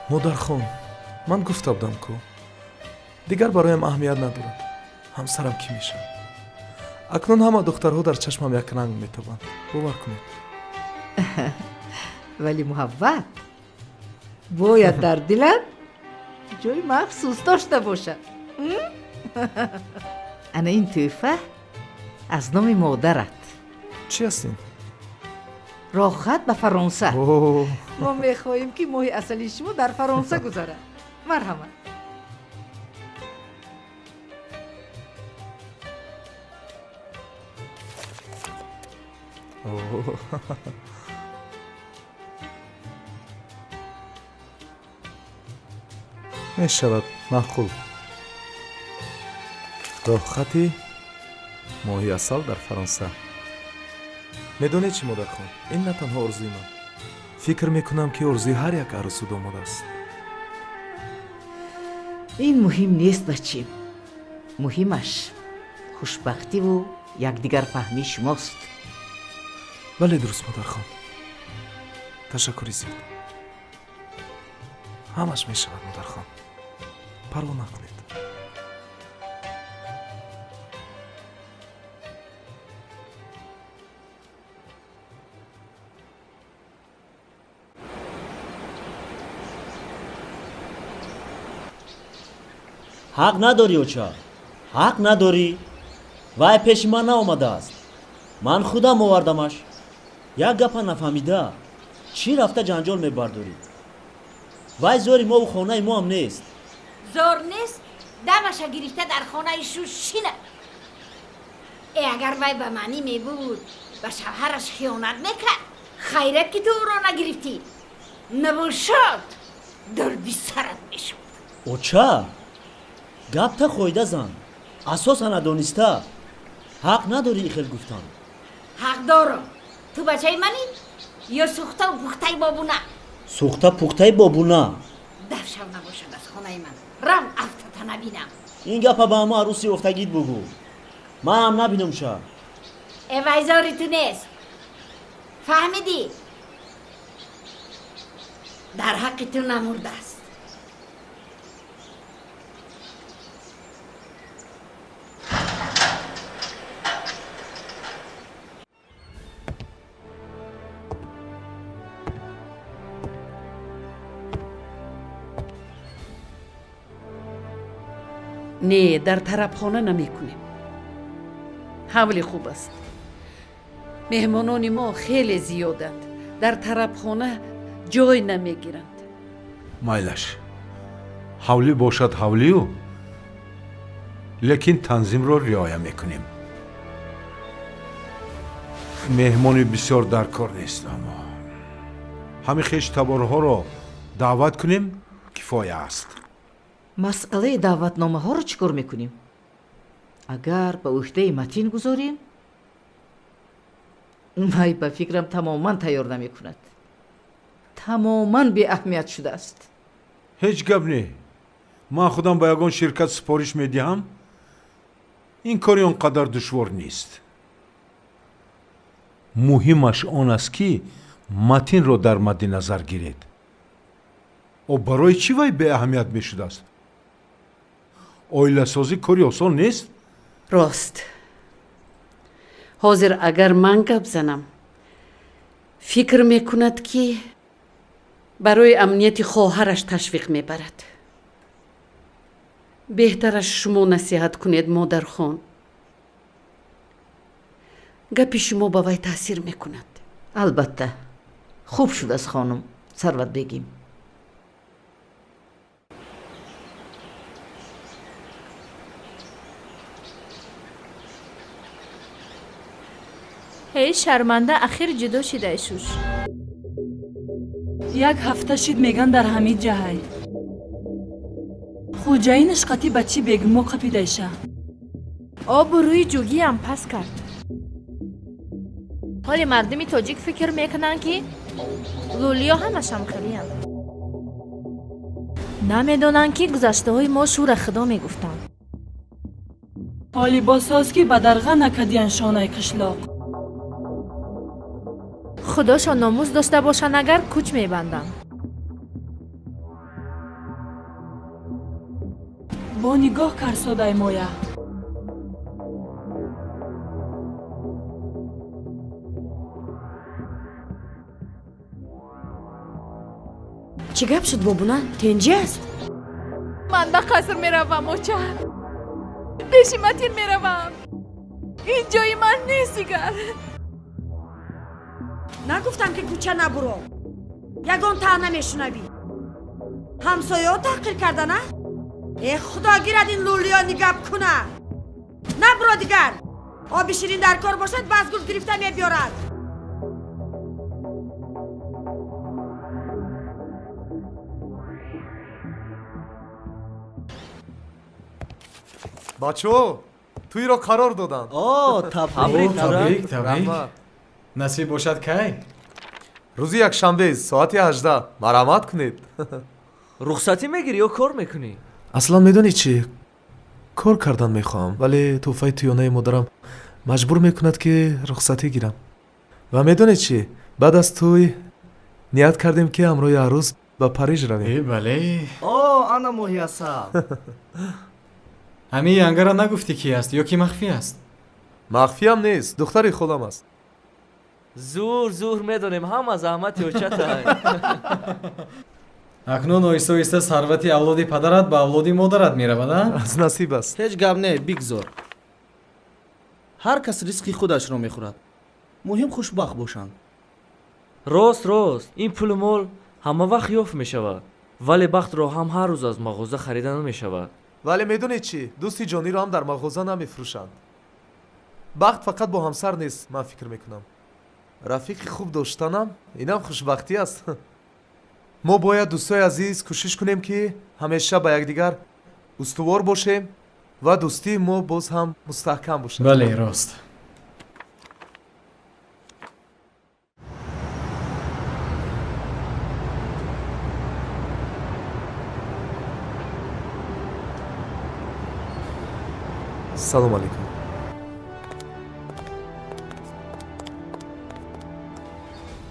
Speaker 1: Модархон, ман гуфта будам ку, дигар бароям аҳамият надорад ҳамсарам кӣ мешавад. Акнун ҳама духтарҳо дар чашмам якранг метобанд, бовар кунед.
Speaker 7: Вале муҳаббат бояд дар дилат ҷои махсус дошта бошад. Ана ин тӯҳфа аз номи модарат.
Speaker 1: Чӣ аст ин?
Speaker 7: Роҳхат ба Фаронса. Мо мехоҳем, ки моҳи асали шумо дар Фаронса гузарад. Марҳамат.
Speaker 1: Мешавад, маъқул. Роҳхати моҳи асал дар Фаронса. Медонед чӣ, модархон, ин на танҳо орзуи ман, фикр мекунам, ки орзуи ҳар як арӯсу домод аст.
Speaker 7: Ин муҳим нест, бачим. Муҳимаш хушбахтиву якдигарфаҳмии шумост.
Speaker 1: Бале, дуруст, модархон, ташаккури зиёд. Ҳамаш мешавад, модархон, парво накунед.
Speaker 16: Ҳақ надорӣ, оча, ҳақ надорӣ. Вай пеши ман наомадааст, ман худам овардамаш. Як гапа нафаҳмида, чӣ рафта ҷанҷол мебардорӣ? Вай зори мову хонаи моам нест.
Speaker 15: Зор нест, дамаша гирифта дар хонаи шуш шина. Э, агар вай ба маънӣ мебуд, ба шавҳараш хиёнат мекард? Хайрат, ки ту ӯро нагирифтӣ. Набошад, дарди сарат.
Speaker 16: Оча, гапта қоида зан. Асоса надониста. Ҳақ надорӣ ихел гуфтан.
Speaker 15: Ҳақ дорам. Ту бачаи манӣ ё сӯхтаву пухтаи бобуна?
Speaker 16: Сӯхта пухтаи бобуна.
Speaker 15: Дафшав набошад аз хонаи ман. Рав, афтата набинам.
Speaker 16: Ин гапа ба ҳама арӯси ёфтагит бугӯ. Ман ҳам набинам ша.
Speaker 15: Эвайзори ту нест. Фаҳмидӣ? Дар ҳаққи ту намурдааст.
Speaker 14: Не, дар тарабхона намекунем. Ҳавли хуб аст. Меҳмонони мо хеле зиёданд. Дар тарабхона ҷой намегиранд.
Speaker 8: Майлаш, ҳавлӣ бошад ҳавлию, лекин танзимро риоя мекунем. Меҳмони бисёр дар кор нест, аммо ҳамин хештаборҳоро даъват кунем, кифоя аст.
Speaker 7: Масъалаи даъватномаҳоро чӣ кор мекунем? Агар ба ӯҳдаи Матин гузорем, вай ба фикрам тамоман тайёр намекунад. Тамоман беаҳамият шудааст.
Speaker 8: Ҳеҷ гап не. Ман худам ба ягон ширкат супориш медиҳам. Ин кори он қадар душвор нест. Муҳимаш он аст, ки Матинро дар мадди назар гиред. О барои чӣ вай беаҳамият мешудааст? Оиласозӣ кори осон нест?
Speaker 14: Рост. Ҳозир агар ман гап занам, фикр мекунад, ки барои амнияти хоҳараш ташвиқ мебарад. Беҳтараш шумо насиҳат кунед, модархон. Гапи шумо ба вай таъсир мекунад.
Speaker 7: Албатта, хуб шудааст, хонум Сарватбегим.
Speaker 13: Ҳей, шарманда, ахир ҷудо шидай шуш.
Speaker 11: Як ҳафта шид, меган, дар ҳамин ҷаҳай. Хуҷаинаш қатӣ ба чӣ бегумо қапидайша.
Speaker 13: Обу рӯи ҷугиам пас кард. Ҳоли мардуми тоҷик фикр мекунанд, ки лӯлиё ҳамашам хелиянд. Намедонанд, ки гузаштаҳои мо шӯра худо мегуфтанд.
Speaker 11: Ҳоли босоз, ки ба дарға накардиян шонаи қишлоқ.
Speaker 13: Худошон номус дошта бошанд, агар кӯч мебанданд.
Speaker 11: Бо нигоҳ карсодай моя.
Speaker 4: Чӣ гап шуд, бобуна? Тенҷӣ аст?
Speaker 6: Ман ба қаср меравам, оча. Пеши Матин меравам. Ин ҷои ман нест дигар.
Speaker 4: Нагуфтам, ки кӯча набуро. Ягон таъна мешунавӣ. Ҳамсояҳо таҳқир кардана? Э, худо гирад ин лӯлиёни гап куна. Набуро дигар. Оби ширин дар кор бошад, базгул гирифта мебиёрад.
Speaker 1: Бачаҳо, тӯйро қарор доданд.
Speaker 19: О, табрик,
Speaker 23: табрик, табрик. Насиб бошад, кай?
Speaker 1: Рӯзи якшанбе, соати 18. Марҳамат кунед.
Speaker 24: Рухсатӣ мегирӣ ё кор мекунӣ?
Speaker 1: Аслан медонӣ чӣ? Кор кардан мехоҳам, вале тӯҳфаи тӯёнаи модарам маҷбур мекунад, ки рухсатӣ гирам. Ва медонед чӣ? Баъд аз тӯй ният кардем, ки ҳамроҳи арӯс ба Париж равем.
Speaker 23: Э, бале.
Speaker 19: О, ана моҳи асал.
Speaker 23: Ҳамин янгара нагуфтӣ, ки аст ё ки махфӣ аст?
Speaker 1: Махфиам нест, духтари худам аст.
Speaker 24: Зур, зур, медонем, ҳама заҳмати очатай.
Speaker 23: Акнун оҳиста оҳиста сарвати авлоди падарат ба авлоди модарат меравад, а?
Speaker 1: Аз насиб аст.
Speaker 19: Ҳеҷ гап не, бигзор. Ҳар кас ризқи худашро мехӯрад. Муҳим хушбахт бошанд.
Speaker 24: Рост, рост, ин пулу мол ҳама вақт ёфт мешавад, вале бахтро ҳам ҳар рӯз аз мағоза харида намешавад.
Speaker 1: Вале медонед чӣ? Дӯсти ҷониро ҳам дар мағоза намефурӯшанд. Бахт фақат бо ҳамсар нест, ман фикр мекунам. Рафиқи хуб доштанам инам хушбахтӣ аст. Мо бояд, дӯстои азиз, кӯшиш кунем, ки ҳамеша ба якдигар устувор бошем ва дӯстии мо боз ҳам мустаҳкам бошад.
Speaker 23: Бале, рост.
Speaker 1: Салом алейкум.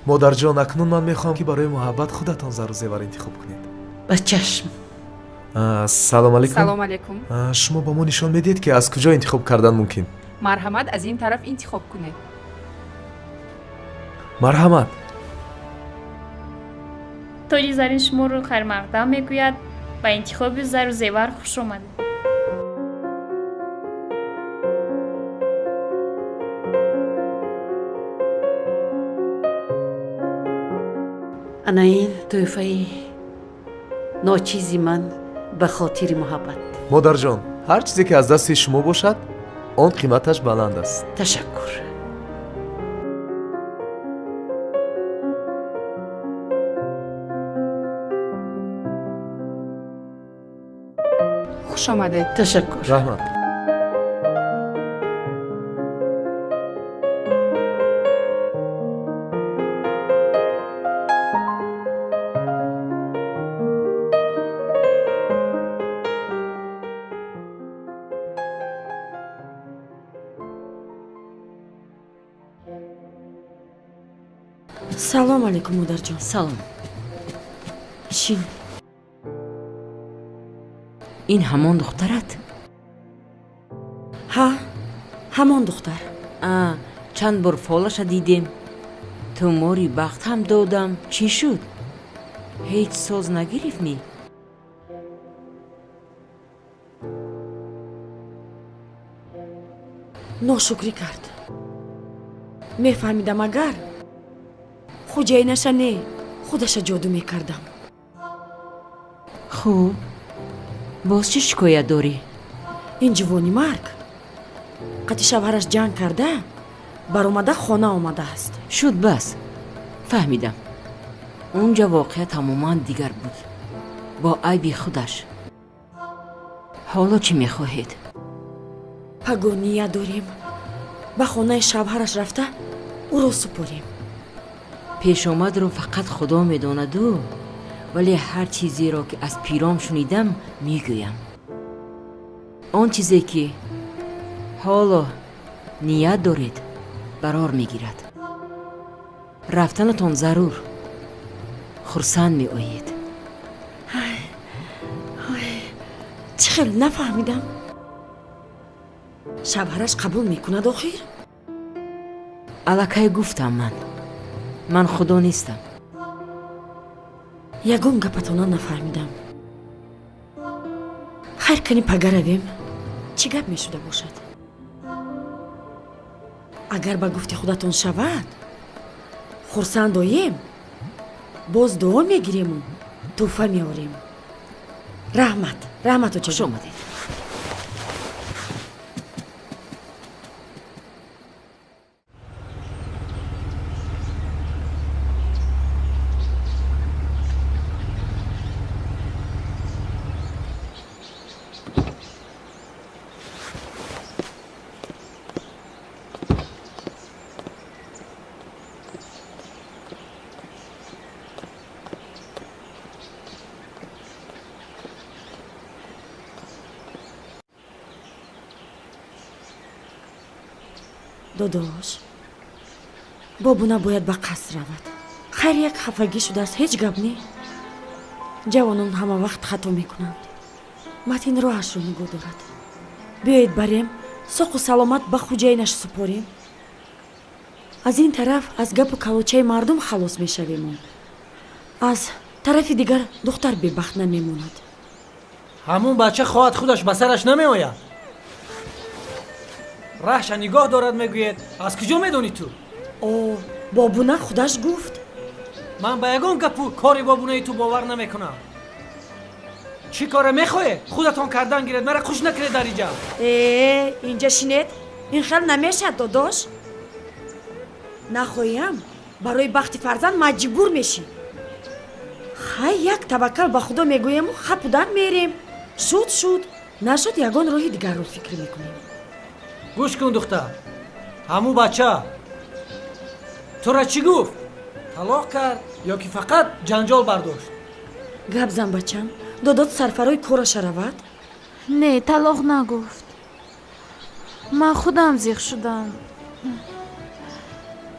Speaker 1: Модарҷон, акнун ман мехоҳам, ки барои муҳаббат худатон зару зевар интихоб кунед.
Speaker 14: Ба чашм.
Speaker 1: Салом алейкум.
Speaker 12: Салом алейкум.
Speaker 1: Шумо ба мо нишон медиҳед, ки аз куҷо интихоб кардан мумкин?
Speaker 12: Марҳамат, аз ин тараф интихоб кунед.
Speaker 1: Марҳамат.
Speaker 20: Тоҷи зарин шуморо хайрмақдам мегӯяд. Ба интихоби зару зевар хуш омадед.
Speaker 14: Ана ин тӯҳфаи ночизи ман ба хотири муҳаббат.
Speaker 1: Модарҷон, ҳар чизе ки аз дасти шумо бошад, он қиматаш баланд аст.
Speaker 14: Ташаккур.
Speaker 12: Хуш омадед.
Speaker 14: Ташаккур.
Speaker 1: Раҳмат.
Speaker 4: Салом алейкум, модарҷон.
Speaker 14: Салом.
Speaker 4: Шин.
Speaker 14: Ин ҳамон духтарат?
Speaker 4: Ҳа, ҳамон духтар.
Speaker 14: Чанд бор фолаша дидем. Тумори бахт ҳам додам. Чӣ шуд? Ҳеҷ соз нагирифтмӣ?
Speaker 4: Ношукрӣ кард. Мефаҳмидам, агар хуҷайнаша не, худаша ҷоду мекардам.
Speaker 14: Хуб, боз чӣ шикоят дорӣ?
Speaker 4: Ин ҷувони марг қати шавҳараш ҷанг карда, баромада хона омадааст.
Speaker 14: Шуд, бас, фаҳмидам. Унҷа воқеа тамоман дигар буд, бо айби худаш. Ҳоло чӣ мехоҳед?
Speaker 4: Паго ният дорем ба хонаи шавҳараш рафта ӯро супорем.
Speaker 14: Пешомадро фақат Худо медонаду, вале ҳар чизеро ки аз пиром шунидам мегӯям. Он чизе ки ҳоло ният доред, барор мегирад. Рафтанатон зарур. Хурсанд меоед.
Speaker 4: Чӣ хел нафаҳмидам. Шавҳараш қабул мекунад охир?
Speaker 14: Аллакай гуфтам ман. Ман Худо нестам.
Speaker 4: Ягон гапатона нафаҳмидам. Хайр, кани пага равем. Чӣ гап мешуда бошад? Агар ба гуфти худатон шавад, хурсанд оем, боз дуо мегирему тӯҳфа меорем. Раҳмат, раҳмат, оча.
Speaker 14: Хуш омадед.
Speaker 4: Додош, бобуна бояд ба қаср равад. Хайр, як хафагӣ шудааст, ҳеҷ гап не. Ҷавонон ҳама вақт хато мекунанд. Матин роҳашро нигоҳ дорад. Биёед барем, соқу саломат ба хуҷайнаш супорем. Аз ин тараф аз гапу калочаи мардум халос мешавему, аз тарафи дигар духтар бебахт намемонад.
Speaker 5: Ҳамун бача хоҳад худаш ба сараш намеояд. Раҳша нигоҳ дорад мегӯед. Аз куҷо медонӣ ту?
Speaker 4: О, бобуна худаш гуфт.
Speaker 5: Ман ба ягон гапу кори бобунаи ту бовар намекунам. Чӣ коре мехоҳед? Худатон кардан гиред, мара хуш накунед дар инҷа.
Speaker 4: Э, инҷа шинед. Ин хел намешад, додош. Нахоҳиам, барои бахти фарзанд маҷбур мешӣ. Хай, як таваккал ба Худо мегӯему хапудан мерем. Шуд шуд, нашуд ягон роҳи дигарро фикр мекунем.
Speaker 5: Гӯш кун, духтар, ҳамун бача тура чӣ гуфт? Талоқ кард ё ки фақат ҷанҷол бардошт?
Speaker 4: Гап зан, бачам, додот сарфарои кораша равад?
Speaker 6: Не, талоқ нагуфт. Ман худам зиқ шудам.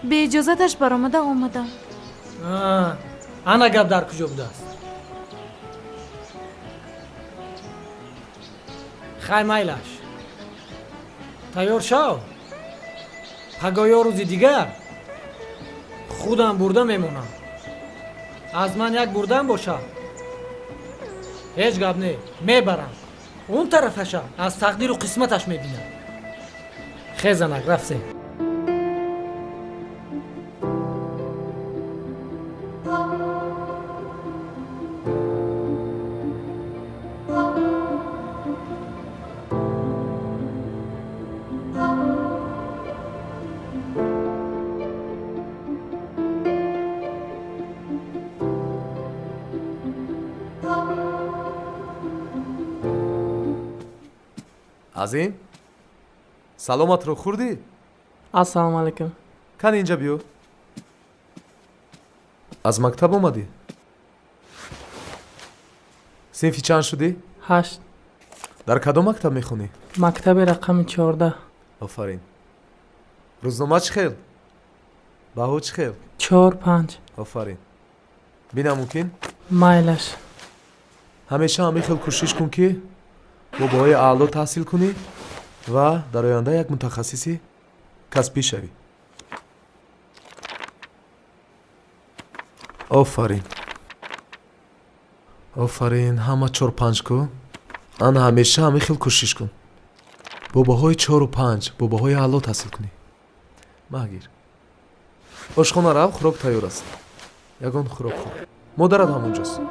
Speaker 6: Беиҷозаташ баромада омадам.
Speaker 5: Ана гап дар куҷо будааст? Хай, майлаш, тайёр шав, пагоҳ рӯзи дигар худам бурда мемонам. Аз ман як бурдан бошад, ҳеҷ гап не, мебарам. Он тарафаша аз тақдиру қисматаш мебинам. Хезанак, рафтем.
Speaker 1: Азим, саломатро хӯрдӣ?
Speaker 17: Ассалому алайкум.
Speaker 1: Кан инҷа биё. Аз мактаб омадӣ? Синфи чанд шудӣ?
Speaker 17: 8.
Speaker 1: Дар кадом мактаб мехонӣ?
Speaker 17: Мактаби рақами 14.
Speaker 1: Офарин. Рӯзнома чӣ хел? Баҳо чӣ хел?
Speaker 17: 4-5.
Speaker 1: Офарин. Бина, мумкин?
Speaker 17: Майлаш.
Speaker 1: Ҳамеша ҳамин хел кӯшиш кун, ки бо баҳои аъло таҳсил кунӣ ва дар оянда як мутахассиси касбӣ шавӣ. Офарин, офарин, ҳама 4-5 ку. Ана ҳамеша ҳамин хел кӯшиш кун, бо баҳои 4-5, бо баҳои аъло таҳсил кунӣ. Маҳгир, ошхона рав, хӯрок тайёр аст. Ягон хӯрок хӯр, модарат ҳамонҷост.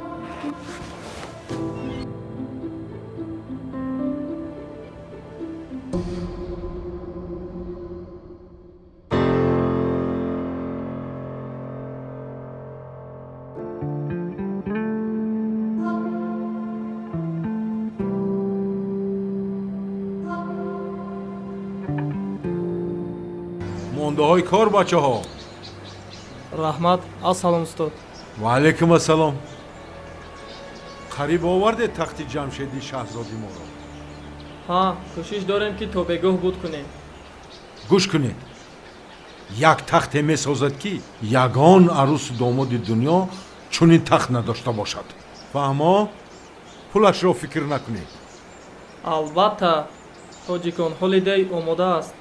Speaker 8: Мондаҳои кор, бачаҳо.
Speaker 17: Раҳмат. Ассалом, устод.
Speaker 8: Ва алайкум ассалом. Қариб овардед тахти Ҷамшеди шаҳзоди моро.
Speaker 17: Ҳа, кӯшиш дорем, ки то бегоҳ буд кунем.
Speaker 8: Гӯш кунед, як тахте месозад, ки ягон арӯсу домоди дунё чунин тахт надошта бошад. Фаҳмо? Пулашро фикр накунед.
Speaker 17: Албатта, Тоҷикон Холидей омода аст.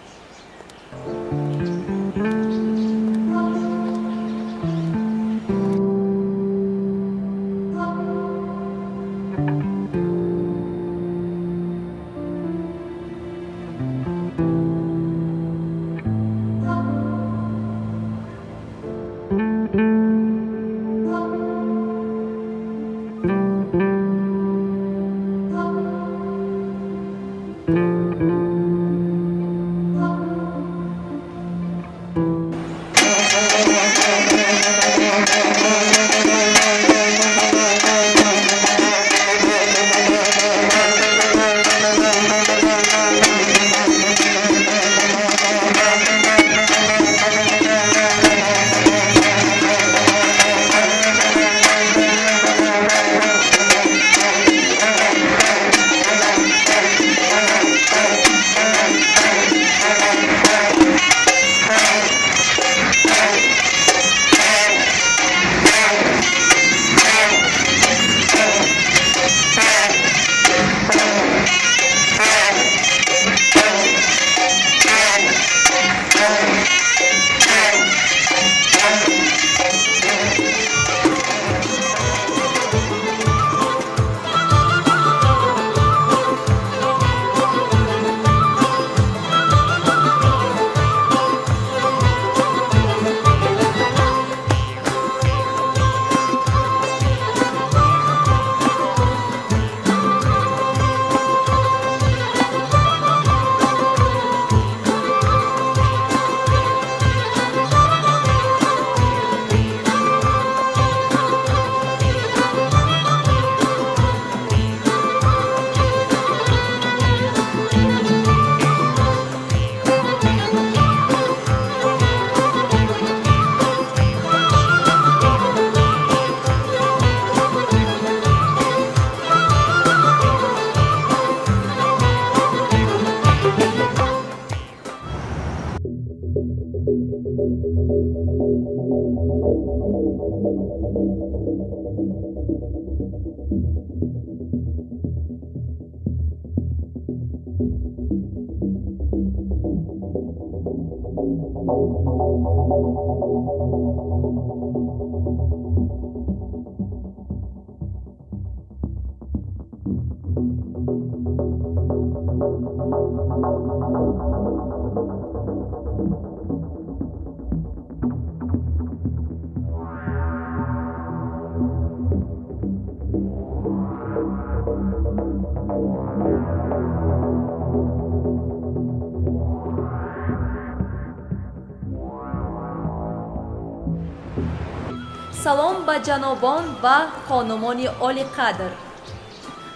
Speaker 9: Салом ба ҷанобон ва хонумони олиқадр.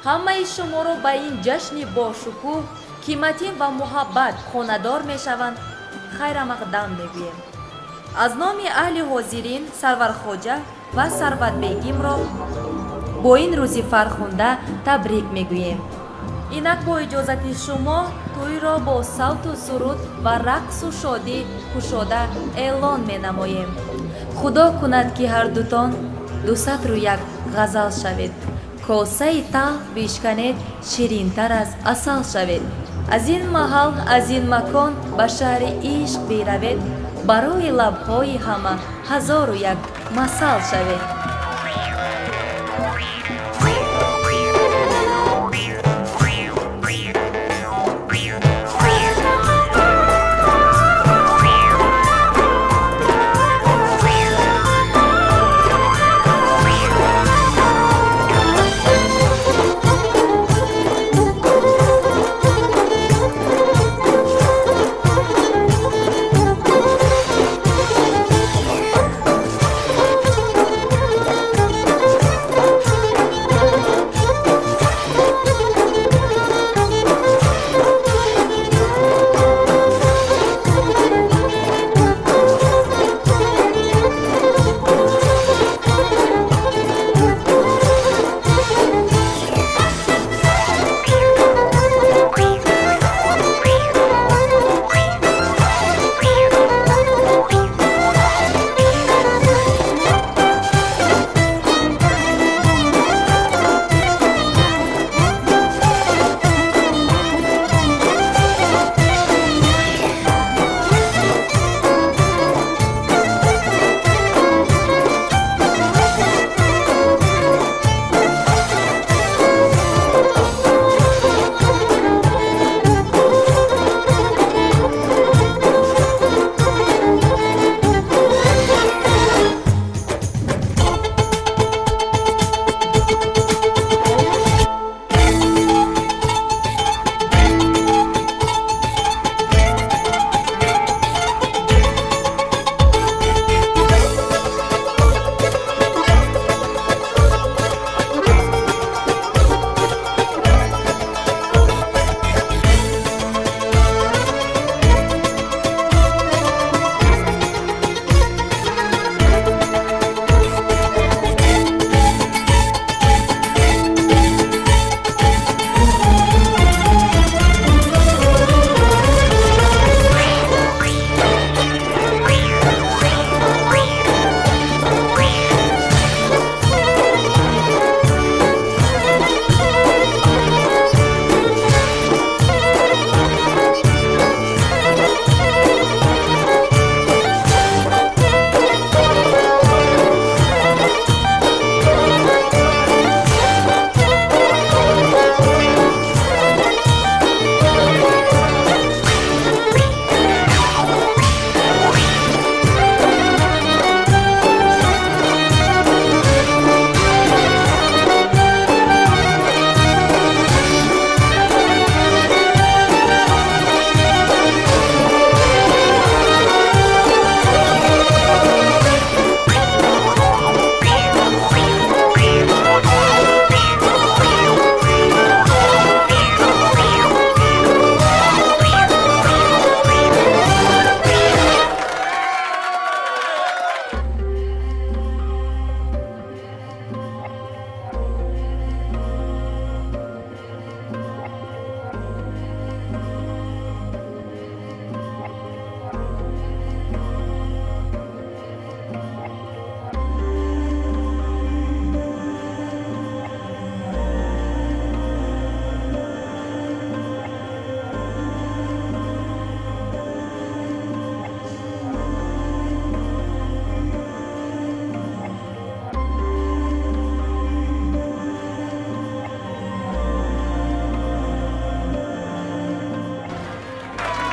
Speaker 9: Ҳамаи шуморо ба ин ҷашни бошукӯҳ, ки Матин ва Муҳаббат хонадор мешаванд, хайрамақдам мегӯем. Аз номи аҳли ҳозирин Сарвархоҷа ва Сарватбегимро бо ин рӯзи фархунда табрик мегӯем. Инак бо иҷозати шумо тӯйро бо савту суруд ва рақсу шодӣ кушода эълон менамоем. Худо кунад, ки ҳардутон дусатру як ғазал шавед, косаи талх бишканед, ширинтар аз асал шавед. Аз ин маҳал, аз ин макон ба шаҳри ишқ биравед, барои лабҳои ҳама ҳазору як масал шавед.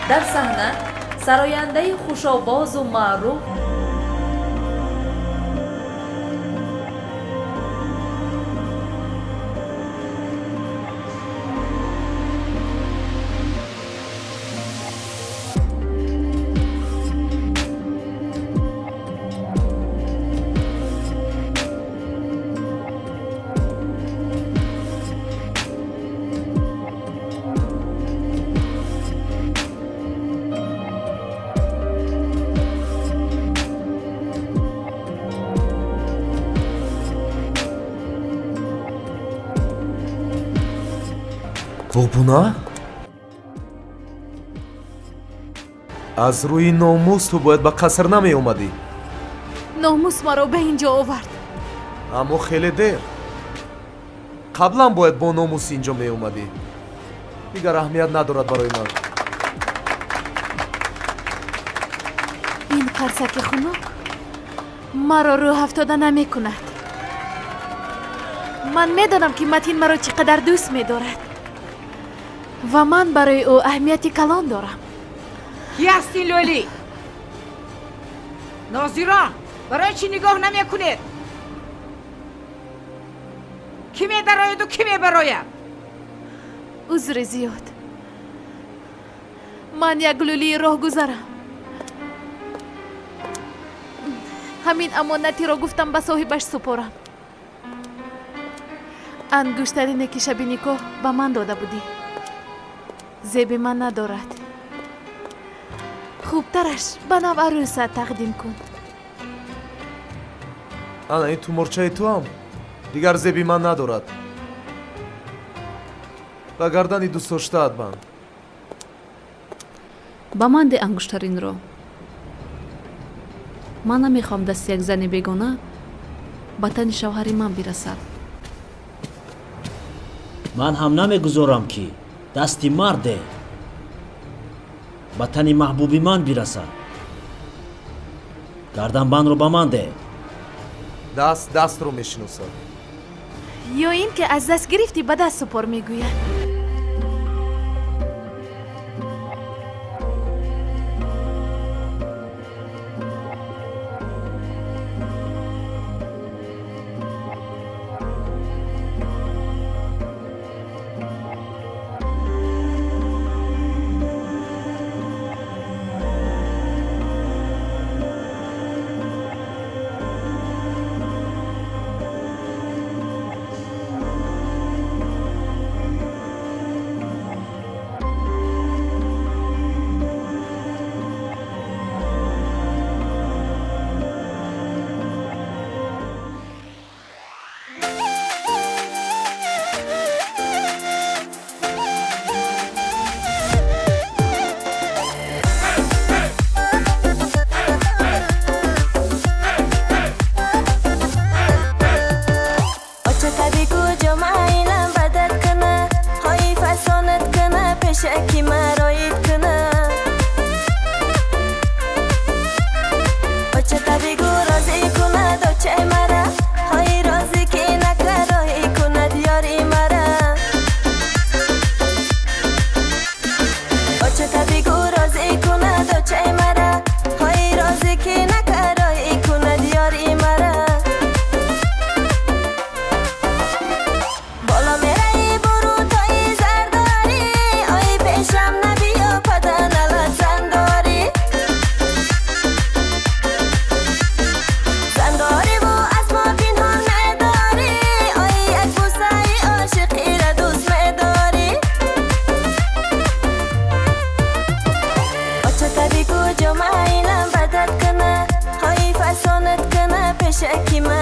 Speaker 9: Дар саҳна сарояндаи хушовозу маъруф
Speaker 1: Бобуна? Аз рӯи номус ту бояд ба қаср намеомадӣ.
Speaker 6: Номус маро ба ин ҷо овард.
Speaker 1: Аммо хеле дер. Қаблан бояд бо номус ин ҷо меомадӣ. Дигар аҳамият надорад барои ман.
Speaker 6: Ин қарсаки хунук маро рӯҳафтода намекунад. Ман медонам, ки Матин маро чӣ қадар дӯст медорад ва ман барои ӯ аҳамияти калон дорам.
Speaker 7: Кӣ ҳастин, Лӯлӣ? Нозирон, барои чӣ нигоҳ намекунед? Кӣ медарояду кӣ мебарояд?
Speaker 6: Узри зиёд. Ман як лӯлии роҳгузарам. Ҳамин амонатиро гуфтам ба соҳибаш супорам. Ангуштарине ки шаби никоҳ ба ман дода будӣ, зеби ман надорад. Хубтараш ба нав арӯсат тақдим кун.
Speaker 1: Ана ин туморчаи туам дигар зеби ман надорад. Ба гардани дӯстдоштаат банд.
Speaker 10: Ба ман де ангуштаринро. Ман намехоҳам дасти як зани бегона ба тани шавҳари ман бирасад.
Speaker 16: Ман ҳам намегузорам, ки дасти марде ба тани маҳбуби ман бирасад. Гарданбандро ба ман де.
Speaker 1: Даст дастро мешиносад.
Speaker 6: Ё ин ки аз даст гирифтӣ, ба даст супор мегӯяд.
Speaker 2: Пешаки.